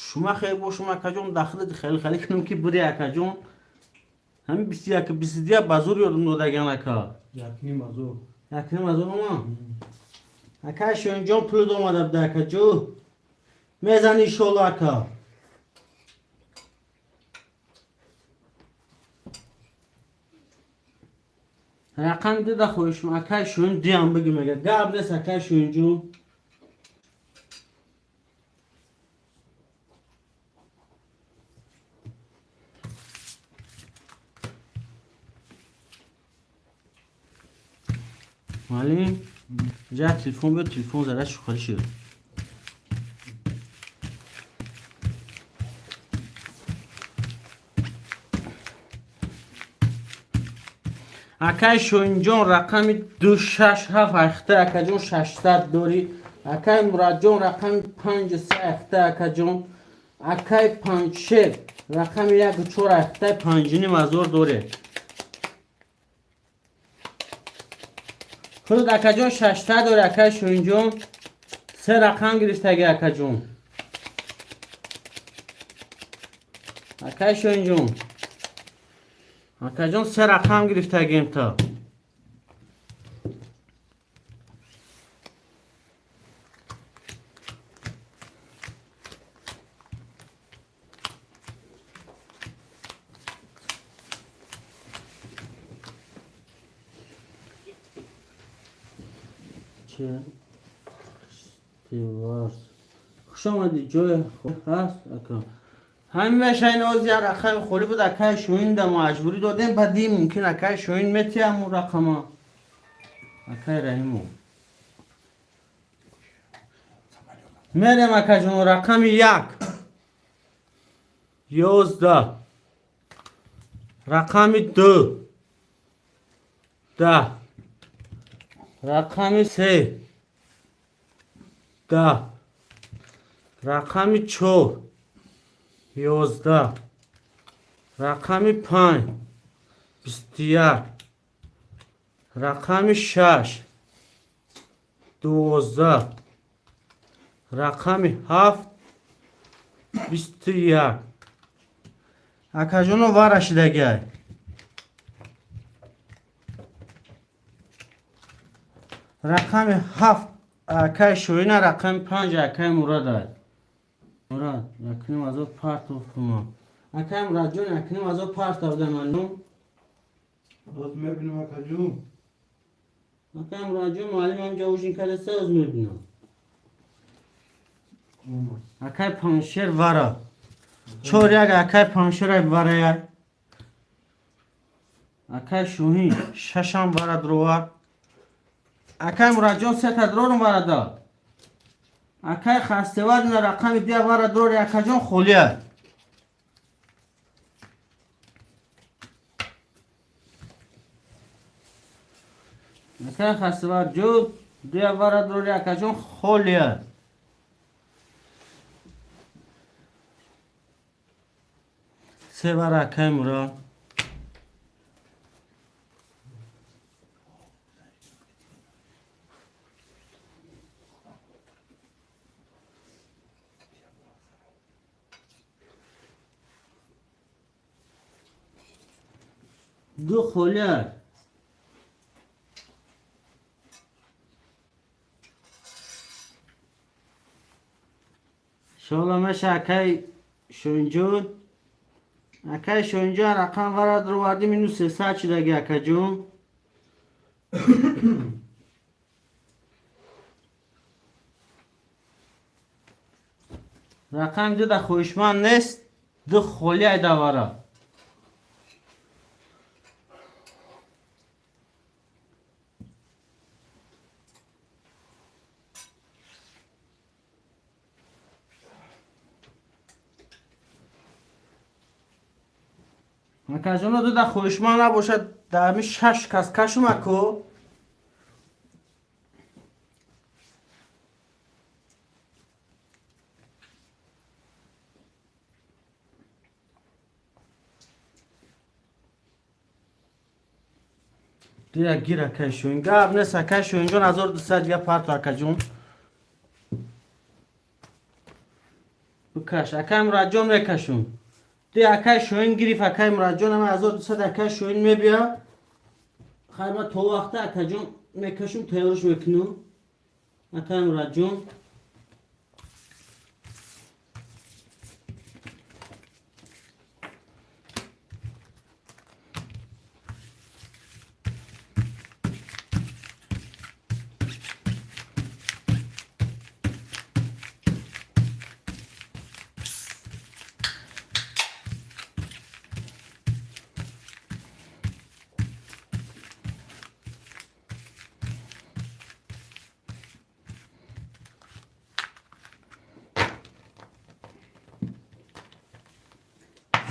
шума хел бошум, акаҷон, дахлати хеле хеле кунам ки бури, акаҷон. Ҳамин 21, 22 ба зур ёдам додаган, ака. 1,5 ҳазор. 1,5 ҳазор омад. Акаи Шоҳинҷон, пулд омада буда, акаҷо. Мезани иншолло, ака. Рақами дуда хоҳишм, акаи Шоҳин, диам биги мега. Гап нест, акаи Шоҳинҷон. Муаллим, ҷа телефон биёд, телефон зада шухарӣ шуд. Акаи Шоҳинҷон, рақами ду шаш ҳафт айхта, акаҷон, 600 дорӣ. Акаи Мурадҷон, рақами панҷ се айхта, акаҷон. Акаи Панҷшер, рақами як чор айхта, 5,5 ҳазор доре. Худ, акаҷон, 600 дорӣ, акаи Шоҳинҷон. Се рақам гирифтаги, акаҷон. Акаи Шоҳинҷон. Акаҷон, се рақам гирифтагем то. Че хуш омадӣ, ҷои ҳаст ака. Ҳамеша ин оз як рақами холӣ буд, акаи Шоҳин да маҷбурӣ додем, ба ди мумкин акаи Шоҳин метиҳам он рақама. Акаи Раҳимов. Мерем, акаҷон, рақами 1 11, рақами 2 10, рақами 3 10, рақами 4 11, рақами 5 21, рақами 6 12, рақами 7 21. Акаҷоно, вара шидагиай. Рақами 7 акаи Шоҳина, рақами 5 акаи Мурад. Мурад, якним ҳазор партов кума. Акаи Мурадҷон, 1,5 ҳазор партов даманум. Боз мебинем, акаҷун. Акаи Мурадҷон, муаллим ҳамҷа ужин кардаста, оз мебинам. Акаи Паншер вара. 4-1 акаи Паншерай вараяй. Акаи Шоҳин шашам вара дровар. Акаи Мурадҷон, сета дрорум вара дад. Акаи Хастевар на рақами дия вара дрори, акаҷон, холия. Акаи Хастевар ҷо дия вара дрори, акаҷон, холия. Се вара акаи Мурад. Ду холия. Шола меша, акаи Шоҳинҷон. Акаи Шоҳинҷон, рақам вара дровардӣ, минус 300 шидаги, акаҷон. Рақами 2 да хоҳишманд нест, ду холӣ айдавара. Акаҷоно, ду да хоҳишманд набошад, дар ҳами шаш кас кашум, аку. Дия гир, акаи Шоҳин. Гап нест, акаи Шоҳинҷон, 1200 дига парто, акаҷон. Бикаш, акаи Мурадҷон, мекашум. Ди акаи Шоҳин гирифт, акаи Мурадҷон, ама 1200 акаи Шоҳин мебия. Хайр, ма то вақта, акаҷон, мекашум, тайёрш мекунам. Акаи Мурадҷон.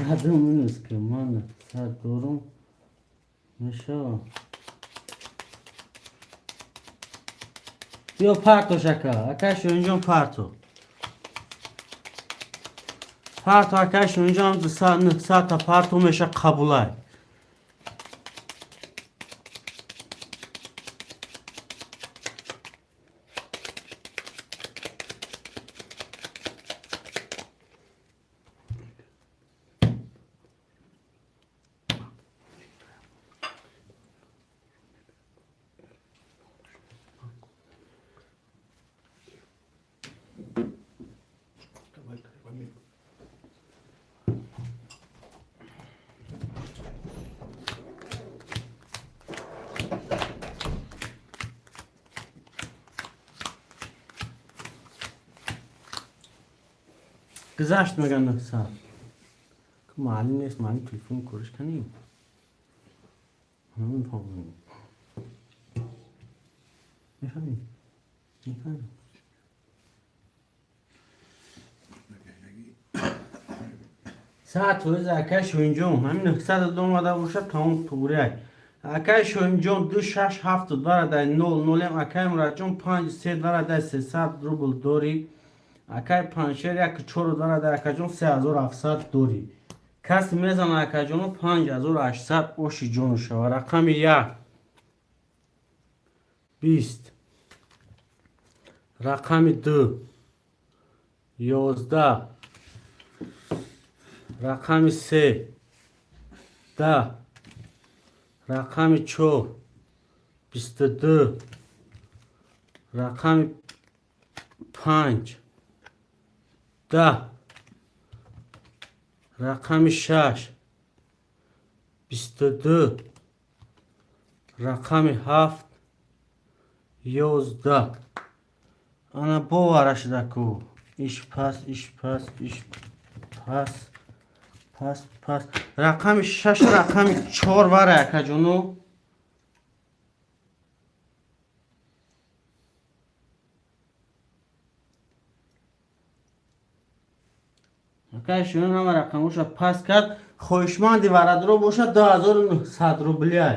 Задум минус ки ман сад дорум мешавам. Биё партош, ака. Акаи Шоҳинҷон, парто. Парто, акаи Шоҳинҷон, 200 та парто меша, қабулай. Гузашт меган 900. Маълум нест, маълум телефон кориш канӣ. Намефаҳмам. Мефаҳмӣ? Мефаҳмӣ? 100% акай Шоҳинҷон, ҳамин 900 омада бошад, тамом туғрияк. Акай Шоҳинҷон 2 6 7 2 дай 0 0 акай Муратҷон 5 3 2 дай 300 рубл дорӣ. Акай Паншер 1 4 2 дай акаҷон 3700 дорӣ. Каси мезана акаҷону 5800 оши ҷону шава. Рақами 1 20, рақами 2 11, рақами 3 10, рақами 4 22, рақами 5 10, рақами 6 22, рақами 7 11. Ана бовара шуда ку. Иш пас, иш пас, иш пас, пас, пас. Рақами 6, рақами 4 вара акаҷону. Акай Шоҳин ҳама рақамоша пас кард. Хоҳишманди варадро бошад 2900 рубляй.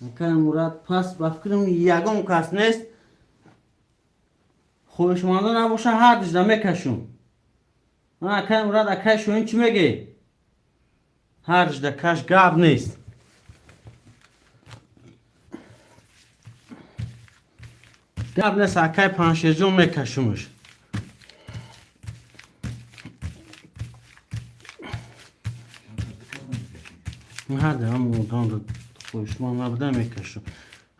Акай Мурад пас, ба фикрам ягон кас нест. Хоҳишмандо набоша ҳар дижда мекашум. Акай Мурад, акай Шоҳин чӣ мегӣ? Ҳар дижда каш, гап нест. Гап нест, акай Паншерҷон мекашумш. Ҳар даҳам одам хоҳишманд набуда мекашум.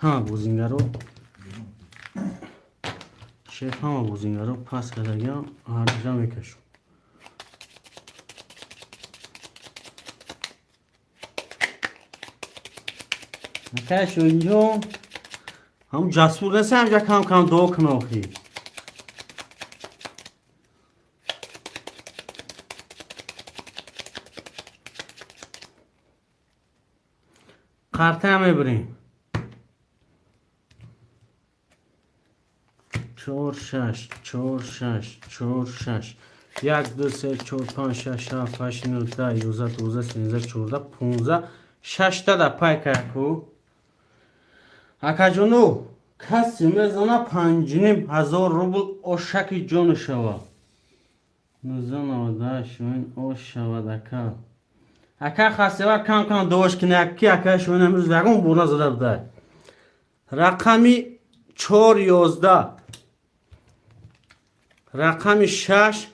Ҳама бозингаро шеф, ҳама бозингаро пас кардагиам, ҳар дижда мекашум. Акай Шоҳинҷон ҳам ҷасур нест, ҳамҷа кам кам дуо кун охи. Қарта мебирем. 4 6 4 6 4 6 1 2 3 4 5 6 7 8 9 10 11 12 13 14 15 6 та да пай каяку. Акаҷону, касе мезана 5500 рубл ошаки ҷону шава. 1998 Шоҳин ош шавад ака. Ака хастевар кам кам дуош кина ки акай Шоҳин имрӯз ягон бор назада буда. Рақами 4 11, рақами 6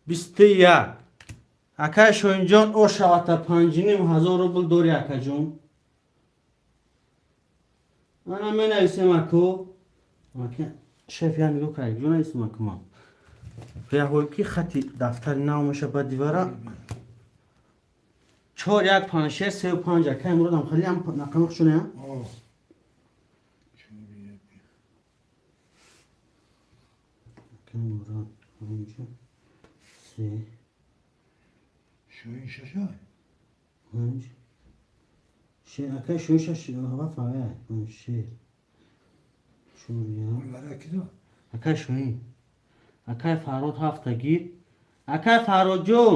21. Акай Шоҳинҷон ош шавад та 5500 рубл дори акаҷон. Ана менависем аку. Шеф я нигоҳ кар, ҷо нависем аку ман. Яҳое ки хати дафтари нав меша ба дивара 4 1 5 6 3 5 акай Муродам хали ҳам рақами хушуне. Акай Мурод 5 3 Шоҳин шашай. 5 6 акай Шоҳин 6 ҳава фавай 5 6 4 1 Вара ки дод? Акай Шоҳин. Акай Фарҳод ҳафта гир. Акай Фарҳодҷон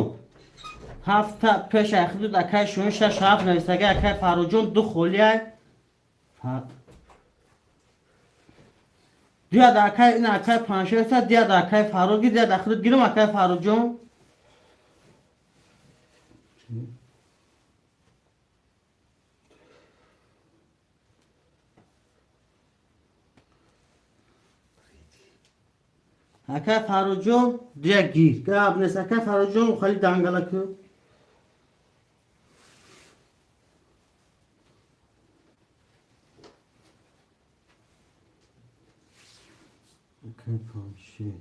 ҳафта пеш айхидуд акай Шоҳин 6 7 нависага акай Фарҳодҷон ду холиай. Дияд акай ин акай паншер са дияд акай Фарҳод гир, дияд ахидуд гирам акай Фарҳодҷон. Акай Фарҳодҷон дия гир. Гап нест акай Фарҳодҷон хали дангала ку. Акай паншер.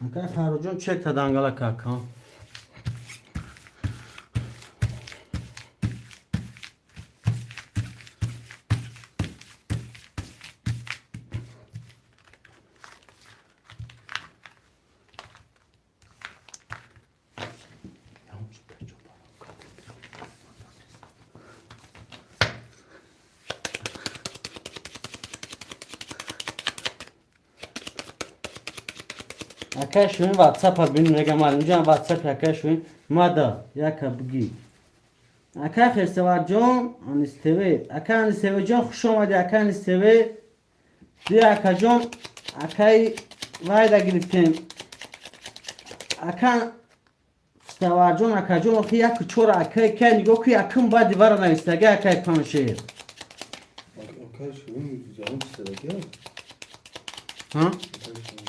Акай Фарҳодҷон чек та дангала ка акам. Акай Шоин ватсапа бин, мегам маълимҷон, ватсапи акай Шоин мада яка бигӣ. Акай Херсеварҷон, Анис ТВ. Акай Анис ТВ ҷон, хуш омадӣ, акай Анис ТВ. Ди акаҷон, акай вайда гирифтем. Ака Ставарҷон, акаҷон, охи яку чор акай кай нигоҳ ку, якум баъди вара навистага акай Паншер. Акай Шоин ҷавон чизадаки? Ҳа?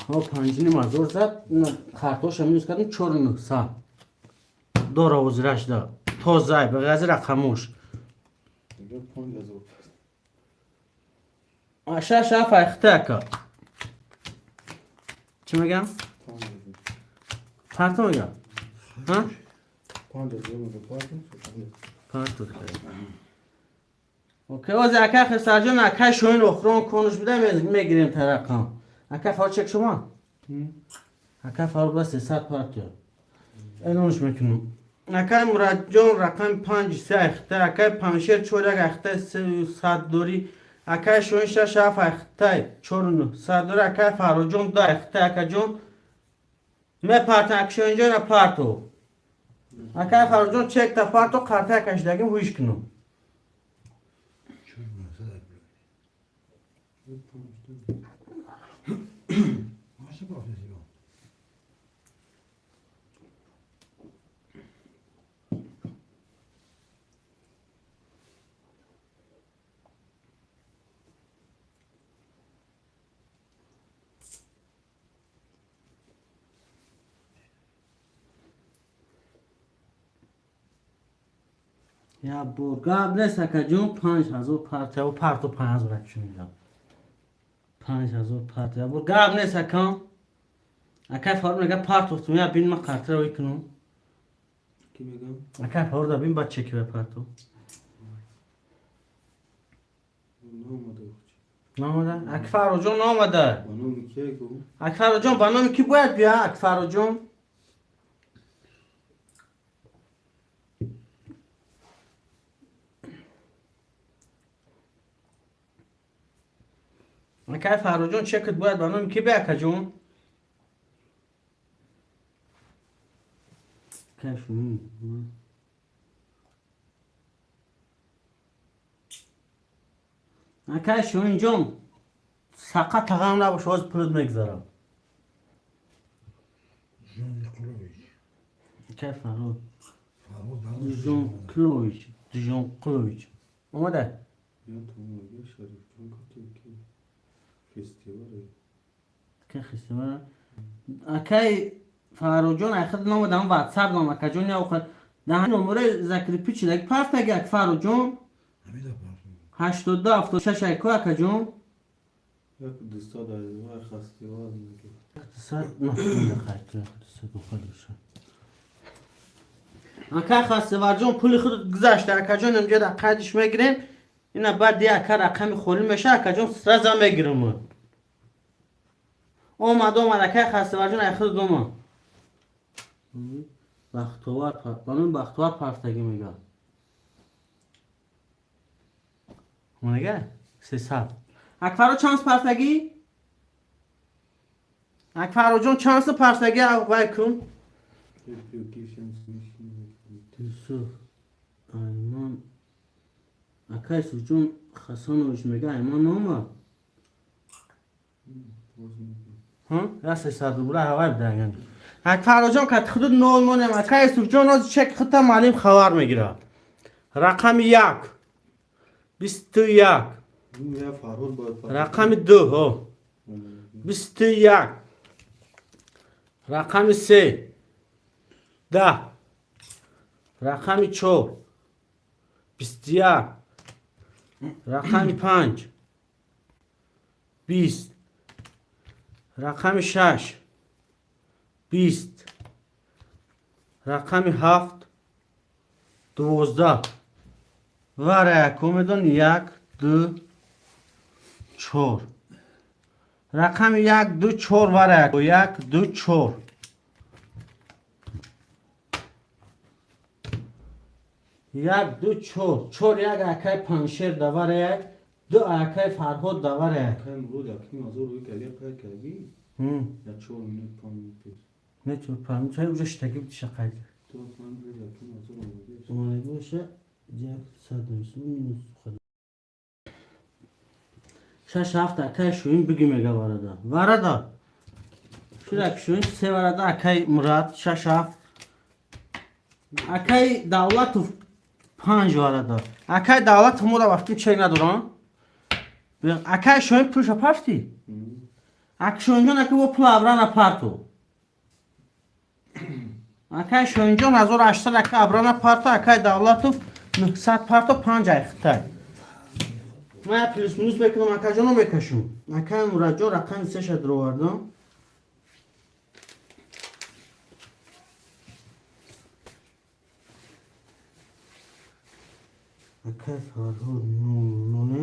Ҳо, 5500 зад, картоша минус кардем, 4900. Дора озирашда. Тозай, ба ғайзи рақамош. Мега 5000. Шаш ҳафт айхта ака. Чӣ мегам? 5000. Парто мегам? Ҳа? 5000 мега партом. Парто. Окей, ози акай Хисарҷон, акай Шоин охирон конуш буда, мегирем тарақам. Акай Фаррух, чек шумо? Акай Фаррух ба 300 партия. Эълонш мекунам. Акай Мурадҷон рақами панҷ се айхта, акай Паншер чор як айхта сад дорӣ, акай Шоин шаш ҳафт айхтай 4900 дорӣ, акай Фаррухҷон ду айхта, акаҷон мепартам, ака Шоинҷона парто. Акай Фаррухҷон чекта парто, қарта кашидагим ҳуиш кунам. 4900 Маша бафтесиба. Я бор гап нест, акаҷон, 5000 партия, парто 5000 акшунидам. 5000 партия. Бор гап нест, акам. Акай Фаррух мега партофтум, я бин ма қартра викунам. Ки мегам? Акай Фаррух да бин, баъд чеки ва парто. Наомада. Наомада? Ака Фаррухҷон наомада. Ба номи кия гу? Ака Фаррухҷон, ба номи ки бояд бия, ака Фаррухҷон? Акай Фаррухҷон, чекат бояд ба номи ки бия, акаҷон? Акай Шоин. Акай Шоинҷон, сақа тағам набош, ҳозир пулат мегзарам. Жон Николович. Акай Фаррух. Фаррух ба Жон Клович, Жон Клович. Омада? Я то мега Шарифҷон кати ки фестивале. Акай фестивал. Акай Фаррухҷон, айхад номадам ватсап ном акаҷон я охир. Даҳани номерои закрепить шидаги партаги, ак Фаррухҷон. Ҳамида парту. 82 76 айко, акаҷон. Як дусад аз вай фестивал мега. 200 на хайр, 200 ухалиша. Акай Хастеварҷон, пули худ гузашта, акаҷон, инҷа дар қайдиш мегирем. Ина баъд ди ака рақами холӣ меша, акаҷон, сразу мегирам. Омад, омад, акай Хастеварҷон, ай худ омад. Бахтовар, ба номи Бахтовар партагӣ мега. Омадага? 300. Акфаро чанд партагӣ? Акфароҷон, чанд партагӣ вай кун? Юсуф Айман, акай Юсуфҷон Хасанович мега, Айман номад. Ҳа? Я 300 рубла ҳавай бидаган. Акфароҷон, кати худут нол монем. Акай Юсуфҷон, ҳозир чек худта маълим хабар мегирад. Рақами як. 21. Я Фарҳод бояд. Рақами ду, ҳо. 21. Рақами се. 10. Рақами чор. 21. Рақами панҷ. 20. Рақами шаш. 20. Рақами ҳафт. 12. Вара якумедон як, ду, чор. Рақами як, ду, чор, вара як. Як, ду, чор. Як, ду, чор. Чор як акай Паншер давара як. Ду акай Фарҳод давара як. Акай Мурод 1500 рӯи каги қайд кардӣ? Я 4 минут, 5 минут пеш. Не, 4-5 минут чай уже штаги бутиша қайд. То 5 минут яким азор омадеш. Омадаги боша, як сад навису минус хад. Шаш ҳафт акай шӯин биги мега варада. Варада. Шурак шӯин се варада акай Мурад шаш ҳафт. Акай Давлатов панҷ варада. Акай Давлатов мода вақти чек надорам. Акай шӯин пулша пафти? Ак Шоинҷон аки во пул абрана парту. Акай Шоинҷон 1800 ака абрана парто, акай Давлатов 900 парто, панҷ ай хитай. Ман я плюс минус мекунам, акаҷоно мекашум. Акай Мурадҷон рақами сеша дуровардам. Акай Фарҳод нол ноле.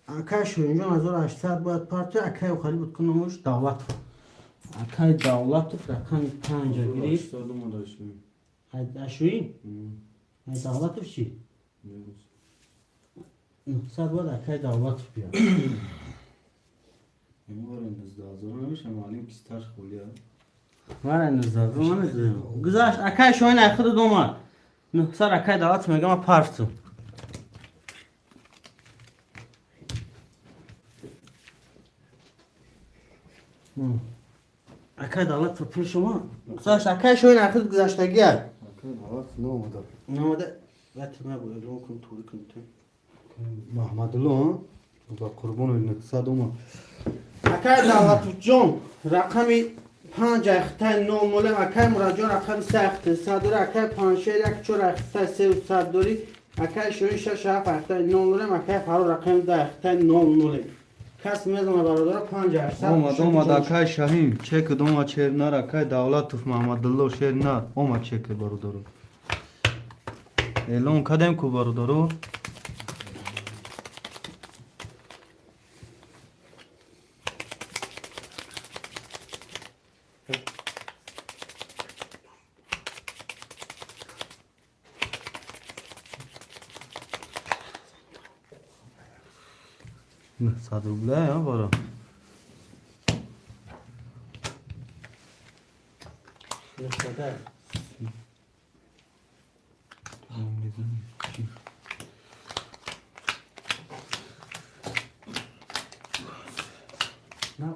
Акай Шоинҷон 1800 бояд парто, акай охари буд кунамош Давлатов. Акай Давлатов рақами панҷа гирифт. 800 омада шӯин. Ашӯин? Ай Давлатов чӣ? 900 бояд акай Давлатов биёд. Ин вара 19,000 намеша, маълим кисташ холия. Вара 19,000 ман медонам. Гузашт акай Шоин ай худат омад. 900 акай Давлатов мегам ман парту. Акай Давлатов пул шумо? Гузашт акай Шоин ай худ гузаштагӣ ай. Акай Давлатов наомада. Наомада. Ватр набуд, эълон кун, тури кун ту. Маҳмадулло, ба қурбони 900 омад. Акай Давлатовҷон рақами панҷ айхтай нол нолем, акай Мурадҷон рақами се айхтай сад дори, акай Панҷшер як чор айхтай сеу сад дори, акай Шоин шаш ҳафт айхтай нол нолем, акай Фаррух рақами ду айхтай нол нолем. Кас мезона бародаро панҷ ҳаштсад. Омад, омад акай Шаҳин, чекид омад шернар, акай Давлатов Маҳмадулло шернар, омад чекид бародаро. Эълон кардем ку бародаро. Сад рубля, я бара. Нӯҳсада. На,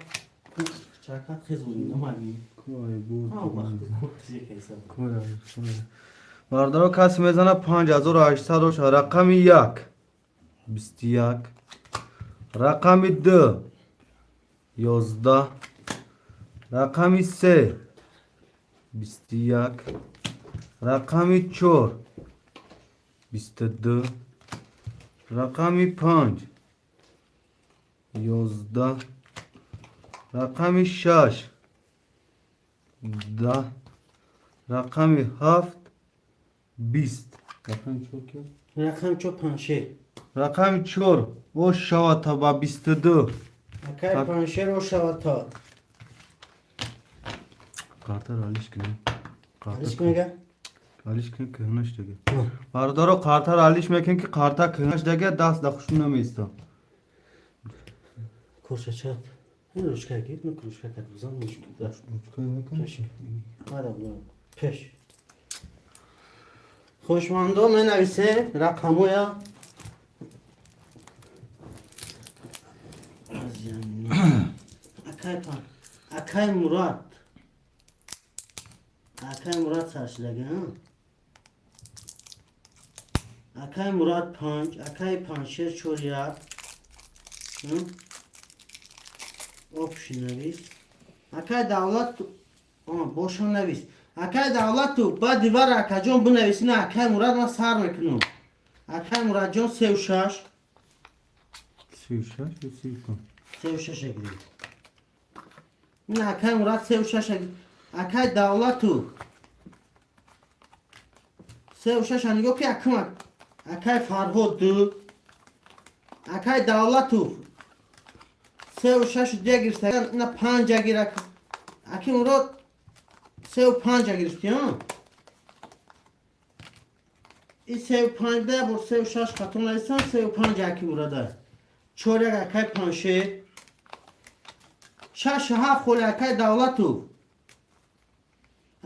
чакат хез буд, намаги. Бародаро касе мезана 5800 боша рақами як 21, рақами ду 11, рақами се 21, рақами чор 22, рақами панҷ 11, рақами шаш 10, рақами ҳафт 20. Рақами чор ки? Рақами чор Панҷшер. Рақами чор о шавата ба 22. Акай Панҷшер о шавата. Қартаро алиш кунем. Алиш кунега? Алиш кунем, кӯҳнаш дега. Бародаро қартаро алиш мекунем ки қарта кӯҳнаш дега, даст да хушум намеиста. Коршачат. Ин ручка гир, ну ручка кад бизан мушкил. Ручка мекунем? Пеш. Ара булам. Пеш. Хушмандо менависе рақамоя. Акай пан. Акай Мурад. Акай Мурад саршидага, ҳа? Акай Мурад панҷ, акай Панҷшер чор як. Общий навис. Акай Давлат боша навис. Акай Давлату баъди вара акаҷон бинависи, на акай Мурад ман сар мекунам. Акай Мурадҷон сеу шаш. Сию шаш ё сию панҷ? Сеу шаша гирифт. Ин акай Мурад сеу шаша гирифт. Акай Давлату сеу шаша нигоҳ ки акум акай Фарҳод ду. Акай Давлату сеу шашу ду гирифт. Ина панҷа гир аки Мурод сеу панҷа гирифти, ҳа? И сеу панҷ да бор сеу шаш хато нависам, сеу панҷ аки Мурада. Чор як акай Панҷшер. Шашу ҳафт холи, акай Давлатов,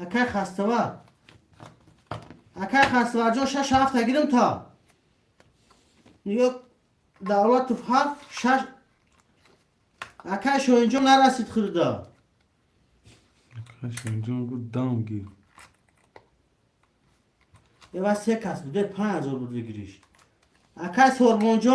акай Хастава, акай Хаставаҷон, шашу ҳафта гирим та нигоҳ. Давлатов ҳафт, шаш. Акай Шоҳинҷон нарасид хӯрда. Шоҳинҷон гуфт, дам гир. Ева се кас буде, 5000 буд выигрыш. Акай Сорбонҷон.